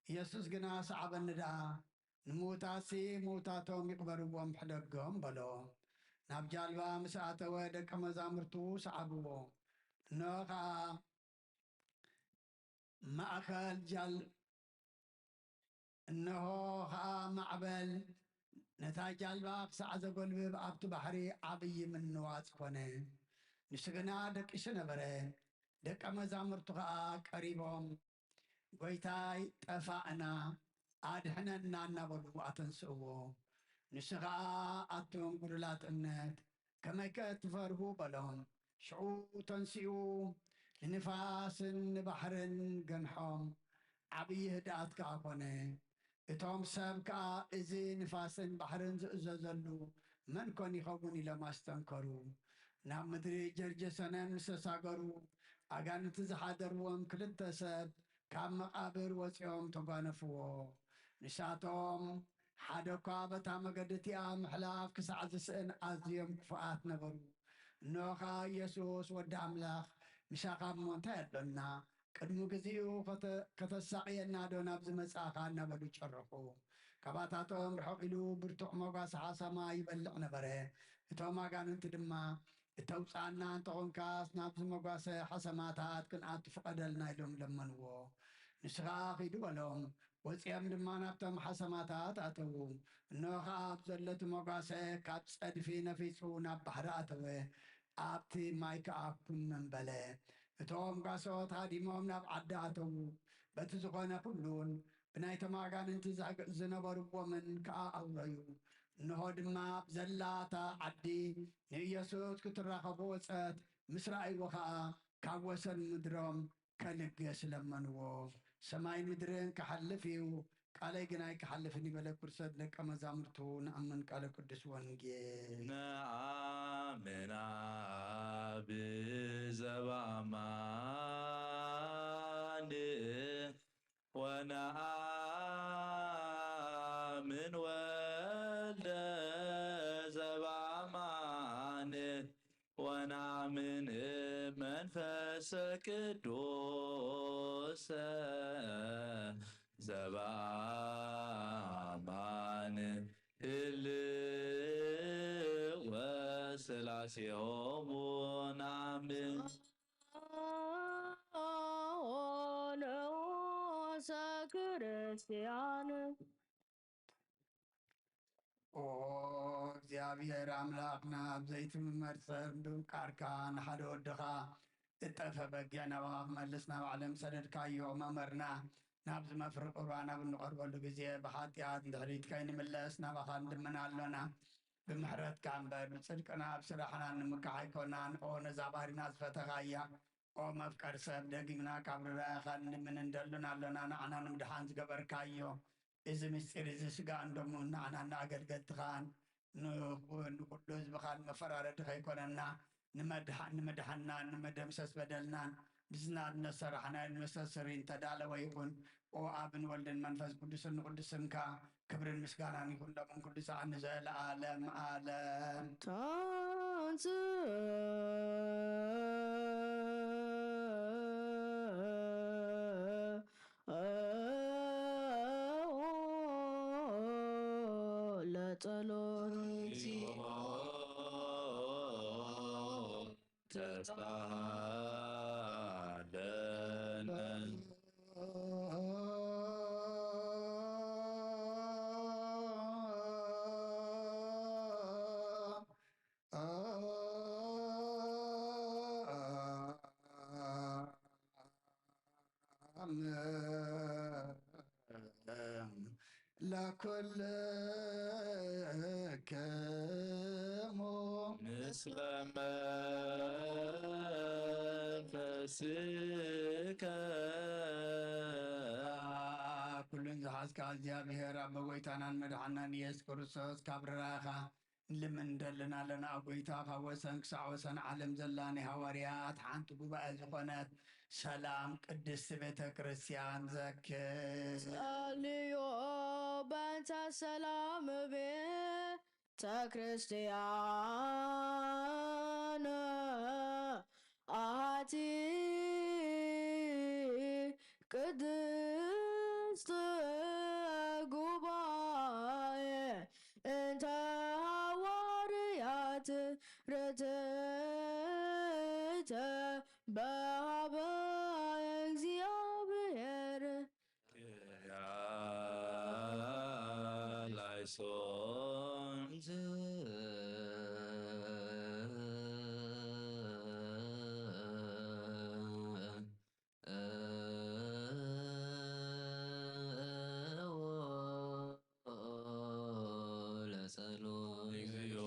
ኢየሱስ ግና፣ ሰዓበኒ ደኣ፣ ንምዉታትሲ ምዉታቶም ይቕበርዎም ብሕደጎም በሎ። ናብ ጃልባ ምስ ኣተወ ደቀ መዛሙርቱ ሰዓብዎ። እንሆ ኸኣ ማእከል ጃል-፣ እንሆ ኸኣ ማዕበል ነታ ጃልባ ክሳዕ ዘጎልብብ ኣብቲ ባሕሪ ዓብዪ ምንዋጽ ኮነ። ንሱ ግና ደቂሱ ነበረ። ደቀ መዛሙርቱ ኸኣ ቀሪቦም፣ "ጐይታይ፣ ጠፋእና፣ ኣድሕነና" እናበሉ ኣተንስእዎ። ንሱ ኸኣ፣ "ኣቱም ጉዱላት እምነት፣ ከመይከ ትፈርሁ?" በሎም። ሽዑ ተንሲኡ ንንፋስን ንባሕርን ገንሖም፣ ዓብዪ ህድኣት ከኣ ኮነ። እቶም ሰብ ከኣ፣ "እዚ ንፋስን ባሕርን ዝእዘዘሉ መን ኮን ይኸውን?" ኢሎም ኣስተንከሩ። ናብ ምድሪ ጀርጀሰነን ምስ ተሳገሩ፣ ኣጋንንቲ ዝሓደርዎም ክልተ ሰብ ካብ መቓብር ወጺኦም ተጓነፍዎ። ንሳቶም ሓደ እኳ በታ መገዲ እቲኣ ምሕላፍ ክሳዕ ዝስእን ኣዝዮም ክፉኣት ነበሩ። እንሆ ኸኣ ኢየሱስ፣ "ወዲ ኣምላኽ፣ ምሳኻ እሞ እንታይ ኣሎና? ቅድሚ ግዜኡ ከተ-፣ ከተሳቕየና ዶ ናብዚ መጻእኻ?" እናበሉ ጨረኹ። ካባታቶም ርሕቕ ኢሉ ብርቱዕ መጓሰ ሓሰማ ይበልዕ ነበረ። እቶም ኣጋንንቲ ድማ፣ "እተውጽኣና እንተኾንካስ፣ ናብዚ መጓሰ ሓሰማታት ክንኣቱ ፍቐደልና" ኢሎም ለመንዎ። ንሱ ኸኣ፣ "ኺዱ" በሎም። ወጺኦም ድማ ናብቶም ሓሰማታት ኣተዉ። እንሆ ኸኣ ኣብ ዘሎ እቲ መጓሰ ካብ ጸድፊ ነፊጹ ናብ ባሕሪ ኣተወ። ኣብቲ ማይ ከኣ ኩምም በለ። እቶም ጓሶት ሃዲሞም ናብ ዓዲ ኣተዉ። በቲ ዝኾነ ኩሉን ብናይቶም ኣጋንንቲ ዘግ-፣ ዝነበርዎምን ከኣ ኣውረዩ። እንሆ ድማ ብዘላታ ዓዲ ንኢየሱስ ክትራኸቦ ወጸት። ምስ ረኣይዎ ኸኣ ካብ ወሰን ምድሮም ከልግስ ለመንዎ። ሰማይን ምድርን ክሓልፍ እዩ፣ ቃለይ ግን ኣይክሓልፍን እዩ በለ። ክርሰት ደቀ መዛሙርቱ ንኣምን ቃለ ቅዱስ ወንጌል። ነኣምን ኣብ ዘበኣማን ወነኣምን ወልደ ዘበኣማን ወነኣምን መንፈስ ቅዱስ ዘበኣማን ህልው ወስላሴሆሙ ነኣምን። ንዑሰ ክርስቲያን። ኦ እግዚኣብሔር ኣምላኽና፣ ኣብ ዘይትምመር ጸርዱ ቃርካ ንሓደ ወድኻ እጠፈ በጊዕ ናባኻ ክመልስ ናብ ዓለም ሰደድካዮ መመርና። ናብዚ መፍሪ ቁርባን ኣብ እንቐርበሉ ግዜ ብሓጢኣት ንድሕሪት ከይንምለስ ናባኻ ንልምን ኣሎና። ብምሕረትካ እምበር ብጽድቅና ኣብ ስራሕና ንምካሕ ኣይኮናን። ኦ ነዛ ባህሪና ዝፈተኻያ፣ ኦ መፍቀር ሰብ፣ ደጊምና ካብ ርራያኻ ንልምን እንደልን ኣሎና። ንዓና ንምድሓን ዝገበርካዮ እዚ ምስጢር እዚ ስጋን ደሙን ንዓና ንኣገልገልትኻን ንኹ-፣ ንኹሉ ህዝብኻን መፈራረዲ ከይኮነና፣ ንመድሓ-፣ ንምድሓንናን ንመደምሰስ በደልናን ብዝናድ ነሰራሕናዮ ንመስተስሪ እንተዳለወ ይኹን። ኦ ኣብን ወልድን መንፈስ ቅዱስን ንቅዱስ ስምካ ክብርን ምስጋናን ይኹን ሎምን ኩሉ ሰዓት ንዘለዓለም ዓለም። ታንጽእ ለጸሎት። ለኩልክሙ ምስለ መንፈስከ። ኩሉን ዝሓዝካ እግዚኣብሔር ኣቦ ጎይታናን መድሓናን ኢየሱስ ክርስቶስ ካብ ርራኻ ንልምን እንደልን ኣለና። ኣብ ጎይታ ካብ ወሰን ክሳዕ ወሰን ዓለም ዘላ ናይ ሃዋርያት ሓንቲ ጉባኤ ዝኾነት ሰላም ቅድስቲ ቤተ ክርስቲያን ዘክር። ጸልዮ በእንተ ሰላም ቤተ ክርስቲያን ኣሐቲ ቅድስት ጉባኤ እንተ ሃዋርያት ርትዕተ በሃበ እግዚኣብሔር። ላይሶን ለጸሎት። እግዚኦ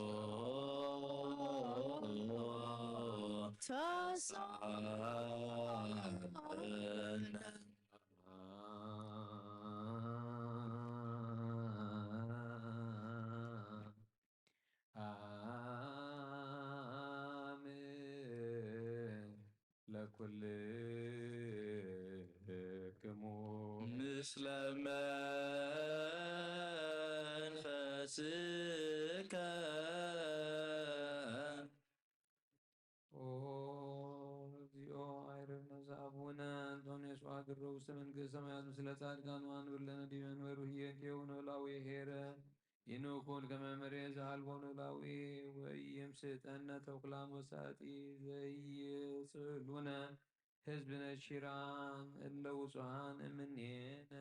ተሳለነ። አሜን። ለኩልክሙ ምስለ መንፈስከ። ኦ እግዚኦ፣ አይረነ ዘአቡነ እንጦንዮስ ወአግሮ ውስተ መንግስተ ሰማያት ምስለ ጻድቃን ወአንብር ለነ ዲበ መንበሩ ህየንቴው ንላዊ ሄረ። ይንኩን ከመ መሬት ዘአልቦ ኖላዊ ወኢይምስጠነ ተኩላን ወሳጢ ዘይጽሉነ ህዝብነ ሺራን እለ ውጹሃን እምኔነ።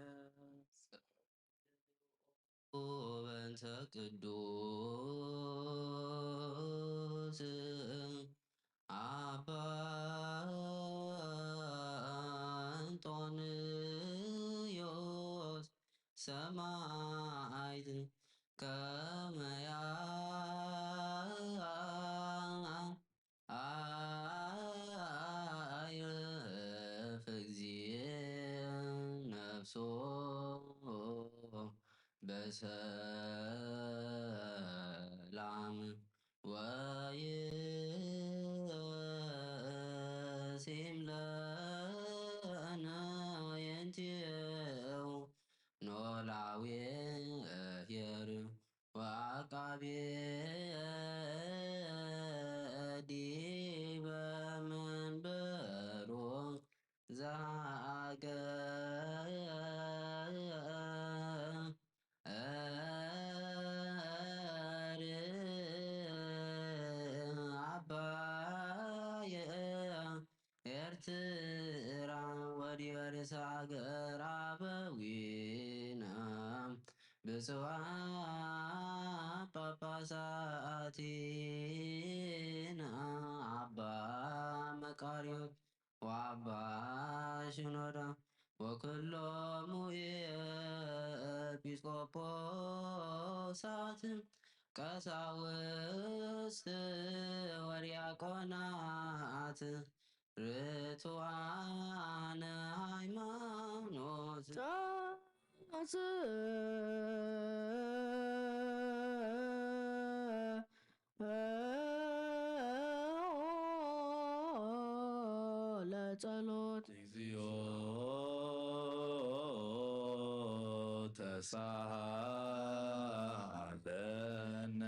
በእንተ ቅዱስ ሰማይት ከመያ ኣይረፍ እግዚእ ነፍሶ በሰላም ወይሲም ለነ የንቴው ኖላዊ ሄር ወአቃቤ ዲበ መንበሩ ዘሃገር አባየ ኤርትራ ወዲበ ርእሰ ሃገር አበዊነ ብፁዓን ጳጳሳቲነ አባ መቃርዮስ ወአባ ሽኖዳ ወኩሎሙ ኤጲስቆጶሳት ቀሳውስት ወዲያቆናት ርቱዓነ ሃይማኖት ለጸሎት። እግዚኦ ተሳሃለነ።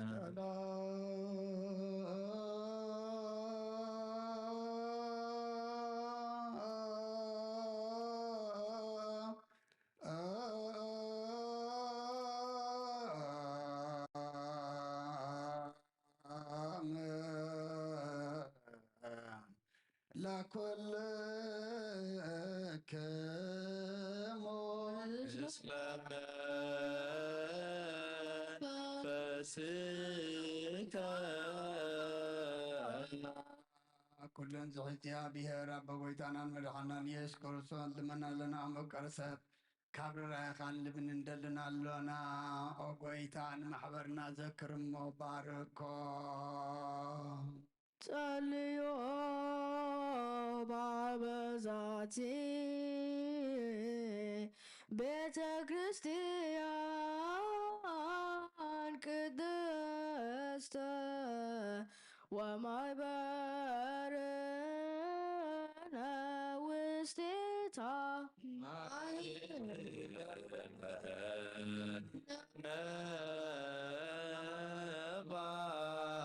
ለኩልክሙ እስመ መንፈስከ ኩለን ዝሕዝያ ብሔር ኣቦ ጎይታናን መድሓናን ኢየሱስ ክርስቶስ ልመና ለና ኣመቀርሰት ካብ ርራይኻን ልብን እንደልን ኣሎና። ኦ ጎይታ ንማሕበርና ዘክር እሞ ባርኮ። ጸልዮ ባበዛቲ ቤተ ክርስቲያን ቅድስተ ወማይበርነ ውስቴታ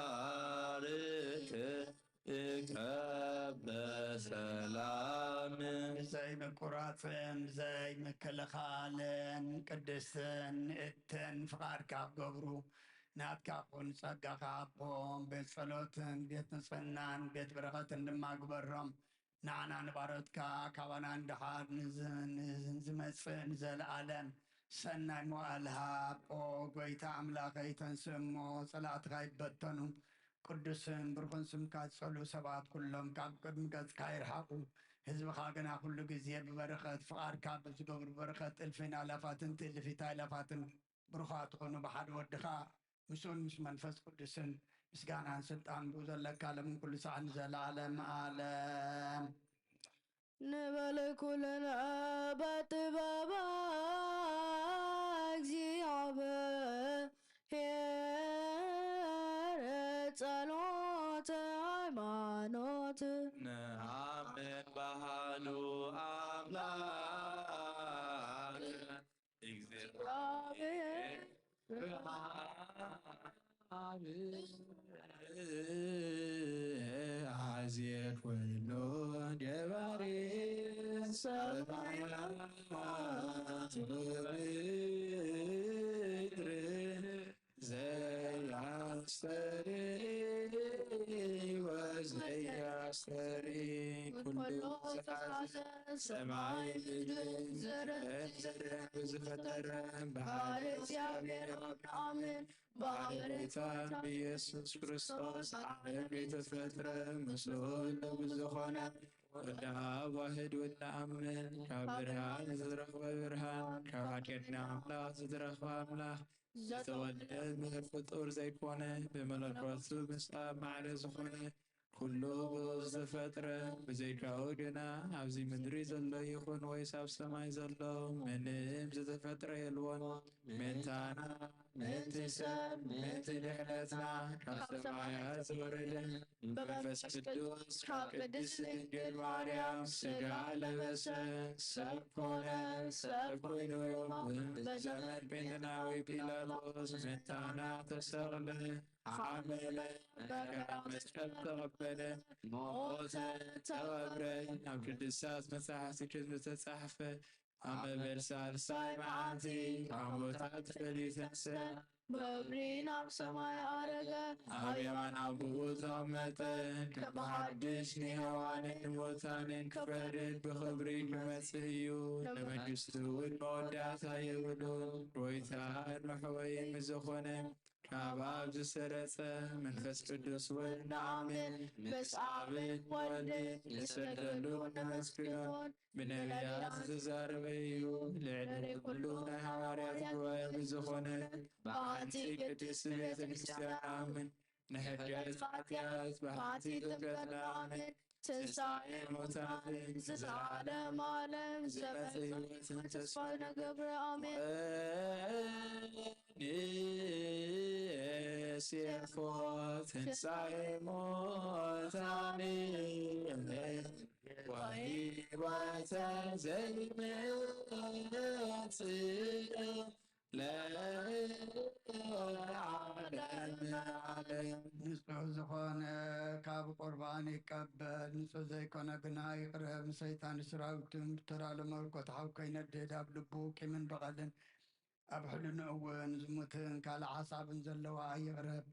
ነባርክ እከበ ሰላም። ብዘይ ምቁራጽን ብዘይ ምክልኻልን ቅድስትን ንእትን ፍቓድካ ክገብሩ ናትካ ኩን ጸጋኻ ኣቦም ቤት ጸሎትን ቤት ንጽህናን ቤት በረኸትን ድማ ግበሮም። ንዓና ንባሮትካ ካባና ንድሓር ንዝ-፣ ንዝ-፣ ንዝመጽእ ንዘለኣለም ሰናይ መዋእል ሃብ። ኦ ጎይታ ኣምላኸይ፣ ተንስእ እሞ ጸላእትኻ ይበተኑ። ቅዱስን ብሩኽን ስምካ ዝጸልኡ ሰባት ኩሎም ካብ ቅድሚ ገጽካ ይርሓቑ። ህዝብኻ ግና ኩሉ ግዜ ብበረኸት ፍቓድካ ብዝገብሩ በረኸት እልፊን ኣላፋትን ትእልፊት ኣእላፋትን ብሩኻት ትኾኑ ብሓደ ወድኻ ምስኡን ምስ መንፈስ ቅዱስን ምስጋናን ስልጣን ብኡ ዘለካ ለምን ኩሉ ሰዓት ንዘለዓለም ዓለም። ንበል ኩልና በጥበባ እግዚኣብሔር ጸሎተ ሃይማኖት ንኣምን ባህሉ ኣምላኽ እግዚኣብሔር ኣዜ ኩሉ ገባሪ ሰማያት ወምድር ዘያስተሪ ወዘያስተሪ ኩሉ ዝሓዘ ሰማይ ምድር ዘረ ብዝፈጠረ ብሓደ እግዚኣብሔር ኣብ ኣምን ብሓበሬታ ብኢየሱስ ክርስቶስ ዓለም የተፈጥረ ምስሉ ሁሉ ብዝኾነ ወዲ ኣብ ዋህድ ውልድ ኣምን፣ ካብ ብርሃን ዝተረኽበ ብርሃን፣ ካብ ሓድሕድና ኣምላኽ ዝተረኽበ ኣምላኽ፣ ዝተወልደ ብፍጡር ዘይኮነ፣ ብመለኮቱ ምስ ኣብ ማዕረ ዝኾነ፣ ኩሉ ብኡ ዝተፈጥረ፣ ብዘይካኡ ግና ኣብዚ ምድሪ ዘሎ ይኹን ወይስ ኣብ ሰማይ ዘሎ ምንም ዝተፈጥረ የልቦን። ምእንታና፣ ምእንቲ ሰብ፣ ምእንቲ ድሕነትና ካብ ሰማያት ዝወረደ፣ ብመንፈስ ቅዱስ ካብ ቅድስት ድንግል ማርያም ሥጋ ለበሰ፣ ሰብ ኮነ፣ ሰብ ኮይኑ፣ በዘመን ጴንጤናዊ ጲላጦስ ምእንታና ተሰቕለ፣ ሓመመ፣ መከራ መስቀል ተቐበለ፣ ሞተ፣ ተቐብረ፣ ኣብ ቅዱሳት መጻሕፍቲ ከም ዝተጻሕፈ፣ ኣብ መበል ሳልሳይ መዓልቲ ካብ ሙታት ተፈልዩ ተንስአ፣ ብኽብሪ ናብ ሰማይ ኣረገ፣ ኣብ የማን ኣቦኡ ተቐመጠ፣ ከም ብሓድሽ ንሕያዋንን ንሙታንን ክፈርድ ብኽብሪ ክመጽእ እዩ፣ ንመንግስቱ እውን መወዳእታ የብሉን። ጎይታን መሕወይን ምስ ዝኾነ ካብ ኣብ ዝሰረጸ መንፈስ ቅዱስ እውን ንኣምን፣ ምስ ኣብን ወልድን ንሰግደሉ ነመስግኖን፣ ብነቢያት ዝተዛረበ እዩ። ልዕሊ ኩሉ ናይ ሃዋርያት ጉባኤ ብዝኾነ ብሓንቲ ቅድስት ቤተ ክርስቲያን ንኣምን። ንሕድገት ኃጢአት ብሓንቲ ጥምቀት ንኣምን። ትንሳኤ ሙታንን ዘለዓለም ዓለም ዝመጽእ ሕይወትን ተስፋ ንገብር። ኣሜን። ንሴፎ ትንሳኤ ሙታን ወሕይወተ ዘይመጽእ ለዓለመ ዓለም። ንጹሕ ዝኾነ ካብ ቁርባን ይቀበል፣ ንጹሕ ዘይኮነ ግና ይቕረብ። ንሰይጣን ሰራዊትን ብተራሎ መለኮት ሓው ከይነድድ ኣብ ልቡ ቂምን በቐልን ኣብ ሕልንኡ እውን ዝሙትን ካልእ ሓሳብን ዘለዋ ኣይቕረብ።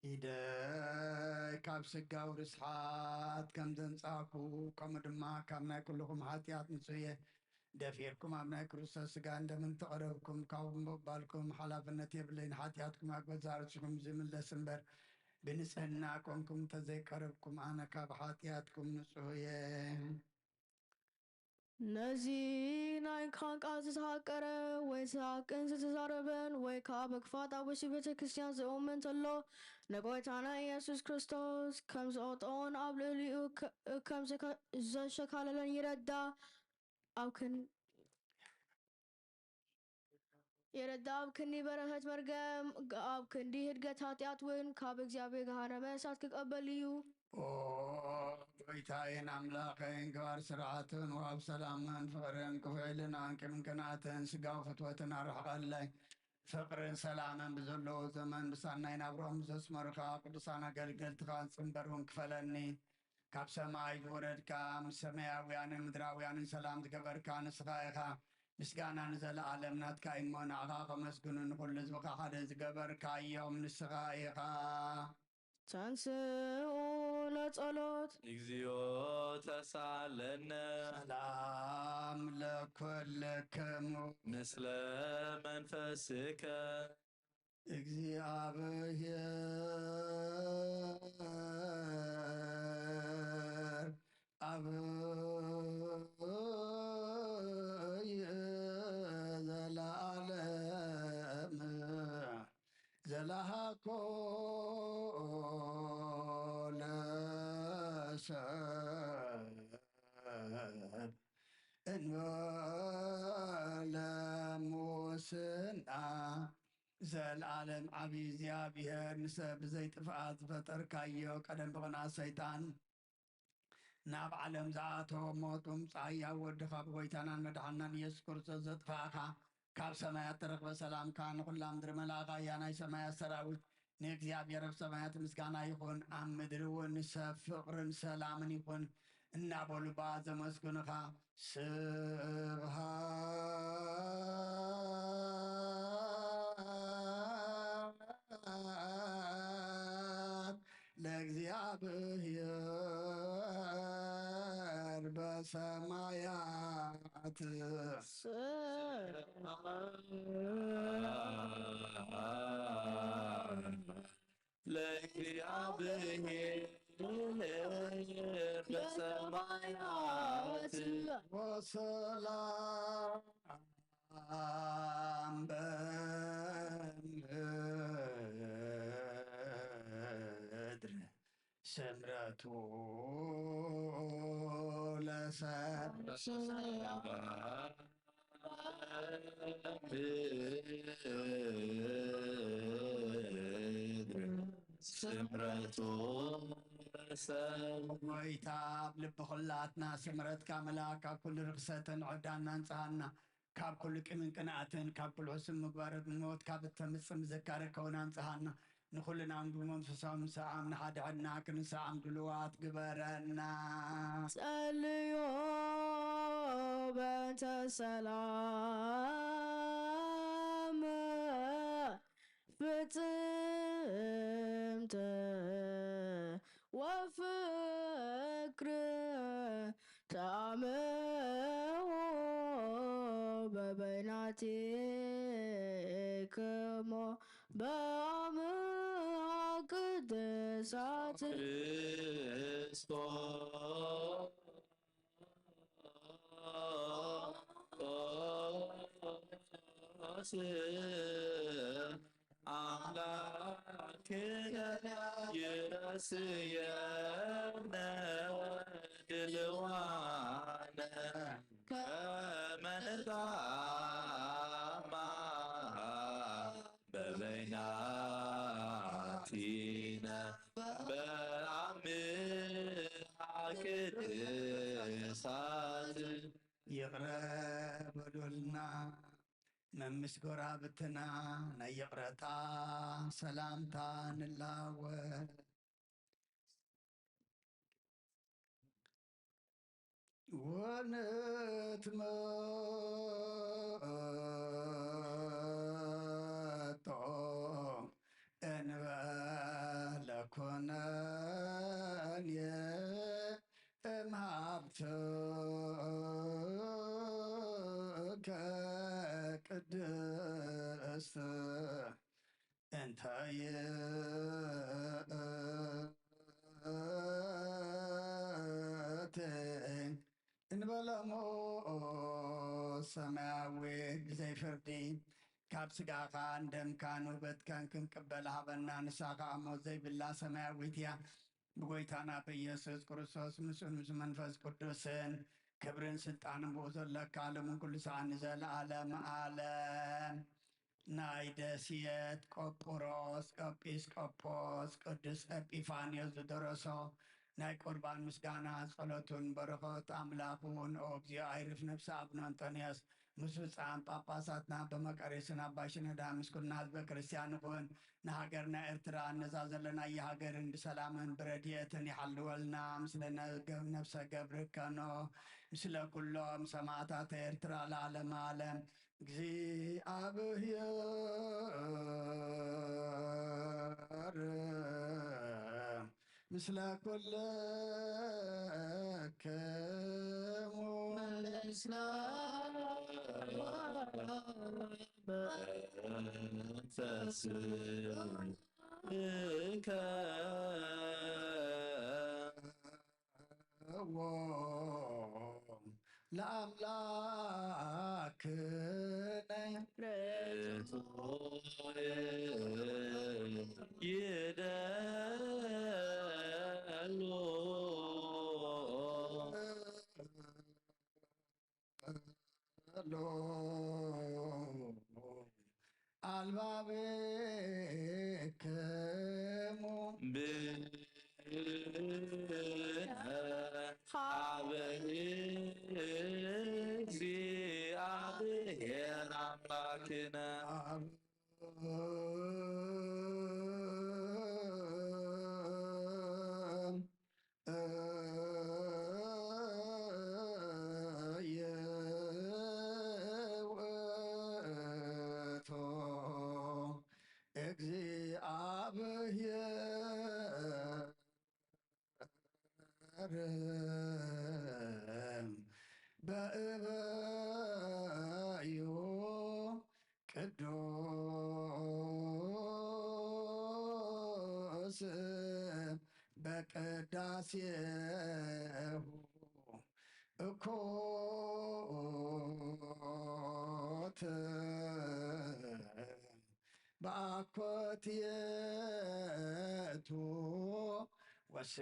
ኢደይ ካብ ስጋዊ ርስሓት ከም ዘንጻኩ፣ ከምኡ ድማ ካብ ናይ ኩልኹም ሓጢኣት ንጹህ እየ። ደፊርኩም ኣብ ናይ ክርስቶስ ስጋን ደምን ተቐረብኩም፣ ካብኡ ብምቕባልኩም ሓላፍነት የብለይን። ሓጢኣትኩም ኣብ ገዛእ ርእስኹም ዝምለስ እምበር፣ ብንጽህና ኮንኩም እንተዘይቀረብኩም፣ ኣነ ካብ ሓጢኣትኩም ንጹህ እየ። ነዚ ናይ ቃል ዝተሃቀረ ወይ ሓቅን ዝተዛረበን ወይ ከኣ ብክፋት ኣብ ውሽጢ ቤተ ክርስቲያን ዝእመን እንተሎ፣ ንጎይታና ኢየሱስ ክርስቶስ ከም ዝቐጥኦን ኣብ ልዕሊኡ ከ-፣ ከም ዘከ-፣ ዘሸካለለን ይረዳ። ኣብ ክን-፣ ይረዳ። ኣብ ክንዲ በረኸት መርገም፣ ኣብ ክንዲ ህድገት ኃጢአት እውን ካብ እግዚኣብሔር ገሃነመ እሳት ክቀበል እዩ። ኦ ጎይታዬን ኣምላኸይን፣ ገባር ስርዓትን ወሃብ ሰላምን ፍቕርን፣ ክፉእ ኢልና እንቅምቅናትን ስጋዊ ፍትወትን ኣርሕቐለይ። ፍቕርን ሰላምን ብዘለዎ ዘመን ብሳናይ ናብርኦም ዘስመሩኻ ቅዱሳን ኣገልገልትኻ ጽንበር እውን ክፈለኒ። ካብ ሰማይ ዝወረድካ፣ ምስ ሰማያውያንን ምድራውያንን ሰላም ዝገበርካ ንስኻ ኢኻ። ምስጋና ንዘለኣለም ናትካ እዩ እሞ፣ ንዓኻ ከመስግኑ ንኹሉ ህዝብኻ ሓደ ዝገበርካዮም ንስኻ ኢኻ። ተንስኡ ለጸሎት። እግዚኦ ተሳለነ። ሰላም ለኩልክሙ። ምስለ መንፈስከ። እግዚኣብሔር ኣብይ ዘለዓለም ዘለሃኮ ለሰብ እንበለ ሙስና። ዘለዓለም ዓብዪ እግዚኣብሔር፣ ንሰብ ብዘይ ጥፍኣት ዝፈጠርካዮ፣ ቀደም ብቕንኣት ሰይጣን ናብ ዓለም ዝኣተወ፣ ሞት ብምጽኣይ፣ ኣብ ወድኻ ብጎይታናን መድሓንናን ኢየሱስ ክርስቶስ ዘጥፋእኻ፣ ካብ ሰማያት ተረኽበ ሰላምካ። ንኹላ ምድሪ መልኣኻ እያ። ናይ ሰማያት ሰራዊት ንእግዚኣብሔር ኣብ ሰማያት ምስጋና ይኹን፣ ኣብ ምድሪ እውን ንሰብ ፍቕርን ሰላምን ይኹን እናበሉ ብኣ ዘመስግኑኻ። ስብሃት ለእግዚኣብሔር በሰማያት። እግዚአብሔር በሰማያት ወሰላም በምድር ስምረቱ ለሰብ ስምረቱ ለሰብ። ጎይታ ኣብ ልቢ ኩላትና ስምረትካ ምልኣካ ኩሉ ርክሰትን ዕብዳና ንጽሃና። ካብ ኩሉ ቂምን ቅንኣትን፣ ካብ ኩሉ ሕሱም ምግባርን ሞት ካብ እተምጽእ ምዝካረ ከውን ኣንጽሃና። ንኹልና ብመንፈሳዊ ምሳዓም ንሓድሕድና ክንሰዓም ድልዋት ግበረና። ጸልዮ በእንተ ሰላም ፍጽምተ ወፍቅር ተአምሆ በበይናቲክሞ በአምሃ ቅድሳት ክርስቶስ አምላክነ ይረስየነ ድልዋነ ከመ ንጣማ በበይናቲነ በአምሃ ቅድሳት። ይቕረ በሉልና። መምስ ጎራብትና ናይ ይቕረታ ሰላምታ ንላወ። ወንትመጦ እንበለ ኩነኔ እምሃብትከ ቅድስት እንተ ይእቲ እንበለሞ ሰማያዊ ብዘይ ፍርዲ ካብ ስጋኻን ደምካን ውበትካን ክንቅበል ሃበና። ንሳ ኸኣ ሞት ዘይብላ ሰማያዊት እያ። ብጎይታና ብኢየሱስ ክርስቶስ ምስኡን ምስ መንፈስ ቅዱስን ክብርን ስልጣንን ብኡ ዘለካ ዓለምን ኩሉ ሰዓት ንዘለዓለም ዓለም። ናይ ደሴት ቆጵሮስ ኤጲስቆጶስ ቅዱስ ኤጲፋንዮስ ዝደረሶ ናይ ቁርባን ምስጋና ጸሎቱን በረኸት ኣምላኹን ኦ እግዚኦ ኣይርፍ ነፍሲ ኣቡነ እንጦንዮስ ምስ ብፁዓን ጳጳሳትና በመቃርዮስን ኣባ ሽኖዳ ምስ ኩልና ህዝበ ክርስቲያን ይኹን። ንሃገርና ኤርትራ ነዛ ዘለናያ ሃገርን ብሰላምን ብረድኤትን ይሓልወልና። ምስለ ነገ-፣ ነፍሰ ገብርከኖ ምስለ ኩሎም ሰማዕታት ኤርትራ ለዓለመ ዓለም። እግዚኣብሔር ምስለ ኩልክሙ። ለአምላክነ ይደሉ። ኣልባብክሙ ብነ ሀበ እግዚአብሔር አምላክነ። የውእቱ እግዚአብሔር በእበዩ ቅዱስ በቅዳሴሁ እኮት በአኮትየቱ ወስቡ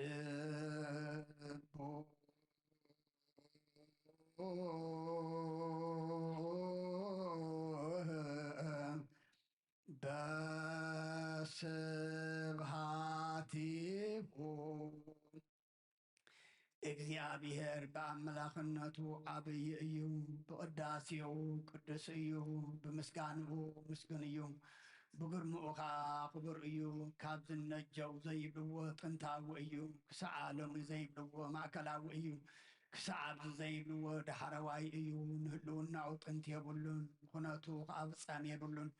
በስብሐቲሁ። እግዚኣብሔር ብኣምላኽነቱ ዓብዪ እዩ፣ ብቕዳሴኡ ቅዱስ እዩ፣ ብምስጋንኡ ምስጉን እዩ፣ ብግርምኡ ኸዓ ክቡር እዩ። ካብ ዝነጀው ዘይብልዎ ጥንታዊ እዩ፣ ክሳዕ ሎሚ ዘይብልዎ ማእከላዊ እዩ፣ ክሳዕ ኣብዚ ዘይብልዎ ዳሕረዋይ እዩ። ንህልውናኡ ጥንቲ የብሉን፣ ንኹነቱ ኸዓ ፍጻሜ የብሉን።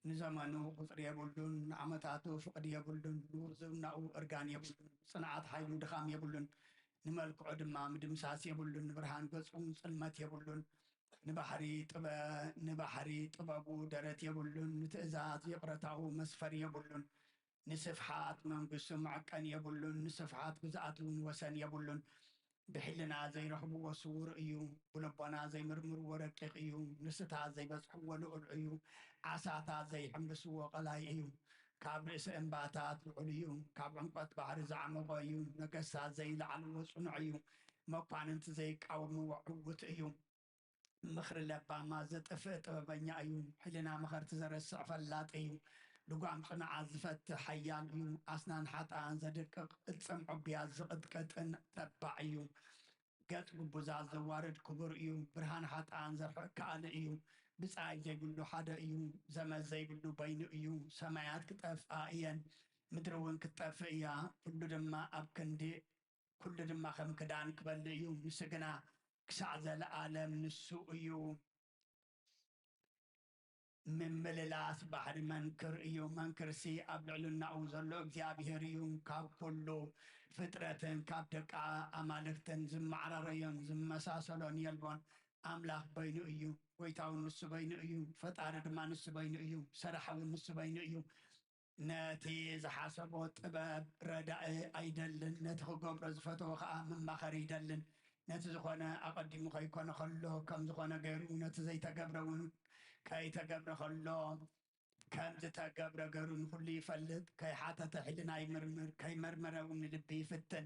ንዘመኑ ቁጽሪ የብሉን፣ ንዓመታቱ ፍቕዲ የብሉን፣ ንውርዝውናኡ እርጋን የብሉን፣ ጽንዓት ሓይሉ ድኻም የብሉን፣ ንመልክዑ ድማ ምድምሳስ የብሉን፣ ንብርሃን ገጹ ጽልመት የብሉን፣ ንባሕሪ ጥበ-፣ ንባሕሪ ጥበቡ ደረት የብሉን፣ ንትእዛዝ ይቕረታኡ መስፈሪ የብሉን፣ ንስፍሓት መንግስቱ መዐቀኒ የብሉን፣ ንስፍሓት ግዝኣቱ እውን ወሰን የብሉን። ብሕልና ዘይረኽብዎ ስዉር እዩ፣ ብልቦና ዘይምርምርዎ ረቂቕ እዩ፣ ንስታት ዘይበጽሕዎ ልዑል እዩ፣ ዓሳታት ዘይሕምብስዎ ቐላይ እዩ። ካብ ርእሲ እምባታት ልዑል እዩ፣ ካብ ዕምቆት ባሕሪ ዝዓመቖ እዩ፣ ነገስታት ዘይለዓልዎ ጽኑዕ እዩ፣ መኳንንቲ ዘይቃወምዎ ዕዉት እዩ። ምኽሪ ለባማት ዘጥፍእ ጥበበኛ እዩ፣ ሕልና መኸርቲ ዘረስዕ ፈላጥ እዩ። ልጓም ጽኑዓት ዝፈትሕ ሓያል እዩ፣ ኣስናን ሓጥኣን ዘድቅቕ፣ ቅልጽም ዕቡያት ዝቕጥቅጥን ተባዕ እዩ። ገጽ ግቡዛት ዘዋርድ ክቡር እዩ፣ ብርሃን ሓጥኣን ዘርሕቕ ከኣሊ እዩ። ብጻይ ዘይብሉ ሓደ እዩ፣ ዘመድ ዘይብሉ በይኑ እዩ። ሰማያት ክጠፍኣ እየን፣ ምድሪ እውን ክትጠፍእ እያ፣ ኩሉ ድማ ኣብ ክንዲ ኩሉ ድማ ከም ክዳን ክበልዕ እዩ፣ ንሱ ግና ክሳዕ ዘለኣለም ንሱ እዩ። ምምልላስ ባሕሪ መንክር እዩ፣ መንክርሲ ኣብ ልዕልናኡ ዘሎ እግዚኣብሔር እዩ። ካብ ኩሉ ፍጥረትን ካብ ደቂ ኣማልክትን ዝመዓራረዮን ዝመሳሰሎን የልቦን። ኣምላኽ በይኑ እዩ፣ ጎይታ እውን ንሱ በይኑ እዩ፣ ፈጣሪ ድማ ንሱ በይኑ እዩ፣ ሰራሕ እውን ንሱ በይኑ እዩ። ነቲ ዝሓሰቦ ጥበብ ረዳኢ ኣይደልን፣ ነቲ ክገብሮ ዝፈተወ ኸኣ መማኸሪ ይደልን። ነቲ ዝኾነ ኣቐዲሙ ከይኮነ ከሎ ከም ዝኾነ ገይሩ፣ ነቲ ዘይተገብረ እውን ከይተገብረ ከሎ ከም ዝተገብረ ገይሩ ንኹሉ ይፈልጥ። ከይሓተተ ሕልና ይምርምር፣ ከይመርመረ እውን ንልቢ ይፍትን።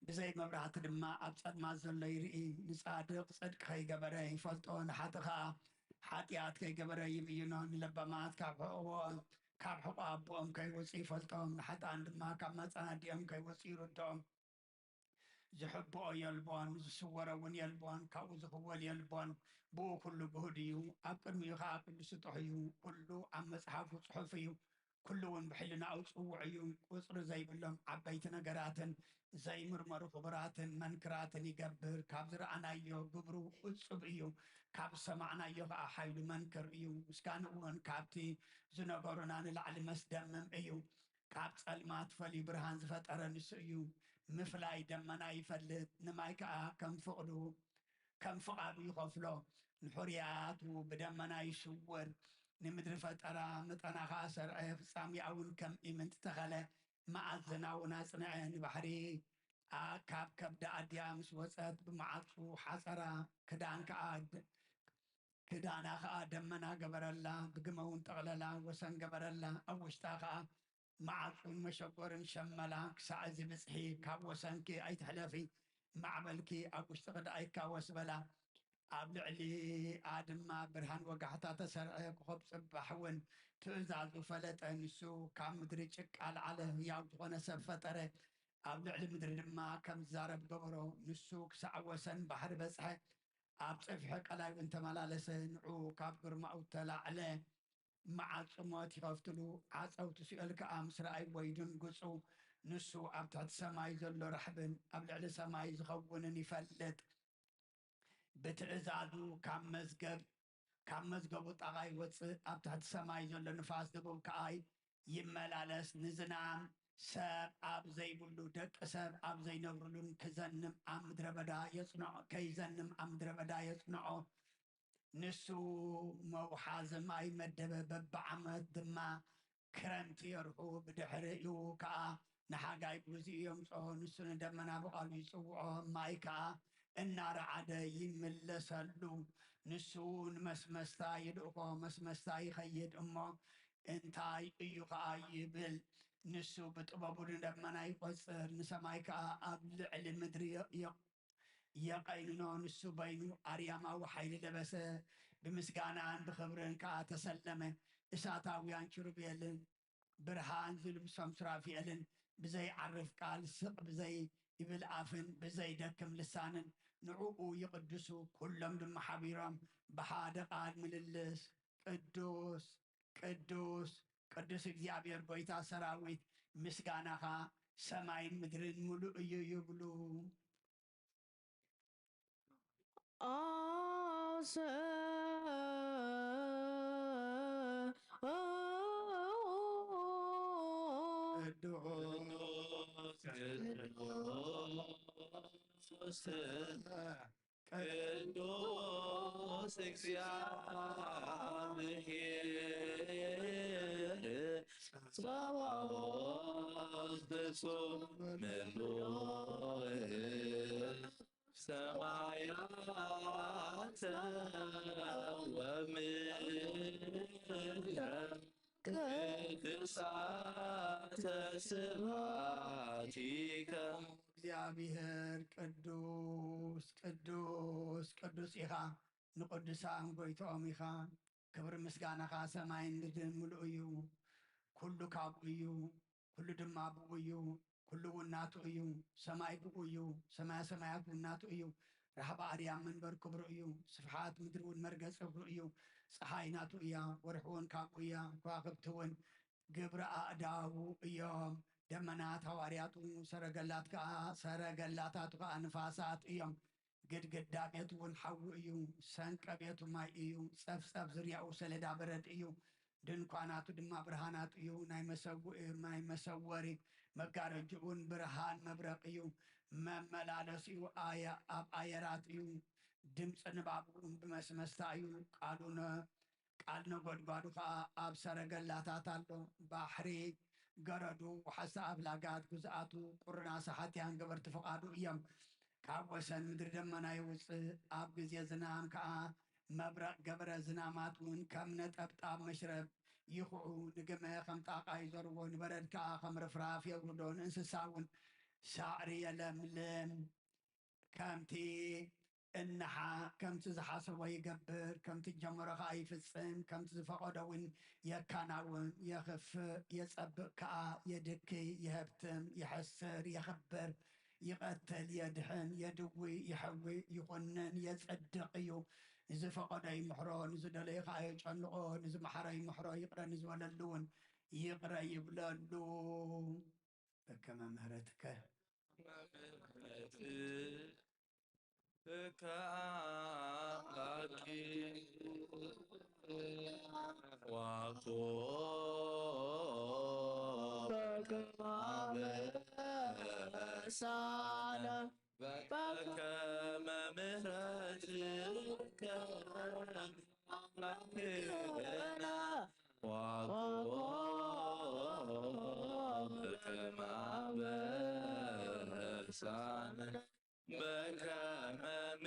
ብዘይ መብራህቲ ድማ ኣብ ጸልማት ዘሎ ይርኢ። ንጻድቕ ጽድቂ ከይገበረ ይፈልጦ፣ ንሓጥእ ኸኣ ሓጢኣት ከይገበረ ይብይኖ። ንለባማት ካብ ሕቖ-፣ ካብ ሕቖ ኣቦኦም ከይወጹ ይፈልጦም፣ ንሓጥኣን ድማ ካብ መጻናድኦም ከይወጹ ይርድኦም። ዝሕብኦ የልቦን፣ ዝስወረ እውን የልቦን፣ ካብኡ ዝኽወል የልቦን። ብኡ ኩሉ ግሁድ እዩ፣ ኣብ ቅድሚኡ ኸኣ ኩሉ ስጡሕ እዩ። ኩሉ ኣብ መጽሓፉ ጽሑፍ እዩ። ኩሉ እውን ብሕልናኡ ጽዉዕ እዩ። ቁጽሪ ዘይብሎም ዓበይቲ ነገራትን ዘይምርመሩ ክቡራትን መንክራትን ይገብር። ካብ ዝረኣናዮ ግብሩ እጹብ እዩ። ካብ ዝሰማዕናዮ ኸኣ ሓይሉ መንክር እዩ። ምስጋንኡ እውን ካብቲ ዝነገሩና ንላዕሊ መስደምም እዩ። ካብ ጸልማት ፈልዩ ብርሃን ዝፈጠረ ንሱ እዩ። ምፍላይ ደመና ይፈልጥ፣ ንማይ ከኣ ከም ፍቕዱ ከም ፍቓዱ ይኸፍሎ። ንሕሩያቱ ብደመና ይስውር፣ ንምድሪ ፈጠራ፣ መጠና ኸኣ ሰርዐ፣ ፍጻሜኣ እውን ከም ኢምንት ተኸለ፣ መኣዝና እውን ኣጽንዐ። ንባሕሪ ኣ-፣ ካብ ከብዲ ኣድያ ምስ ወጸት፣ ብመዓጹ ሓጸራ፣ ክዳን ከኣ ድ-፣ ክዳና ከኣ ደመና ገበረላ፣ ብግመ እውን ጠቕለላ፣ ወሰን ገበረላ፣ ኣብ ውሽጣ ከኣ መዓጹን መሸጎርን ሸመላ። ክሳዕ እዚ ብጽሒ፣ ካብ ወሰንኪ ኣይትሕለፊ፣ ማዕበልኪ ኣብ ውሽጥኺ ደኣ ይካወስ በላ። ኣብ ልዕሊኣ ድማ ብርሃን ወጋሕታ ተሰርዐ፣ ኮኾብ ጽባሕ እውን ትእዛዙ ፈለጠ። ንሱ ካብ ምድሪ ጭቃ ለዓለ፣ ህያው ዝኾነ ሰብ ፈጠረ፣ ኣብ ልዕሊ ምድሪ ድማ ከም ዝዛረብ ገበሮ። ንሱ ክሳዕ ወሰን ባሕሪ በጽሐ፣ ኣብ ጽፍሒ ቀላይ እውን ተመላለሰ። ንዑ ካብ ግርማኡ ተላዕለ፣ መዓጽ ሞት ይኸፍትሉ፣ ዓጸውቲ ሲኦል ከኣ ምስ ረኣይዎ ይድንግጹ። ንሱ ኣብ ትሕቲ ሰማይ ዘሎ ራሕብን ኣብ ልዕሊ ሰማይ ዝኸውንን ይፈልጥ። ብትእዛዙ ካብ መዝገብ፣ ካብ መዝገቡ ጣቓ ይወጽእ፣ ኣብ ትሕቲ ሰማይ ዘሎ ንፋስ ደቡብ ከኣ ይመላለስ። ንዝናም ሰብ ኣብ ዘይብሉ፣ ደቂ ሰብ ኣብ ዘይነብርሉን ክዘንም ኣብ ምድረ በዳ የጽንዖ፣ ከይዘንም ኣብ ምድረ በዳ የጽንዖ። ንሱ መውሓዚ ማይ መደበ፣ በብዓመት ድማ ክረምቲ የርሑ፣ ብድሕሪኡ ከኣ ንሓጋይ ብግዚኡ የምጽኦ። ንሱ ንደመና ብቓሉ ይጽውዖ፣ ማይ ከኣ እናረዓደ ይምለሰሉ። ንሱ ንመስመስታ ይልእኾ፣ መስመስታ ይኸይድ እሞ እንታይ እዩ ከኣ ይብል። ንሱ ብጥበቡ ንደመና ይቖጽር፣ ንሰማይ ከኣ ኣብ ልዕሊ ምድሪ የ-፣ የ-፣ የቐይንኖ። ንሱ በይኑ ኣርያማዊ ሓይሊ ለበሰ፣ ብምስጋናን ብኽብርን ከኣ ተሰለመ። እሳታውያን ኪሩቤልን ብርሃን ዝልብሶም ሱራፊኤልን ብዘይዓርፍ ቃል፣ ስቕ ብዘይ ይብል ኣፍን ብዘይደክም ልሳንን ንዕኡ ይቕድሱ። ኩሎም ድማ ሓቢሮም ብሓደ ቃል ምልልስ፣ ቅዱስ፣ ቅዱስ፣ ቅዱስ እግዚኣብሔር ጐይታ ሰራዊት፣ ምስጋናኻ ሰማይን ምድርን ምሉእ እዩ ይብሉ። ኣሰ-፣ ቅዱስ፣ ቅዱስ፣ ቅዱስ እግዚኣብሔር ጸባኦት ፍጹም ምሉእ ሰማያተ ወምድረ ቅድሳተ ስብሐቲከ። እግዚኣብሔር ቅዱስ፣ ቅዱስ፣ ቅዱስ ኢኻ፣ ንቅዱሳን ጐይትኦም ኢኻ። ክብሪ ምስጋናኻ ሰማይን ምድርን ምሉእ እዩ። ኩሉ ካብኡ እዩ፣ ኩሉ ድማ ብኡ እዩ፣ ኩሉ እውን ናቱ እዩ። ሰማይ ብኡ እዩ፣ ሰማያ ሰማያት እውን ናቱ እዩ። ራህባ ኣርያም መንበር ክብሩ እዩ፣ ስፍሓት ምድሪ እውን መርገጺ እግሩ እዩ። ፀሓይ ናቱ እያ፣ ወርሒ እውን ካብኡ እያ፣ ከዋኽብቲ እውን ግብሪ ኣእዳዉ እዮም። ደመናት ሃዋርያቱ፣ ሰረገላት ከኣ፣ ሰረገላታቱ ከኣ ንፋሳት እዮም። ግድግዳ ቤት እውን ሓዊ እዩ፣ ሰንቀ ቤቱ ማይ እዩ፣ ጸፍጸፍ ዙርያኡ ሰሌዳ በረድ እዩ። ድንኳናቱ ድማ ብርሃናት እዩ። ናይ መሰውኢ፣ ናይ መሰወሪ መጋረጅኡን ብርሃን መብረቕ እዩ። መመላለሲኡ ኣየ-፣ ኣብ ኣየራት እዩ። ድምፂ ንባቡ እውን ብመስመስታ እዩ። ቃሉ ነ-፣ ቃል ነጎድጓዱ ኸኣ ኣብ ሰረገላታት ኣሎ። ባሕሪ ገረዱ፣ ወሓዝቲ ኣፍላጋት ግዝኣቱ፣ ቁርናሰ ሓጥያን ገበርቲ ፍቓዱ እዮም። ካብ ወሰን ምድሪ ደመና ይውጽእ፣ ኣብ ግዜ ዝናም ከኣ መብረቕ ገበረ። ዝናማት እውን ከም ነጠብጣብ መሽረብ ይኹዑ፣ ንግመ ከም ጣቓ ይዞርዎ፣ ንበረድ ከኣ ከም ርፍራፍ የውርዶ፣ ንእንስሳ እውን ሳዕሪ የለምልም። ከምቲ እንሓ-፣ ከምቲ ዝሓሰቦ ይገብር፣ ከምቲ ዝጀመሮ ኸኣ ይፍጽም፣ ከምቲ ዝፈቐዶ እውን የከናውን። የኽፍእ፣ የጸብእ ከኣ፣ የድክይ፣ የሀብትም፣ የሐስር፣ የኽብር፣ ይቐትል፣ የድሕን፣ የድዊ፣ ይሐዊ፣ ይኹንን፣ የጸድቕ እዩ። ንዝፈቐዶ ይምሕሮ፣ ንዝደለዮ ኸኣ የጨንቖ፣ ንዝመሓሮ ይምሕሮ፣ ይቕረ ንዝበለሉ እውን ይቕረ ይብለሉ። በከመ ምሕረትከ። በከመ ምሕረትከ አምላኬ ዋኮ በከመ አበሳነ በከመ ምሕረትከ አምላክነ ዋኮ በከመ አበሳነ በከመ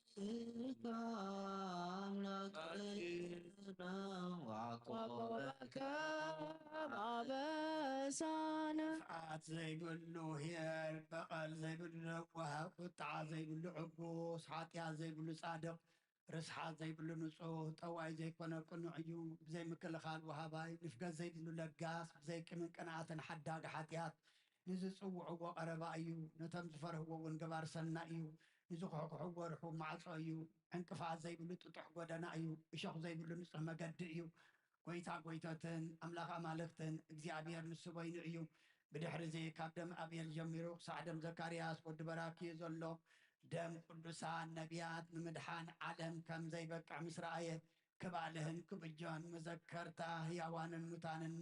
ምሕረትከ አምላክነ ዋኮ በከመ አበሳነ። ክፍኣት ዘይብሉ ኄር፣ በቐል ዘይብሉ ለዋህ፣ ቁጥዓ ዘይብሉ ዕጉስ፣ ሓጢኣት ዘይብሉ ጻድቕ፣ ርስሓት ዘይብሉ ንጹህ፣ ጠዋይ ዘይኮነ ቅኑዕ እዩ። ብዘይ ምክልኻል ወሃባይ፣ ንፍገት ዘይብሉ ለጋስ፣ ብዘይ ቂምን ቅንኣትን ሓዳጊ ሓጢኣት፣ ንዝጽውዕዎ ቀረባ እዩ፣ ነቶም ዝፈርህዎ እውን ገባር ሰናይ እዩ። ንዝኹሕኩሕዎ ርሑብ ማዕጾ እዩ፣ ዕንቅፋት ዘይብሉ ጥጡሕ ጎደና እዩ፣ እሾኽ ዘይብሉ ንጹህ መገዲ እዩ። ጐይታ ጐይቶትን ኣምላኽ ኣማልኽትን እግዚኣብሔር ንሱ በይኑ እዩ። ብድሕሪ እዚ ካብ ደም ኣቤል ጀሚሩ ክሳዕ ደም ዘካርያስ ወዲ በራክዩ ዘሎ ደም ቅዱሳን ነቢያት ንምድሓን ዓለም ከም ዘይበቅዕ ምስ ረኣየ፣ ክባልህን ክብጆን መዘከርታ ህያዋንን ሙታንን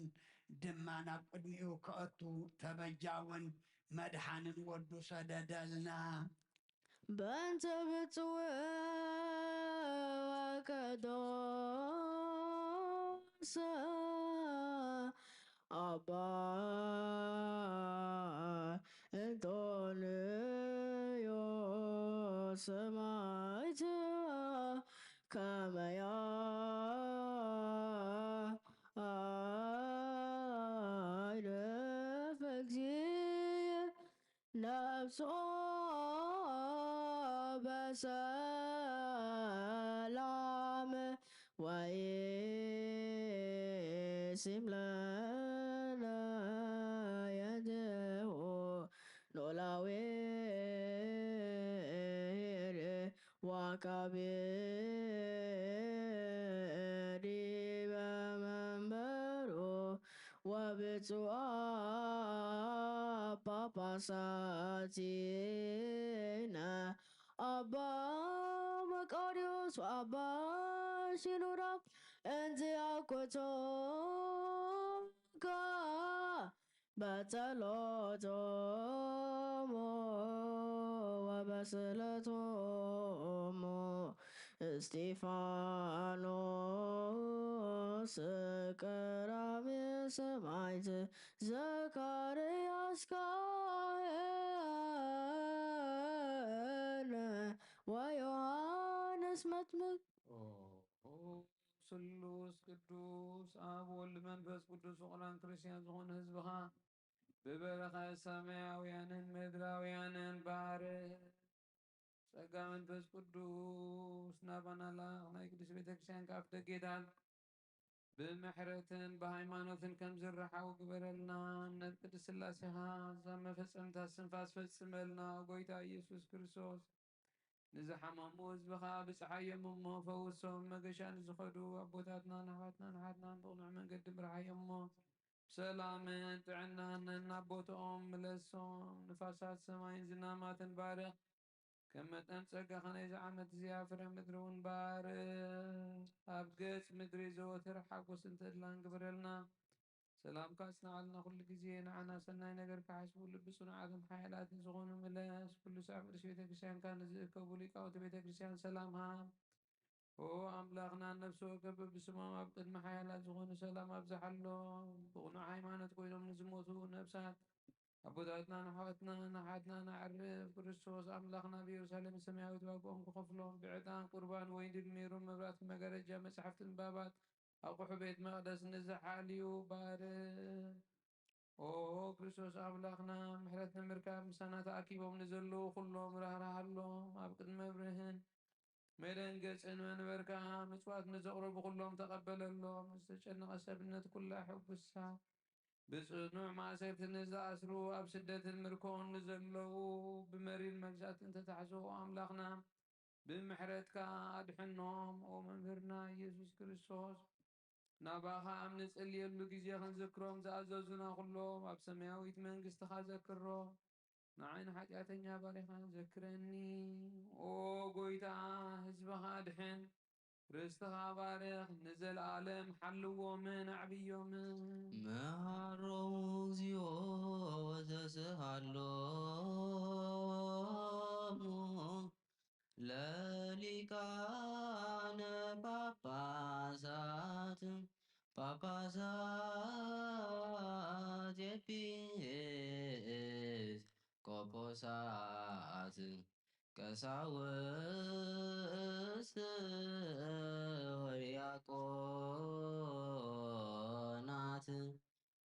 ድማ ናብ ቅድሚኡ ከእቱ ተበጃውን መድሓንን ወዱ ሰደደልና። በእንተ ብፁዕ ወቅዱስ ኣባ እንጦንዮስ ሰማዕት ከመያ አይለፈ እግዚእ ነፍሶ በሰላም ወይሲም ለነ የንትሁ ኖላዊ ዋካቢ ዲበ መንበሩ ወብፁዓ ጳጳሳቲነ አባ መቃርዮስ ወአባ ሲኖዳ እንዚአኮቶካ በጸሎቶሙ ወበስእለቶሙ እስጢፋኖስ ቀዳሜ ሰማዕት ዘካርያስ ካህን ወዮሐንስ መጥምቅ። ኦ ስሉስ ቅዱስ ኣብ ወልድ መንፈስ ቅዱስ ፍቑራን ክርስቲያን ዝኾኑ ህዝብኻ ብበረኸት ሰማያውያንን ምድራውያንን ባርኽ። ጸጋ መንፈስ ቅዱስ ናባና ላኽ። ናይ ቅድስት ቤተ ክርስቲያን ከኣፍ ደጌታት ብምሕረትን ብሃይማኖትን ከም ዝረሓው ግበረልና። እምነት ቅድስት ስላሴኻ እዛ መፈጸምታ ስንፋስ ፈጽመልና። ጎይታ ኢየሱስ ክርስቶስ ንዝሓመሙ ህዝብኻ ብጽሓዮም እሞ ፈውሶም። መገሻ ንዝኸዱ ኣቦታትና ንኣሕዋትና ንሓትናን ብቕኑዕ መንገዲ ምርሓዮም እሞ ብሰላምን ጥዕናን ናብ ቦትኦም ምለሶም። ንፋሳት ሰማይን ዝናማትን ባርኽ። ከም መጠን ጸጋኻ ናይዚ ዓመት እዚኣ ፍረ ምድሪ እውን ባርኽ። ኣብ ገጽ ምድሪ ዘወትር ሓጎስን ተድላን ግበረልና። ሰላምካ ኣጽንዓልና ኩሉ ግዜ። ንዓና ሰናይ ነገር ክሓስቡ ልቢ ጽኑዓትን ሓያላትን ዝኾኑ ምለስ። ኩሉ ሳዕ ቅዱስ ቤተ ክርስቲያንካ ንዝእከቡ ሊቃውንቲ ቤተ ክርስቲያን ሰላም ሃብ። ኦ ኣምላኽና፣ ነፍሲ ወከፍ በብስሞም ኣብ ቅድሚ ሓያላት ዝኾኑ ሰላም ኣብዝሓሎም። ብቕኑዕ ሃይማኖት ኮይኖም ንዝሞቱ ነፍሳት ኣቦታትናን ኣሕዋትናን ኣሓትናን ኣዕርፍ። ክርስቶስ ኣምላኽና ብኢየሩሳሌም ሰማያዊት ዋግኦም ክኸፍሎም ብዕጣን ቁርባን ወይን ድሚሩ መብራእቲ መጋረጃ መጻሕፍቲ ምንባባት ኣቑሑ ቤት መቕደስ ንዝሓልዩ ባርኽ። ኦ ክርስቶስ ኣምላኽና፣ ምሕረት ንምርካብ ምሳና ተኣኪቦም ንዘለዉ ኩሎም ራህራሃሎም። ኣብ ቅድሚ መብርህን መደንገጽን መንበርካ ምጽዋት ንዘቕረቡ ኩሎም ተቐበለሎም። ዝተጨነቐ ሰብነት ኩላ ሕጉሳ ብጽኑዕ ማእሰርቲ ንዝኣስሩ ኣብ ስደትን ምርኮን ንዘለዉ ብመሪር መግዛእትን ተታሕዞ ኣምላኽና ብምሕረትካ ኣድሕኖም። ኦ መምህርና ኢየሱስ ክርስቶስ፣ ናባኻ ኣብ ንጽልየሉ ግዜ ክንዝክሮም ዝኣዘዙና ኩሎም ኣብ ሰማያዊት መንግስትኻ ዘክሮም። ንዓይ ንሓጢኣተኛ ባሪኻ ዘክረኒ። ኦ ጎይታ፣ ህዝብኻ ኣድሕን፣ ርስትኻ ባርኽ፣ ንዘለኣለም ሓልዎምን ኣዕብዮምን። መሃሮሙ እግዚኦ ወተስሃሎሙ ለሊቃነ ጳጳሳት ጳጳሳት ኤጲስቆጶሳት ቀሳውስት ወዲያቆናት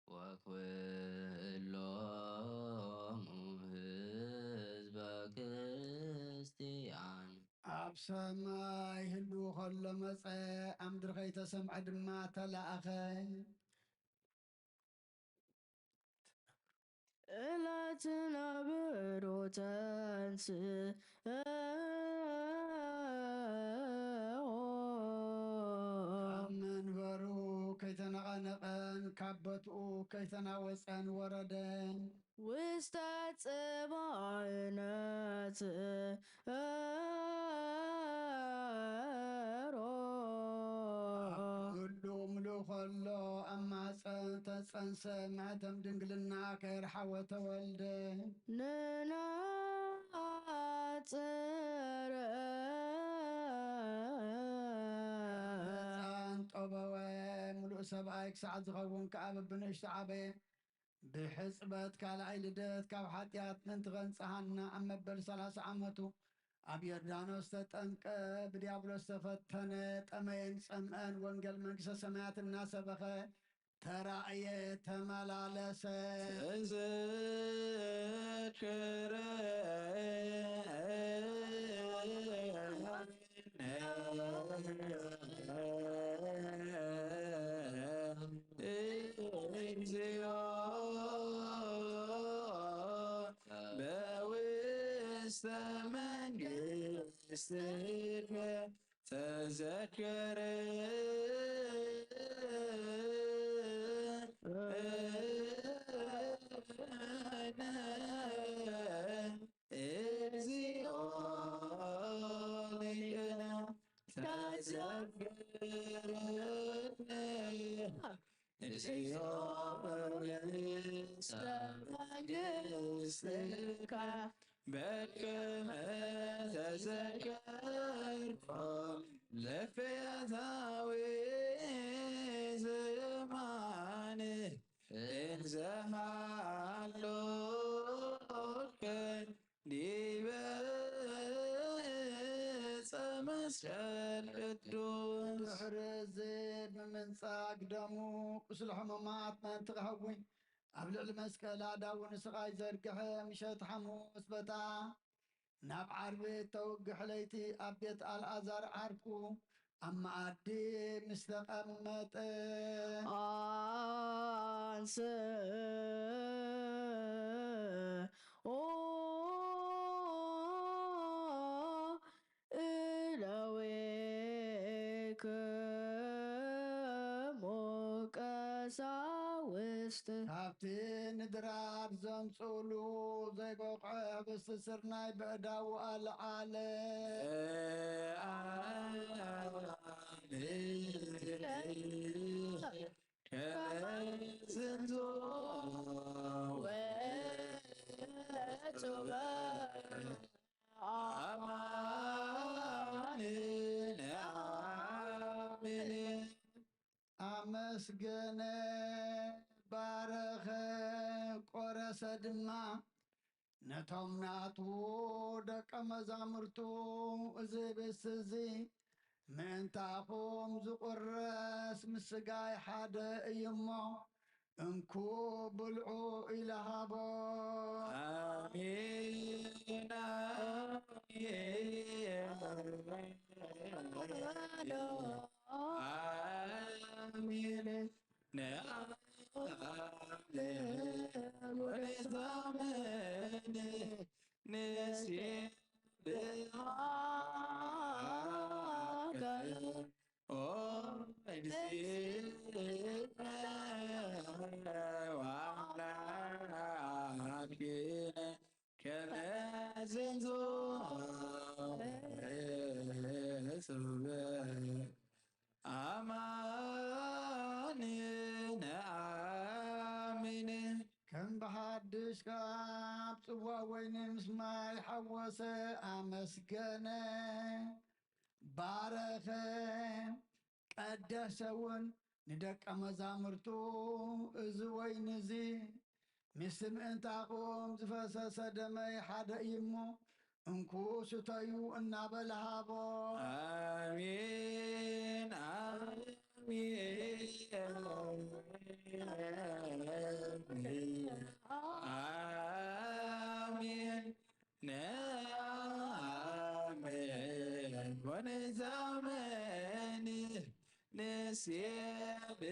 ወኩሎሙ ህዝበ ክርስቲያን። ኣብ ሰማይ ህልው ከሎ መጸ፣ ኣብ ምድሪ ከይተሰምዐ ድማ ተላእኸ። እላትና ብሩተንስ ካብ መንበሩ ከይተነቐነቐን ካብ ቦትኡ ከይተናወጸን ወረደ። ውስተ ጽባእነት ሮ ኩሉ ምሉእ ከሎ ኣብ ማህፀን ተጸንሰ፣ ማህተም ድንግልና ከይርሓወ ተወልደ። ንና ጸረ ሕፃን ጠበወ፣ ምሉእ ሰብኣይ ክሳዕ ዝኸውን ከኣ በብንእሽቶ ዓበየ። ብሕጽበት ካልኣይ ልደት ካብ ሓጢኣት ምእንቲ ከንጽሃና ኣብ መበል ሰላሳ ዓመቱ ኣብ ዮርዳኖስ ተጠምቀ፣ ብዲያብሎስ ተፈተነ፣ ጠመየን ጸምአን ወንጌል መንግስተ ሰማያት እናሰበኸ ተራእየ፣ ተመላለሰ። ተዘከረ እግዚኦ በውስተ መንግሥትከ ተዘከረ እግዚኦ ሊቅነ ተዘከረነ። እግዚኦ መንግሥትከ በከመ ተዘከርኮ ለፈያታዊ ዘማን እንዘ ሃሎከ ዲበ ዕፀ መስቀል ቅዱስ። ድሕሪ እዚ ብምንጻግ ደሙ ቁስሊ ሕሙማት ምእንቲ ከሕዊ ኣብ ልዕሊ መስቀል ኣእዳዉ ንስቓይ ዘርግሐ፣ ምሸት ሓሙስ በታ ናብ ዓርቢ እተውግሕ ለይቲ ኣብ ቤት ኣልኣዛር ዓርኩ ኣብ መኣዲ ምስ ተቐመጠ። ኣንስ ኦ እለዊክሙ ቀሳውስት። ካብቲ ንድራር ዘምጽኡሉ ዘይበቕዖ ህብስቲ ስርናይ በእዳዉ ኣልዓለ። ከመ ዝንቱ ወጽበ ኣማን ነኣምን። ኣመስገነ፣ ባረኸ፣ ቆረሰ ድማ። ነቶም ናቱ ደቀ መዛሙርቱ፣ እዚ ህብስቲ እዚ ምእንታኹም ዝቑረስ ምስ ስጋይ ሓደ እዩ እሞ፣ እንኩ ብልዑ ኢሉ ሃቦ። ኣሜን፣ ኣሜን፣ ኣሜን። ንዓለም ወለታመን ንሴብሖከ ኦ እግዚእነ ወአምላክነ ከመ ዝንቱ ወጽበ ኣማን ነኣምን። ከም ብሓድሽ ካብ ጽዋ ወይኒ ምስ ማይ ሓወሰ፣ ኣመስገነ፣ ባረኸ፣ ቀደሰ እውን ንደቀ መዛሙርቱ፣ እዚ ወይኒ እዚ ምስቲ ምእንታኹም ዝፈሰሰ ደመይ ሓደ እዩ እሞ፣ እንኩ ስተዩ እናበለ ሃቦ። ኣሜን፣ ኣሜን፣ ኣሜን። ነአምን ወንታመን ንሴብሐከ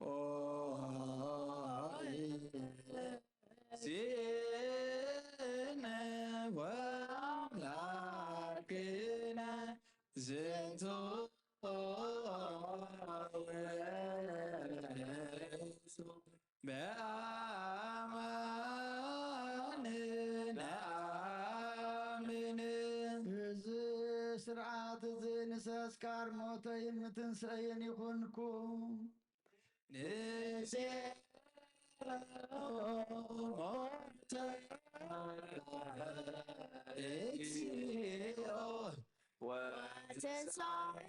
ኦ እግዚእነ ወአምላክነ ዝንቱ ውእቱ በአማን ነአምን። እዚ ስርዓት እዚ ንሰስካር ሞተይን ምትንስአየን ይኹንኩ። ንሴ እግዚኦ ወትንሳኤ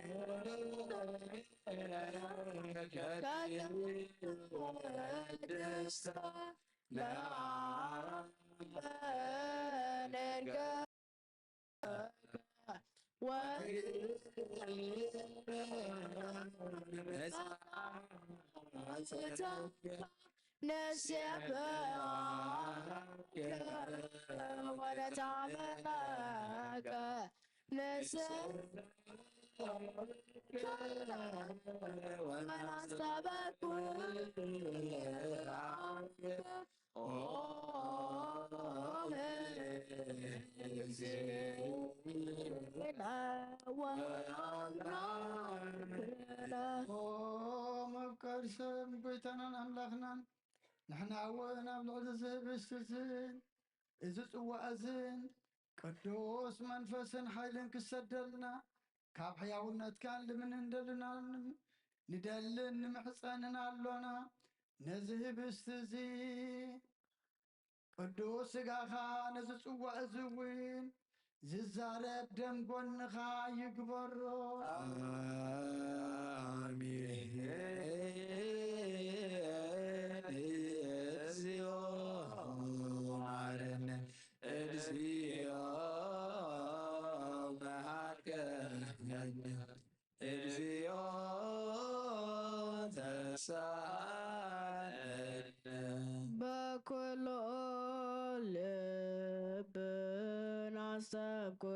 ቅድስተ ለዓለም መንገ ንሴብሖከ ወነታመናከ ንስብሐከ ወናስተበኩ ኦ እግዚእነ ወአምላክነ። ኦ መፍቀር ሰብ ጎይታናን ኣምላኽናን፣ ንሕና እውን ኣብ ልዕሊ እዚ ህብስትዝን እዚ ጽዋእዝን ቅዱስ መንፈስን ሓይልን ክሰደልና ካብ ሕያውነትካን ልምን እንደልናን ንደልን ንምሕጸንን ኣሎና። ነዚ ህብስቲ እዚ ቅዱስ ስጋኻ ነዚ ጽዋእ እዚ እውን ዝዛረብ ደም ጎንኻ ይግበሮ። ኣሜን። እግዚኦ መሐረነ፣ እግዚኦ መሐረነ፣ እግዚኦ ተሳለነ። በኩሉ ልብና ኣስተብቅዖ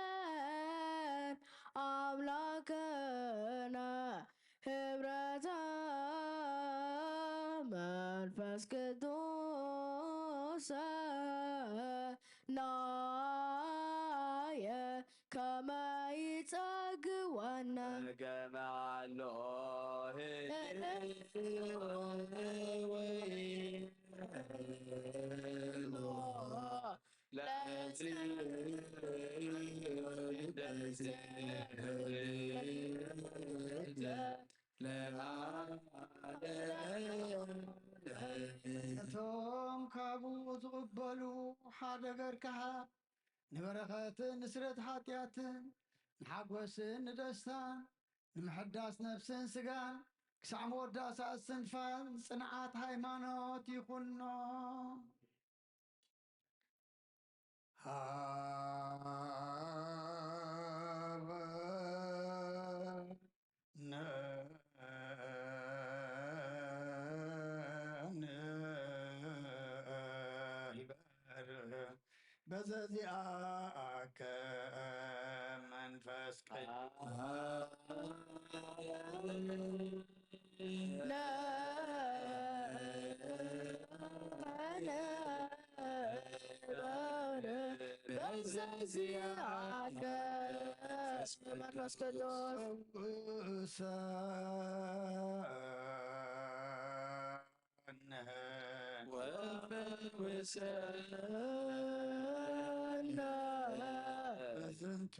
ለእግዚኣብሔር ኣምላክነ ህብረተ መንፈስ ቅዱስ ናየ ከመ ይጸግወነ። ገመ ኣሎ እቶም ካብኡ ዝቕበሉ ሓደ ገርካሃ ንበረኸትን ንስረት ሓጢኣትን ንሓጎስን ንደስታን ንምሕዳስ ነፍስን ስጋን ክሳዕ መወዳእታ እስትንፋስ ጽንዓት ሃይማኖት ይኹኖ። ሃበነ ንግበር በዘዚኣከ መንፈስ ቅዱስ በዘዚኣከ መንፈስ ቅዱስ ወፈውሰነ በዝንቱ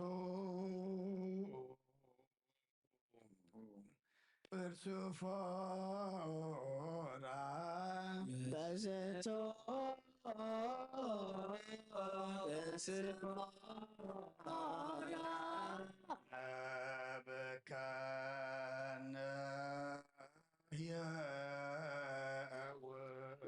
እርሱፎራ በዝንቱ እርሱፎራ በካነ የእውር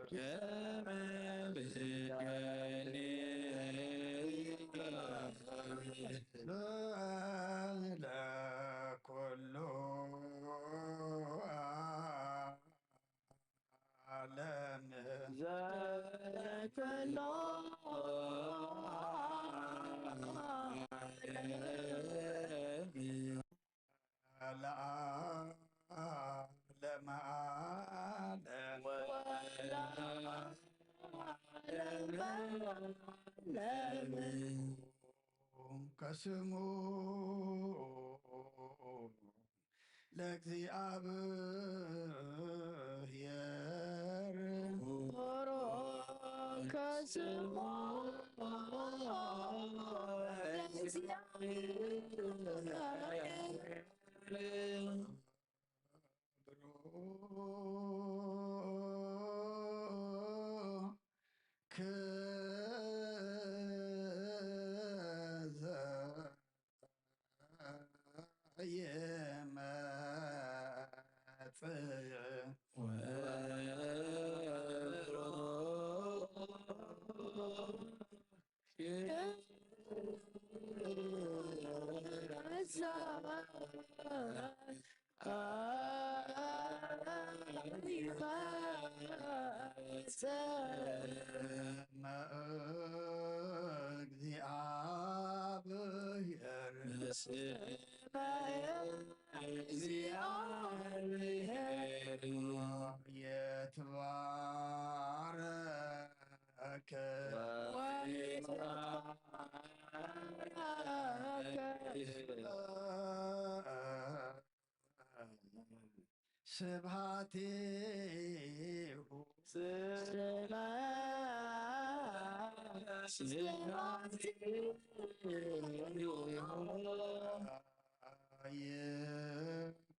ለኩሉ ዓለም ዘለኩሉ ዓለም ለዓለመ ዓለም ወለዓለመ ዓለም። ከስሙ ለእግዚኣብሔር ሆሮ ከስሙ ስመ እግዚአብሔር፣ ስመ እግዚአብሔር ይትባረክ። ስብሐቲሁ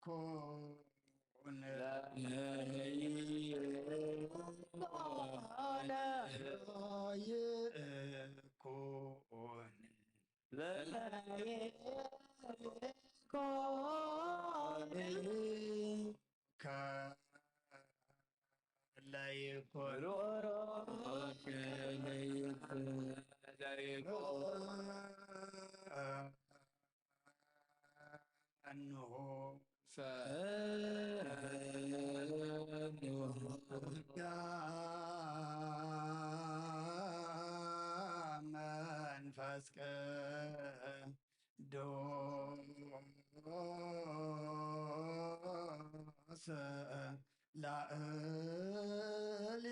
ይኩን። ይኩን። ለይኩን። ለይኩን። ለይኩን። እንሆ ፈንሆ መንፈስ ቅዱስ ላእሌ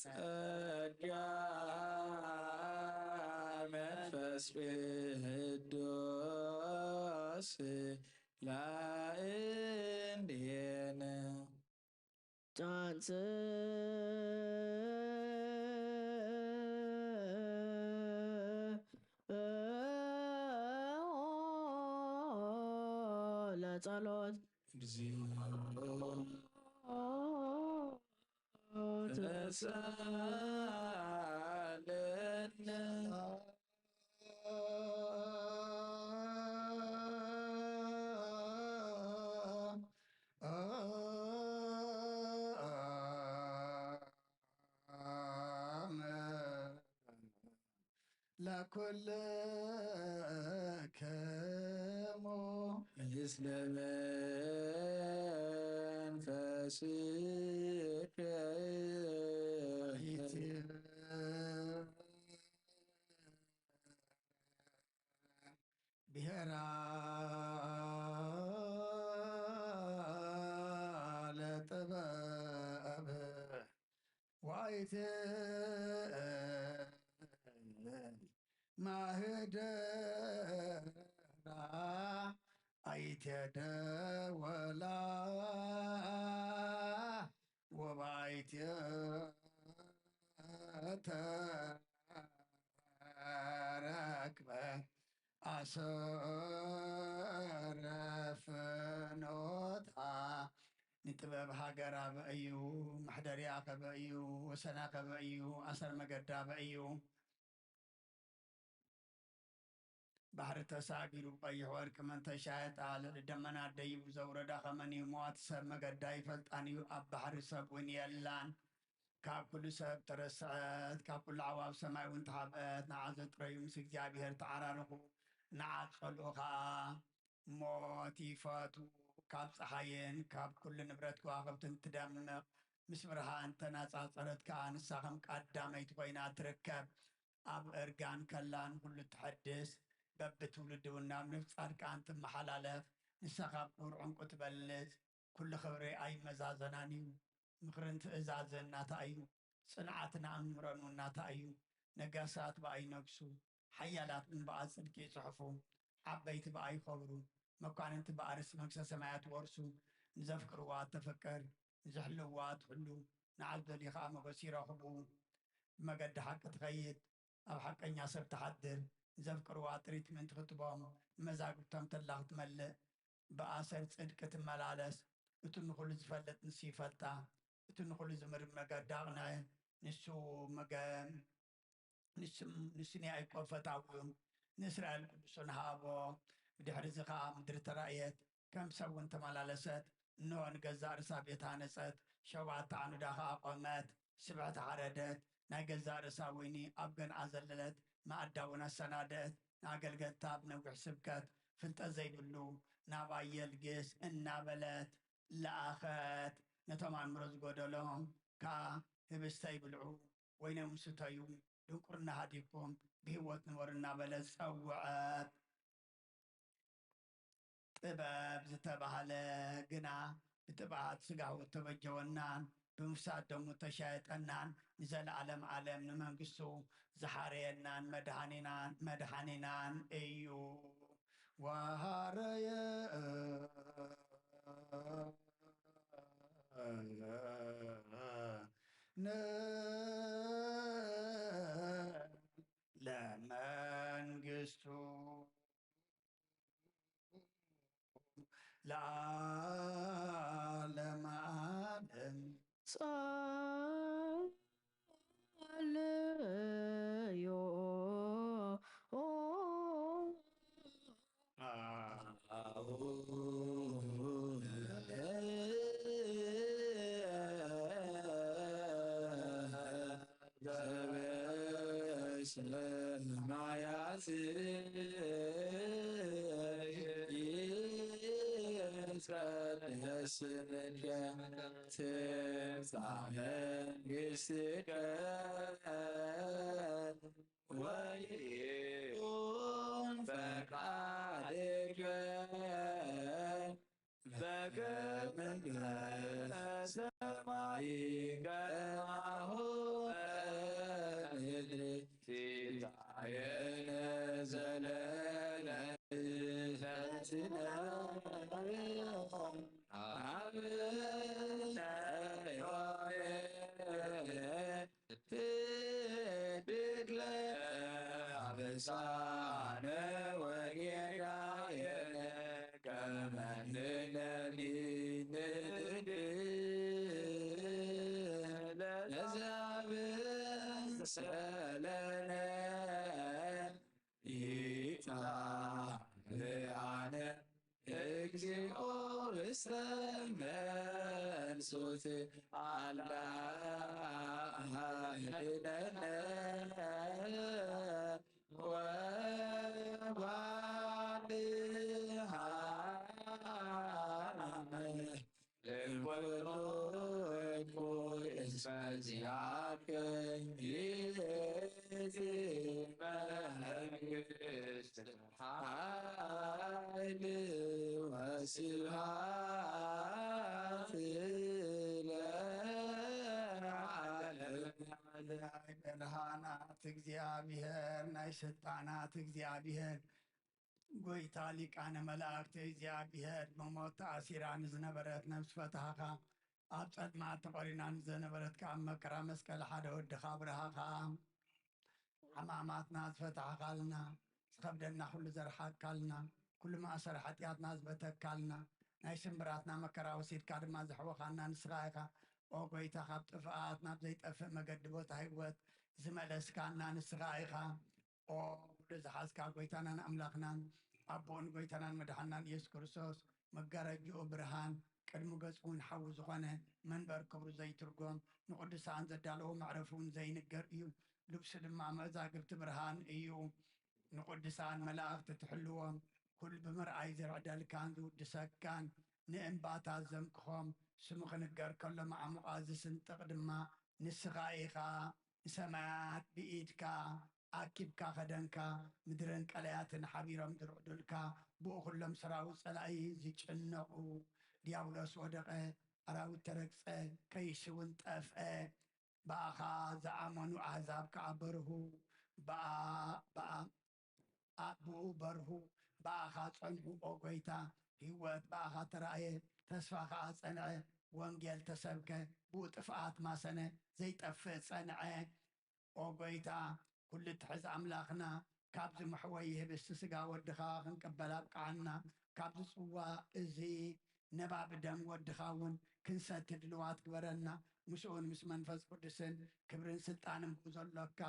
ጸጋ መንፈስ ቅዱስ ላእሌነ። ጻንጽ ለጸሎት። እግዚኦ ተሳለነ። ለኩልክሙ ምስለ መንፈስከ ብሔራ ለጥበብ ወአይትማህደራ አይቴደወላ ወባይቴ ተረክበ አሰረ ፍኖታ። ንጥበብ ሃገር ኣበይ እዩ? መሕደሪኣ ከበይ እዩ? ወሰና ከበይ እዩ? ኣሰር መገዳ ኣበይ እዩ? ባሕሪ ተሳጊሩ ቀይሕ ወርቂ መን ተሻየጣ? ልዕሊ ደመና ደይቡ ዘውረዳ ከመን እዩ? መዋቲ ሰብ መገዳ ይፈልጣን እዩ፣ ኣብ ባሕሪ ሰብ እውን የላን። ካብ ኩሉ ሰብ ተረስዐት፣ ካብ ኩሉ ኣዕዋፍ ሰማይ እውን ተሓብአት። ንዓ ዘጥረዩ ምስ እግዚኣብሔር ተዓራረኹ፣ ንዓ ዝጸልኡ ኸኣ ሞት ይፈትዉ። ካብ ጸሓይን ካብ ኩሉ ንብረት ከዋኽብትን ትደምቕ፣ ምስ ብርሃን ተነጻጸረት ከኣ ንሳ ከም ቀዳመይቲ ኮይና ትርከብ። ኣብ እርጋን ከላ ንኹሉ ትሐድስ፣ በብትውልዲ እውን ናብ ንፍጻድ ከኣ ትመሓላለፍ። ንሳ ካብ ክቡር ዕንቁ ትበልጽ። ኩሉ ክብሪ ኣይመዛዘናን እዩ። ምኽርን ትእዛዝን ናታ እዩ። ጽንዓትን ኣእምሮን እውን ናታ እዩ። ነገስታት ብኣ ይነግሱ፣ ሓያላት እውን ብኣ ጽድቂ ይጽሕፉ። ዓበይቲ ብኣ ይኸብሩ፣ መኳንንቲ ብኣ ርስቲ መንግስተ ሰማያት ይወርሱ። ንዘፍቅርዋ እተፍቅር፣ ንዝሕልውዋ እትሕሉ፣ ንዓ ዝደልዩ ኸኣ ሞገስ ይረኽቡ። ብመገዲ ሓቂ ትኸይድ፣ ኣብ ሓቀኛ ሰብ ትሓድር፣ ንዘፍቅርዋ ጥሪት ምእንቲ ክትቦም፣ ንመዛግብቶም ተድላ ክትመልእ፣ ብኣሰር ጽድቂ ትመላለስ። እቱ ንኹሉ ዝፈልጥ ንሱ ይፈልጣ፣ እቱ ንኹሉ ዝምርምር መገዲ ኣቕንዐ። ንሱ መገ-፣ ንሱ፣ ንሱ ንያዕቆብ ፈታዊ፣ ንእስራኤል ቅዱሱን ሃቦ። ብድሕሪ እዚ ኸኣ ምድሪ ተራእየት፣ ከም ሰብ እውን ተመላለሰት። እንሆ ንገዛእ ርእሳ ቤት ሃነጸት፣ ሸውዓተ ዓኑዳ ኸኣ ኣቖመት። ስብሕቲ ሓረደት፣ ናይ ገዛእ ርእሳ ወይኒ ኣብ ገንዓ ዘለለት፣ መኣዳ እውን ኣሰናደት። ንኣገልገልታ ብነዊሕ ስብከት፣ ፍልጠት ዘይብሉ ናባይ የልግስ እናበለት ለኣኸት። ነቶም ኣእምሮ ዝጎደሎም ከኣ ህብስተ ይብልዑ፣ ወይነ ይስተዩ፣ ድንቁርና ሃዲኩም ብህይወት ንበሩ እናበለት ጸውዐት። ጥበብ ዝተባህለ ግና ብጥብኣት ስጋሁ እተበጀወናን ብምፍሳስ ደሙ እተሻየጠናን ንዘለኣለም ዓለም ንመንግስቱ ዝሓረየናን መድኃኒናን፣ መድኃኒናን እዩ። ወሃረየ ለመንግስቱ ለዓለመ ዓለም። ጸለዮ። ዘበሰማያት ይትቀደስ ስምከ ትምጻእ መንግሥትከ ወይኩን ፈቃድከ በከመ በሰማይ ከማሁ በምድሪ። ሲሳየነ ዘለለ ዕለትነ ሀበነ ዮም። ህድግ ለነ አበሳነ ወጌጋየነ ከመ ንሕነኒ ንህድግ ለዘአበሰ ለነ ኢታብአነ። እግዚኦ ውስተ መንሱት አላ አድነነ ወባልሃነ። እምኩሉ እኩይ እስመ ዚአከ ይእቲ መንግስት ኃይል ወስብሐት ለዓለመ ዓለም። ናይ ብርሃናት እግዚኣብሔር፣ ናይ ስልጣናት እግዚኣብሔር፣ ጐይታ ሊቃነ መላእክት እግዚኣብሔር፣ ብሞት ተኣሲራ ንዝነበረት ነፍሲ ፈታሕኻ፣ ኣብ ጸልማት ተቖሪና ንዘነበረት ከኣ ኣብ መከራ መስቀል ሓደ ወድኻ ብርሃኻ፣ ሕማማትና ዝፈታሕካልና፣ ዝኸብደና ኩሉ ዘርሓቅካልና፣ ኩሉ ማእሰር ሓጢኣትና ዝበተካልና፣ ናይ ስምብራትና መከራ ወሲድካ ድማ ዘሕወኻና ንስኻ ኢኻ። ኦ ጐይታ፣ ካብ ጥፍኣት ናብ ዘይጠፍእ መገዲ ቦታ ህይወት ዝመለስካና ንስኻ ኢኻ። ኦ ኩሉ ዝሓዝካ ጐይታናን ኣምላኽናን፣ ኣቦኡን ጐይታናን መድሓናን ኢየሱስ ክርስቶስ፣ መጋረጅኡ ብርሃን፣ ቅድሚ ገጹ እውን ሓዊ ዝኾነ፣ መንበር ክብሩ ዘይትርጎም፣ ንቅዱሳን ዘዳለዎ መዕረፉ እውን ዘይንገር እዩ። ልብሱ ድማ መዛግብቲ ብርሃን እዩ። ንቅዱሳን መላእኽቲ ትሕልዎም፣ ኩሉ ብምርኣይ ዝርዕደልካን ዝውድሰካን፣ ንእምባታት ዘምክኾም፣ ስሙ ክንገር ከሎ ማዕሙቓት ዝስንጥቕ ድማ ንስኻ ኢኻ። ንሰማያት ብኢድካ ኣኪብካ ከደንካ፣ ምድርን ቀላያትን ሓቢሮም ዝርዕዱልካ፣ ብኡ ኩሎም ሰራዊት ጸላኢ ዝጭነቑ። ዲያብሎስ ወደቐ፣ ኣራዊት ተረግጸ፣ ከይሲ እውን ጠፍአ። ብኣኻ ዝኣመኑ ኣህዛብ ከኣ በርሁ፣ ብኣ-፣ ብኣ-፣ ኣ-፣ ብኡ በርሁ፣ ብኣኻ ጸንሑ ኦ ጐይታ። ህይወት ብኣኻ ተራእየ፣ ተስፋ ኸኣ ጸንዐ። ወንጌል ተሰብከ፣ ብኡ ጥፍኣት ማሰነ፣ ዘይጠፍእ ጸንዐ። ኦ ጐይታ፣ ኩሉ እትሕዝ ኣምላኽና፣ ካብዚ መሕወይ ህብስቲ ስጋ ወድኻ ክንቅበል ኣብቅዓና። ካብዚ ጽዋ እዚ ነባቢ ደም ወድኻ እውን ክንሰቲ ድልዋት ግበረና። ምስኡን ምስ መንፈስ ቅዱስን ክብርን ስልጣንን ብኡ ዘሎካ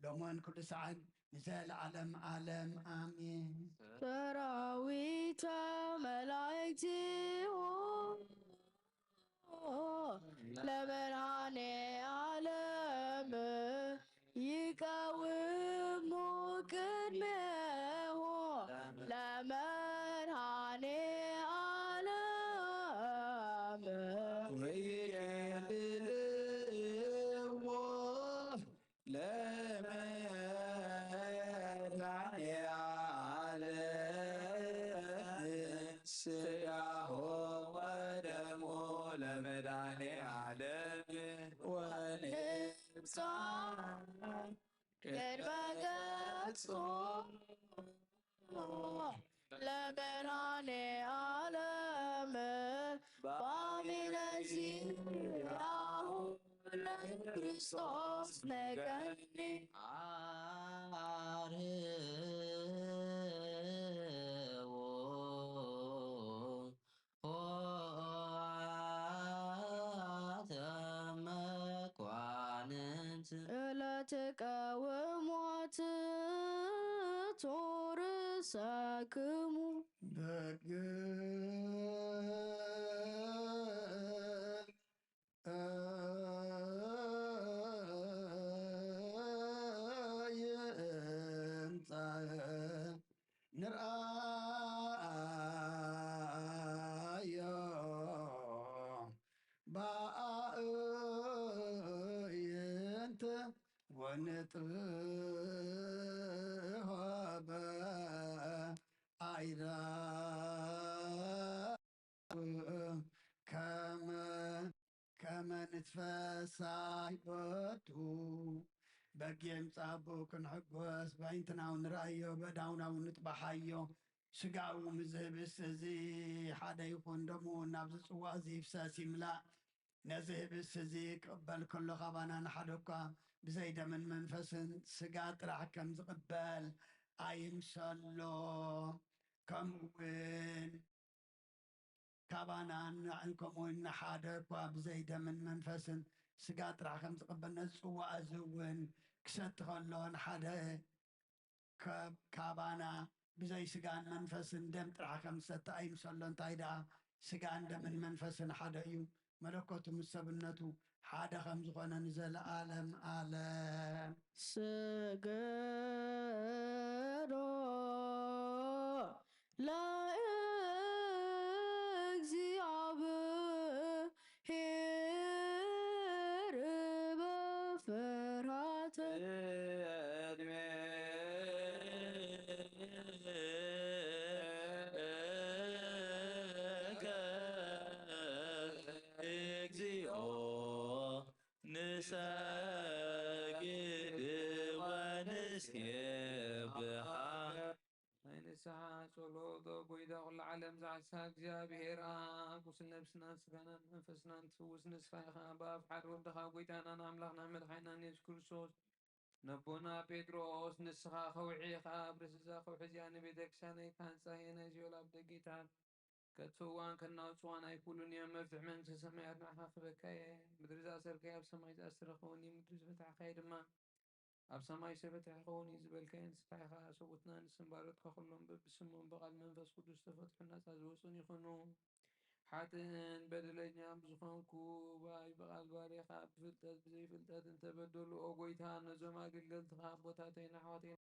ሎምን ኩሉ ሰዓን ንዘለዓለም ዓለም ኣሜን። ሰራዊተ መላእክቲሁ ለብርሃኔ ዓለም ይቀውሙ ቅድሜሁ ለመድኃኔ ዓለም። ወይቤልዎ ለመድኃኔ ዓለም ሥጋሁ ወደሙ ለመድኃኔ ዓለም ወንብጻ ቅድመ ገጹ ለብርሃኔ ዓለም ባሚነዚ ያሁ ለክርስቶስ ነገኒ። አርህዎ ኆኃተ መኳንንት ለትቀውሞት ቶርሰክሙ። በግ ይምጻእ ንርኣዮ በአእይንት ወንጥሖ በአይራ ከመ ከመ ንትፈሳህ በቱ። በጊዕ ምጻቡ ክንሕጎስ፣ በእንትናው ንርኣዮ፣ በዳውናው ንጥባሓዮ። ስጋኡ ምስ ዝህብስ እዚ ሓደ ይኹን፣ ደሙ ናብዚ ጽዋእ እዚ ይፍሰስ ይምላእ። ነዚ ህብስ እዚ ክቕበል ከሎ፣ ካባና ንሓደ እኳ ብዘይ ደምን መንፈስን ስጋ ጥራሕ ከም ዝቕበል ኣይምሰሎ። ከምኡ እውን ካባና ንዕን ከምኡ እውን ንሓደ እኳ ብዘይ ደምን መንፈስን ስጋ ጥራሕ ከም ዝቕበል፣ ነዚ ጽዋእ እዚ እውን ክሰቲ ከሎ፣ ንሓደ ካብ-፣ ካባና ብዘይ ስጋን መንፈስን ደም ጥራሕ ከም ዝሰቲ ኣይምሰሎ። እንታይ ደኣ፣ ስጋን ደምን መንፈስን ሓደ እዩ። መለኮቱ ምስ ሰብነቱ ሓደ ከም ዝኾነ ንዘለዓለም ዓለም። ስገዶ ለእግዚአብሔር በፍርሃት። ቅድሜከ እግዚኦ ንሰግድ ወንሴብሐ። ናይ ንስሓ ጸሎት። ኦ ጐይታ ኵሉ ዓለም ዝሓስኻ እግዚኣብሔር ኣብ ቁስል ነብስናን ስጋናን መንፈስናን ትፍውስ ንስኻ ኢኻ። ብኣፍ ሓደ ወድኻ ጐይታናን ኣምላኽናን መድሓኒናን የሱስ ክርስቶስ ነቦና ጴጥሮስ ንስኻ ከውሒ ኢኻ። ኣብ ርእሲ እዛ ከውሒ እዚኣ ንቤተ ክርስቲያነይ ክሃንጻ እየ። ናይ ሲኦል ኣፍ ደጌታት ከጥፍእዋን ከናውጽዋን ኣይክእሉን እዮም። መፍትሒ መንግስተ ሰማያት ንዓኻ ክህበካ እየ። ምድሪ ዝኣሰርካዮ ኣብ ሰማይ ዝኣሰረ ክኸውን እዩ፣ ምድሪ ዝፈታሕካዮ ድማ ኣብ ሰማይ ዝተፈትሐ ክኸውን እዩ ዝበልካዮ ንስኻ ኢኻ። ሰብኡትና ንስም ባሮትካ ኩሎም በብስሞም ብቓል መንፈስ ቅዱስ ዝተፈትሑን ናጻ ዝወጹን ይኹኑ። ሓጥእን በደለኛን ብዝኾንኩ ባይ ብቓል ባርያኻ ብፍልጠት ብዘይፍልጠት እንተበደሉ፣ ኦ ጐይታ፣ ነዞም ኣገልገልትኻ ኣቦታተይን ኣሕዋተይን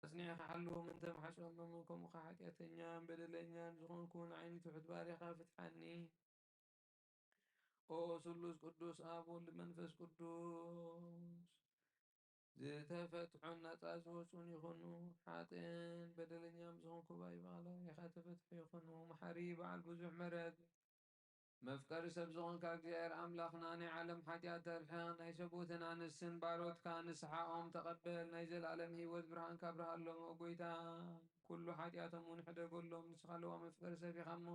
ኣጽኒዕኻ ሓልዎም፣ እንተ ምሓጽኦም እሞ ከምኡ ኸኣ ሓጢኣተኛን በደለኛን ዝኾንኩ ንዓይኒ ትሑት ባርያኻ ፍትሓኒ። ኦ ስሉስ ቅዱስ ኣብ ወልድ መንፈስ ቅዱስ ዝተፈትሑን ናጻ ዝወጹን ይኹኑ። ሓጥእን በደለኛን ዝኾንኩ ባይ ብቓል ባርያኻ ተፈትሑ ይኹኑ። መሓሪ በዓል ብዙሕ ምሕረት መፍቀሪ ሰብ ዝኾንካ እግዚኣብሔር ኣምላኽና፣ ናይ ዓለም ሓጢኣት ተርሕቕ፣ ናይ ሰብኡትን ኣንስትን ባሮትካ ንስሓኦም ተቐበል፣ ናይ ዘለኣለም ህይወት ብርሃንካ ኣብርሃሎም። ኦ ጐይታ፣ ኩሉ ሓጢኣቶም እውን ሕደገሎም። ንስኻ ለዋህ መፍቀሪ ሰብ ኢኻ እሞ፣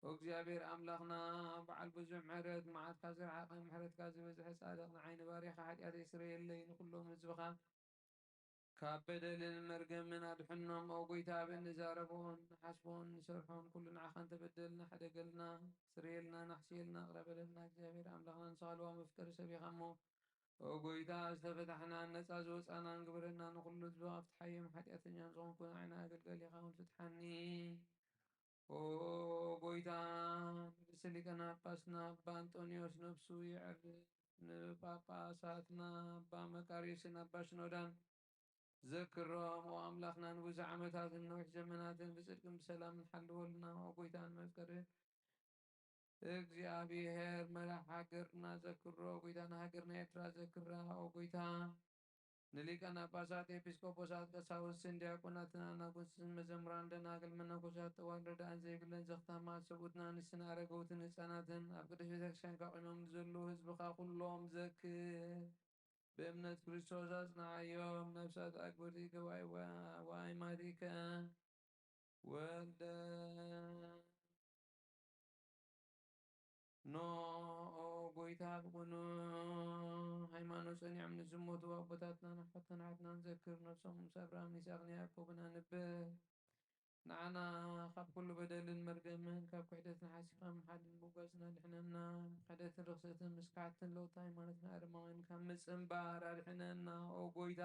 ኦ እግዚኣብሔር ኣምላኽና፣ በዓል ብዙሕ ምሕረት፣ መዓትካ ዝረሓቐ ምሕረትካ ዝበዝሐ ጻድቕ፣ ንዓይ ንባርያኻ ሓጢኣተይ ስረየለይ፣ ንኹሎም ህዝብኻ ካብ በደልን መርገምን ኣድሕኖም። ኦ ጎይታ፣ ኣብ እንዛረቦን ንሓስቦን ንሰርሖን ኩሉ ንዓኻ እንተበደልና፣ ሕደገልና፣ ስርየልና፣ ናሕስየልና፣ ይቕረ በለልና። እግዚኣብሔር ኣምላኽና ንስኻ ልዋ መፍቀሪ ሰብ ኢኻ እሞ፣ ኦ ጎይታ፣ ዝተፈታሕናን ነጻ ዝወጻናን ግበረና። ንኹሉ ህዝቢ ካብቲ ሓየም ሓጢኣተኛን ዝኾንኩ ንዓይና ኣገልጋሊኻ እውን ፍትሓኒ። ኦ ጎይታ፣ ንርእሰ ሊቃነ ጳጳስና ኣባ ኣንጦንዮስ ነፍሱ የዕርፍ፣ ንጳጳሳትና ኣባ መቃርዮስን ኣባ ሽኖዳን ዘክሮም። ኦ ኣምላኽና፣ ንብዙሕ ዓመታትን ነዊሕ ዘመናትን ብጽድቅን ብሰላምን ሓልወልና። ኦ ጎይታ፣ ንመፍቀሪ እግዚኣብሔር መራሕ ሃገርና ዘክሮ። ኦ ጎይታ፣ ንሃገርና ኤርትራ ዘክራ። ኦ ጎይታ፣ ንሊቃነ ጳጳሳት፣ ኤጲስቆጶሳት፣ ቀሳውስትን ዲያቆናትን፣ ኣናጉስትን፣ መዘምራን፣ ደናግል፣ መነኮሳት፣ ጠዋል ረዳእን ዘይብለን ዘኽታማት፣ ሰብኡትን ኣንስትን፣ ኣረገውትን ህፃናትን፣ ኣብ ቅድስት ቤተክርስትያንካ ቆይሞም ንዘለዉ ህዝብኻ ኩሎም ዘክር። ብእምነት ክርስቶስ ኣጽንዓዮም። ነፍሳት ኣክብርቲ ገባይ ወ-፣ ወኣይማቲከ ወልደ ኖ። ኦ ጎይታ፣ ብቕኑዕ ሃይማኖት ጸኒዖም ንዝሞቱ ኣቦታትናን ኣሓትናን ኣሕዋትናን ዘክር። ነፍሶም ምስ ኣብርሃምን ይስሐቅን ያዕቆብን ኣንብር። ንዓና ካብ ኩሉ በደልን መርገምን ካብ ክሕደትን ሓሲኻ ምሓድን ምጓዝን ኣድሕነና። ክሕደትን ርኽሰትን ምስካሕትን ለውጢ ሃይማኖትና ኣርማውያን ካብ ምጽንባር ኣድሕነና። ኦ ጎይታ፣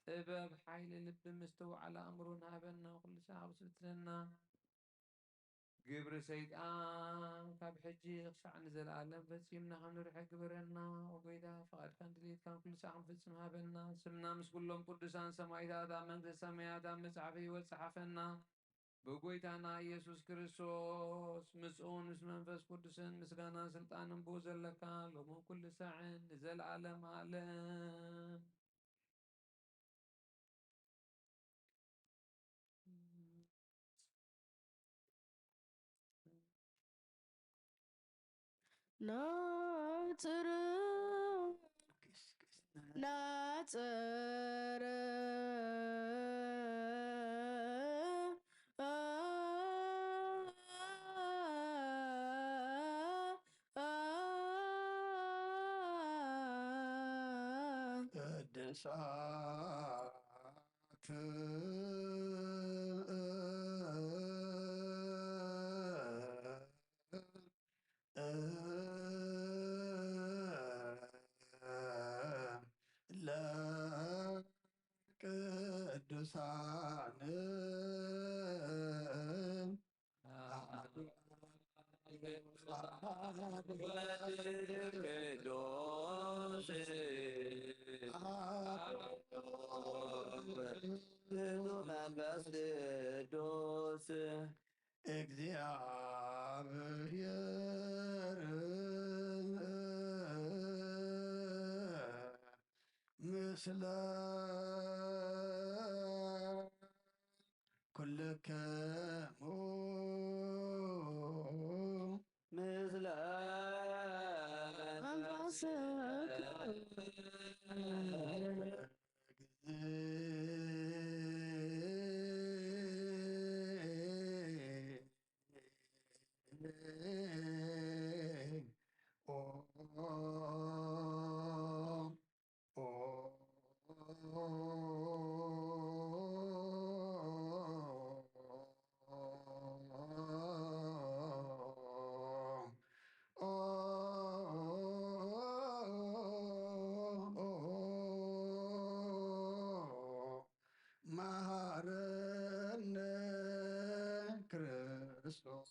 ጥበብ፣ ሓይሊ ልቢ፣ ምስትውዓል ኣእምሮን ሃበና። ኩሉ ሰዓብ ዝፍትነና ግብሪ ሰይጣን ካብ ሕጂ ክሳዕ ንዘለኣለም ፈጺምና ከም ንርሕቅ ግበረና። ኦ ጎይታ፣ ፍቓድካን ድሌትካን ኩሉ ሰዓብ ክንፍጽም ሃበና። ስምና ምስ ኩሎም ቅዱሳን ሰማዕታት ኣብ መንግስተ ሰማያት ኣብ መጽሓፍ ህይወት ጸሓፈና። ብጎይታና ኢየሱስ ክርስቶስ ምስኡን ምስ መንፈስ ቅዱስን ምስጋናን ስልጣንን ብኡ ዘለካ ሎምን ኩሉ ሳዕን ንዘለኣለም ኣለም። ናጽር ናጽር ቅዱሳት ለቅዱሳን መንፈስ ቅዱስ። እግዚኣብሔር ምስለ ኩልክሙ። ምስለ መንፈስከ። መሃረነ ክርስቶስ።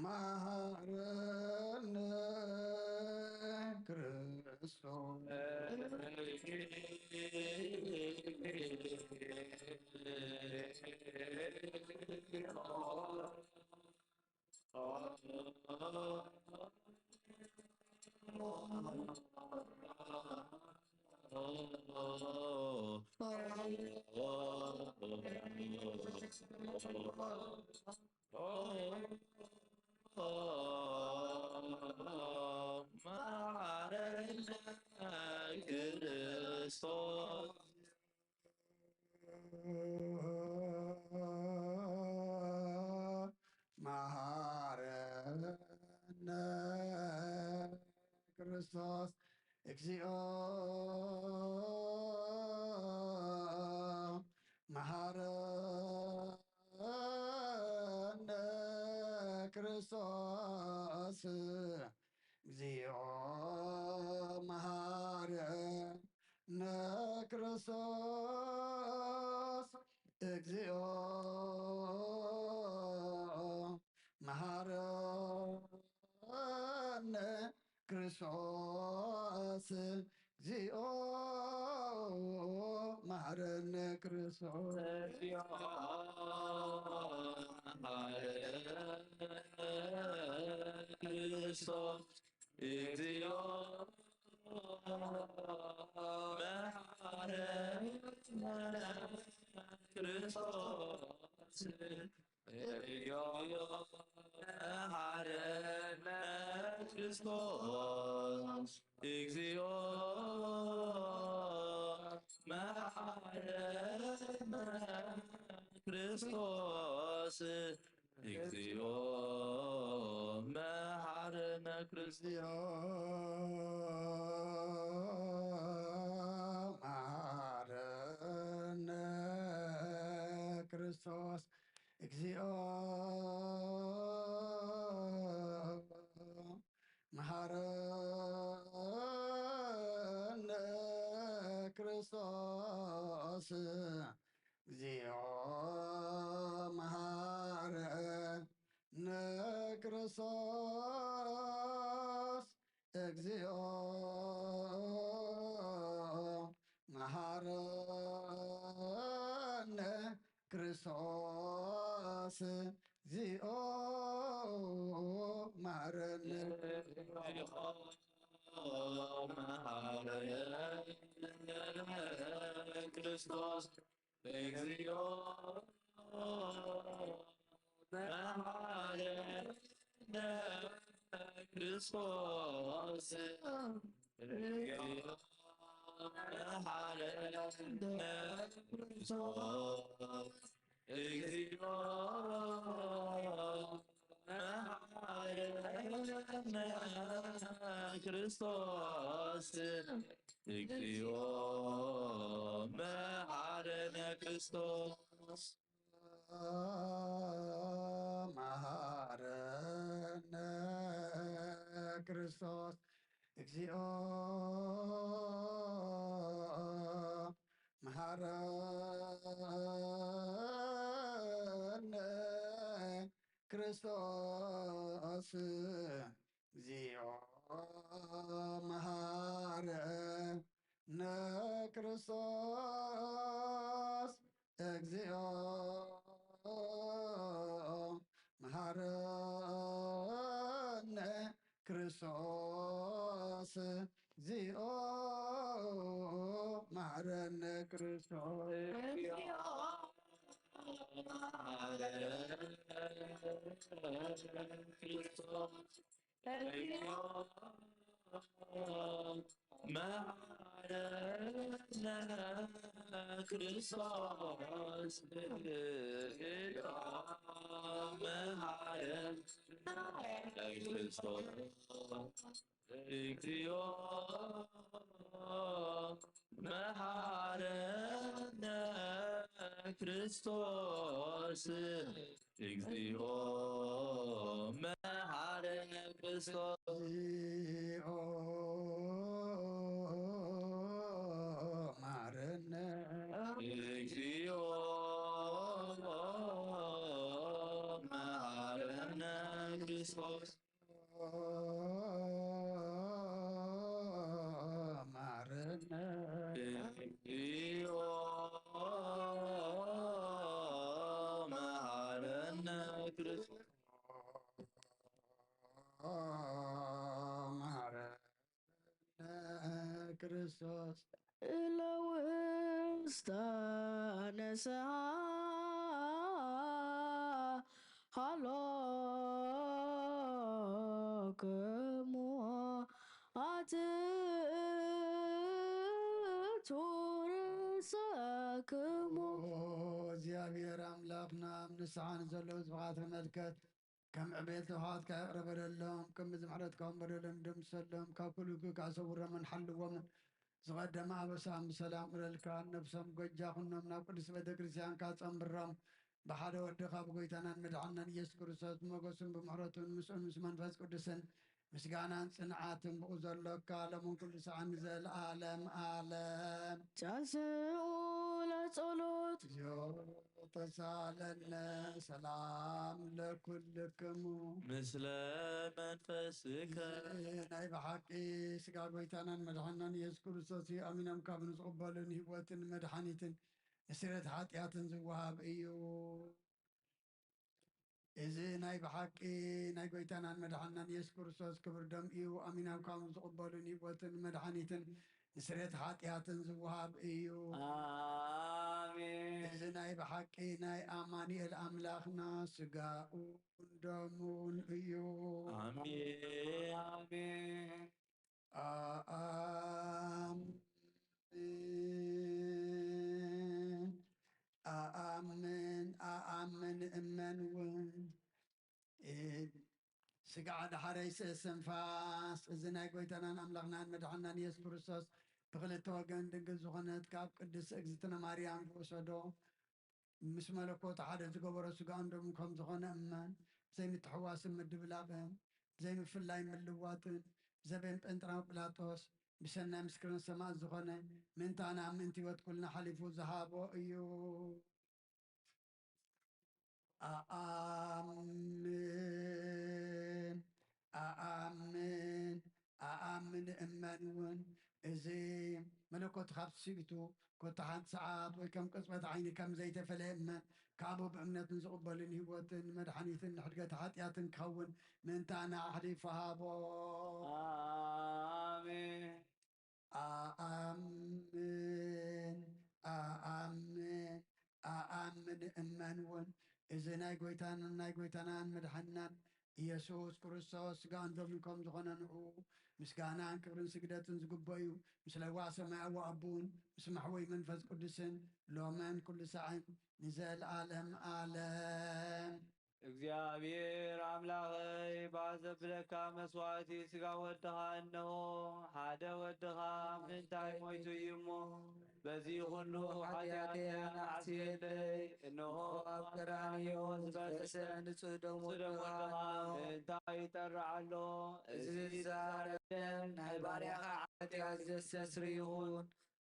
መሃረነ ክርስቶስ። መሓረነ ክርስቶስ። መሓረነ ክርስቶስ። እግዚኦ መሓረነ ክርስቶስ። እግዚኦ መሓረነ ክርስቶስ። እግዚኦ መሓረነ ክርስቶስ። እግዚኦ መሓረነ ክርስቶስ። ክርስቶስ። እግዚኦ መሓረነ ክርስቶስ። እግዚኦ መሓረነ ክርስቶስ። እግዚኦ መሓረነ ክርስቶስ። እግዚኦ መሓረነ ክርስቶስ። እግዚኦ መሓረነ ክርስቶስ። እግዚኦ መሓረነ ክርስቶስ። እግዚኦ መሓረነ ክርስቶስ። እግዚኦ መሓረነ ክርስቶስ። እግዚኦ መሓረነ። ክርስቶስ። እግዚኦ መሓረነ ክርስቶስ። እግዚኦ መሓረነ ክርስቶስ። እግዚኦ መሓረነ ክርስቶስ። እግዚኦ መሓረነ ክርስቶስ። መሓረነ ክርስቶስ። እግዚኦ መሓረነ ክርስቶስ። እግዚኦ መሓረነ ክርስቶስ። እግዚኦ መሐረነ ክርስቶስ እግዚኦ መሐረነ ክርስቶስ። መሐረነ ክርስቶስ መሐረነ ክርስቶስ። እግዚኦ መሐረነ ክርስቶስ። እግዚኦ መሐረነ ክርስቶስ። እግዚኦ መሐረነ። እግዚኦ መሐረነ ክርስቶስ። መሐረነ። እግዚኦ መሐረነ ክርስቶስ። መሐረነ ክርስቶስ። እለ ውስተ ንስሓ ሃሎክሙ ኣትእቱ ርእሰክሙ። ኦ እግዚኣብሔር ኣምላኽና፣ ኣብ ንስሓ ንዘለዉ ህዝብኻ ተመልከት። ከም ዕቤት ጥፍኣትካ ይቕረ በለሎም፣ ከም ምሕረትካ እውን በደሎም ደምስሰሎም፣ ካብ ኩሉ እኩይ ከኣ ሰውሮምን ሓልዎምን። ዝቐደመ ኣበሳ ብሰላም እረልካ፣ ነብሶም ጎጃ ኩኖም ናብ ቅድስት ቤተ ክርስቲያንካ ጸንብሮም። ብሓደ ወድኻ ብጎይታናን መድሓናን ኢየሱስ ክርስቶስ ብሞገሱን ብምሕረቱን ምስኡን ምስ መንፈስ ቅዱስን ምስጋናን ጽንዓትን ብኡ ዘሎካ ሎምን ኩሉ ሰዓን ንዘለዓለም ዓለም። ጫስኡ ለጸሎት። እግዚኦ ተሳለነ ሰላም ለኩልክሙ። ምስለ መንፈስከ። ናይ ብሓቂ ስጋ ጎይታናን መድሓናን ኢየሱስ ክርስቶስ እዩ። ኣሚኖም ካብ ንዝቕበሉን ህይወትን መድሓኒትን ንስርየት ሓጢኣትን ዝወሃብ እዩ። እዚ ናይ ብሓቂ ናይ ጎይታናን መድሓናን ኢየሱስ ክርስቶስ ክቡር ደም እዩ። ኣሚኖም ካብ ዝቕበሉን ህይወትን መድሓኒትን ንስርየት ሓጢኣትን ዝወሃብ እዩ። ኣሜን። እዚ ናይ ብሓቂ ናይ ኣማኑኤል ኣምላኽና ስጋኡን ደሙን እዩ። ኣሜን። ኣሜን። ኣኣምን፣ ኣኣምን፣ እመን እውን። እ፣ ስጋ ደሓረይ ስእስንፋስ፣ እዚ ናይ ጎይታናን ኣምላኽናን መድሓናን ኢየሱስ ክርስቶስ ብክልተ ወገን ድንግል ዝኾነት ካብ ቅድስት እግዝእትነ ማርያም ዝወሰዶ፣ ምስ መለኮቱ ሓደ ዝገበሮ ስጋኡን ደሙን ከም ዝኾነ እመን። ብዘይምትሕዋስን ምድብላቕን፣ ብዘይምፍላይ ምልዋጥን፣ ብዘበን ጴንጥራው ጲላጦስ ብሰናይ ምስክርነት ሰማዕት ዝኾነ፣ ምእንታና ምእንቲ ህይወት ኩልና ሓሊፉ ዝሃቦ እዩ። ኣኣምን፣ ኣኣምን፣ ኣኣምን፣ እመን እውን። እዚ መለኮት ካብ ትስቢቱ ኮታ ሓንቲ ሰዓት ወይ ከም ቅጽበት ዓይኒ ከም ዘይተፈለየ እመን። ካብኡ ብእምነት ንዝቕበልን ህይወትን መድሓኒትን ንሕድገት ሓጢኣትን ክኸውን ምእንታና ኣሕሊፉ ሃቦ። ኣሜን። ኣኣምን፣ ኣኣምን፣ ኣኣምን፣ እመን እውን። እዚ ናይ ጎይታን ናይ ጎይታናን መድሓንናን ኢየሱስ ክርስቶስ ስጋን ደሙን ከም ዝኾነ ንዕኡ ምስጋናን ክብርን ስግደትን ዝግበኦ እዩ። ምስ ለዋህ ሰማያዊ ኣቦን ምስ መሕወይ መንፈስ ቅዱስን ሎምን ኩሉ ሳዕን ንዘለዓለም ዓለም። እግዚኣብሔር ኣምላኸይ፣ ባህ ዘብለካ መስዋዕቲ ስጋ ወድኻ እንሆ፣ ሓደ ወድኻ ምእንታይ ሞይቱ እዩ እሞ፣ በዚ ኩሉ ሓጢኣተይ ኣናእስየለይ። እንሆ ኣብ ቀራንዮ ዝፈሰሰ ንጹህ ደም ወድኻ ምእንታይ ይጠርዕ ኣሎ። እዚ ዝዛረብ ደም ናይ ባርያኻ ሓጢኣት ዘስተስሪ ይኹን።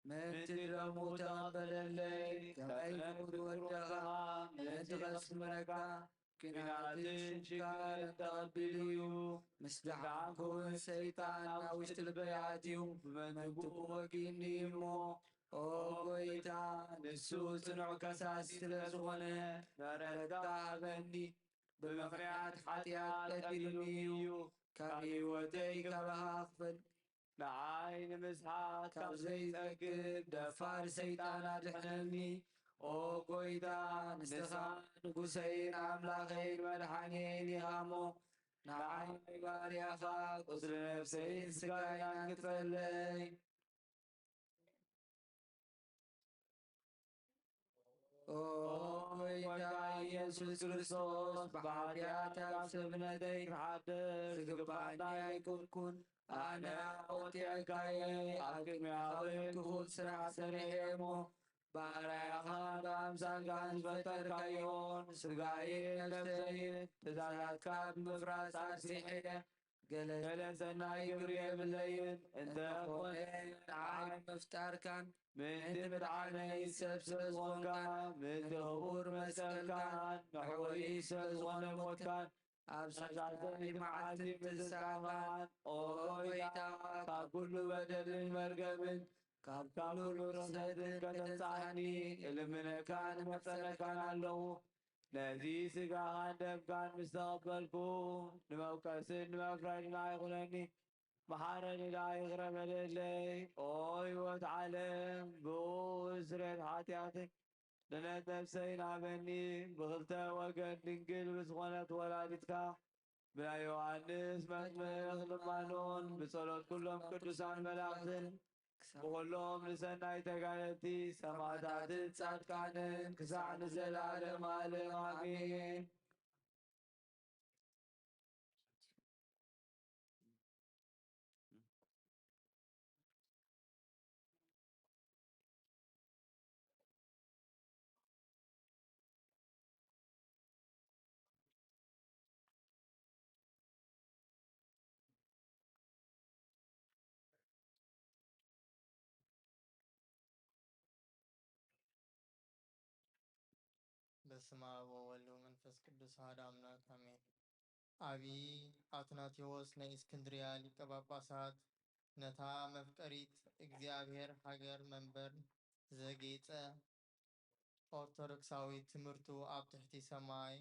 ምእንቲ ደሙ ተቐበለለይ፣ ከመይ ክቡር ወድኻ ምእንቲ ከስምረካ ኲናትን ሽግርን ተቐቢሉ እዩ። ምስ ደሓንኩ እውን ሰይጣን ናብ ውሽጢ ልበይ ኣትዩ፣ ብመንትኡ ወጊእኒ እሞ፣ ኦ ጐይታ፣ ንሱ ጽኑዕ ከሳሲ ስለ ዝኾነ፣ ምሕረትካ ሃበኒ። ብምኽንያት ሓጢኣት ቀቲሉኒ እዩ፣ ካብ ህይወተይ ካባኻ ክፈል። ንዓይ ንምስሓት ካብ ዘይጸግብ ደፋር ሰይጣን ኣድሕነኒ። ኦ ጎይታ፣ ንስኻ ንጉሰይን ኣምላኸይን መድሓኒየይን ኢኻ እሞ፣ ንዓይ ባርያኻ ቁስሊ ነፍሰይን ስጋይን ኣንክፈለይ። ኦ ጎይታ ኢየሱስ ክርስቶስ፣ ብሓጢኣት ኣብ ሰብነተይ ክሓድር ዝግባኣኒ ኣይኮንኩን። ኣነ ኣወጢዐካየ፣ ኣብ ቅድሚኻ እውን ክፉእ ስራሕ ሰሪሐ እሞ፣ ባርያኻ ብኣምሳልካ ዝፈጠርካዮን ስጋይን ነፍሰይን ትእዛዛትካ ብምፍራስ ኣርሲሐ፣ ገለ ሰናይ ግብሪ የብለይን። እንተኾነ ንዓይ ምፍጣርካን ምእንቲ ምድሓነይ ሰብ ስለ ዝኾንካ፣ ምእንቲ ክቡር መስቀልካን መሕወይይ ስለ ዝኾነ ሞትካን፣ ኣብ ሳልሳይቲ መዓልቲ ምትንሳእካን፣ ኦ ጎይታ፣ ካብ ኩሉ በደልን መርገምን፣ ካብ ኩሉ ርኽሰትን ከተንጽኣኒ እልምነካን እማጸነካን ኣለኹ። ነዚ ስጋኻን ደምካን ምስ ተቐበልኩ፣ ንመውቀስን ንመፍረድን ኣይኹነኒ። መሓረኒ ደኣ ይቕረ በለለይ። ኦ ህይወት ዓለም፣ ብእኡ ስርየት ሓጢኣተይ፣ ድሕነት ነፍሰይን ሃበኒ። ብኽልተ ወገን ድንግል ብዝኾነት ወላዲትካ፣ ብናይ ዮሃንስ መጥምቕ ልማኖን ብጸሎት ኩሎም ቅዱሳን መላእኽትን፣ ብኹሎም ንሰናይ ተጋደልቲ ሰማዕታትን ጻድቃንን ክሳዕ ንዘለዓለም ዓለም ኣሜን። በስመ አብ ወወልድ ወመንፈስ ቅዱስ አሐዱ አምላክ አሜን። አቢ አትናቴዎስ ናይ እስክንድርያ ሊቀ ጳጳሳት ነታ መፍቀሪት እግዚኣብሔር ሃገር መንበር ዘጌጸ ኦርቶዶክሳዊ ትምህርቱ ኣብ ትሕቲ ሰማይ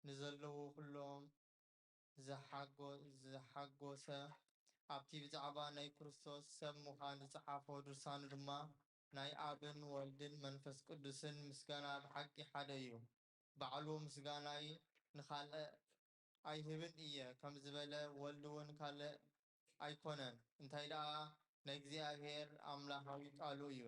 ንዘለዉ ኩሎም ዘሓጎ-፣ ዘሓጎሰ፣ ኣብቲ ብዛዕባ ናይ ክርስቶስ ሰብ ምዃን ዝጸሓፎ ድርሳኑ ድማ፣ ናይ ኣብን ወልድን መንፈስ ቅዱስን ምስጋና ብሓቂ ሓደ እዩ። ባዕሉ ምስጋናይ ንኻልእ ኣይህብን እየ ከም ዝበለ፣ ወልድ እውን ካልእ ኣይኮነን፣ እንታይ ደኣ ናይ እግዚኣብሔር ኣምላኻዊ ቃሉ እዩ።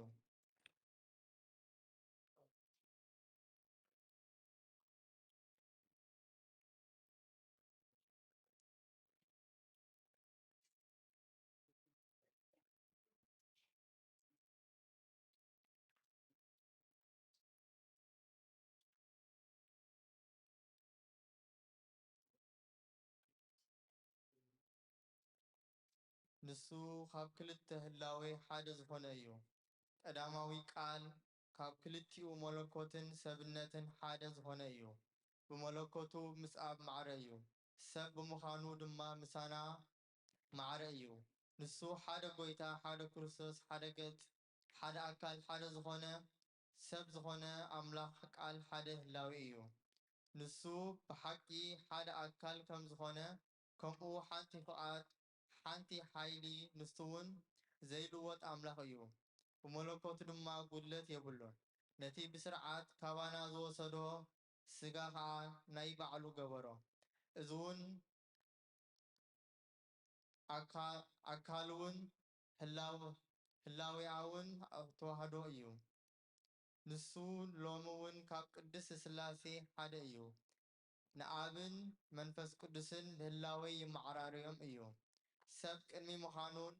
ንሱ ካብ ክልተ ህላዌ ሓደ ዝኾነ እዩ። ቀዳማዊ ቃል ካብ ክልቲኡ መለኮትን ሰብነትን ሓደ ዝኾነ እዩ። ብመለኮቱ ምስ ኣብ ማዕረ እዩ። ሰብ ብምዃኑ ድማ ምሳና ማዕረ እዩ። ንሱ ሓደ ጐይታ፣ ሓደ ክርስቶስ፣ ሓደ ገጽ፣ ሓደ ኣካል፣ ሓደ ዝኾነ፣ ሰብ ዝኾነ ኣምላኽ ቃል ሓደ ህላዌ እዩ። ንሱ ብሓቂ ሓደ ኣካል ከም ዝኾነ፣ ከምኡ ሓንቲ ፍቓድ፣ ሓንቲ ሓይሊ፣ ንሱ እውን ዘይልወጥ ኣምላኽ እዩ። ብመለኮቱ ድማ ጉድለት የብሉን። ነቲ ብስርዓት ካባና ዝወሰዶ ስጋ ኸኣ ናይ ባዕሉ ገበሮ። እዚ እውን ኣካ-፣ ኣካሉ እውን ህላው-፣ ህላዌኣ እውን ተዋህዶ እዩ። ንሱ ሎሚ እውን ካብ ቅድስት ሥላሴ ሓደ እዩ። ንኣብን መንፈስ ቅዱስን ብህላዌ ይመዓራርዮም እዩ። ሰብ ቅድሚ ምዃኑን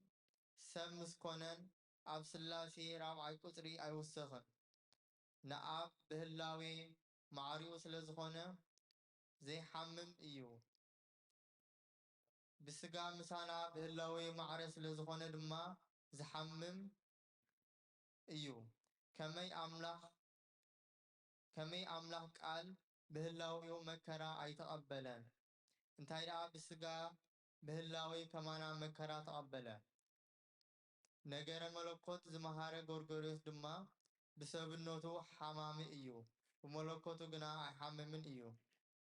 ሰብ ምስ ኮነን ኣብ ሥላሴ ራብዓይ ቁጽሪ ኣይውሰኽን። ንኣብ ብህላዌ ማዕሪኡ ስለ ዝኾነ ዘይሓምም እዩ። ብስጋ ምሳና ብህላዌ ማዕረ ስለ ዝኾነ ድማ ዝሓምም እዩ። ከመይ ኣምላኽ፣ ከመይ ኣምላኽ ቃል ብህላዌኡ መከራ ኣይተቐበለን? እንታይ ደኣ ብስጋ ብህላዌ ከማና መከራ ተቐበለ። ነገረ መለኮት ዝመሃረ ጎርጎርዮስ ድማ ብሰብነቱ ሓማሚ እዩ፣ ብመለኮቱ ግና ኣይሓምምን እዩ።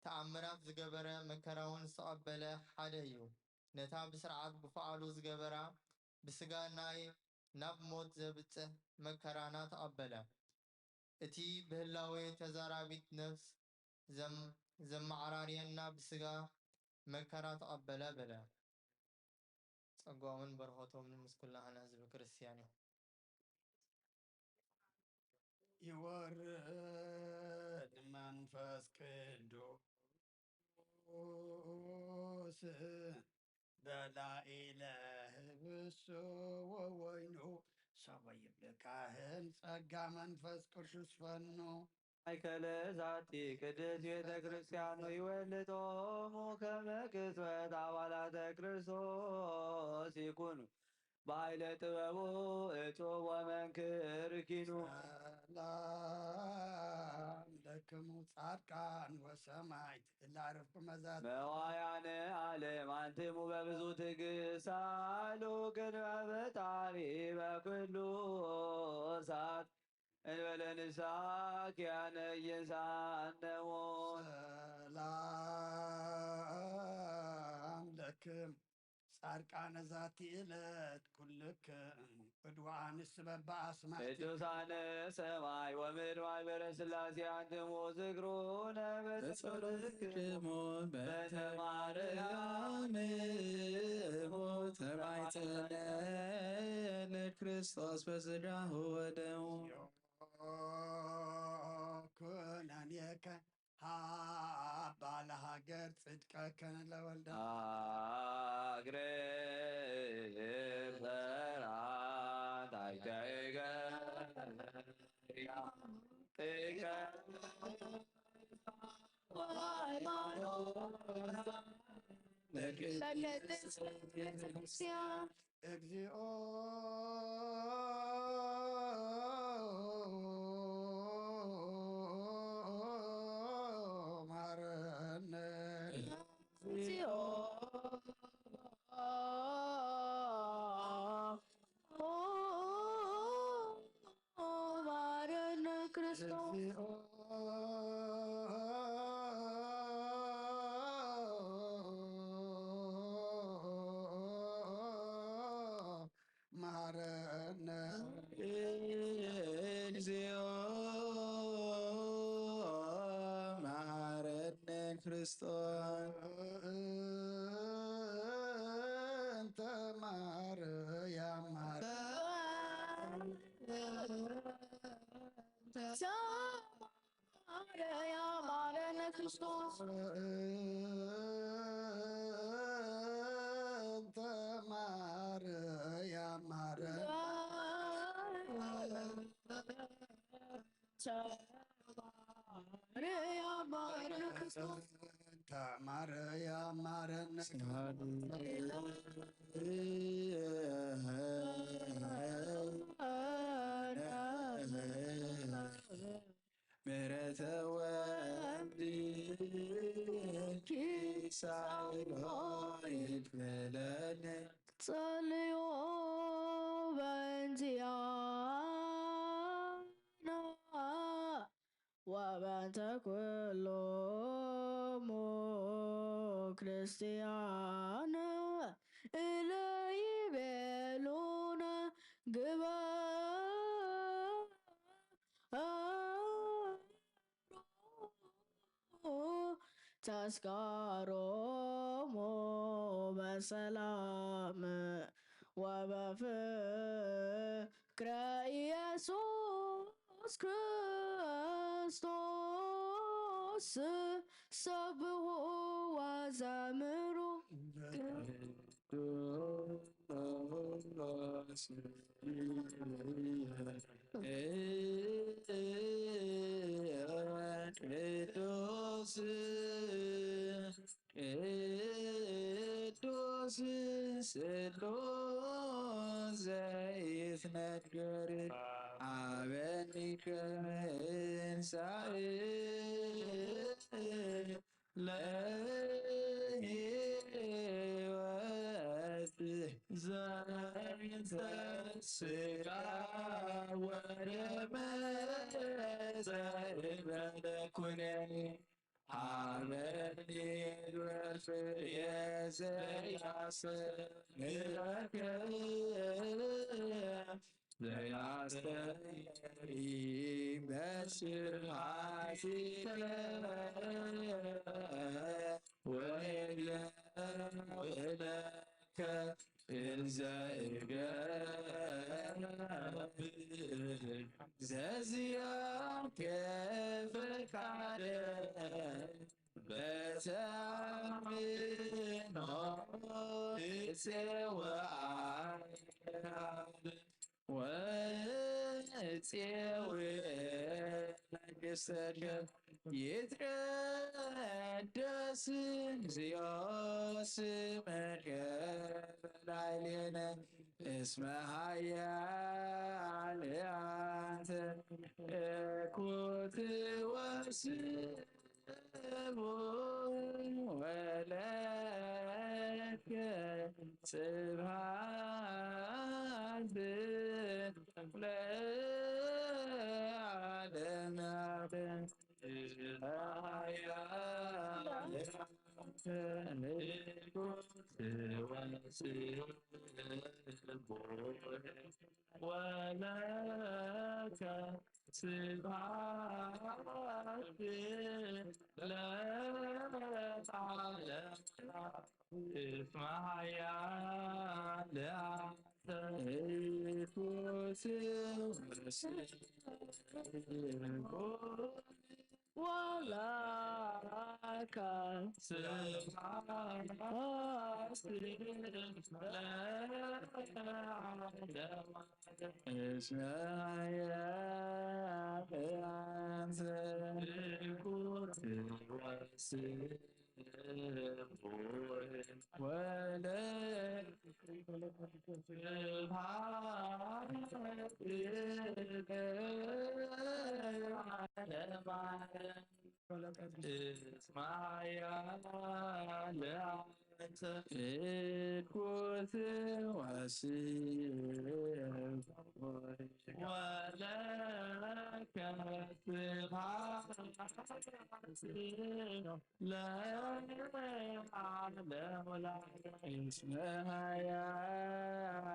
ተኣምራት ዝገበረ፣ መከራውን ዝተቐበለ ሓደ እዩ። ነታ ብስርዓት ብፍቓዱ ዝገበራ፣ ብስጋ ናይ ናብ ሞት ዘብጽሕ መከራና ተቐበለ። እቲ ብህላዌ ተዛራቢት ነፍስ ዘም-፣ ዘመዓራርየና ብስጋ መከራ ተቐበለ በለ። ጸጋኦምን በረኸቶምን ምስ ኩላህና ህዝቢ ክርስቲያን ይኹን። ይወርድ መንፈስ ቅዱስ በላኢለ ህብስት ወወይኑ ሰበ ይብልካህን ጸጋ መንፈስ ቅዱስ ፈኑ። ማእከለ ዛቲ ቅድስት ቤተ ክርስቲያን ይወልጦሙ ከመ ቅጽበት አባላተ ክርስቶስ ይኩኑ። በኃይለ ጥበቡ እጹብ ወመንክር ኪኑ። ሰላም ለክሙ ጻድቃን ወሰማዕት እለ አረፍኩ መዛት። መዋያነ ዓለም አንትሙ በብዙ ትዕግስት ሳሉ ቅድመ ፈጣሪ በኩሉ ሰዓት እንበለ ንስሐ ኪያነ ኢየንሳነዎ። ሰላም ለክም ጻድቃነ ዛቲ ዕለት ኩልክም ቅዱዋንስ በበአስማት። ቅዱሳነ ሰማይ ወምድር ማህበረ ሥላሴ አንትሙ ዝክሩነ በጸሎትክሙ በእንተ ማርያም እሙ ተማይጸነ ለክርስቶስ በስጋሁ ወደሙ። ኩነኔከ ሀባ ለሀገር ጽድቀከ ለወልደ። አግርር ጸራ ታይተ እገሪያ ጥቀ ለቅድስት ቤተክርስቲያን። እግዚኦ መሐረነ። እግዚኦ መሐረነ ክርስቶስ። እግዚኦ መሐረነ። እግዚኦ መሐረነ ክርስቶስ። እንተ ማርያም ማረ። ማረያ ማረነ ክርስቶስ። እንተ ማርያም ማረ። ማረያ ማረነ ክርስቶስ። እንተ ማርያም ማረነ። ምሕረተ ወልድኪ ሳይሎ ይትመለነ። ጸልዩ በእንቲአነ ወበእንተ ኩሎሙ ክርስቲያን እለ ይቤሉነ ግበ ተስካሮሙ በሰላም ወበፍቅረ ኢየሱስ ክርስቶስ ሰብሑ ወዘምሩ። ቅዱስ ቅዱስ ስሉስ ዘይትነገር አበኒ ከመ እንሳኤ ለሕይወት ዘንተ ስጋ ወደመ ኩነኒ። ሀበኒ ፍሬ ዘያስተምረከ ዘያስተምሪ በስብሐትከ ወይብለ ወለከ እንዘ እገብር ዘዚአከ ፈቃደ በተአምኖ እጽውዓከ ወእጼው መንግሥተከ። ይትቀደስ እግዚኦ ስምከ በላዕሌነ እስመ ኃያል አንተ እኩት ወስቡሕ ወለከ ስብሐት ለዓለመ ዓለም። ወለከ ስብሐት ለዓለመ ዓለም። እስመ ኃያል አንተ እኩት ወስቡሕ ወለከ ስብሐት ለዓለመ ዓለም። እስመ ኃያል አንተ እኩት ወስቡሕ ወለከ ስብሐት ለዓለመ ዓለም። እስመ ኃያል አንተ እኩት ወስቡሕ ወለከ ስብሐት ለዓለመ ዓለም። እስመ ኃያል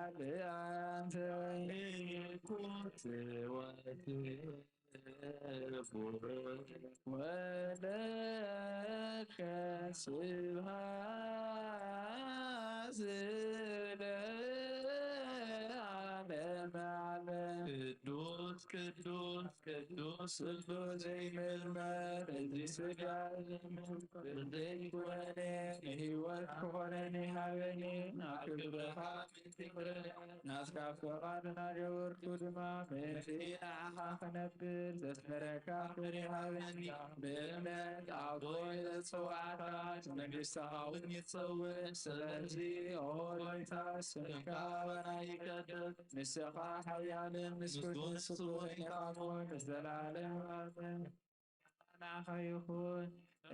አንተ እኩት ወስቡሕ ወለከ ስብሐት ለዓለመ ዓለም። ቅዱስ ቅዱስ ቅዱስ ስሉስ ዘይምርመር፣ እዚ ሥጋ ዘይኮነ ንሕይወት ክኾነኒ ሃበኒ። ናብ ክብርኻ ምእንቲ ክረድኣኒ፣ ናትካ ፍቓድ እናገበርኩ ድማ ምእንቲ ንዓኻ ክነብር ዘስመረካ ፍሬ ሃበኒ። ብእምነት ኣቦይ ዘጽውዓካ፣ መንግሥትኻ እውን ይጸውዕ። ስለዚ ኦ ጎይታ፣ ስምካ ኣባና ይቀደስ፣ ንስኻ ሓያልን ምስጉንን ስቡሕን ኢኻ እሞ ንዘለዓለም ኣሜን። ንዓኻ ይኹን።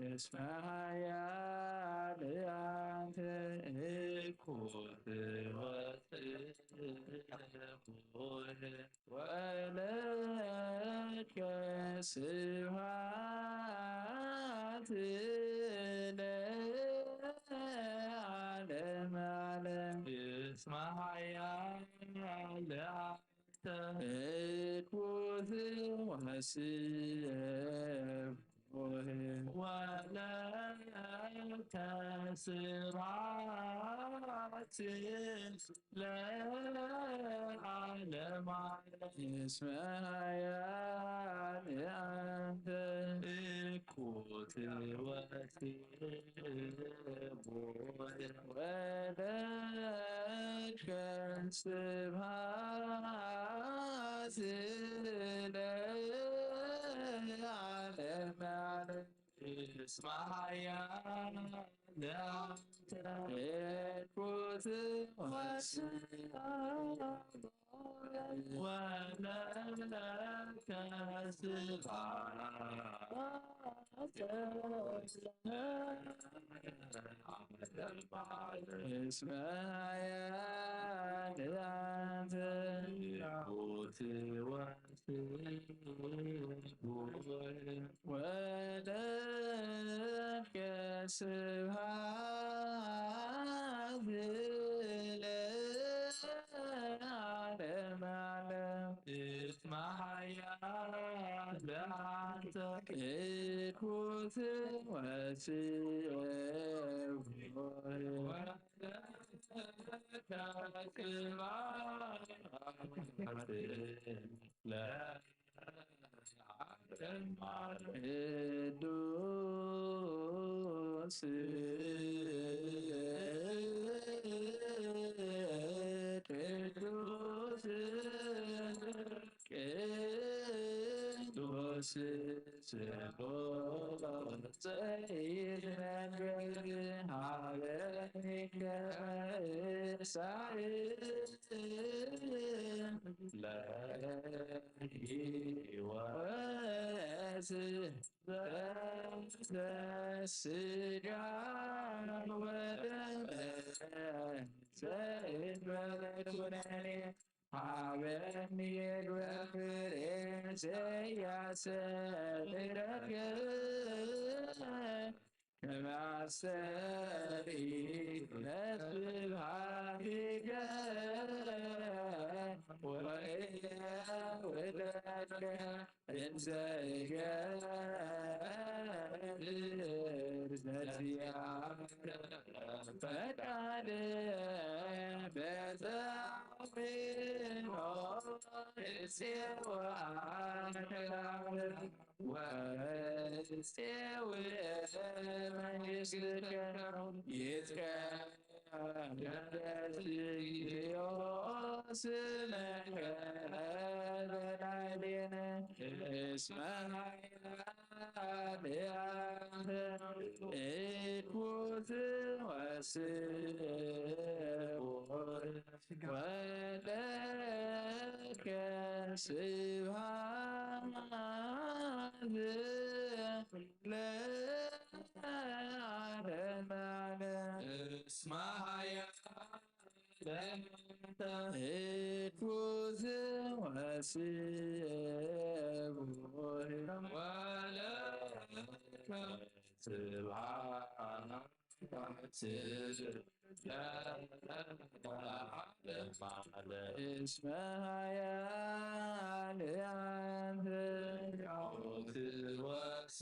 እስመ ኃያል አንተ እኩት ወስቡሕ ወለከ ስብሐት ለዓለመ ዓለም። እስመ ኃያል እኩት ወስቡሕ ወለከ ስብሐት ለዓለመ ዓለም። እስመ ኃያል አንተ እኩት ወስቡሕ ወለከ ስብሐት ለዓለመ ዓለም። እስመ ኃያል አንተ እኩት ወስቡሕ ወለከ ስብሐት እስመ ኃያል አንተ እኩት ወስቡሕ ለአንተ ቅዱስ ወስብሐት ለአንተ ስብሐት ለአንተ ቅዱስ ቅዱስ ቅዱስ ስብሐት ዘይትነገር ሀበ ሚካኤል ለጊወስ በስጋ ወደም ዘይበኩነኔ ሀበኒ የግበፍሬ ዘያሰድረገ ከማሰሪ ለስብሐቲከ ወእወደከ እንዘ ይገብር ዘዚአከ ፈቃድ በተአምኖ እሴወ አክብር ወእሴወ መንግሥትከ ይትከል በስግዮ ስምከ በላዕሌነ እስመ ኃያል አብ ቅዱስ ወስቡሕ ወለከ ስብሐት ለዓለመ ዓለም። እስመ ኃያል ቅዱስ ወስቡሕ ወለከ ስብሐት ለዓለመ ዓለም። እስመ ኃያል አብ ቅዱስ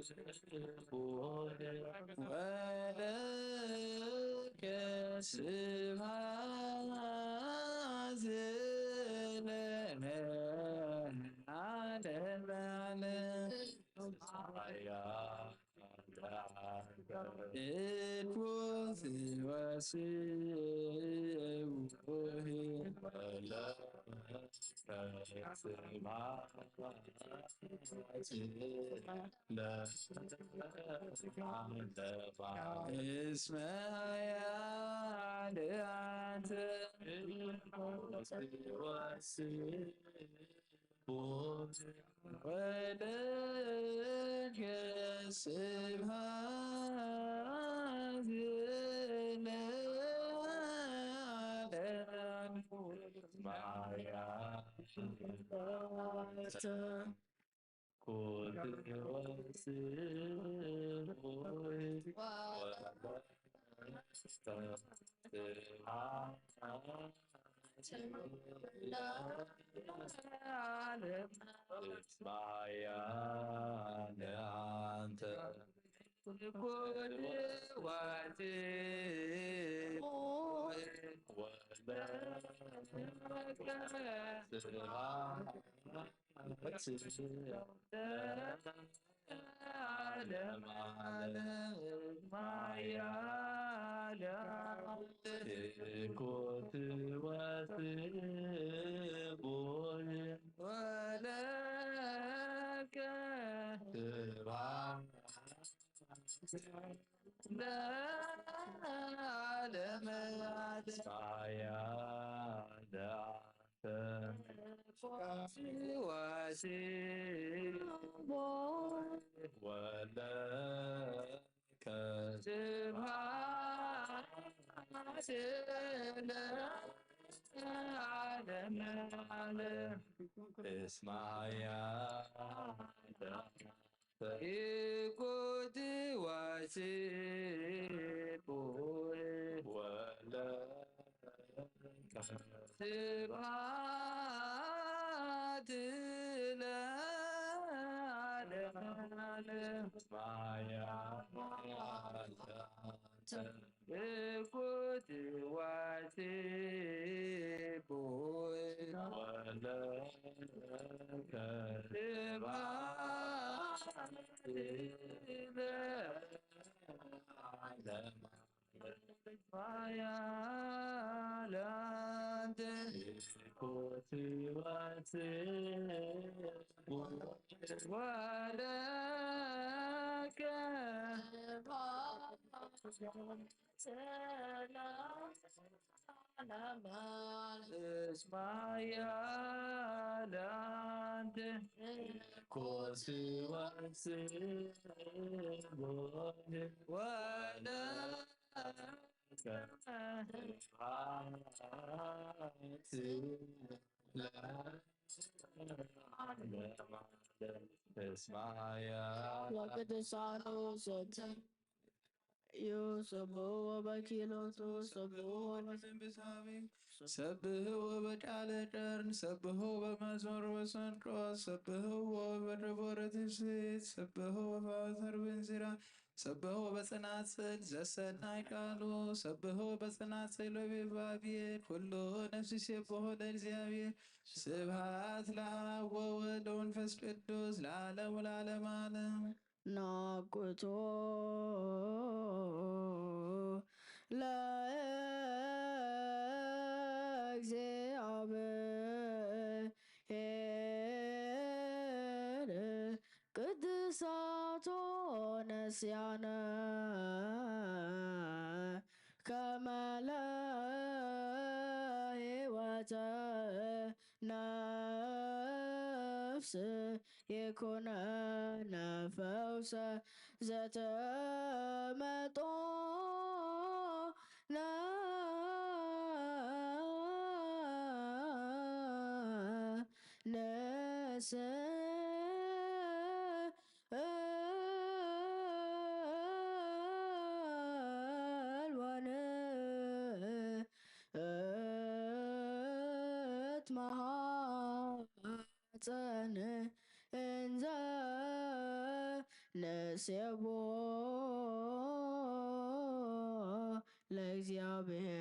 ወስቡሕ ወለከ ስብሐት ለዓለመ ዓለም። ቅዱስ ወስቡሕ ወለከ ስብሐት ለዓለመ ዓለም። እስመ ኃያል አንተ ቅዱስ ወስቡሕ ወለከ ስብሐት ለዓለመ ዓለም። ኩሉ ወስቡሕ ወለከ ስብሐት ለዓለመ ዓለም። እስመ ኃያል አንተ ኩሉ ወስቡሕ ወለከ ስብሐት ለዓለመ ዓለም። ኃያል ኩሉ ወስቡሕ ወለከ ስብሐት ለዓለመ ዓለም። ኃያል አንተ ወስቡሕ ወለከ ስብሐት ለዓለመ ዓለም። እስመ ኃያል ይኩን ወስቡሕ ወለከ ስብሐት ክብዓት ለዓለመ ዓለም። ሓያል ኣንተ ኮትዋት ወለከ ስማያላንድ ኮስዋስ ወለ ወቅዱሳኑ ዘተ እዩ። ሰብሖ በኪሎቱ፣ ሰብሖ በመንፈሳዊ፣ ሰብሕዎ በቃለ ቀርን፣ ሰብሖ በመዝሙር ወሰንቆ፣ ሰብሕዎ በደቦረ ትፍስሕት፣ ሰብሖ በፋወተር ብንዚራ፣ ሰብሖ በጸናጽል ዘሰናይ ቃሉ፣ ሰብሖ በጸናጽል ወቢባብየ፣ ኩሉ ነፍሲ ሴብሖ ለእግዚኣብሔር። ስብሐት ለአብ ወወልድ ወመንፈስ ቅዱስ ለዓለሙ ለዓለመ ዓለም። ናቁቶ ለእግዚአብሔር ቅድሳቶ ነስያነ ከመ ለህይወተ ነፍስ ይኩነነ ፈውሰ ዘተመጦ ነስእል ወንእት መሃ ጸን እንዘ ንሴቦ ለእግዚኣብሔር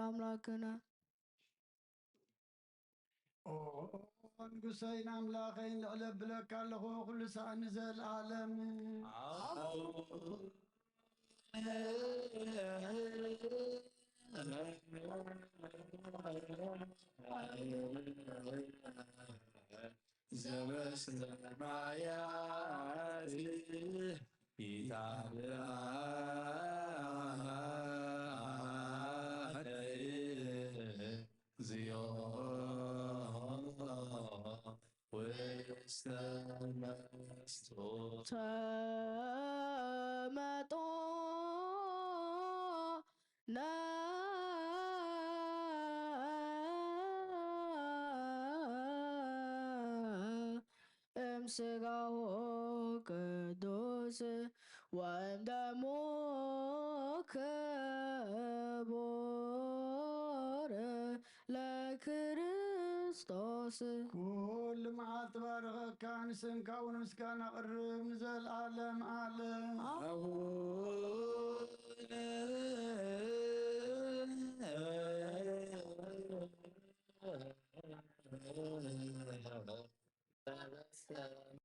ኣምላክነ። ኦ ንጉሰይን ኣምላኸይን፣ ልዕለ ብለካ ኣለኹ፣ ኩሉ ሳዕ ንዘለዓለም። ዘበሰማያት ይትባረክ። እግዚኦ ውስተ መስጦ ተመጦ ነ እምስጋሁ ቅዱስ ወእምደሙ ክቡር ለክርስቶስ። ኩሉ መዓልቲ ባረኸካ፣ ንስምካ እውን ምስጋና ኣቕርብ ንዘለዓለም ዓለም። ኣቡነ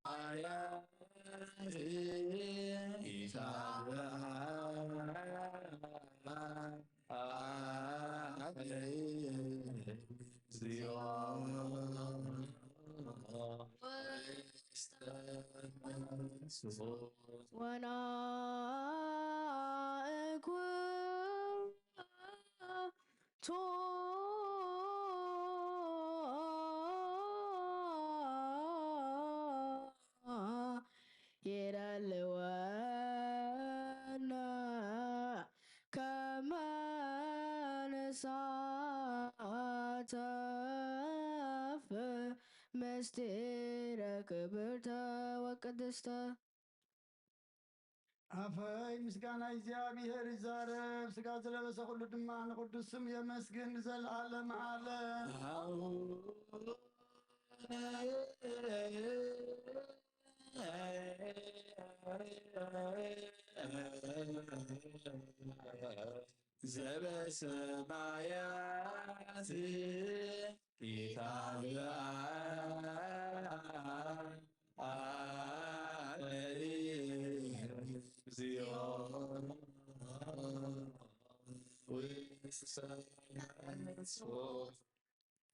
ሰማያት ይትባረክ። ወናእኩ ቶ ይደልወነ ከመ ንሳተፍ ምስጢረ ክብርተ ወቅድስተ። ኣፈይ ምስጋና እግዚኣብሔር ይዛረብ፣ ስጋ ዝለበሰ ኩሉ ድማ ንቅዱስ ስም የመስግን ንዘለዓለም ዓለም። ዘበሰማያት ይትባረክ።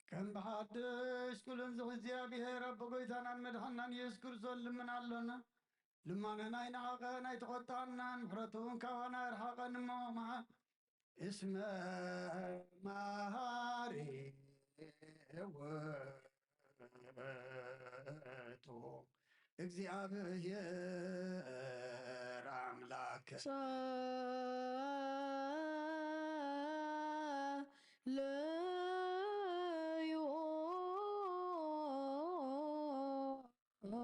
ከም ብሓድሽ ኩሉ ንዝሕ እግዚኣብሔር ኣቦ ጎይታናን መድሓናን ኢየሱስ ክርስቶስ ልምን ኣሎና። ልማነና ኣይንዓቐ፣ ኣይትቖጣና፣ ምሕረቱ እውን ካባና ኣይርሓቐን እሞ፣ መሓ-፣ እስመ መሓሪ ውእቱ እግዚኣብሔር ኣምላክ። ጸለዩ። ኦ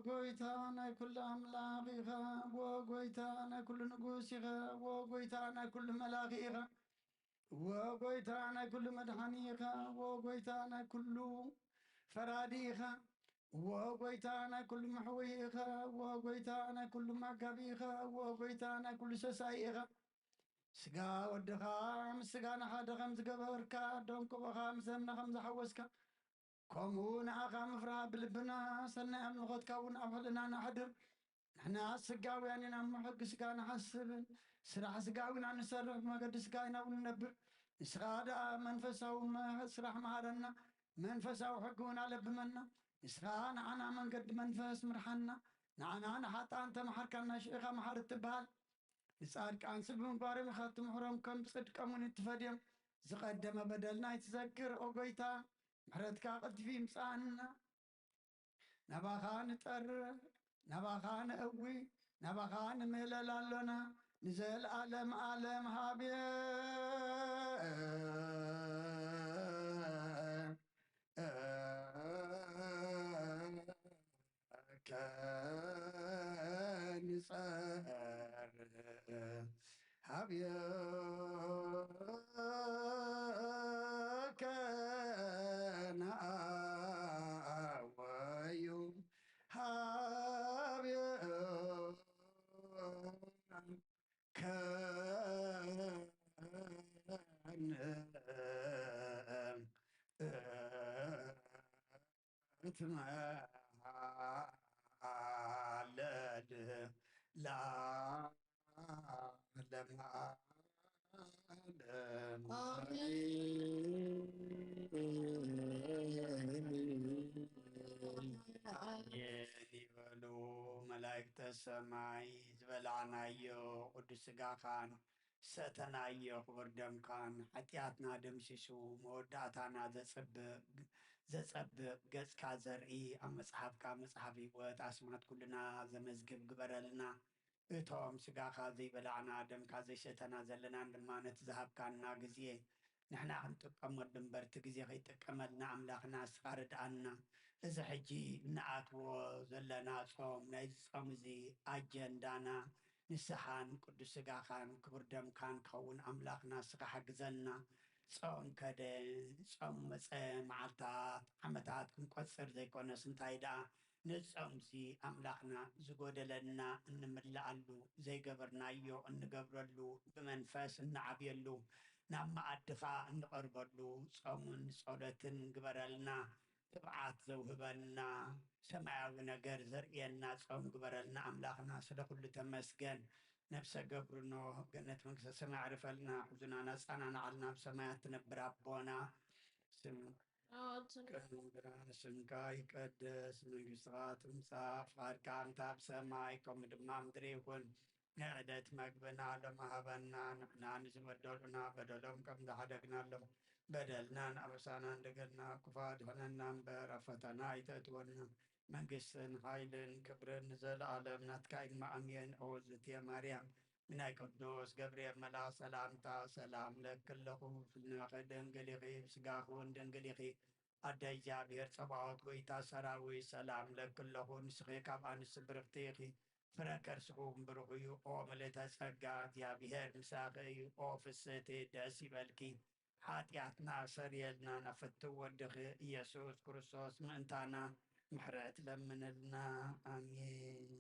ጎይታ ናይ ኩሉ ኣምላኽ ኢኻ፣ ኦ ጎይታ ናይ ኩሉ ንጉስ ኢኻ፣ ኦ ጎይታ ናይ ኩሉ መላኺ ኢኻ፣ ኦ ጎይታ ናይ ኩሉ መድሓኒ ኢኻ፣ ኦ ጎይታ ናይ ኩሉ ፈራዲ ኢኻ፣ ኦ ጎይታ ናይ ኩሉ መሕወዪ ኢኻ፣ ኦ ጎይታ ናይ ኩሉ ማጋቢ ኢኻ፣ ኦ ጎይታ ናይ ኩሉ ሰሳኢ ኢኻ። ስጋ ወድኻ ምስ ስጋና ሓደ ከም ዝገበርካ፣ ደም ቆቦኻ ምስ ደምና ከም ዝሓወስካ፣ ከምኡ ንዓኻ ምፍራህ ብልብና፣ ሰናይ ኣምልኾትካ እውን ኣብ ሕልናና ኣሕድር። ንሕና ስጋውያን ኢና እሞ፣ ሕጊ ስጋ ንሓስብን ስራሕ ስጋ እውን ንሰርሕ፣ ብመገዲ ስጋ ኢና እውን ንነብር። ንስኻ ደኣ መንፈሳዊ መ-፣ ስራሕ መሃረና፣ መንፈሳዊ ሕጊ እውን ኣለብመና። ንስኻ ንዓና መንገዲ መንፈስ ምርሓና፣ ንዓና ንሓጥኣን ተመሓርካና፣ ሽዕኻ መሓሪ ትበሃል። ንጻድቃን ስብ ምግባሮም ኢኻ ትምሕሮም፣ ከም ጽድቆም እውን እትፈድዮም። ዝቐደመ በደልና ኣይትዘክር፣ ኦ ጎይታ፣ ምሕረትካ ቀልጢፉ ይምጽኣና። ናባኻ ንጠርር፣ ናባኻ ነእዊ፣ ናባኻ ንምህለል ኣሎና። ንዘለኣለም ኣለም ሃብየ ከንጸር ሃብየ ከነኣወዩ ሃብየ ከን እትመሃለል ለዓለም ዓለም። ኣሜን። ኣሜን ይበሉ መላእክተ ሰማይ። ዝበላዕናዮ ቅዱስ ሥጋኻን ዝሰተናዮ ክቡር ደምካን ሓጢኣትና ደምሲሱ መወዳእታና ዘጸብቕ፣ ዘጸብቕ ገጽካ ዘርኢ ኣብ መጽሓፍካ መጽሓፍ ሕይወት ኣስማት ኩልና ዘመዝግብ ግበረልና። እቶም ሥጋኻ ዘይበላዕና ደምካ ዘይሰተና ዘለናን ድማ ነቲ ዝሃብካና ግዜ ንሕና ክንጥቀመሉ እምበር እቲ ግዜ ከይጥቀመልና ኣምላኽና ንስኻ ርድኣና። እዚ ሕጂ እንኣትዎ ዘለና ጾም ናይዚ ጾም እዚ ኣጀንዳና ንስኻን ቅዱስ ሥጋኻን ክቡር ደምካን ክኸውን ኣምላኽና ንስኻ ሓግዘና። ጾም ከደ፣ ጾም መጸ፣ መዓልታት፣ ዓመታት ክንቆጽር ዘይኮነስ እንታይ ደኣ ነዚ ጾምዚ ኣምላኽና ዝጎደለና እንምልኣሉ፣ ዘይገበርናዮ እንገብረሉ፣ ብመንፈስ እንዓብየሉ፣ ናብ መኣድኻ እንቐርበሉ ጾምን ጸሎትን ግበረልና። ትብዓት ዘውህበና፣ ሰማያዊ ነገር ዘርእየና ጾም ግበረልና ኣምላኽና። ስለ ኩሉ ተመስገን። ነፍሰ ገብርኖ ገነት መንግስተ ሰማይ ኣዕርፈልና። ሕዙናና ጻናናዓልና ኣብ ሰማያት ትነብር ኣቦና። ስም ስምካ ይቀደስ፣ መንግስትኻ ትምጻእ፣ ፍቓድካ እንተ ኣብ ሰማይ ከምኡ ድማ ምድሪ ይኹን። ንዕለት መግብና ሎሚ ሃበና፣ ንሕና ንዝበደሉና በደሎም ከም ዝሓደግናሎም፣ በደልናን ኣበሳናን ደገልና፣ ክፉእ ኣድሕነና እምበር፣ ኣብ ፈተና ኣይተእትወና። መንግስትን ሓይልን ክብርን ንዘለኣለም ናትካ እዩ። ኣሜን። ኦ ዝትየ ማርያም፣ ብናይ ቅዱስ ገብርኤል መልኣኽ ሰላምታ ሰላም እለኪ ኣለኹ። ፍልናኺ ድንግል ኢኺ፣ ብስጋኺ እውን ድንግል ኢኺ። ኣደ እግዚኣብሔር ጸባኦት፣ ጎይታ ሰራዊት፣ ሰላም እለኪ ኣለኹ። ንስኺ ካብ ኣንስቲ ብርኽቲ ኢኺ፣ ፍረ ከርስኺ እውን ብሩኽ እዩ። ኦ ምልእተ ጸጋ፣ እግዚኣብሔር ምሳኺ እዩ። ኦ ፍስህቲ፣ ደስ ይበልኪ፣ ሓጢኣትና ሰርየልና፣ ናብ ፍትው ወድኺ ኢየሱስ ክርስቶስ ምእንታና ምሕረት ለምንልና። ኣሜን።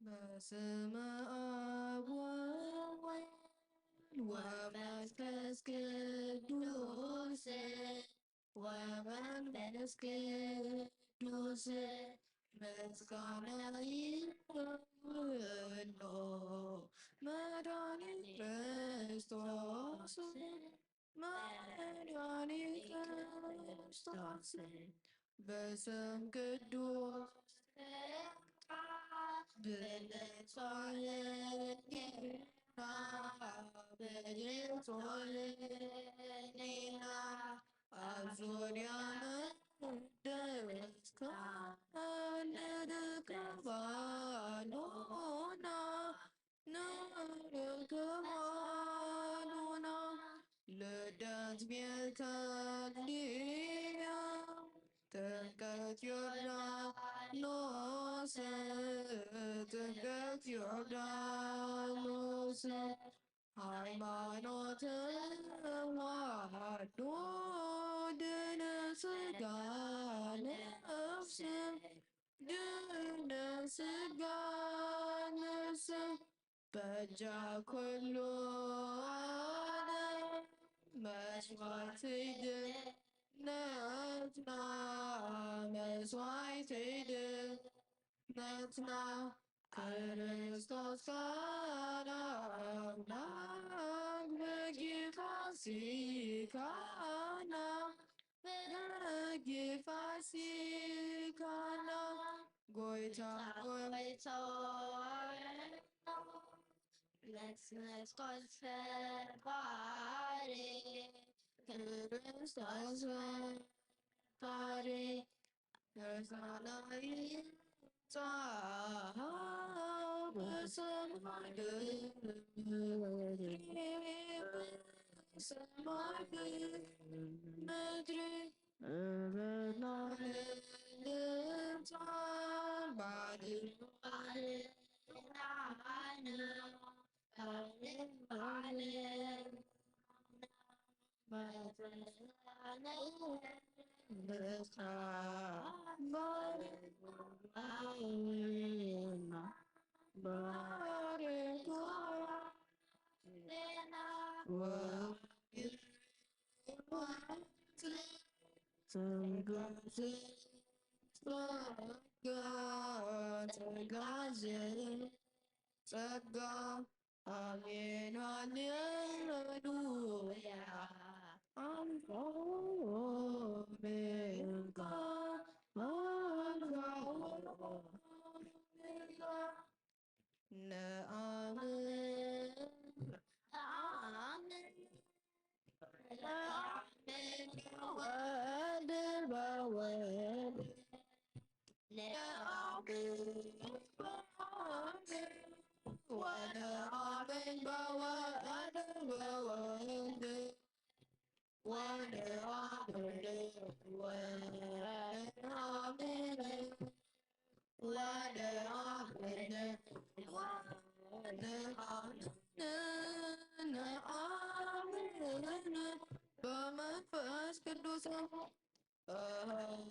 በስመ አብ ወወልድ ወመንፈስ ቅዱስ ወመንፈስ ቅዱስ ምስጋና ይሁን መድኃኒት ክርስቶስ መድኃኒት ክርስቶስ በስም ቅዱስ ብንጹህ ሕሊና በንጹህ ሕሊና ኣብ ዙርያ መቅደስካ ንርከብ ኣሎና፣ ንርከብ ኣሎና። ልደት ቤተልሔም፣ ጥምቀት ዮርዳኖስ፣ ጥምቀት ዮርዳኖስ፣ ሃይማኖት ተዋህዶ ድነ ስጋ ነፍስ፣ ድነ ስጋ ነፍስ፣ በጃ ኩሉ ዓለም መስዋዕቲ ድነትና፣ መስዋዕቲ ድነትና። ክርስቶስ ቃል ኣምላክ በጊ ፋሲካና፣ በጊ ፋሲካና። ጎይታ ጎይታ ነስነስ ፈጣሪ ክርስቶስ ፈጣሪ ጸጋ፣ ጸጋ፣ ጸጋ፣ አሜን ሃሌሉያ። አሜን። ነአምን፣ ነአምን በወልድ በወልድ ነአምን በወልድ ወነአምን በወልድ በወልድ ወነአምን ወነአምን ወነአምን ነአምን በመንፈስ ቅዱስ ወነአምን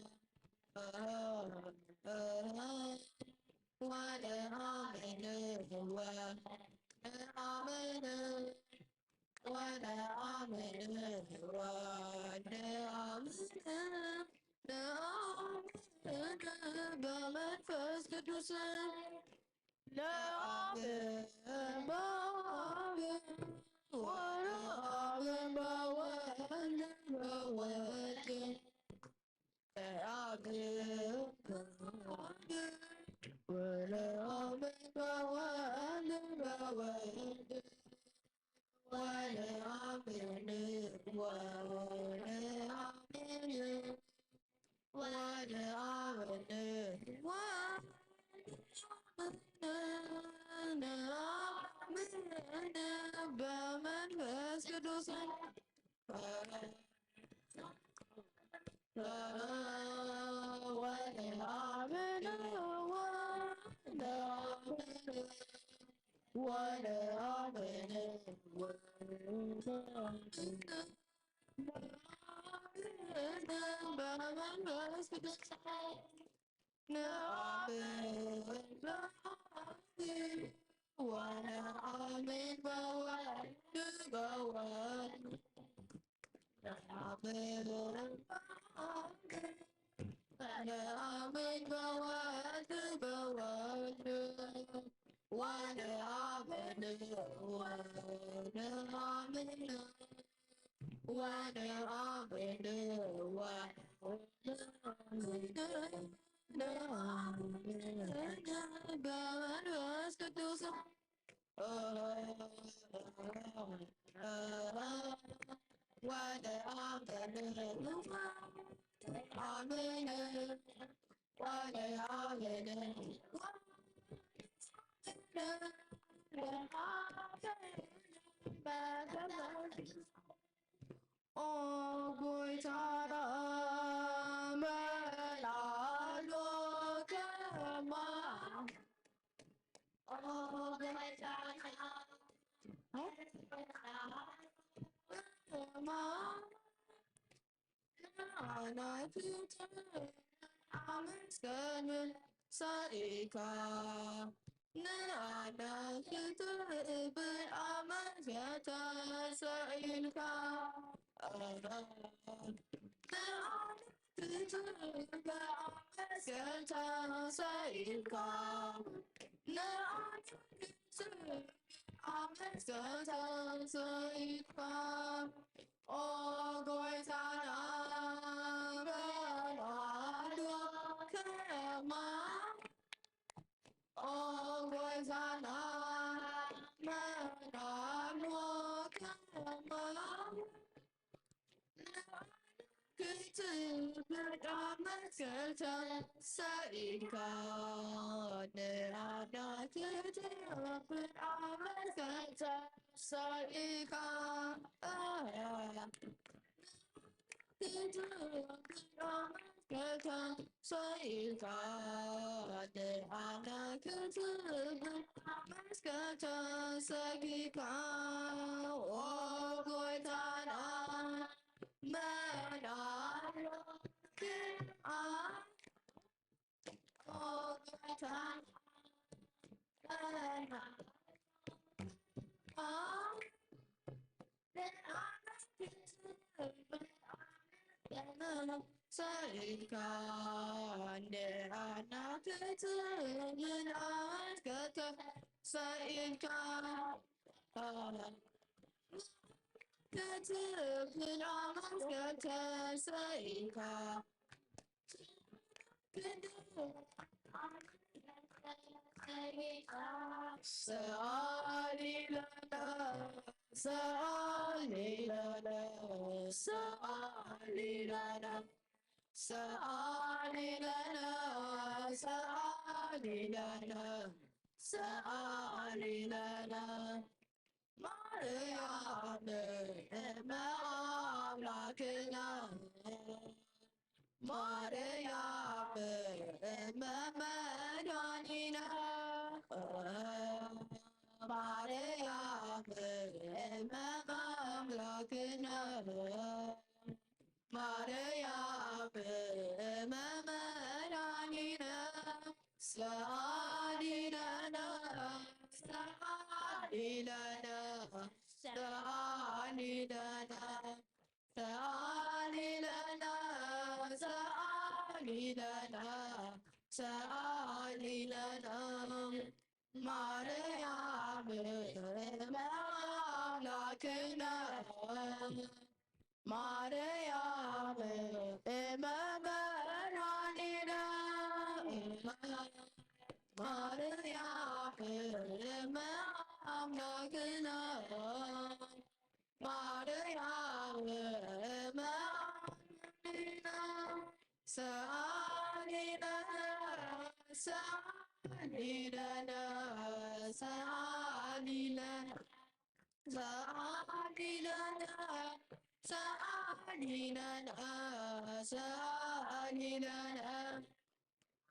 ወነአምን ወነአምን ወነአምን ነአምን በመንፈስ ቅዱስ ለአብ በአብ ወለአብ በወልድ በወልድ ለአብ በአብ ወለአብ በወልድ ወለአብ ወለአብ ወደ አብን ወደ አብን በመንፈስ ቅዱስ ወደ አብን ወደ አብን ወደ አብን በመንፈስ ቅዱስ አሜን በወልድ በወልድ አሜን በወልድ አሜን በወልድ በወልድ ወደ አብ ወደ አብ ወደ አብ ወደ አብ በመንፈስ ቅዱስ ወደ አብ አሜን ወደ አብ ወደ አብ ኦ ጎይታና መላሎ ከማ ኦ ጎይታና ከማ ናናትት ኣመስገን ሰኢካ ንኣዳን ክትብል ኣመስገን ተሰኢልካ ንኣዳን ክትብል ኣመስገን ተሰኢልካ ንኣዳን ክትብል ኣመስገን ተሰኢልካ ኦ ጎይታና በላዶ ከማ ኦ ጎይታና መናኖ ከማ ክትብል ኣመስገን ተሰኢልካ ንኣና ክትብል ኣመስገን ተሰኢልካ ክትብል ኣመስገን ተሰኢልካ ንኣና ክትብል ኣመስገን ተሰኢልካ ኦ ጎይታና መናኖ ከማ ሰኢልካ ንኣና ክትብል ኣመስገን ተሰኢልካ ክትብል ኣመስገን ተሰኢልካ ሰኣሊ ለነ ሰኣሊ ለነ ሰኣሊ ለነ ሰኣሊ ለነ ሰኣሊ ለነ ሰኣሊ ለነ ማርያም እመ ኣምላክነ ማርያም እመ መድኃኒነ ማርያም እመ ኣምላክነ ማርያም እመ መድኃኒነ ሰኣሊ ለነ ሰኣሊ ለነ ሰኣሊ ለነ ሰኣሊ ለነ ሰኣሊ ለነ ሰኣሊ ለነ ማርያም እመ ኣምላክነ ማርያም እመ መድኃኒነ ማርያም እመ ኣምላክነ ማርያም እመ ኣምላክነ ሰኣሊ ለነ ሰኣሊ ለነ ሰኣሊ ለነ ሰኣሊ ለነ ሰኣሊ ለነ ሰኣሊ ለነ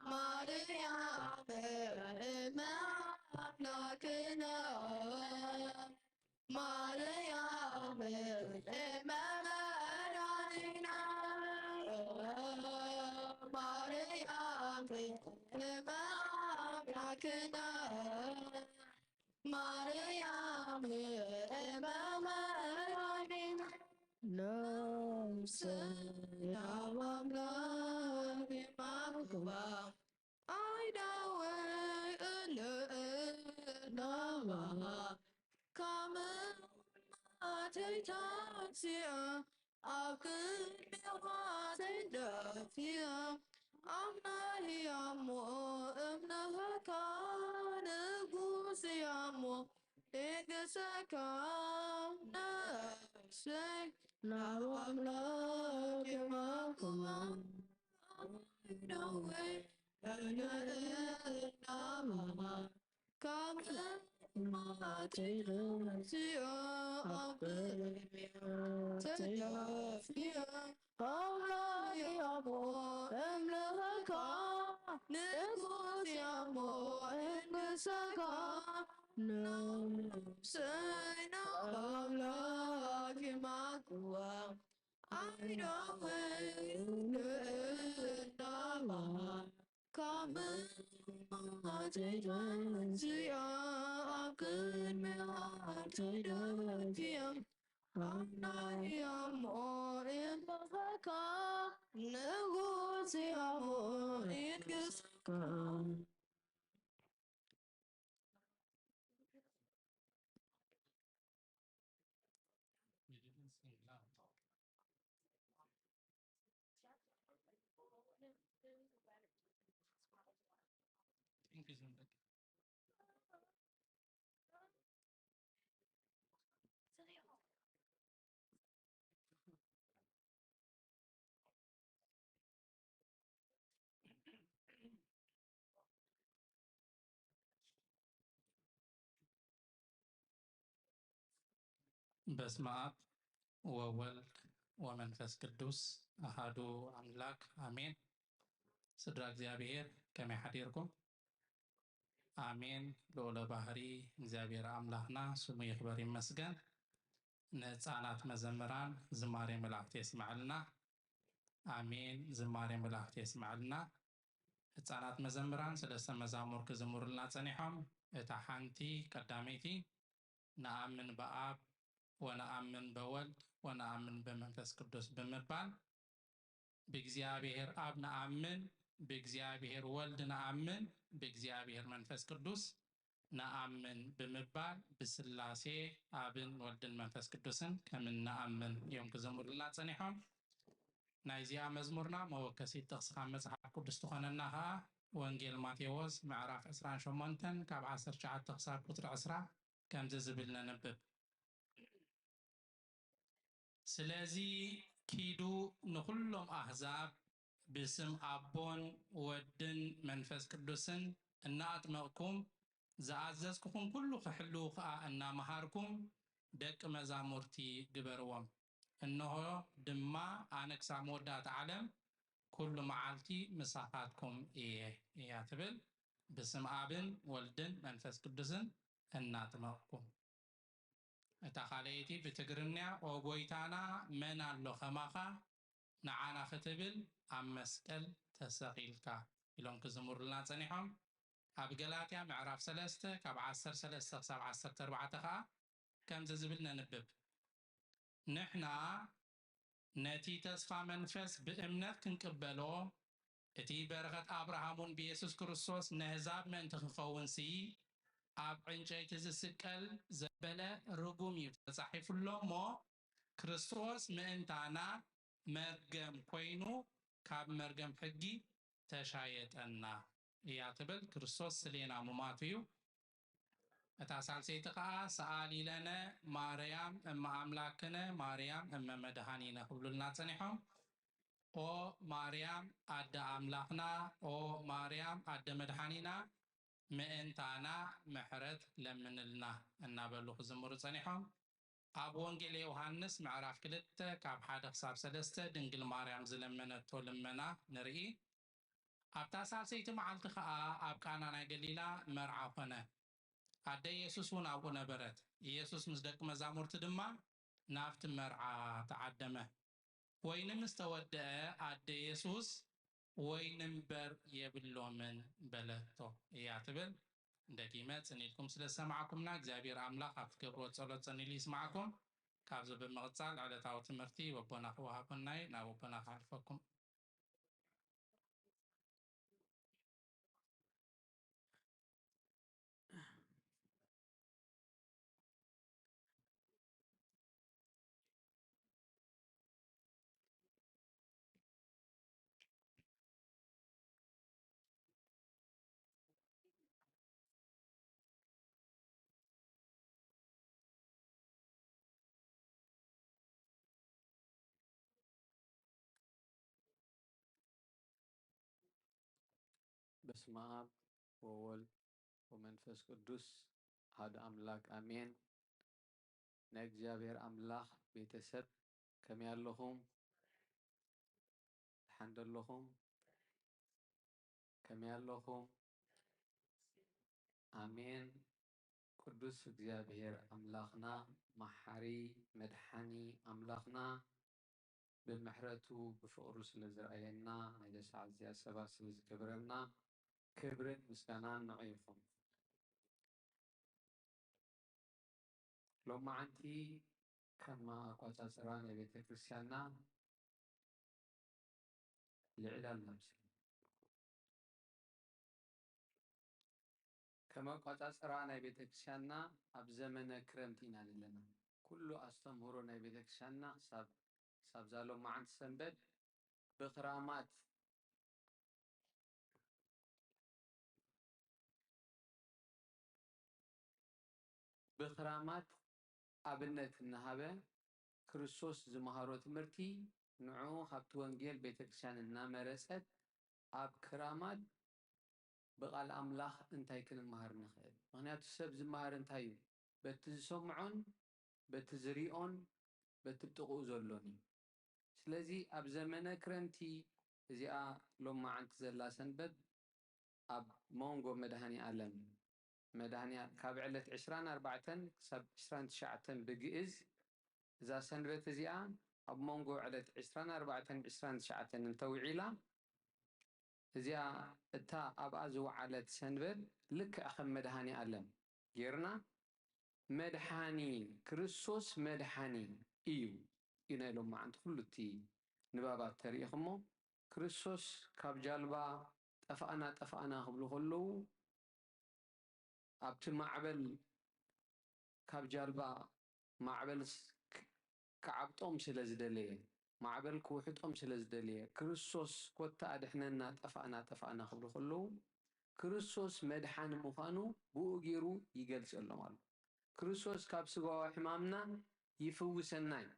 ማርያም እመ ኣምላክነ ማርያም እመ መድኃኒነ ማርያም እመ ኣምላክነ ማርያም ተይታንሲኣ ኣብ ቅድሜኻ ተይደፊኣ ኣምናህያ እሞ እምነኸካ ንጉስያ እሞ ንግሰካ ነፍሰይ ናብ ኣምላኽ የማኩዋ ኣይደወይ እነእናማ ካብ እማተይ ነፍስያ ኣብ ቅድሜያ ተደፊያ ኣምላኽ ያሞ እምልኸካ ንጉስ ያሞ እንግሰካ ነፍሰይ ናብ ኣምላኽ ይማኩዋ ኣይደወይ እነእናማ ካብ እማተይ ነፍስያ ኣብ ቅድሜያ ተደፊያ ኣምናይ ያሞ እምልኸካ ንጉስ ያሞ እንግሰካ በስመ አብ ወወልድ ወመንፈስ ቅዱስ አሐዱ አምላክ አሜን። ስድራ እግዚኣብሔር ከመይ ሓዲርኩም? ኣሜን። ልዑለ ባህሪ እግዚኣብሔር ኣምላኽና ስሙ ይኽበር ይመስገን። ንህፃናት መዘምራን ዝማሬ መላእክት የስምዐልና። ኣሜን። ዝማሬ መላእክት የስምዐልና። ህፃናት መዘምራን ሰለስተ መዛሙር ክዝምሩልና ጸኒሖም። እታ ሓንቲ ቀዳመይቲ ንኣምን በኣብ ወነኣምን በወልድ ወነኣምን በመንፈስ ቅዱስ ብምባል ብእግዚኣብሔር ኣብ ንኣምን፣ ብእግዚኣብሔር ወልድ ንኣምን፣ ብእግዚኣብሔር መንፈስ ቅዱስ ንኣምን ብምባል ብስላሴ ኣብን ወልድን መንፈስ ቅዱስን ከም እንኣምን እዮም ክዘምሩልና ጸኒሖም። ናይዚኣ መዝሙርና መወከሲት ጥቕሲ ካብ መጽሓፍ ቅዱስ ትኾነና ኸኣ ወንጌል ማቴዎስ ምዕራፍ ዕስራን ሸሞንተን ካብ ዓሰርተ ትሽዓተ ክሳብ ቁጽሪ ዕስራ ከምዚ ዝብል ነንብብ። ስለዚ ኪዱ ንኹሎም ኣህዛብ ብስም ኣቦን ወድን መንፈስ ቅዱስን እናኣጥመቕኩም ዝኣዘዝኩኹም ኩሉ ክሕልዉ ኸኣ እናመሃርኩም ደቂ መዛሙርቲ ግበርዎም። እንሆ ድማ ኣነ ክሳብ መወዳእታ ዓለም ኩሉ መዓልቲ ምሳኻትኩም እየ እያ ትብል። ብስም ኣብን ወልድን መንፈስ ቅዱስን እናጥመቕኩም። እታ ካልኣይቲ ብትግርኛ ኦ ጎይታና መን ኣሎ ከማኻ ንዓና ክትብል ኣብ መስቀል ተሰቒልካ ኢሎም ክዝምሩልና ጸኒሖም። ኣብ ገላትያ ምዕራፍ ሰለስተ ካብ ዓሰርተ ሰለስተ ክሳብ ዓሰርተ ኣርባዕተ ኸኣ ከምዚ ዝብል ነንብብ። ንሕና ነቲ ተስፋ መንፈስ ብእምነት ክንቅበሎ እቲ በረኸት ኣብርሃም እውን ብየሱስ ክርስቶስ ነህዛብ ምእንቲ ክኸውን ሲ ኣብ ዕንጨይቲ ዝስቀል ዘበለ ርጉም እዩ ተጻሒፉ ኣሎ እሞ ክርስቶስ ምእንታና መርገም ኮይኑ ካብ መርገም ሕጊ ተሻየጠና እያ ትብል። ክርስቶስ ስሌና ሙማቱ እዩ። እታ ሳልሰይቲ ኸኣ ሰኣሊ ለነ ማርያም እመ ኣምላክነ ማርያም እመ መድኃኒነ ክብሉልና ጸኒሖም። ኦ ማርያም ኣደ ኣምላኽና፣ ኦ ማርያም ኣደ መድኃኒና ምእንታና ምሕረት ለምንልና እናበሉ ክዝምሩ ጸኒሖም። ኣብ ወንጌል ዮሃንስ ምዕራፍ ክልተ ካብ ሓደ ክሳብ ሰለስተ ድንግል ማርያም ዝለመነቶ ልመና ንርኢ። ኣብታ ሳልሰይቲ መዓልቲ ኸኣ ኣብ ቃና ናይ ገሊላ መርዓ ኾነ። ኣደ ኢየሱስ እውን ኣብኡ ነበረት። ኢየሱስ ምስ ደቂ መዛሙርቲ ድማ ናብቲ መርዓ ተዓደመ። ወይኒ ምስ ተወደአ ኣደ የሱስ ወይኒ እምበር የብሎምን በለቶ እያ ትብል። ደጊመ ጽን ኢልኩም ስለ ዝሰማዕኩምና እግዚኣብሔር ኣምላኽ ኣብ ትገብርዎ ጸሎት ጸኒሉ ይስማዕኩም። ካብዚ ብምቕጻል ዕለታዊ ትምህርቲ ወቦና ክወሃበና እዩ። ናብ ወቦና ክሓልፈኩም። በስመ አብ ወወልድ ወመንፈስ ቅዱስ አሐዱ አምላክ አሜን። ናይ እግዚኣብሔር ኣምላኽ ቤተሰብ ከመይ ኣለኹም? ደሓን ዶ ኣለኹም? ከመይ ኣለኹም? ኣሜን። ቅዱስ እግዚኣብሔር ኣምላኽና፣ መሓሪ መድሓኒ ኣምላኽና፣ ብምሕረቱ ብፍቕሩ ስለ ዝረኣየና፣ ናይዛ ሰዓት እዚኣ ሰባት ስለ ዝገበረና፣ ክብርን ምስጋናን ንዑ ይኹን። ሎማዓንቲ ከም ኣቆጻጽራ ናይ ቤተ ክርስቲያንና ልዕል ኣላ። ከም ኣቆጻጽራ ናይ ቤተ ክርስቲያንና ኣብ ዘመነ ክረምቲ ኢና ዘለና። ኩሉ ኣስተምህሮ ናይ ቤተ ክርስቲያንና ክሳብ፣ ክሳብ እዛ ሎማዓንቲ ሰንበት ብኽራማት፣ ብኽራማት ኣብነት እናሃበ ክርስቶስ ዝመሃሮ ትምህርቲ ንዑ ካብቲ ወንጌል ቤተ ክርስቲያን እናመረጸት ኣብ ክራማት ብቓል ኣምላኽ እንታይ ክንመሃር ንኽእል? ምኽንያቱ ሰብ ዝመሃር እንታይ እዩ? በቲ ዝሰምዖን በቲ ዝሪኦን በቲ ጥቕኡ ዘሎን እዩ። ስለዚ ኣብ ዘመነ ክረምቲ እዚኣ ሎማዓንቲ ዘላ ሰንበት ኣብ መንጎ መድሃኔ ኣለም መድሃኔ ካብ ዕለት ዕስራን ኣርባዕተን ክሳብ ዕስራን ትሽዓተን ብግእዝ እዛ ሰንበት እዚኣ ኣብ መንጎ ዕለት ዕስራን ኣርባዕተን ዕስራን ትሽዓተን እንተውዒላ እዚኣ እታ ኣብኣ ዝወዓለት ሰንበት ልክዕ ከም መድሃኔ ኣለም ጌርና መድሓኒ ክርስቶስ መድሓኒ እዩ እዩ ናይ ሎማዓንቲ ኩሉ እቲ ንባባት ተሪኢኹሞ ክርስቶስ ካብ ጃልባ ጠፋእና ጠፋእና ክብሉ ከለዉ ኣብቲ ማዕበል ካብ ጃልባ ማዕበል ክዓብጦም ስለ ዝደለየ ማዕበል ክውሕጦም ስለ ዝደለየ ክርስቶስ ኮታ ኣድሕነና ጠፋእና ጠፋእና ክብሉ ከለዉ ክርስቶስ መድሓኒ ምዃኑ ብኡ ገይሩ ይገልጸሎም ኣሎ። ክርስቶስ ካብ ስጋዊ ሕማምና ይፍውሰና እዩ።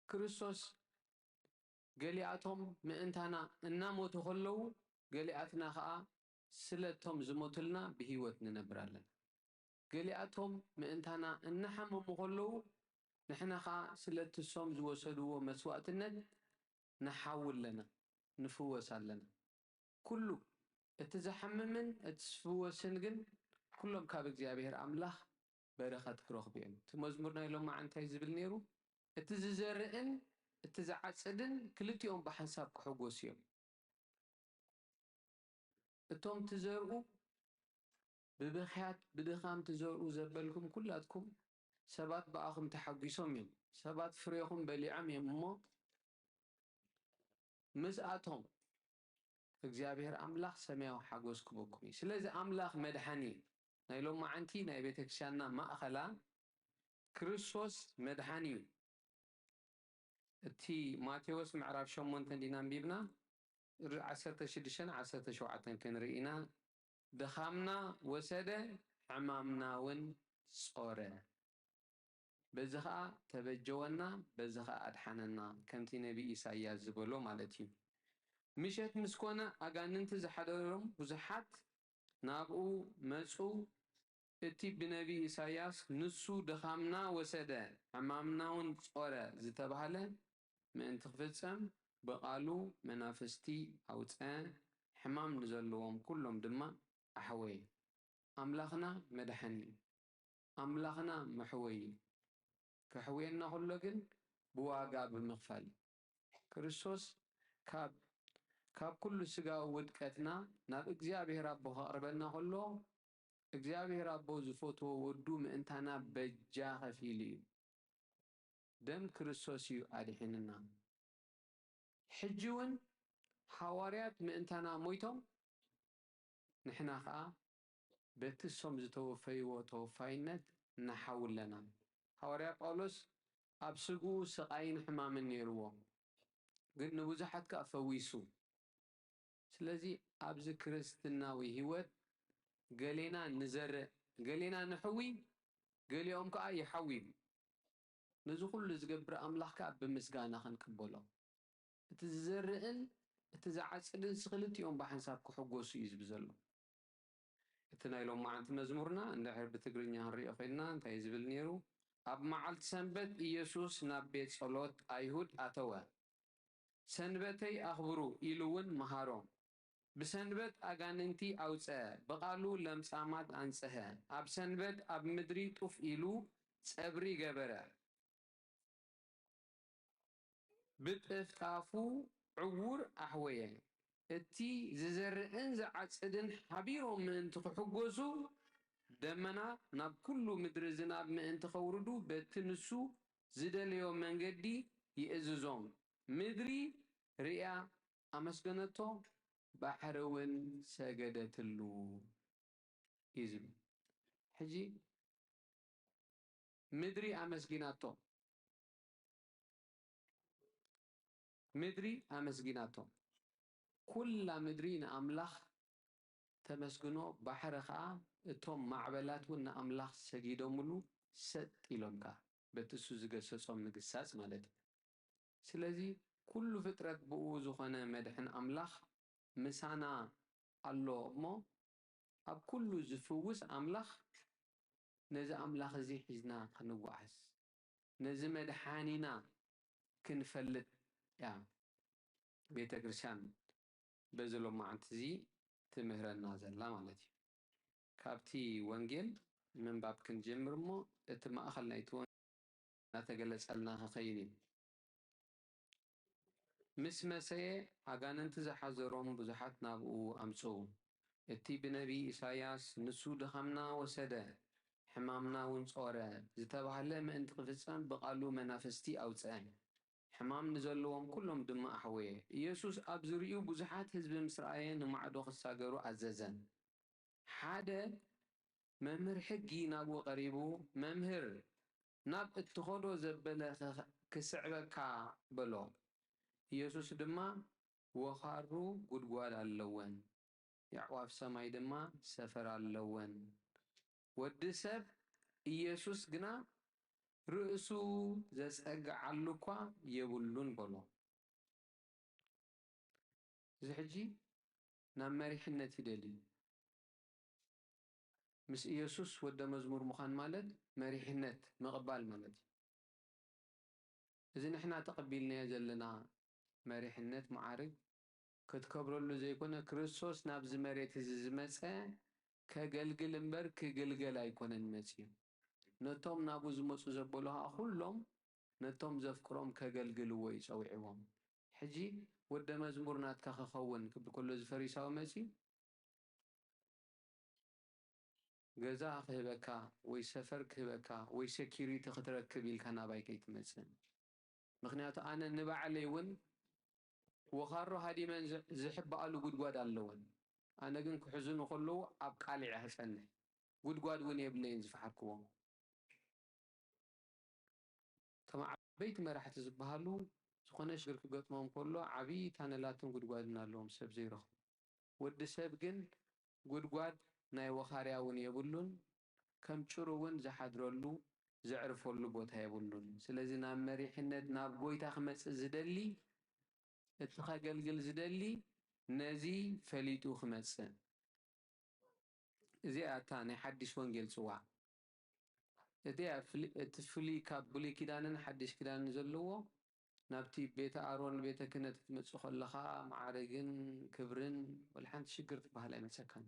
ክርስቶስ ገሊኣቶም ምእንታና እናሞቱ ከለዉ ገሊኣትና ኸኣ ስለቶም ዝሞቱልና ብህይወት ንነብር ኣለና። ገሊኣቶም ምእንታና እናሓመሙ ከለዉ ንሕና ኸኣ ስለቲ እሶም ዝወሰድዎ መስዋእትነት ንሓዊ ኣለና፣ ንፍወስ ኣለና። ኩሉ እቲ ዝሓምምን እቲ ዝፍወስን ግን ኩሎም ካብ እግዚኣብሔር ኣምላኽ በረኸት ክረኽቡ እዮም። እቲ መዝሙር ናይ ሎማዓንቲ እንታይ ዝብል ነይሩ? እቲ ዝዘርእን እቲ ዝዓጽድን ክልቲኦም ብሓንሳብ ክሕጎሱ እዮም። እቶም ትዘርኡ ብብኽያት ብድኻም ትዘርኡ ዘበልኩም ኩላትኩም ሰባት ብኣኹም ተሓጒሶም እዮም። ሰባት ፍሬኹም በሊዖም እዮም እሞ ምስኣቶም እግዚኣብሔር ኣምላኽ ሰማያዊ ሓጎስ ክበኩም እዩ። ስለዚ ኣምላኽ መድሓኒ ናይ ሎማዓንቲ ናይ ቤተክርስትያንና ማእኸላ ክርስቶስ መድሓኒ እዩ። እቲ ማቴዎስ ምዕራፍ ሸሞንተ እንዲና ኣንቢብና፣ ር-፣ ዓሰርተ ሽዱሽተን ዓሰርተ ሸውዓተን ክንርኢ ኢና። ድኻምና ወሰደ፣ ሕማምና እውን ጾረ። በዚ ኸኣ ተበጀወና፣ በዚ ኸኣ ኣድሓነና፣ ከምቲ ነቢ ኢሳይያስ ዝበሎ ማለት እዩ። ምሸት ምስ ኮነ ኣጋንንቲ ዝሓደሮም ብዙሓት ናብኡ መጹ፣ እቲ ብነቢ ኢሳይያስ "ንሱ ድኻምና ወሰደ፣ ሕማምና እውን ጾረ" ዝተባህለ ምእንቲ ክፍጸም፣ ብቓሉ መናፍስቲ ኣውጽአ፣ ሕማም ንዘለዎም ኩሎም ድማ ኣሕወየ። ኣምላኽና መድሓኒ እዩ። ኣምላኽና መሕወዪ እዩ። ከሕውየና ከሎ ግን ብዋጋ ብምኽፋል እዩ። ክርስቶስ ካብ፣ ካብ ኩሉ ስጋዊ ውድቀትና ናብ እግዚኣብሔር ኣቦ ከቕርበና ከሎ፣ እግዚኣብሔር ኣቦ ዝፈትዎ ወዱ ምእንታና በጃ ከፊሉ እዩ። ደም ክርስቶስ እዩ ኣድሒንና። ሕጂ እውን ሃዋርያት ምእንታና ሞይቶም፣ ንሕና ኸኣ በቲ እሶም ዝተወፈይዎ ተወፋይነት ንሓዊ ኣለና። ሃዋርያ ጳውሎስ ኣብ ስግኡ ስቓይን ሕማምን ነይርዎ፣ ግን ንብዙሓት ከኣ ፈዊሱ። ስለዚ ኣብዚ ክርስትናዊ ህይወት ገሌና ንዘርእ፣ ገሌና ንሕዊ፣ ገሊኦም ከኣ ይሓውዩ። ነዚ ኩሉ ዝገብር ኣምላኽ ከኣ ብምስጋና ክንቅበሎ። እቲ ዝዘርእን እቲ ዝዓጽድንሲ ክልቲኦም ብሓንሳብ ክሕጎሱ እዩ ዝብል ዘሎ። እቲ ናይ ሎማዓንቲ መዝሙርና እንድሕር ብትግርኛ ክንሪኦ ኮይንና እንታይ እዩ ዝብል ነይሩ? ኣብ መዓልቲ ሰንበት ኢየሱስ ናብ ቤት ጸሎት ኣይሁድ ኣተወ። ሰንበተይ ኣኽብሩ ኢሉ እውን መሃሮም። ብሰንበት ኣጋንንቲ ኣውጸ፣ ብቓሉ ለምጻማት ኣንጽሀ። ኣብ ሰንበት ኣብ ምድሪ ጡፍ ኢሉ ጸብሪ ገበረ። ብጥፍጣፉ ዕዉር ኣሕወየ። እቲ ዝዘርእን ዝዓጽድን ሓቢሮም ምእንቲ ክሕጎሱ፣ ደመና ናብ ኩሉ ምድሪ ዝናብ ምእንቲ ከውርዱ በቲ ንሱ ዝደለዮ መንገዲ ይእዝዞም። ምድሪ ርእያ ኣመስገነቶ፣ ባሕሪ እውን ሰገደትሉ እዩ ዝብል። ሕጂ ምድሪ ኣመስጊናቶ፣ ምድሪ ኣመስጊናቶ። ኩላ ምድሪ ንኣምላኽ ተመስግኖ፣ ባሕሪ ኸኣ እቶም ማዕበላት እውን ንኣምላኽ ሰጊዶምሉ ሰጥ ኢሎም ከኣ በቲ እሱ ዝገሰጾም ምግሳጽ ማለት እዩ። ስለዚ ኩሉ ፍጥረት ብኡ ዝኾነ መድሕን ኣምላኽ ምሳና ኣሎ እሞ ኣብ ኩሉ ዝፍውስ ኣምላኽ ነዚ ኣምላኽ እዚ ሒዝና ክንጓዓዝ ነዚ መድሓኒና ክንፈልጥ እያ ቤተ ክርስቲያን በዚ ሎማዓንቲ እዚ ትምህረና ዘላ ማለት እዩ። ካብቲ ወንጌል ምንባብ ክንጀምር እሞ እቲ ማእኸል ናይቲ ወንጌል እናተገለጸልና ክኸይድ እዩ። ምስ መሰየ ኣጋንንቲ ዝሓዘሮም ብዙሓት ናብኡ ኣምጽኡ። እቲ ብነቢይ ኢሳይያስ ንሱ ድኻምና ወሰደ፣ ሕማምና እውን ጾረ ዝተባህለ ምእንቲ ክፍጸም ብቓሉ መናፍስቲ ኣውጽአ። ሕማም ንዘለዎም ኩሎም ድማ ኣሕወየ። ኢየሱስ ኣብ ዙርያኡ ብዙሓት ህዝቢ ምስ ረኣየ ንማዕዶ ክሳገሩ ኣዘዘ። ሓደ መምህር ሕጊ ናብኡ ቀሪቡ፣ መምህር፣ ናብ እትኸዶ ዘበለ ክስዕበካ በሎ። ኢየሱስ ድማ፣ ወኻሩ ጉድጓድ ኣለወን፣ የዕዋፍ ሰማይ ድማ ሰፈር ኣለወን፣ ወዲ ሰብ ኢየሱስ ግና ርእሱ ዘጸግዓሉ እኳ የብሉን በሎ። እዚ ሕጂ ናብ መሪሕነት ይደሊ። ምስ ኢየሱስ ወደ መዝሙር ምዃን ማለት መሪሕነት ምቕባል ማለት እዩ። እዚ ንሕና ተቐቢልናዮ ዘለና መሪሕነት መዓርግ ክትከብረሉ ዘይኮነ፣ ክርስቶስ ናብዚ መሬት እዚ ዝመጸ ከገልግል እምበር ክግልገል ኣይኮነን መጺኡ። ነቶም ናብኡ ዝመጹ ዘበሉ ኸኣ ኩሎም ነቶም ዘፍቅሮም ከገልግልዎ እዩ ጸዊዕዎም። ሕጂ ወደ መዝሙር ናትካ ክኸውን ክብል ከሎ እዚ ፈሪሳዊ መጺኡ ገዛ ክህበካ ወይ ሰፈር ክህበካ ወይ ሴኪሪቲ ክትረክብ ኢልካ ናባይ ከይትመጽእ። ምኽንያቱ ኣነ ንባዕለይ እውን ወኻሮ ሃዲመን ዝ-፣ ዝሕብኣሉ ጉድጓድ ኣለወን። ኣነ ግን ክሕዙኒ ከለዉ ኣብ ቃልዕ እየ ክጸንሕ። ጉድጓድ እውን የብለይን ዝፈሓርክዎ። እቶም ዓበይቲ መራሕቲ ዝበሃሉ ዝኾነ ሽግር ክገጥሞም ከሎ ዓብዪ ታነላትን ጉድጓድን ኣለዎም ሰብ ዘይረኽቡ። ወዲ ሰብ ግን ጉድጓድ ናይ ወኻርያ እውን የብሉን፣ ከም ጭሩ እውን ዝሓድረሉ ዘዕርፈሉ ቦታ የብሉን። ስለዚ ናብ መሪሕነት ናብ ጎይታ ክመጽእ ዝደሊ፣ እቲ ከገልግል ዝደሊ ነዚ ፈሊጡ ክመጽእ። እዚኣ እታ ናይ ሓድሽ ወንጌል ጽዋዕ። እቲኣ ፍሊ-፣ እቲ ፍሉይ ካብ ብሉይ ኪዳንን ሓድሽ ኪዳንን ዘለዎ ናብቲ ቤተ ኣሮን ቤተ ክህነት ክትመጽእ ከለኻ መዓርግን ክብርን ወላ ሓንቲ ሽግር ትበሃል ኣይመጸካን።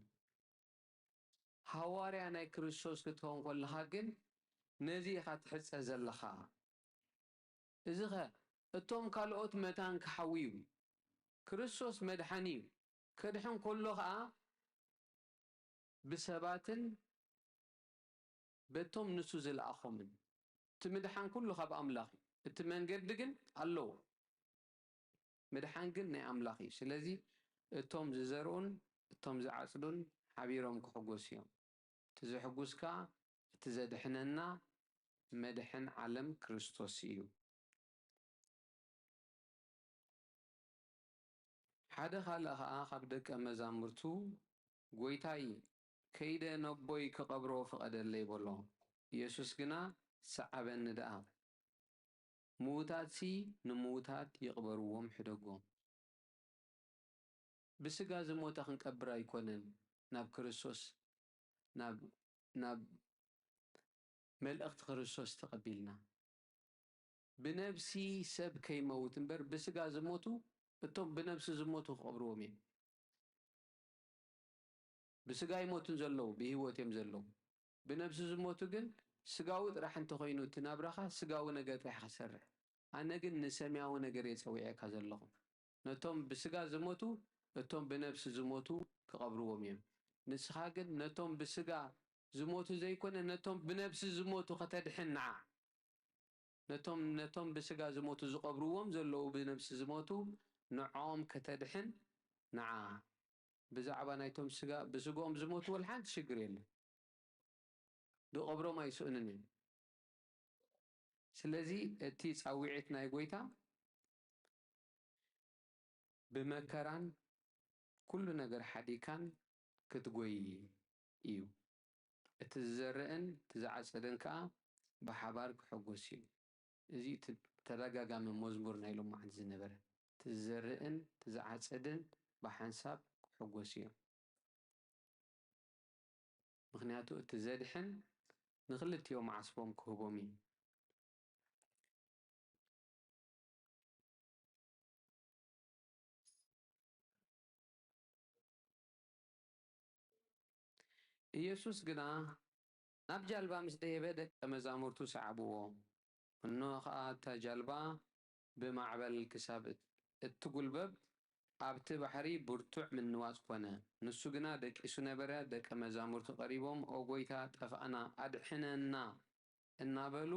ሃዋርያ ናይ ክርስቶስ ክትኸውን ከለኻ ግን ነዚ ኢኻ ትሕጸ ዘለኻ። እዚኸ እቶም ካልኦት መታን ክሓውዩ፣ ክርስቶስ መድሓኒ እዩ። ከድሕን ከሎ ኸኣ ብሰባትን በቶም ንሱ ዝለኣኾምን። እቲ ምድሓን ኩሉ ካብ ኣምላኽ እዩ። እቲ መንገዲ ግን ኣለዎ። ምድሓን ግን ናይ ኣምላኽ እዩ። ስለዚ እቶም ዝዘርኡን እቶም ዝዓጽዱን ሓቢሮም ክሕጎሱ እዮም። እቲ ዘሕጉስ ከኣ እቲ ዘድሕነና መድሕን ዓለም ክርስቶስ እዩ። ሓደ ካልእ ኸኣ ካብ ደቀ መዛሙርቱ፣ ጎይታይ፣ ከይደ ነቦይ ክቐብሮ ፍቐደለይ በሎ። ኢየሱስ ግና፣ ሰዓበኒ ደኣ፣ ምዉታትሲ ንምዉታት ይቕበርዎም፣ ሕደጎም። ብስጋ ዝሞተ ክንቀብር ኣይኮነን ናብ ክርስቶስ፣ ናብ፣ ናብ መልእኽቲ ክርስቶስ ተቐቢልና። ብነብሲ ሰብ ከይመውት እምበር፣ ብስጋ ዝሞቱ፣ እቶም ብነብሲ ዝሞቱ ክቐብርዎም እዮም። ብስጋ ኣይሞቱን ዘለዉ፣ ብህይወት እዮም ዘለዉ። ብነብሲ ዝሞቱ ግን፣ ስጋዊ ጥራሕ እንተኾይኑ እቲ ናብራኻ፣ ስጋዊ ነገር ጥራሕ ክሰርሕ። ኣነ ግን ንሰማያዊ ነገር እየ ጸዊዐካ ዘለኹ። ነቶም ብስጋ ዝሞቱ፣ እቶም ብነብሲ ዝሞቱ ክቐብርዎም እዮም። ንስኻ ግን ነቶም ብስጋ ዝሞቱ ዘይኮነ፣ ነቶም ብነብሲ ዝሞቱ ከተድሕን ንዓ። ነቶም፣ ነቶም ብስጋ ዝሞቱ ዝቐብርዎም ዘለዉ ብነብሲ ዝሞቱ፣ ንዕኦም ከተድሕን ንዓ። ብዛዕባ ናይቶም ስጋ፣ ብስግኦም ዝሞቱ ወላ ሓንቲ ሽግር የለን። ዝቐብሮም ኣይስእኑን እዮም። ስለዚ እቲ ጻውዒት ናይ ጎይታ ብመከራን ኩሉ ነገር ሓዲግካን ክትጎዪ እዩ። እቲ ዝዘርእን እቲ ዝዓጸደን ከኣ ብሓባር ክሕጎስ እዩ። እዚ እቲ ተደጋጋሚ መዝሙር ናይ ሎማዓንቲ ዝነበረ። እቲ ዝዘርእን እቲ ዝዓጸድን ብሓንሳብ ክሕጎስ እዮም። ምኽንያቱ እቲ ዘድሕን ንኽልቲኦም ዓስቦም ክህቦም እዩ። ኢየሱስ ግና ናብ ጃልባ ምስ ደየበ ደቀ መዛሙርቱ ሰዓብዎ። እንሆ ኸኣ እታ ጃልባ ብማዕበል ክሳብ እት-፣ እትጉልበብ ኣብቲ ባሕሪ ብርቱዕ ምንዋጽ ኮነ። ንሱ ግና ደቂሱ ነበረ። ደቀ መዛሙርቱ ቀሪቦም፣ "ኦ ጐይታ፣ ጠፋእና፣ ኣድሕነና!" እናበሉ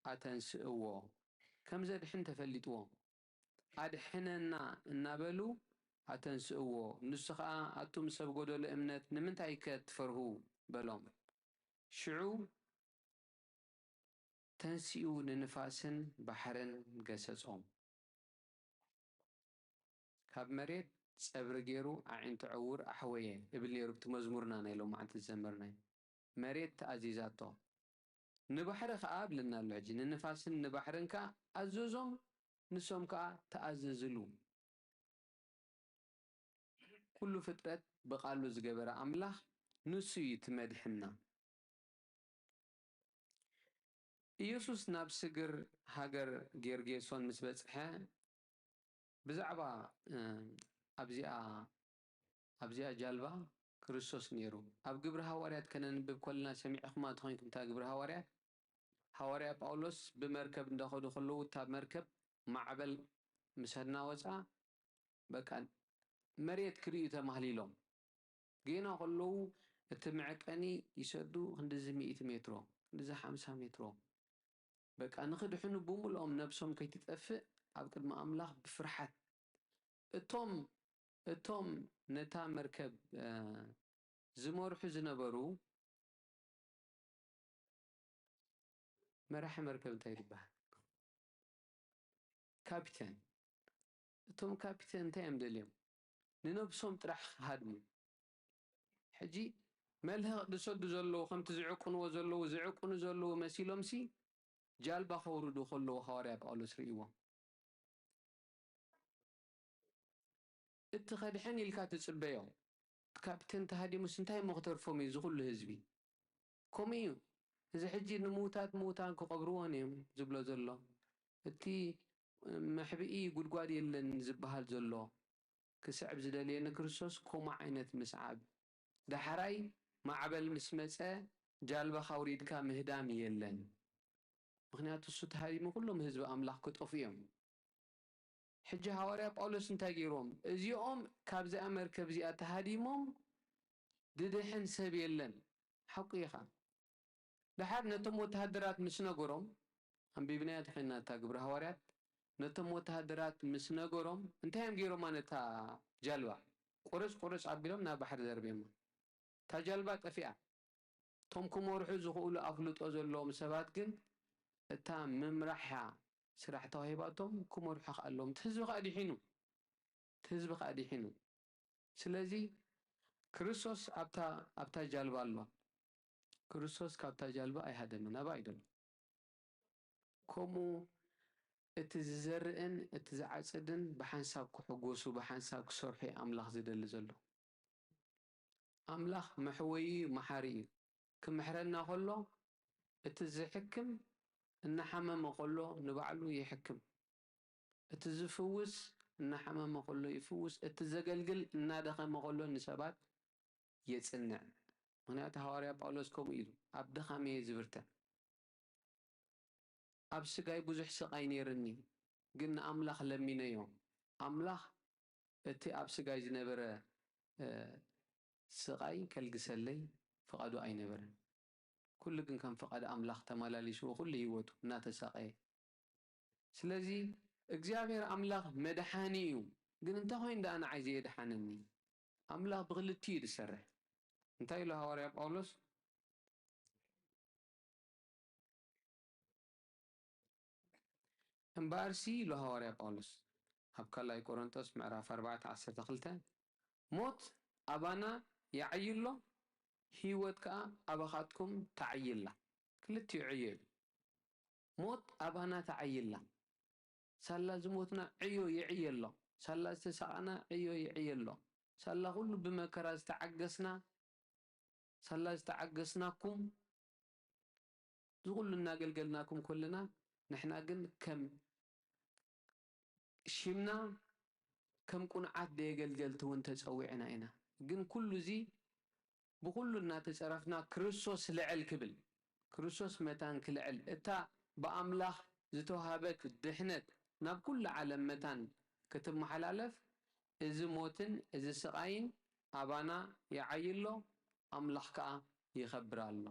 ኣተንስእዎ። ከም ዘድሕን ተፈሊጥዎም። "ኣድሕነና!" እናበሉ ኣተንስእዎ። ንሱ ኸኣ፣ "ኣቱም ሰብ ጐደሎ እምነት፣ ንምንታይከ ትፈርሁ?" በሎም። ሽዑ ተንሲኡ ንንፋስን ባሕርን ገሰጾም። ካብ መሬት ጸብሪ ገይሩ ኣዒንቱ ዕውር ኣሕወየ እብል ነይሩ፣ ኣብቲ መዝሙርና ናይ ሎማዓንቲ ዝዘመርናዮ። መሬት ተኣዚዛቶ። ንባሕሪ ከኣ እብለና ኣሎ ሕጂ፣ ንንፋስን ንባሕርን ከኣ ኣዘዞም፣ ንሶም ከኣ ተኣዘዝሉ። ኩሉ ፍጥረት ብቃሉ ዝገበረ ኣምላኽ ንሱ እዩ እቲ መድሕንና። ኢየሱስ ናብ ስግር ሃገር ጌርጌሶን ምስ በጽሐ፣ ብዛዕባ፣ እ፣ ኣብዚኣ፣ ኣብዚኣ ጃልባ ክርስቶስ ነይሩ። ኣብ ግብሪ ሃዋርያት ከነንብብ ከለና ሰሚዕኹማ እንተኾይንኩም፣ እታ ግብሪ ሃዋርያት፣ ሃዋርያ ጳውሎስ ብመርከብ እንዳኸዱ ከለዉ፣ እታ መርከብ ማዕበል ምስ እናወጽኣ፣ በቃ መሬት ክርእዩ ተማህሊሎም። ጌና ከለዉ እቲ መዕቀኒ ይሰዱ፣ ክንድዚ ሚእቲ ሜትሮ፣ ክንድዚ ሓምሳ ሜትሮ። በቃ ንኽድሕኑ ብምልኦም ነብሶም ከይትጠፍእ ኣብ ቅድሚ ኣምላኽ ብፍርሓት። እቶም፣ እቶም ነታ መርከብ፣ እ፣ ዝመርሑ ዝነበሩ መራሒ መርከብ እንታይ ይበሃል? ካፒተን። እቶም ካፒተን እንታይ እዮም ደልዮም? ንነብሶም ጥራሕ ክሃድሙ። ሕጂ መልህቕ ዝሰዱ ዘለዉ፣ ከምቲ ዝዕቅንዎ ዘለዉ፣ ዝዕቅኑ ዘለዉ መሲሎምሲ ጃልባ ከውርዱ ከለዉ ሃዋርያ ጳውሎስ ርእይዎም። እቲ ከድሕን ኢልካ ትጽበዮ፣ እቲ ካፒተን ተሃዲሙስ እንታይ እሞ ክተርፎም እዩ እዚ ኩሉ ህዝቢ? ከምኡ እዩ። እዚ ሕጂ ንምዉታት ምዉታን ክቐብርዎን እዮም ዝብሎ ዘሎ። እቲ መሕብኢ ጉድጓድ የለን ዝበሃል ዘሎ፣ ክስዕብ ዝደለየ ንክርስቶስ ከምኡ ዓይነት ምስዓብ። ዳሕራይ ማዕበል ምስ መጸ ጃልባኻ ኣውሪድካ ምህዳም የለን። ምኽንያቱ እሱ ተሃዲሙ ኩሎም ህዝቢ ኣምላኽ ክጠፍኡ እዮም። ሕጂ ሃዋርያ ጳውሎስ እንታይ ገይርዎም? እዚኦም ካብዚኣ መርከብ እዚኣ ተሃዲሞም ድድሕን ሰብ የለን። ሓቁ ኢኻ። ደሓር ነቶም ወተሃደራት ምስ ነገሮም፣ ኣንቢብናያ ተኾይንና እታ ግብሪ ሃዋርያት፣ ነቶም ወተሃደራት ምስ ነገሮም፣ እንታይ እዮም ገይሮማ ነታ ጃልባ? ቁርጽ ቁርጽ ኣቢሎም ናብ ባሕሪ ደርብዮማ። እታ ጃልባ ጠፊኣ። እቶም ክመርሑ ዝኽእሉ ኣፍልጦ ዘለዎም ሰባት ግን እታ ምምራሕ እያ ስራሕ ተዋሂባቶም፣ ክመርሑ ከኣ ኣለዎም። እቲ ህዝቢ ከኣ ድሒኑ። እቲ ህዝቢ ከኣ ድሒኑ። ስለዚ ክርስቶስ ኣብታ፣ ኣብታ ጃልባ ኣሎ። ክርስቶስ ካብታ ጃልባ ኣይሃደመን፣ ኣብኣ እዩ ዘሎ። ከምኡ እቲ ዝዘርእን እቲ ዝዓጽድን ብሓንሳብ ክሕጎሱ፣ ብሓንሳብ ክሰርሑ እዩ ኣምላኽ ዝደሊ ዘሎ። ኣምላኽ መሕወዪ እዩ፣ መሓሪ እዩ። ክምሕረና ከሎ፣ እቲ ዝሕክም እናሓመመ ከሎ ንባዕሉ ይሕክም። እቲ ዝፍውስ እናሓመመ ከሎ ይፍውስ፣ እቲ ዘገልግል እናደኸመ ከሎ ንሰባት የጽንዕ። ምኽንያቱ ሃዋርያ ጳውሎስ ከምኡ ኢሉ፣ "ኣብ ድኻመይ እየ ዝብርትዕ። ኣብ ስጋይ ብዙሕ ስቓይ ነይርኒ፣ ግን ንኣምላኽ ለሚነዮ። ኣምላኽ እቲ ኣብ ስጋይ ዝነበረ፣ እ፣ ስቓይ ከልግሰለይ ፍቓዱ ኣይነበረን። ኩሉ ግን ከም ፍቓድ ኣምላኽ ተመላሊስዎ፣ ኩሉ ህይወቱ እናተሳቐየ። ስለዚ እግዚኣብሔር ኣምላኽ መድሓኒ እዩ፣ ግን እንታይ ኮይኑ ደኣ ንዓይ ዘየድሓነኒ?" ኣምላኽ ብክልቲኡ እዩ ዝሰርሕ። እንታይ ኢሉ ሃዋርያ ጳውሎስ? "እምበኣርሲ" ኢሉ ሃዋርያ ጳውሎስ ኣብ ካልኣይ ቆሮንጦስ ምዕራፍ ኣርባዕተ ዓሰርተ ክልተ፣ "ሞት ኣባና ይዓዪ ኣሎ፣ ህይወት ከኣ ኣባኻትኩም ትዓዪ ኣላ።" ክልቲኡ ዕዮ እዩ። ሞት ኣባና ትዓዪ ኣላ። ሳላ ዝሞትና ዕዮ ይዕየ ኣሎ። ሳላ ዝተሳቐና ዕዮ ይዕየ ኣሎ። ሳላ ኩሉ ብመከራ ዝተዓገስና፣ ሳላ ዝተዓገስናኩም፣ እዚ ኩሉ እናገልገልናኩም ከለና፣ ንሕና ግን ከም ሽምና ከም ቁንዓት ደየገልገልቲ እውን ተጸዊዕና ኢና። ግን ኩሉ እዚ ብኹሉ እናተጸረፍና ክርስቶስ ልዕል ክብል፣ ክርስቶስ መታን ክልዕል፣ እታ ብኣምላኽ ዝተዋህበት ድሕነት ናብ ኩሉ ዓለም መታን ክትመሓላለፍ፣ እዚ ሞትን እዚ ስቓይን ኣባና ይዓዪ ኣሎ፣ ኣምላኽ ከኣ ይኸብር ኣሎ።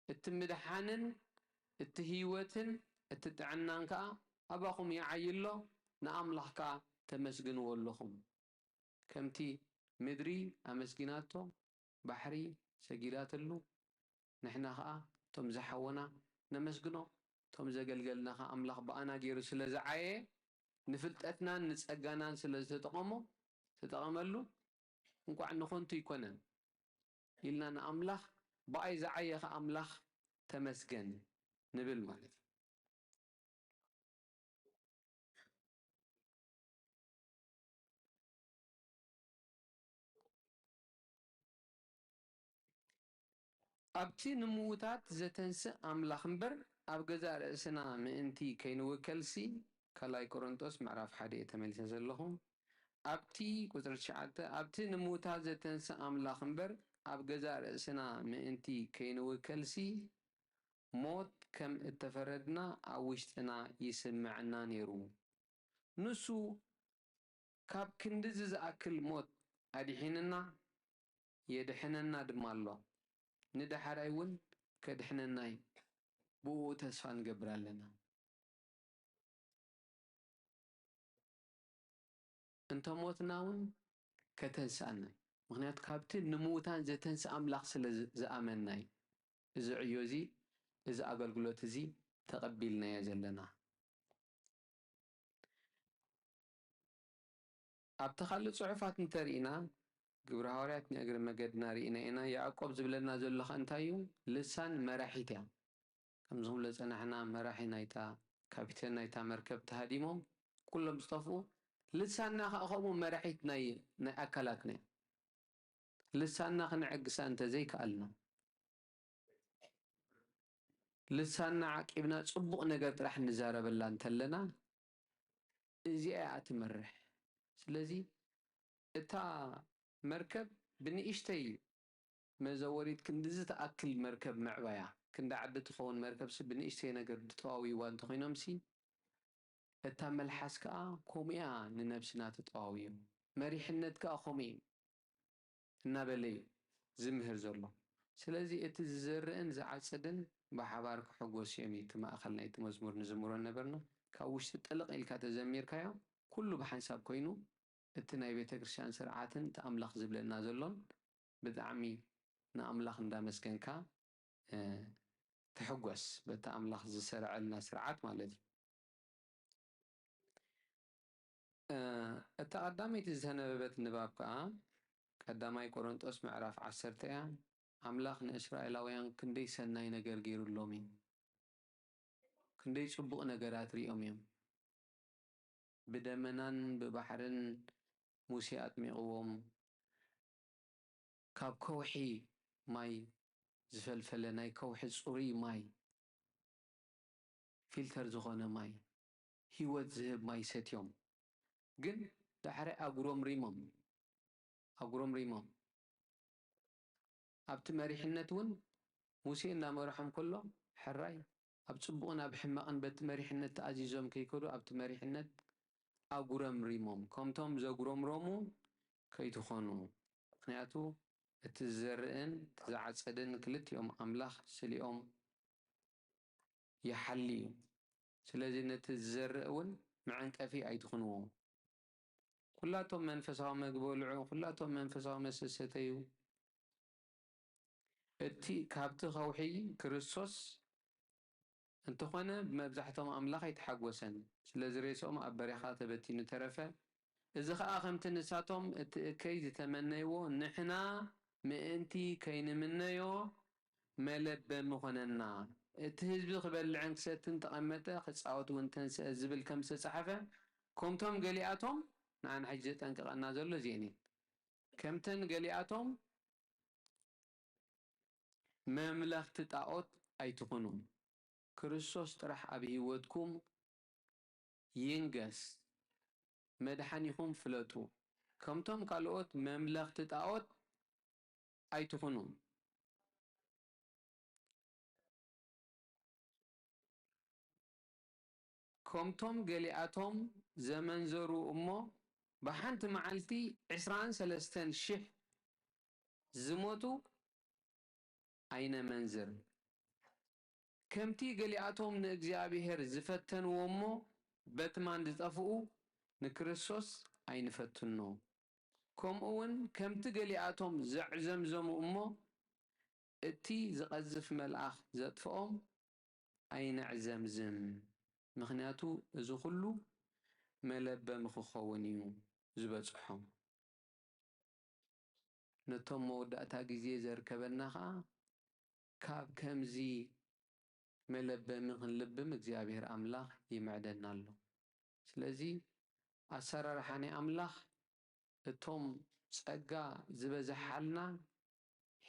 እቲ ምድሓንን እቲ ህይወትን እቲ ጥዕናን ከኣ ኣባኹም ይዓዪ ኣሎ፣ ንኣምላኽ ከኣ ተመስግንዎ ኣለኹም። ከምቲ ምድሪ ኣመስጊናቶ፣ ባሕሪ ሰጊዳትሉ፣ ንሕና ኸኣ እቶም ዝሓወና ነመስግኖ። እቶም ዘገልገልና ኸኣ ኣምላኽ ብኣና ገይሩ ስለ ዝዓየ፣ ንፍልጠትናን ንጸጋናን ስለ ዝተጠቐሞ፣ ዝተጠቐመሉ፣ እንቋዕ ንኸንቱ ኣይኮነን ኢልና ንኣምላኽ፣ ብኣይ ዝዓየኸ ኣምላኽ ተመስገን ንብል ማለት እዩ። ኣብቲ ንምዉታት ዘተንስእ ኣምላኽ እምበር፣ ኣብ ገዛእ ርእስና ምእንቲ ከይንውከልሲ፣ ካልኣይ ቆሮንጦስ ምዕራፍ ሓደ እየ ተመሊሰ ዘለኹ። ኣብቲ ቁጽሪ ትሽዓተ፣ ኣብቲ ንምዉታት ዘተንስእ ኣምላኽ እምበር፣ ኣብ ገዛእ ርእስና ምእንቲ ከይንውከልሲ፣ ሞት ከም እተፈረድና ኣብ ውሽጥና ይስምዐና ነይሩ። ንሱ ካብ ክንድዚ ዝኣክል ሞት ኣድሒንና፣ የድሕነና ድማ ኣሎ። ንደሓራይ እውን ከድሕነና እዩ። ብእኡ ተስፋ ንገብር ኣለና። እንተ ሞትና እውን ከተንስኣና እዩ። ምኽንያቱ ካብቲ ንምዉታን ዘተንስእ ኣምላኽ ስለ ዝ-፣ ዝኣመንና እዩ። እዚ ዕዮ እዚ፣ እዚ ኣገልግሎት እዚ ተቐቢልናዮ ዘለና። ኣብቲ ካልእ ጽሑፋት እንተርኢና፣ ግብሪ ሃዋርያት ንእግሪ መገድና ርኢና ኢና። ያዕቆብ ዝብለና ዘሎ ኸ እንታይ እዩ? ልሳን መራሒት እያ። ከም ዝብሎ ጸናሕና፣ መራሒ ናይታ ካፒቴን ናይታ መርከብ ተሃዲሞም ኩሎም ዝጠፍኡ፣ ልሳንና ኸኣ ከምኡ መራሒት ናይ፣ ናይ ኣካላትና እያ። ልሳንና ክንዕግሳ እንተ ዘይከኣልና፣ ልሳንና ዓቂብና ጽቡቕ ነገር ጥራሕ ንዛረበላ እንተለና፣ እዚኣ እያ ትመርሕ። ስለዚ እታ መርከብ ብንእሽተይ መዘወሪት ክንድዚ ትኣክል መርከብ ምዕባያ፣ ክንዲ ዓዲ ትኸውን መርከብሲ ብንእሽተይ ነገር ድጠዋውይዋ እንተኾይኖምሲ፣ እታ መልሓስ ከኣ ከምኡ እያ ንነብስና ትጠዋውዮ። መሪሕነት ከኣ ከምኡ እዩ እናበለ እዩ ዝምህር ዘሎ። ስለዚ እቲ ዝዘርእን ዝዓጽድን ብሓባር ክሕጎሱ እዮም እዩ እቲ ማእከል ናይቲ መዝሙር ንዝምሮ ነበርና። ካብ ውሽጢ ጥልቕ ኢልካ ተዘሚርካዮ፣ ኩሉ ብሓንሳብ ኮይኑ እቲ ናይ ቤተ ክርስቲያን ስርዓትን እቲ ኣምላኽ ዝብለና ዘሎን ብጣዕሚ ንኣምላኽ እንዳመስገንካ፣ እ፣ ትሕጎስ፣ በቲ ኣምላኽ ዝሰርዐልና ስርዓት ማለት እዩ። እ፣ እታ ቀዳመይቲ ዝተነበበት ንባብ ከኣ ቀዳማይ ቆሮንጦስ ምዕራፍ ዓሰርተ እያ። ኣምላኽ ንእስራኤላውያን ክንደይ ሰናይ ነገር ገይሩሎም እዩ። ክንደይ ጽቡቕ ነገራት ሪኦም እዮም። ብደመናን ብባሕርን ሙሴ ኣጥሚቕዎም። ካብ ከውሒ ማይ ዝፈልፈለ፣ ናይ ከውሒ ጽሩይ ማይ፣ ፊልተር ዝኾነ ማይ፣ ህይወት ዝህብ ማይ ሰትዮም። ግን ዳሕራይ ኣጉረምሪሞም፣ ኣጉረምሪሞም። ኣብቲ መሪሕነት እውን ሙሴ እናመርሖም ከሎ፣ ሕራይ ኣብ ጽቡቕን ኣብ ሕማቕን በቲ መሪሕነት ተኣዚዞም ከይከዱ፣ ኣብቲ መሪሕነት ኣጉረምሪሞም። ከምቶም ዘጉረምረሙ ከይትኾኑ። ምኽንያቱ እቲ ዝዘርእን እቲ ዝዓጸድን ክልቲኦም ኣምላኽ ስሊኦም ይሓሊ እዩ። ስለዚ ነቲ ዝዘርእ እውን መዐንቀፊ ኣይትኹንዎ። ኩላቶም መንፈሳዊ መግቢ በልዑ፣ ኩላቶም መንፈሳዊ መስተ ሰተዩ። እቲ ካብቲ ከውሒ ክርስቶስ እንተኾነ ብመብዛሕቶም ኣምላኽ ኣይተሓጎሰን። ስለዚ ሬስኦም ኣብ በረኻ ተበቲኑ ተረፈ። እዚ ኸኣ ከምቲ ንሳቶም እቲ እከይ ዝተመነይዎ ንሕና ምእንቲ ከይንምነዮ መለበሚ ኾነና። እቲ ህዝቢ ክበልዕን ክሰትን ተቐመጠ፣ ክጻወት እውን ተንስአ ዝብል ከም ዝተጻሕፈ፣ ከምቶም ገሊኣቶም፣ ንዓና ሕጂ ዘጠንቅቐና ዘሎ እዚአን እየን። ከምተን ገሊኣቶም መምለኽቲ ጣዖት ኣይትኹኑ። ክርስቶስ ጥራሕ ኣብ ህይወትኩም ይንገስ። መድሓኒኹም ፍለጡ። ከምቶም ካልኦት መምለኽቲ ጣዖት ኣይትኹኑ። ከምቶም ገሊኣቶም ዘመንዘሩ እሞ፣ ብሓንቲ መዓልቲ ዕስራን ሰለስተን ሽሕ ዝሞቱ ኣይነመንዝር። ከምቲ ገሊኣቶም ንእግዚኣብሔር ዝፈተንዎ እሞ በትማን ዝጠፍኡ፣ ንክርስቶስ ኣይንፈትኖ። ከምኡ እውን ከምቲ ገሊኣቶም ዘዕዘምዘሙ እሞ እቲ ዝቐዝፍ መልኣኽ ዘጥፍኦም ኣይነዕዘምዝም። ምኽንያቱ እዚ ኹሉ መለበሚ ክኸውን እዩ ዝበጽሖም። ነቶም መወዳእታ ግዜ ዘርከበና ኸኣ ካብ ከምዚ መለበሚ ክንልብም እግዚኣብሔር ኣምላኽ ይምዕደና ኣሎ። ስለዚ ኣሰራርሓ ናይ ኣምላኽ እቶም ጸጋ ዝበዝሓልና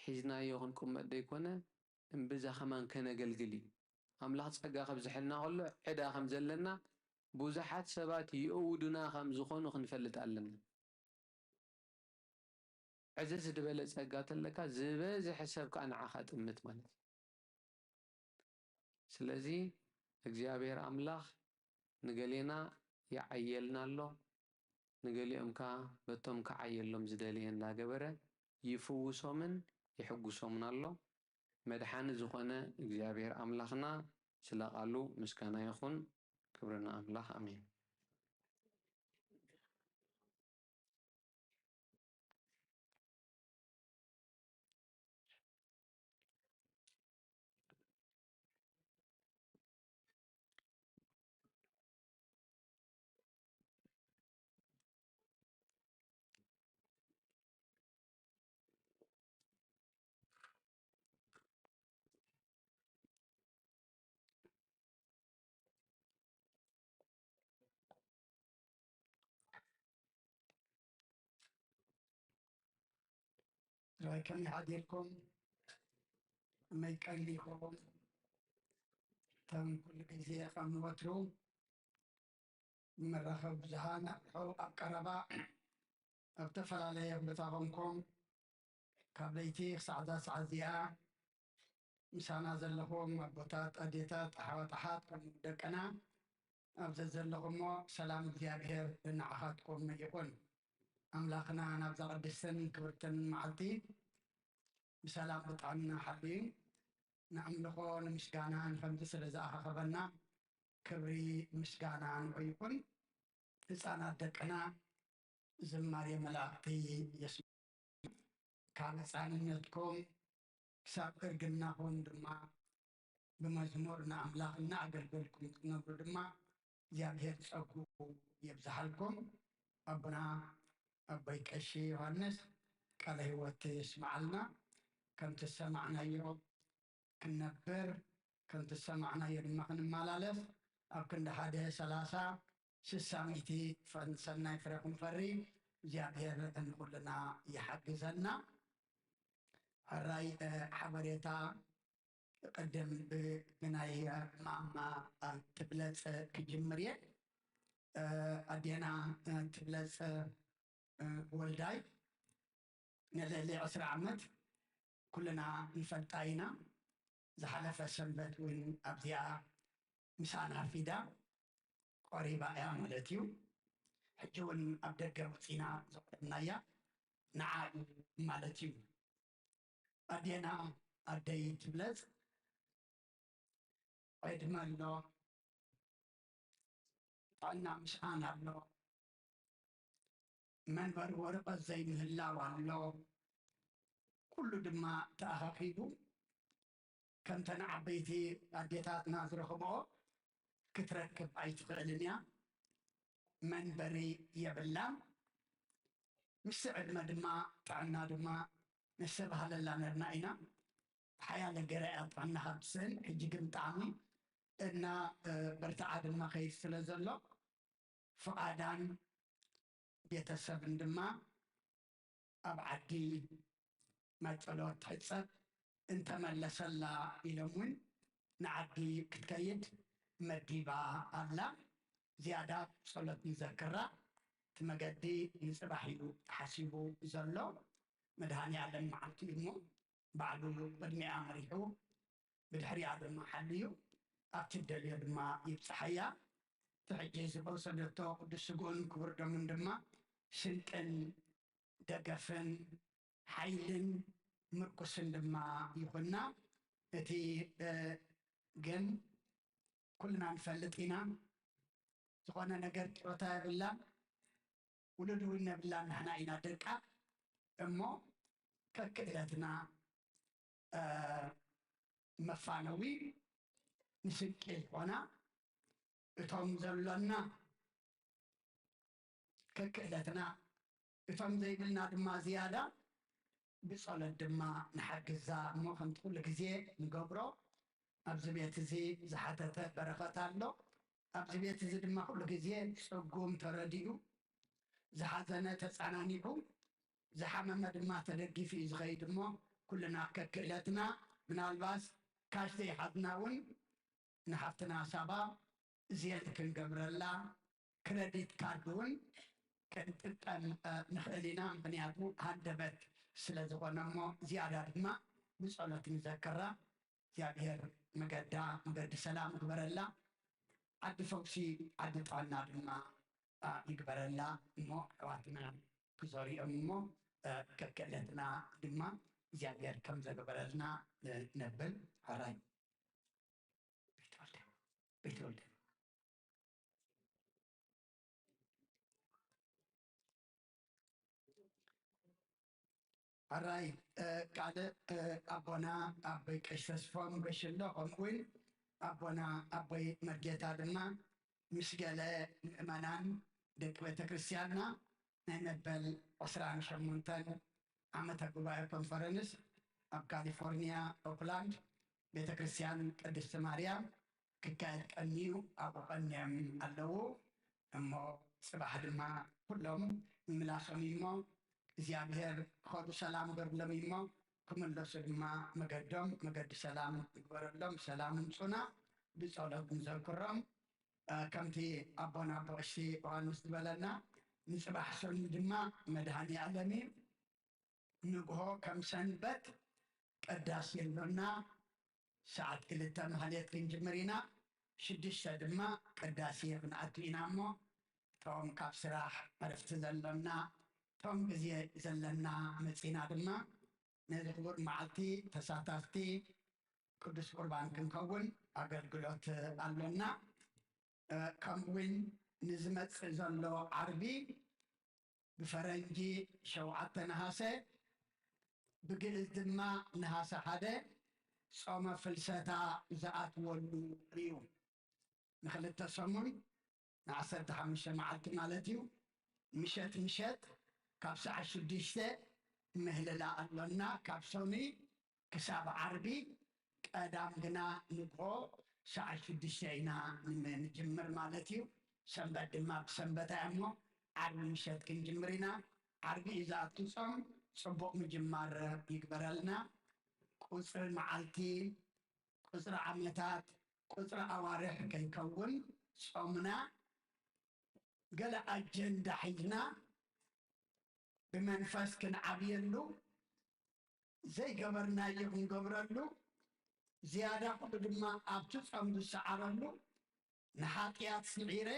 ሒዝናዮ ክንቅመጥ ደይኮነ፣ እምብዛ ከማን ከነገልግል እዩ። ኣምላኽ ጸጋ ከብዝሐልና ከሎ ዕዳ ከም ዘለና ብዙሓት ሰባት ይእውዱና ከም ዝኾኑ ክንፈልጥ ኣለና። ዕዝዝ ዝበለ ጸጋ ተለካ ዝበዝሐ ሰብ ከኣ ንዓኻ ጥምት ማለት እዩ። ስለዚ እግዚኣብሔር ኣምላኽ ንገሌና ይዓየልና ኣሎ፣ ንገሊኦም ከኣ በቶም ክዓየሎም ዝደለየ እንዳገበረ ይፍውሶምን ይሕጉሶምን ኣሎ። መድሓኒ ዝኾነ እግዚኣብሔር ኣምላኽና ስለ ቃሉ ምስጋና ይኹን። ክብሪ ንኣምላኽ። ኣሜን። ራይ ከመይ ሓዲርኩም? ከመይ ቀኒኹም? ከም ኩሉ ግዜ ከም ወትሩ መራኸቢ ብዙሃን ኣብ ርሑቕ ኣብ ቀረባ ኣብ ዝተፈላለየ ቦታ ኮንኩም ካብ ለይቲ ክሳዕ እዛ ሰዓት እዚኣ ምሳና ዘለኹም ኣቦታት፣ ኣዴታት፣ ኣሕዋት፣ ኣሓት ከምኡ ደቅና ኣብ ዘዘለኹሞ ሰላም እግዚኣብሔር ንዓኻትኩም ይኹን። ኣምላኽና ናብዛ ቅድስትን ክብርትን መዓልቲ ብሰላም ብጥዕና ሓልዩ ንኣምልኾ ንምስጋናን ከምዚ ስለ ዝኣኻኸበና ክብሪ ምስጋና ንዑ ይኹን። ህፃናት ደቅና ዝማሬ መላእክቲ የስምዑ። ካብ ህፃንነትኩም ክሳብ እርግናኹም ድማ ብመዝሙር ንኣምላኽ እናኣገልገልኩም ክትነብሩ ድማ እግዚኣብሔር ጸጉኡ የብዝሓልኩም። ኣቦና ኣቦይ ቀሺ ዮሃንስ ቃለ ህይወት የስምዓልና። ከምቲ ዝሰማዕናዮ ክንነብር፣ ከምቲ ዝሰማዕናዮ ድማ ክንመላለስ ኣብ ክንዲ ሓደ ሰላሳ ስሳ ሚእቲ ሰናይ ፍረ ክንፈሪ እግዚኣብሔር ንኹልና ይሓግዘና። ሕራይ ሓበሬታ ቅድም ብናይ ማማ ትብለፅ ክጅምር እየ። ኣዴና ትብለፅ ወልዳይ ንልዕሊ ዕስራ ዓመት ኩልና ንፈልጣ ኢና። ዝሓለፈ ሰንበት እውን ኣብዚኣ ምሳና ኣርፊዳ ቆሪባ እያ ማለት እዩ። ሕጂ እውን ኣብ ደገ ወፂና ዘቆምናያ ንዓ እዩ ማለት እዩ። ኣዴና ኣደይ ትብለፅ ዕድመ ኣሎ፣ ጥዕና ምስኣን ኣሎ፣ መንበሪ ወረቐት ዘይምህላው ኣሎ። ኩሉ ድማ ተኣኻኺቡ ከምተን ዓበይቲ ኣዴታትና ዝረኽብኦ ክትረክብ ኣይትኽእልን እያ። መንበሪ የብላን። ምስ ዕድመ ድማ ጥዕና ድማ ነስተባህለላ ነርና ኢና። ሓያለ ገረ እያ ጥዕና ካብ ትስእን፣ ሕጂ ግን ብጣዕሚ እና በርትዓ ድማ ከይድ ስለ ዘሎ ፍቓዳን ቤተሰብን ድማ ኣብ ዓዲ ማይ ጸሎት ትሕጸብ እንተመለሰላ ኢሎም እውን ንዓዲ ክትከይድ መዲባ ኣላ። ዝያዳ ጸሎት ንዘክራ። እቲ መገዲ ንጽባሕ እዩ ተሓሲቡ ዘሎ። መድሃኔ ዓለም መዓልቲ እዩ እሞ ባዕሉ ቅድሚኣ መሪሑ ብድሕሪኣ ድማ ሓልዩ ኣብቲ ደልዮ ድማ ይብጽሓያ። እቲ ሕጂ ዝወሰደቶ ቅዱስ ስግኡን ክቡር ደሙን ድማ ስንቅን ደገፍን ሓይልን ምርኩስን ድማ ይኹና። እቲ ግን ኩልና ንፈልጥ ኢና፣ ዝኾነ ነገር ጥሮታ የብላን፣ ውሉድ እውን የብላን፣ ንሕና ኢና ደቃ። እሞ ከክእለትና መፋነዊ ንስንቂ ዝኾና እቶም ዘሎና ከክእለትና፣ እቶም ዘይብልና ድማ ዝያዳ ብጸሎት ድማ ንሓግዛ። እሞ ከምቲ ኩሉ ግዜ ንገብሮ ኣብዚ ቤት እዚ ዝሓተተ በረኸት ኣሎ። ኣብዚ ቤት እዚ ድማ ኩሉ ግዜ ጽጉም ተረዲኡ፣ ዝሓዘነ ተጸናኒዑ፣ ዝሓመመ ድማ ተደጊፉ እዩ ዝኸይድ። እሞ ኩልና ከክእለትና ምናልባት ካሽ ዘይሓዝና እውን ንሓፍትና ሳባ እዚአን ክንገብረላ ክረዲት ካርድ እውን ክንጥቀም ንኽእል ኢና። ምኽንያቱ ሃንደበት ስለ ዝኾነ። እሞ ዝያዳ ድማ ብጸሎት ንዘክራ። እግዚኣብሔር መገዳ መገዲ ሰላም ግበረላ። ዓዲ ፈውሲ ዓዲ ጥዕና ድማ ይግበረላ። እሞ ኣሕዋትና ክዘሪኦም እሞ ከክእለትና ድማ እግዚኣብሔር ከም ዘግበረልና ነብል። ሕራይ ቤተወልደ ቤተወልደ ሕራይ ካልእ ኣቦና ኣቦይ ቀሽ ተስፎም ገሽሎ ከምኡውን ኣቦና ኣቦይ መርጌታ ድማ ምስ ገለ ምእመናን ደቂ ቤተ ክርስቲያንና ናይ መበል ዕስራን ሸሞንተን ዓመተ ጉባኤ ኮንፈረንስ ኣብ ካሊፎርኒያ ኦክላንድ ቤተ ክርስቲያን ቅድስቲ ማርያም ክካየድ ቀንዩ ኣብኡ ቀንዮም ኣለዉ። እሞ ጽባሕ ድማ ኩሎም ምምላሶም እሞ እግዚኣብሔር ኸዱ ሰላም ገርሎም እሞ ክምለሱ ድማ መገዶም መገዲ ሰላም ይግበረሎም። ሰላም ምጹና ብጸሎት ንዘክሮም። ከምቲ ኣቦና ኣቦ ቀሺ ዮሃንስ ዝበለና ንጽባሕ ሰኑ ድማ መድሃኒ ዓለም እዩ። ንግሆ ከም ሰንበት ቅዳሴ ኣሎና። ሰዓት ክልተ ማህሌት ክንጅምር ኢና። ሽዱሽተ ድማ ቅዳሴ ክንኣቱ ኢና እሞ እቶም ካብ ስራሕ ዕረፍቲ ዘሎና እቶም ግዜ ዘለና መጺና ድማ ነዚ ክቡር መዓልቲ ተሳታፍቲ ቅዱስ ቁርባን ክንከውን ኣገልግሎት ኣሎና። ከምኡውን ንዝመጽእ ዘሎ ዓርቢ ብፈረንጂ ሸውዓተ ነሃሰ ብግእዝ ድማ ነሃሰ ሓደ ጾመ ፍልሰታ ዝኣትወሉ እዩ። ንክልተ ሰሙን ንዓሰርተ ሓሙሽተ መዓልቲ ማለት እዩ። ምሸት ምሸት ካብ ሰዓት ሽዱሽተ ምህልላ ኣሎና። ካብ ሰኑይ ክሳብ ዓርቢ፣ ቀዳም ግና ንግሆ ሰዓት ሽዱሽተ ኢና ንጅምር ማለት እዩ። ሰንበት ድማ ብሰንበት እያ እሞ ዓርቢ ምሸት ክንጅምር ኢና። ዓርቢ እዩ ዝኣቱ ጾም። ጽቡቕ ምጅማር ይግበረልና። ቁጽሪ መዓልቲ፣ ቁጽሪ ዓመታት፣ ቁጽሪ ኣዋርሕ ከይከውን ጾምና ገለ ኣጀንዳ ሒዝና ብመንፈስ ክንዓብየሉ፣ ዘይገበርናዮ ክንገብረሉ፣ ዝያዳ ኩሉ ድማ ኣብቲ ጾም ዝሰዓረሉ፣ ንሓጢኣት ስዒረ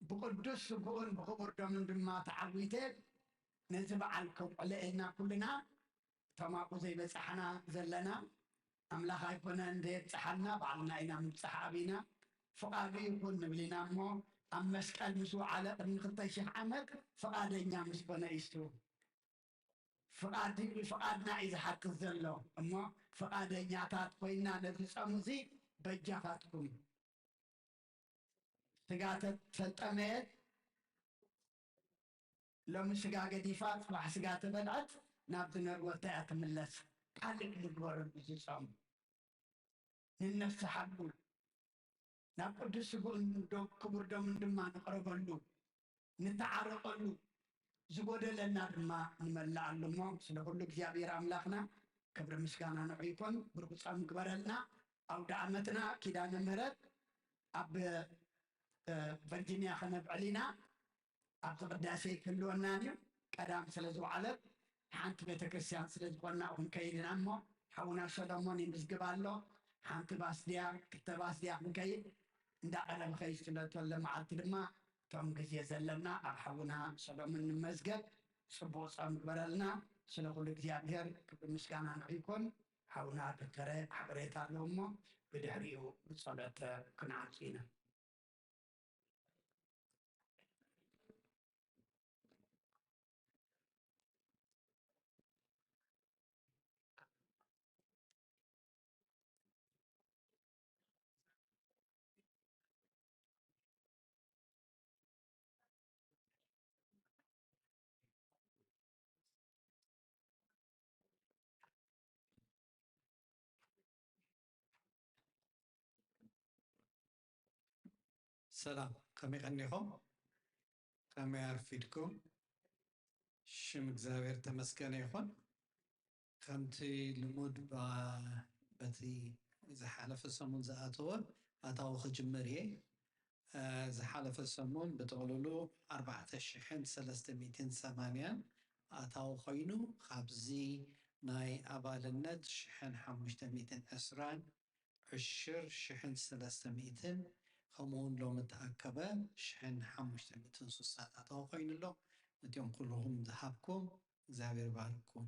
ብቕዱስ ስግኡን ብኽቡር ደሙን ድማ ተዓዊተ ነዚ በዓል ከብዕሎ ኢልና ኩልና እቶም ኣብኡ ዘይበጻሕና ዘለና ኣምላኽ ኣይኮነን ዘየብጽሓና፣ ባዕልና ኢና ምብጻሕ ኣቢና። ፍቓዱ ይኹን ንብል ኢና እሞ ኣብ መስቀል ምስ ወዓለ ቅድሚ ክልተ ሽሕ ዓመት ፍቓደኛ ምስ ኮነ እዩ እሱ። ፍቓድ-፣ ፍቓድና እዩ ዝሓትት ዘሎ እሞ ፍቓደኛታት ኮይና ነዚ ጾም እዚ በጃኻትኩም። ስጋ ተ-፣ ተጠመየት፣ ሎሚ ስጋ ገዲፋ፣ ጽባሕ ስጋ ተበልዐት፣ ናብ ዝነርወታ እያ ትምለስ። ካልእ ንግበረሉ ዝጾም። ንነስሓሉ፣ ናብ ቅዱስ ስግኡን ዶ-፣ ክቡር ደሙን ድማ ንቕረበሉ፣ ንተዓረቐሉ፣ ዝጎደለና ድማ ንመልኣሉ እሞ፣ ስለ ኩሉ እግዚኣብሔር ኣምላኽና ክብሪ ምስጋና ንዑ ይኮን። ብሩኽ ጾም ግበረልና። ኣውደ ዓመትና ኪዳነ ምህረት ኣብ፣ እ፣ ቨርጂኒያ ከነብዕል ኢና። ኣብዚ ቅዳሴ ክህልወናን እዩ። ቀዳም ስለ ዝወዓለት ሓንቲ ቤተክርስትያን ስለ ዝኾንና ክንከይድ ኢና እሞ፣ ሓውና ሰሎሞን ይምዝግብ ኣሎ። ሓንቲ ባስ ድያ፣ ክልተ ባስ ድያ ክንከይድ እንዳቐረበ ከይስለቶ፣ ለመዓልቲ ድማ እቶም ግዜ ዘለና ኣብ ሓውና ሰሎሞን ንመዝገብ። ጽቡቕ ጾም ግበረልና። ስለ ኩሉ እግዚኣብሔር ክብሪ ምስጋና ንዑ ይኩን። ሓውና ዶክተረ ሓበሬታ ኣሎ እሞ፣ ብድሕሪኡ ብጸሎት ክንዓጹ ኢና። ሰላም፣ ከመይ ቀኒኹም? ከመይ ኣርፊድኩም? ሽም እግዚኣብሔር ተመስገነ ይኹን። ከምቲ ልሙድ፣ ባ-፣ በቲ ዝሓለፈ ሰሙን ዝኣተወ ኣታዊ ክጅምር እየ። እ፣ ዝሓለፈ ሰሙን ብጥቕልሉ ኣርባዕተ ሽሕን ሰለስተ ሚእትን ሰማንያን ኣታዊ ኮይኑ፣ ካብዚ ናይ ኣባልነት ሽሕን ሓሙሽተ ሚእትን ዕስራን ዕሽር ሽሕን ሰለስተ ሚእትን፣ ከምኡ እውን ሎሚ እተኣከበ ሽሕን ሓሙሽተ ሚእትን ስሳን ኣታዊ ኮይኑ ኣሎ። ነቲኦም ኩልኹም ዝሃብኩም እግዚኣብሔር ይባርኩም።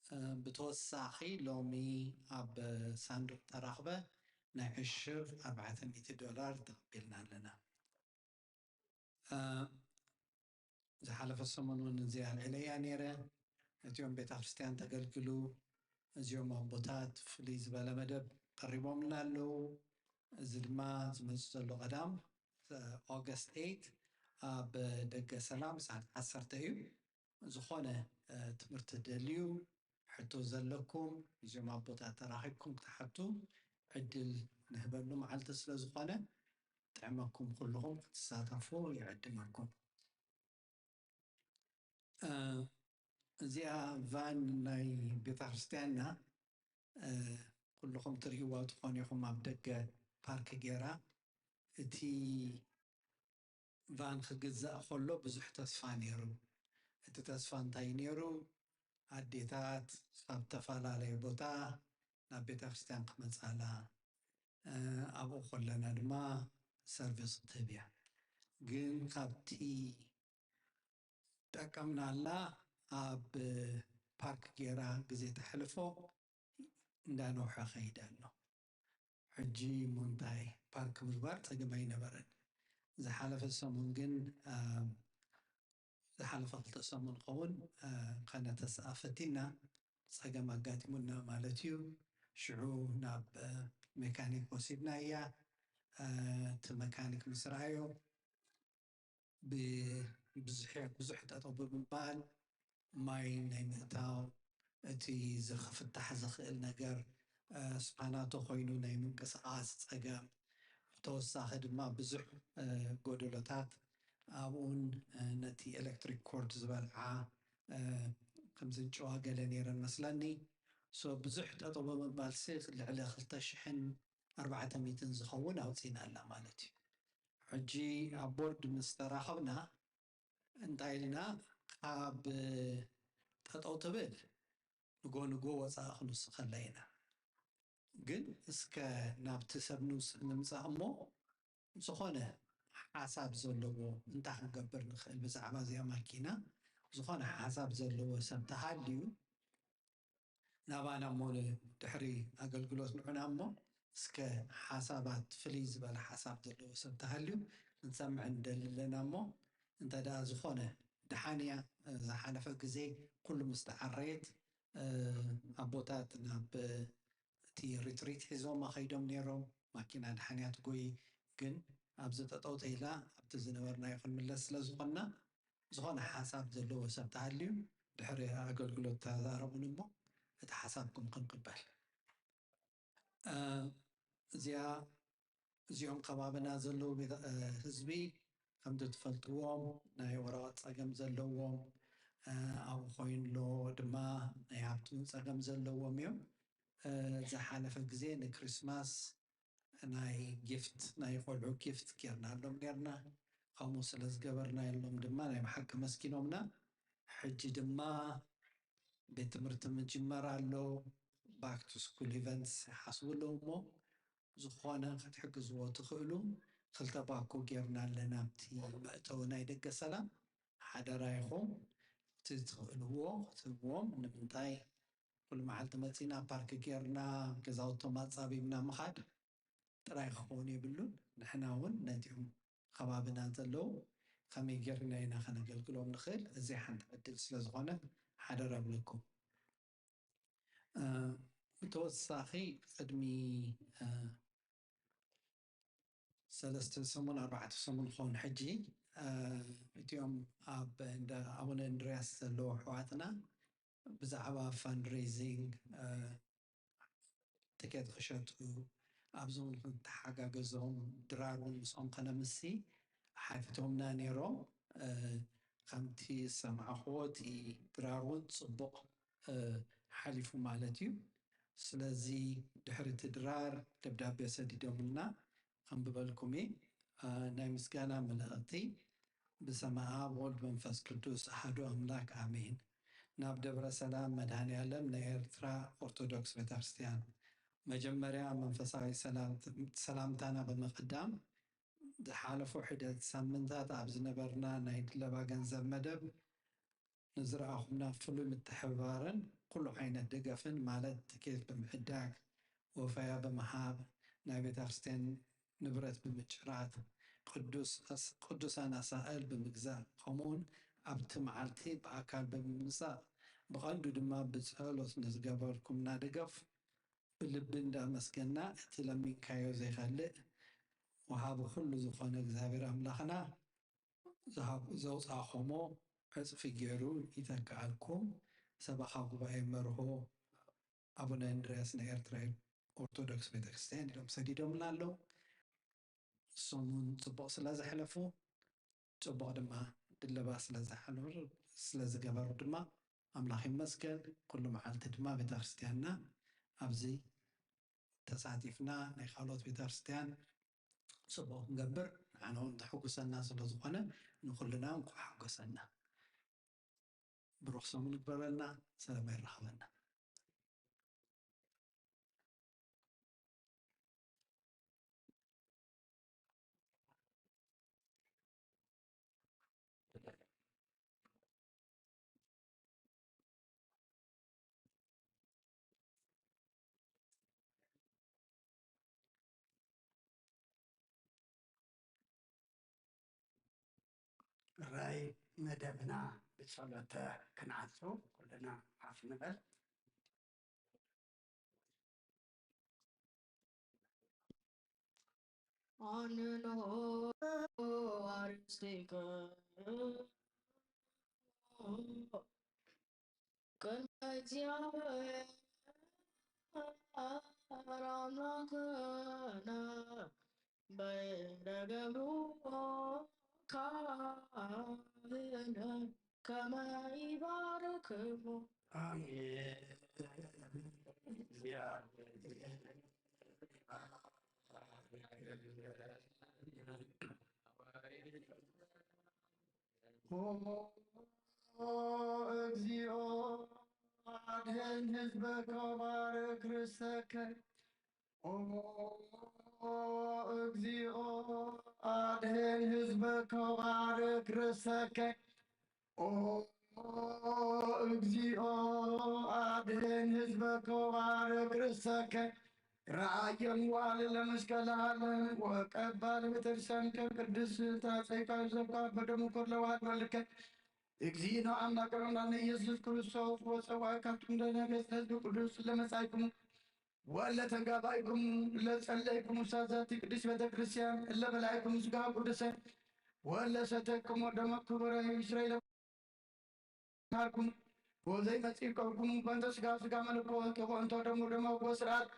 እ፣ ብተወሳኺ ሎሚ ኣብ ሳንዱቕ ተረኽበ ናይ ዕሽር ኣርባዕተ ሚእቲ ዶላር ተቐቢልና ኣለና። እ፣ ዝሓለፈ ሰሙን እውን እዚ ኣልዒለያ ነይረ። እቲኦም ቤተ ክርስቲያን ተገልግሉ፣ እዚኦም ኣቦታት ፍልይ ዝበለ መደብ ቀሪቦምልና ኣለዉ። እዚ ድማ ዝመጽእ ዘሎ ቀዳም፣ እ፣ ኦገስት ኤይት ኣብ ደገ ሰላም ሰዓት ዓሰርተ እዩ። ዝኾነ፣ እ፣ ትምህርቲ ደልዩ፣ ሕቶ ዘለኩም፣ እዚኦም ኣቦታት ተራኺብኩም ክትሓቱ ዕድል ንህበሉ መዓልቲ ስለ ዝኾነ፣ ጥዕመኩም ኩልኹም ክትሳተፉ ይዕድመኩም። እ፣ እዚኣ ቫን ናይ ቤተ ክርስቲያንና፣ እ፣ ኩልኹም ትርእይዋ ትኾኑ ኢኹም ኣብ ደገ ፓርክ ጌራ። እቲ ቫን ክግዛእ ከሎ ብዙሕ ተስፋ ነይሩ። እቲ ተስፋ እንታይ ነይሩ? ኣዴታት ካብ ዝተፈላለየ ቦታ ናብ ቤተ ክርስቲያን ክመጻላ፣ እ፣ ኣብኡ ከለና ድማ ሰርቪስ ክትህብ እያ። ግን ካብቲ ጠቀምናላ ኣብ ፓርክ ጌራ ግዜ ተሕልፎ እንዳነውሐ ከይድ ኣሎ። ሕጂ እሞ እንታይ፣ ፓርክ ምግባር ጸገም ኣይነበረን። ዝሓለፈ ሰሙን ግን፣ እ፣ ዝሓለፈ ክልተ ሰሙን ኸውን፣ እ፣ ከነተስኣ ፈቲና፣ ጸገም ኣጋጢሙና ማለት እዩ። ሽዑ ናብ፣ እ፣ ሜካኒክ ወሲድናያ። እ፣ እቲ መካኒክ ምስ ረኣዮ፣ ብ-፣ ብዙሕ፣ ብዙሕ ጠጠው ብምባል፣ ማይ ናይ ምእታው፣ እቲ ዝኽፍታሕ ዝኽእል ነገር፣ እ፣ ስፓናቶ ኮይኑ ናይ ምንቅስቓስ ጸገም፣ እቲ ተወሳኺ ድማ ብዙሕ ጎደሎታት ኣብኡን ነቲ ኤሌክትሪክ ኮርድ ዝበልዓ ከም ዝንጭዋ ገለ ነይረን መስለኒ። ብዙሕ ጠጠው ብምባልሲ ልዕሊ ክልተ ሽሕን ኣርባዕተ ሚእትን ዝኸውን ኣውፂእና ኣላ ማለት እዩ። ሕጂ ኣብ ቦርድ ምስ ተራኸብና እንታይ ኢልና፣ ካብ ጠጠው ትብል ንጎ ንጎ ወፃኢ ክንውስኸላ ኢና። ግን እስከ ናብቲ ሰብ ንምፃእ እሞ ዝኾነ ሓሳብ ዘለዎ እንታይ ክንገብር ንኽእል ብዛዕባ እዚኣ ማኪና፣ ዝኾነ ሓሳብ ዘለዎ ሰብ ተሃልዩ ናባና እሞ ድሕሪ ኣገልግሎት ንዑና እሞ እስከ ሓሳባት፣ ፍልይ ዝበለ ሓሳብ ዘለዎ ሰብ ተሃልዩ ክንሰምዕ ንደሊ ኣለና እሞ፣ እንተ ደኣ ዝኾነ፣ ደሓን እያ። ዝሓለፈ ግዜ ኩሉ ምስ ተዓረየት ኣቦታት ናብ እቲ ሪትሪት ሒዞማ ከይዶም ነይሮም። ማኪና ደሓን እያ ትጎይ፣ ግን ኣብዚ ጠጠው ተይላ ኣብቲ ዝነበርናዮ ክንምለስ ስለ ዝኾንና፣ ዝኾነ ሓሳብ ዘለዎ ሰብ ተሃልዩ ድሕሪ ኣገልግሎት ተዛረቡን እሞ እቲ ሓሳብኩም ክንቅበል። እዚኣ እዚኦም ከባብና ዘለዉ ህዝቢ ከምቲ ትፈልጥዎም ናይ ወረቐት ፀገም ዘለዎም፣ ኣብኡ ኮይንሎ ድማ ናይ ሃብቲ እውን ፀገም ዘለዎም እዮም። ዝሓለፈ ግዜ ንክሪስማስ ናይ ጊፍት፣ ናይ ቆልዑ ጊፍት ጌርናሎም ኔርና። ከምኡ ስለ ዝገበርናሎም ድማ ናይ ብሓቂ ኣመስጊኖምና። ሕጂ ድማ ቤት ትምህርቲ ምጅመር ኣሎ፣ ባክ ቱ ስኩል ኢቨንትስ ይሓስቡ ኣለዉ እሞ ዝኾነ ክትሕግዝዎ ትኽእሉ። ክልተ ባኮ ጌርና ኣለና ኣብቲ መእተዊ ናይ ደገ ሰላም። ሓደራ ኢኹም እቲ ትኽእልዎ ክትህብዎም። ንምንታይ ኩሉ መዓልቲ መፂና ፓርክ ጌርና ገዛውቶም ኣፃቢብና ምኻድ ጥራይ ክኸውን የብሉን። ንሕና እውን ነቲኦም ከባብና ዘለዉ ከመይ ጌርና ኢና ከነገልግሎም ንኽእል? እዚ ሓንቲ ዕድል ስለ ዝኾነ ሓደራ እብለኩም። ብተወሳኺ ቅድሚ ሰለስተ ሰሙን ኣርባዕተ ሰሙን ክኸውን ሕጂ እቲኦም ኣብ እንዳ ኣቡነ እንድርያስ ዘለዉ ኣሕዋትና ብዛዕባ ፋንድሬዚንግ ትኬት ክሸጡ ኣብዚ እውን ክንተሓጋገዞም ድራር እውን ምስኦም ከነምሲ ሓቲቶምና ነይሮም። ከምቲ ዝሰማዕኽዎ እቲ ድራር እውን ፅቡቕ ሓሊፉ ማለት እዩ። ስለዚ ድሕሪ እቲ ድራር ደብዳቤ ሰዲዶምልና ከንብበልኩም እየ። ናይ ምስጋና መልእኽቲ። በስመ አብ ወወልድ መንፈስ ቅዱስ አሐዱ አምላክ አሜን። ናብ ደብረ ሰላም መድኃኔ ዓለም ናይ ኤርትራ ኦርቶዶክስ ቤተክርስትያን። መጀመርያ መንፈሳዊ ሰላምታና ብምቕዳም፣ ዝሓለፉ ሒደት ሳምንታት ኣብ ዝነበርና ናይ ድለባ ገንዘብ መደብ ንዝረኣኹምና ፍሉይ ምትሕብባርን ኩሉ ዓይነት ደገፍን ማለት ትኬት ብምዕዳግ፣ ወፈያ ብምሃብ፣ ናይ ቤተ ክርስቲያን ንብረት ብምጭራት፣ ቅዱሳን ኣሳእል ብምግዛእ፣ ከምኡውን ኣብቲ መዓልቲ ብኣካል ብምምጻእ፣ ብቐንዱ ድማ ብጸሎት ንዝገበርኩምና ደገፍ ብልቢ እንዳመስገና፣ እቲ ለሚንካዮ ዘይኸልእ ወሃቢ ኩሉ ዝኾነ እግዚኣብሔር ኣምላኽና ዘውፃእኹሞ ዕፅፊ ገይሩ ይተክኣልኩም። ሰበኻ ጉባኤ መርሆ ኣቡነ እንድርያስ ናይ ኤርትራ ኦርቶዶክስ ቤተክርስትያን ኢሎም ሰዲዶምና ኣለዉ። እሶም እውን ፅቡቕ ስለ ዘሕለፉ፣ ፅቡቕ ድማ ድለባ ስለ ዝሓለፉ፣ ስለ ዝገበሩ ድማ ኣምላኽ ይመስገን። ኩሉ መዓልቲ ድማ ቤተክርስትያንና ኣብዚ ተሳቲፍና ናይ ካልኦት ቤተክርስትያን ፅቡቕ ክንገብር ንዓና እውን ተሐጉሰና ስለ ዝኾነ ንኹልና እንኳዕ ሓጎሰና። ብሩኽ ሰሙን ይግበረልና። ሰላም የራኽበና። ራይ መደብና ብጸሎተ ክንዓጹ ኩልና ሓፍ ንበል። ኣንኖ ኣርስትከ ቅድመ እግዚኣብሔር ኣምላክነ ገብርዎ ካህነ ከመ ይባርክዎ። ኣሜን። ኦ እግዚኦ አድህን ህዝበከ ወባርክ ርሰከ። ኦ እግዚኦ አድህን ህዝበከ ወባርክ ርሰከ። ኦ እግዚኦ አድህን ህዝበከ ወባርክ ርሰከ። ረአየ እምዋል ለመስቀለ ዓለም ወቀባል ምድር ሰምከ ቅድስት አጸይካ ዘኳ በደሙ ኮር ለዋድ ወልከ። እግዚእነ አምላከ መድኃኒነ ኢየሱስ ክርስቶስ ወጸዋዕካቱም ለነገሥት ህዝብ ቅዱስ ለመጻእኩሙ ወለተጋባይኩሙ ለጸለይኩሙ ሳዛቲ ቅድስት ቤተ ክርስቲያን እለ በላይኩም ስጋ ቅዱሰ ወለ ሰተይኩም ደመ ክቡረ ይስረይ ለማርኩም ወዘይ መጺእከኩም በእንተ ስጋ ስጋ መለኮት ወእንተ ደሙ ደመ ወስርዓት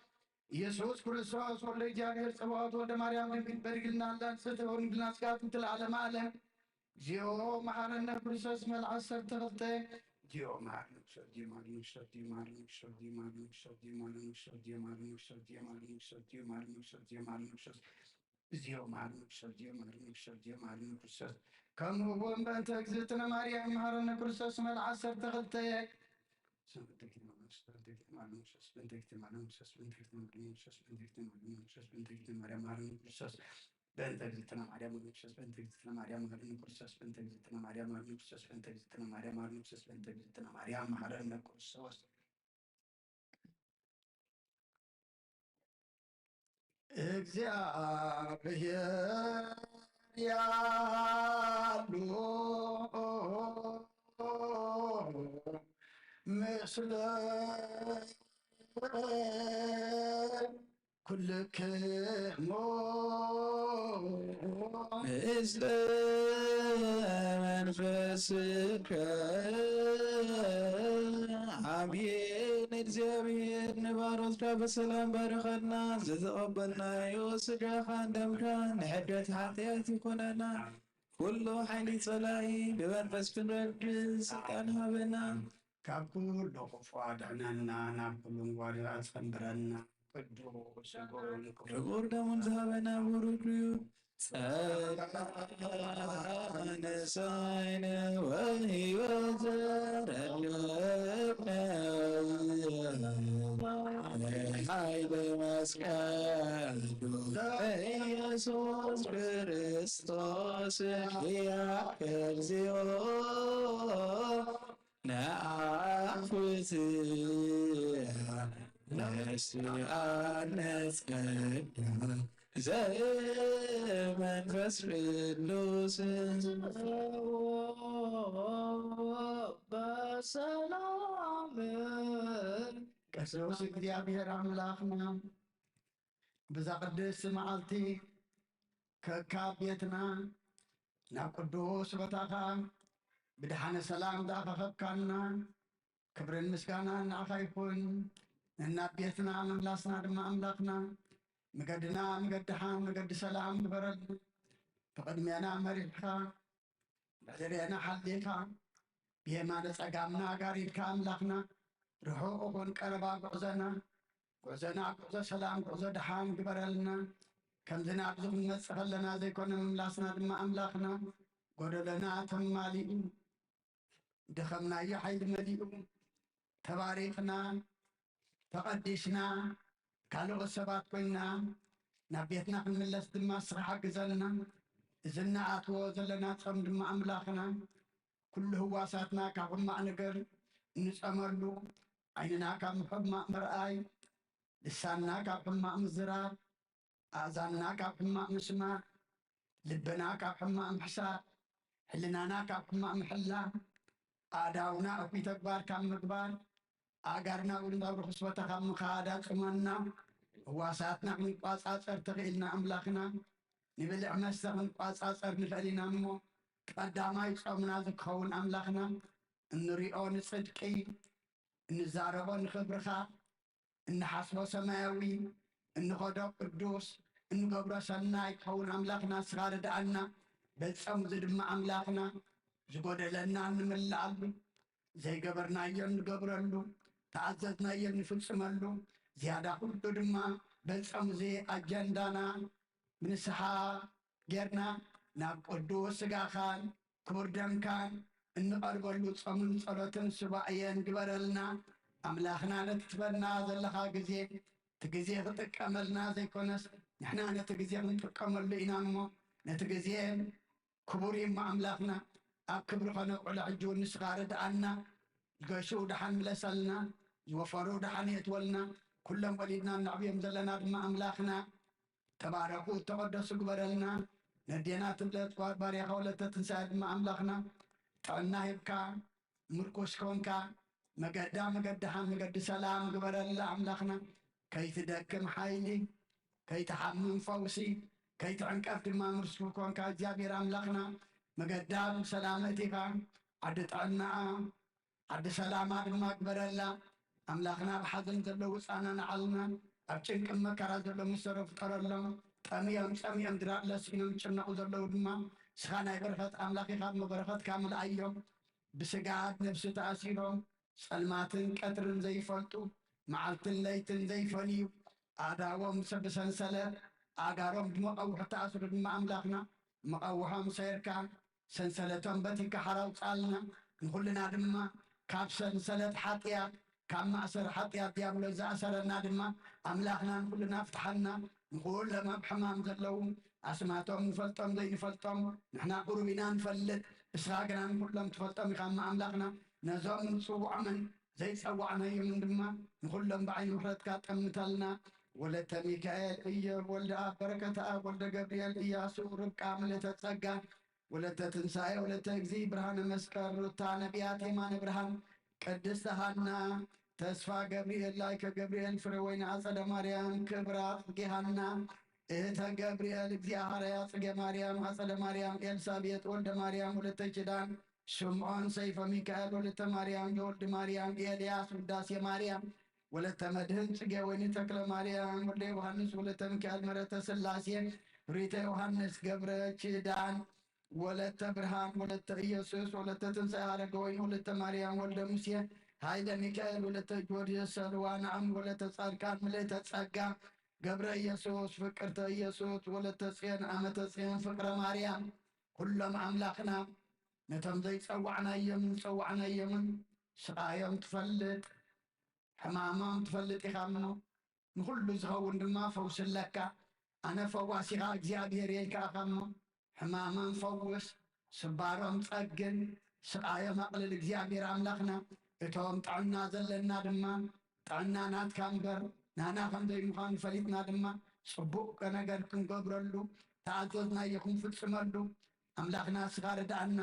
ኢየሱስ ክርስቶስ ወልደ እግዚአብሔር ጸባኦት ወልደ ማርያም ድንግል በድንግልና ላንጽት ወድንግልና ስጋ ትምትል ዓለም ዓለም። እግዚኦ መሐረነ ክርስቶስ መልዓ ዓሰርተ ክልተ። እግዚኦ መሐረነ ክርስቶስ፣ እግዚኦ መሐረነ ክርስቶስ፣ እግዚኦ መሐረነ ክርስቶስ፣ እግዚኦ መሐረነ ክርስቶስ፣ እግዚኦ መሐረነ ክርስቶስ፣ እግዚኦ መሐረነ ክርስቶስ፣ እግዚኦ መሐረነ ክርስቶስ፣ እግዚኦ መሐረነ ክርስቶስ፣ እግዚኦ መሐረነ ክርስቶስ፣ እግዚኦ መሐረነ ክርስቶስ። ከምኡ እውን በእንተ እግዝእትነ ማርያም መሐረነ ክርስቶስ መልዓ ዓሰርተ ክልተ። በእንተ እግዝእትነ ማርያም መሐረነ ክርስቶስ፣ በእንተ እግዝእትነ ማርያም መሐረነ ክርስቶስ፣ በእንተ እግዝእትነ ማርያም መሐረነ ክርስቶስ፣ በእንተ እግዝእትነ ማርያም መሐረነ ክርስቶስ፣ በእንተ እግዝእትነ ማርያም መሐረነ ክርስቶስ፣ በእንተ እግዝእትነ ማርያም መሐረነ ክርስቶስ፣ በእንተ እግዝእትነ ማርያም መሐረነ ክርስቶስ። እግዚአብሔር ያሉ ምስለ ኩልክሙ ምስለ መንፈስከ። አሜን። እግዚአብሔር ንባሮትካ በሰላም ባርከና። ዝተቐበልናዮ ስጋኻን ደምካን ንሕደት ሓጢኣት ይኹነና። ኩሉ ሓይሊ ጸላኢ ብመንፈስ ክንረግጽ ስልጣን ሃበና። ካብ ኩሉ ክፉእ ኣድሕነና፣ ናብ ኩሉ ጓድኣት ጸንብረና። ቅዱስ ስጋኡን ክቡር ደሙን ዝሃበና ብሩክ እዩ። ጸጋ ንሳይነ ወህይወት ዘረከብነ ኃይለ መስቀሉ ኢየሱስ ክርስቶስ ያከ እግዚኦ ነአኩት ነስአነ ጸጋ ዘመንፈስ ቅዱስ። በሰላም ቅዱስ እግዚአብሔር አምላክና በዛ ቅድስት መዓልቲ ከካብ ቤትና ናብ ቅዱስ ቦታኻ ብደሓነ ሰላም ዝኣኸኸብካና ክብርን ምስጋናን ንዓኻ ይኹን። ነናብ ቤትና ምምላስና ድማ ኣምላኽና መገድና መገዲ ደሓን መገዲ ሰላም ግበረልና። ብቕድሜና መሪሕኻ ብድሕሬና ሓሊኻ ብየማነ ጸጋምና ጋሪድካ ኣምላኽና ርሑቕ ይኹን ቀረባ ጉዕዞና ጉዕዞና ጉዕዞ ሰላም ጉዕዞ ደሓን ግበረልና። ከምዚ ናብዚ ክንመጽእ ከለና ዘይኮነ ምምላስና ድማ ኣምላኽና ጎደሎና ተማሊኡ ድኸምናዮ ሓይሊ መሊኡ ተባሪኽና ተቐዲስና ካልኦት ሰባት ኮይና ናብ ቤትና ክንምለስ ድማ ንስኻ ሓግዘና። እዚ እንኣትዎ ዘለና ጾም ድማ ኣምላኽና ኩሉ ህዋሳትና ካብ ሕማቕ ነገር እንጸመሉ ዓይንና ካብ ሕማቕ ምርኣይ ልሳንና ካብ ሕማቕ ምዝራብ ኣእዛንና ካብ ሕማቕ ምስማዕ ልብና ካብ ሕማቕ ምሕሳብ ሕልናና ካብ ሕማቕ ምሕላው ኣእዳውና እኩይ ተግባር ካብ ምግባር ኣእጋርና እውን ናብ ርኹስ ቦታ ካብ ምኻድ ኣጽመና። ህዋሳትና ክንቋጻጸር ተኽኢልና ኣምላኽና ንብልዕ መስተ ክንቋጻጸር ንኽእል ኢና እሞ ቀዳማይ ጾምና ዝኸውን ኣምላኽና እንሪኦ ንጽድቂ እንዛረቦ ንኽብርኻ እንሓስቦ ሰማያዊ እንኸዶ ቅዱስ እንገብሮ ሰናይ ክኸውን ኣምላኽና ንስኻ ርድኣና። በዚ ጾም እዚ ድማ ኣምላኽና ዝጎደለና እንምልኣሉ፣ ዘይገበርናዮ እንገብረሉ፣ ተኣዘዝናዮ እንፍጽመሉ፣ ዝያዳ ኩሉ ድማ በዚ ጾም እዚ ኣጀንዳና ብንስሓ ጌርና ናብ ቅዱስ ስጋኻን ክቡር ደምካን እንቐርበሉ ጾምን ጸሎትን ሱባኤን ግበረልና። ኣምላኽና ነቲ ትበና ዘለኻ ግዜ እቲ ግዜ ክጥቀመልና ዘይኮነስ ንሕና ነቲ ግዜ ክንጥቀመሉ ኢና እሞ ነቲ ግዜ ክቡር እዩ እሞ ኣምላኽና ኣብ ክብሪ ከነውዕሎ ሕጂ እውን ንስኻ ርድኣና። ገሹ ደሓን ምለሰልና፣ ዝወፈሩ ደሓን የእትወልና። ኩሎም ወሊድና እነዕብዮም ዘለና ድማ ኣምላኽና ተባረኹ ተቐደሱ ግበረልና። ነዴና ትብለት ጓል ባርያኻ ወለተ ትንሳኤ ድማ ኣምላኽና ጥዕና ሂብካ ምርኩስ ኮንካ መገዳ መገድኻ መገዲ ሰላም ግበረላ ኣምላኽና። ከይትደክም ሓይሊ ከይትሓምም ፈውሲ ከይትዕንቀፍ ድማ ምርኩስ ኮንካ እግዚኣብሔር ኣምላኽና። መገዳ ሰላም እቲኻ ዓዲ ጥዕናኣ ዓዲ ሰላማ ድማ ግበረላ። ኣምላኽና ኣብ ሓዘን ዘለዉ ውፃና ንዓልና ኣብ ጭንቅን መከራ ዘለዉ ምሰሮ ፍጠረሎም። ጠምዮም ጸሚኦም ድራር ለሲኖም ዝጭነቑ ዘለዉ ድማ ንስኻ ናይ በረኸት ኣምላኽ ኢኻ እሞ በረኸትካ ምልኣዮም። ብስግኣት ነብሲ ተኣሲሮም ጸልማትን ቀትርን ዘይፈልጡ መዓልትን ለይትን ዘይፈልዩ ኣእዳዎም ሰብ ብሰንሰለት ኣእጋሮም ብመቐውሒ ተኣስሩ ድማ ኣምላኽና መቐውሖም ሰይርካ ሰንሰለቶም በቲካ ሓራ ኣውፅኣልና። ንኹልና ድማ ካብ ሰንሰለት ሓጥያት ካብ ማእሰር ሓጥያት ዲያብሎስ ዝኣሰረና ድማ ኣምላኽና ንኹልና ፍትሓልና። ንኹሎም ኣብ ሕማም ዘለዉ ኣስማቶም ንፈልጦም ዘይንፈልጦም ንሕና ቁሩብ ኢና ንፈልጥ እስኻ ግና ንኹሎም ትፈልጦም ኢኻ እማ ኣምላኽና። ነዞም ንፅውዖምን ዘይፀዋዕናዮምን ድማ ንኹሎም ብዓይኒ ምሕረትካ ጠምተልና። ወለተ ሚካኤል እዮብ ወልደ ኣብ በረከተ ኣብ ወልደ ገብርኤል እያሱ ርብቃ ምልእተ ጸጋ ወለተ ትንሳኤ ወለተ እግዚ ብርሃነ መስቀል ሩታ ነቢያት የማነ ብርሃን ቅድስተ ሃና ተስፋ ገብርኤል ላይከ ገብርኤል ፍረ ወይኒ ኣጸደ ማርያም ክብራ ጽጌ ሃና እህተ ገብርኤል እግዚኣብሃርያ ጽጌ ማርያም ኣጸደ ማርያም ኤልሳቤጥ ወልደ ማርያም ወለተ ኪዳን ሽምዖን ሰይፈ ሚካኤል ወለተ ማርያም የወልድ ማርያም ኤልያስ ውዳሴ ማርያም ወለተ መድህን ጽጌ ወይኒ ተክለ ማርያም ወልደ ዮሃንስ ወለተ ሚካኤል መረተ ስላሴ ሪተ ዮሃንስ ገብረ ኪዳን ወለተ ብርሃን ወለተ ኢየሱስ ወለተ ትንሳኤ ሃረገ ወይኒ ወለተ ማርያም ወልደ ሙሴ ሃይለ ሚካኤል ወለተ ጊዮርጊስ ሰልዋ ነኣም ወለተ ጻድቃን ምልእተ ጸጋ ገብረ ኢየሱስ ፍቅርተ ኢየሱስ ወለተ ጽዮን ኣመተ ጽዮን ፍቅረ ማርያም ኩሎም ኣምላኽና ነቶም ዘይጸዋዕናዮምን ዝጸዋዕናዮምን ስቓዮም ትፈልጥ ሕማሞም ትፈልጥ ኢኻ እሞ ንኹሉ ዝኸውን ድማ ፈውሲ ኣለካ። ኣነ ፈዋሲኻ እግዚኣብሔር ኢልካ ኢኻ እሞ ሕማሞም ፈውስ፣ ስባሮም ጸግን፣ ስቓዮም ኣቕልል እግዚኣብሔር ኣምላኽና። እቶም ጥዕና ዘለና ድማ ጥዕና ናትካ እምበር ናና ከም ዘይምዃኑ ፈሊጥና ድማ ጽቡቕ ነገር ክንገብረሉ ተኣዘዝናዮ ክንፍጽመሉ ኣምላኽና እስኻ ርድኣና።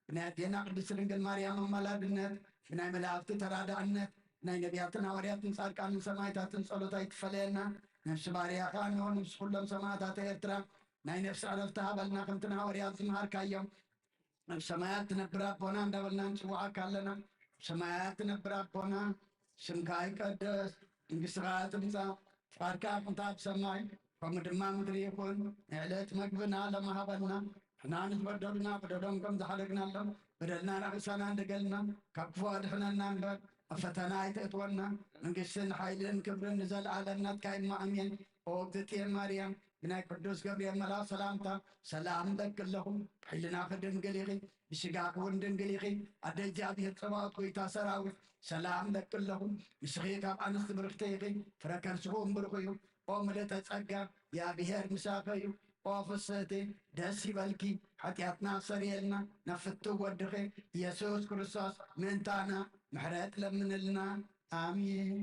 ብናይ ኣዴና ቅድስት ድንግል ማርያም ኣማላድነት፣ ብናይ መላእኽቲ ተራዳእነት፣ ብናይ ነቢያትን ሃዋርያትን ጻድቃንን ሰማዕታትን ጸሎት ኣይትፈለየና። ነፍሲ ባርያኻ እንሆ ነፍሲ ኩሎም ሰማዕታት ኤርትራ ናይ ነፍሲ ዕረፍቲ ሃበልና ከምቲ ንሃዋርያት ዝመሃርካዮም። ኣብ ሰማያት ትነብር ኣቦና እንዳበልና ንጽውዓካ ኣለና። ኣብ ሰማያት ትነብር ኣቦና ስምካ ይቀደስ፣ መንግስትኻ ትምጻእ፣ ፍቓድካ ከምታ ኣብ ሰማይ ከምኡ ድማ ምድሪ ይኹን። ንዕለት መግብና ሎሚ ሃበና። ንሕና ንዝበደሉና በደሎም ከም ዝሓደግናሎም በደልና ንርእሳና እንደገልና ካብ ክፉ ኣድሕነና እምበር ኣብ ፈተና ኣይተእትወና። መንግስትን ሓይልን ክብርን ንዘለኣለም ናትካ እማ ኣሜን። ኦ እግዝእትየ ማርያም ብናይ ቅዱስ ገብርኤል መልኣኽ ሰላምታ ሰላም እለኪ ኣለኹ። ብሕልናኺ ድንግል ኢኺ፣ ብስጋኺ እውን ድንግል ኢኺ። ኣደ እግዚኣብሔር ጸባኦት ጐይታ ሰራዊት ሰላም እለኪ ኣለኹ። ንስኺ ካብ ኣንስቲ ብርኽቲ ኢኺ፣ ፍረ ከርስኺ እውን ብሩኽ እዩ። ኦ ምልእተ ጸጋ እግዚኣብሔር ምሳኺ እዩ። ኦ ፍስህቲ ደስ ይበልኪ፣ ሓጢኣትና ኣሰርየልና፣ ናብ ፍትው ወድኺ ኢየሱስ ክርስቶስ ምእንታና ምሕረት ለምንልና። ኣሜን።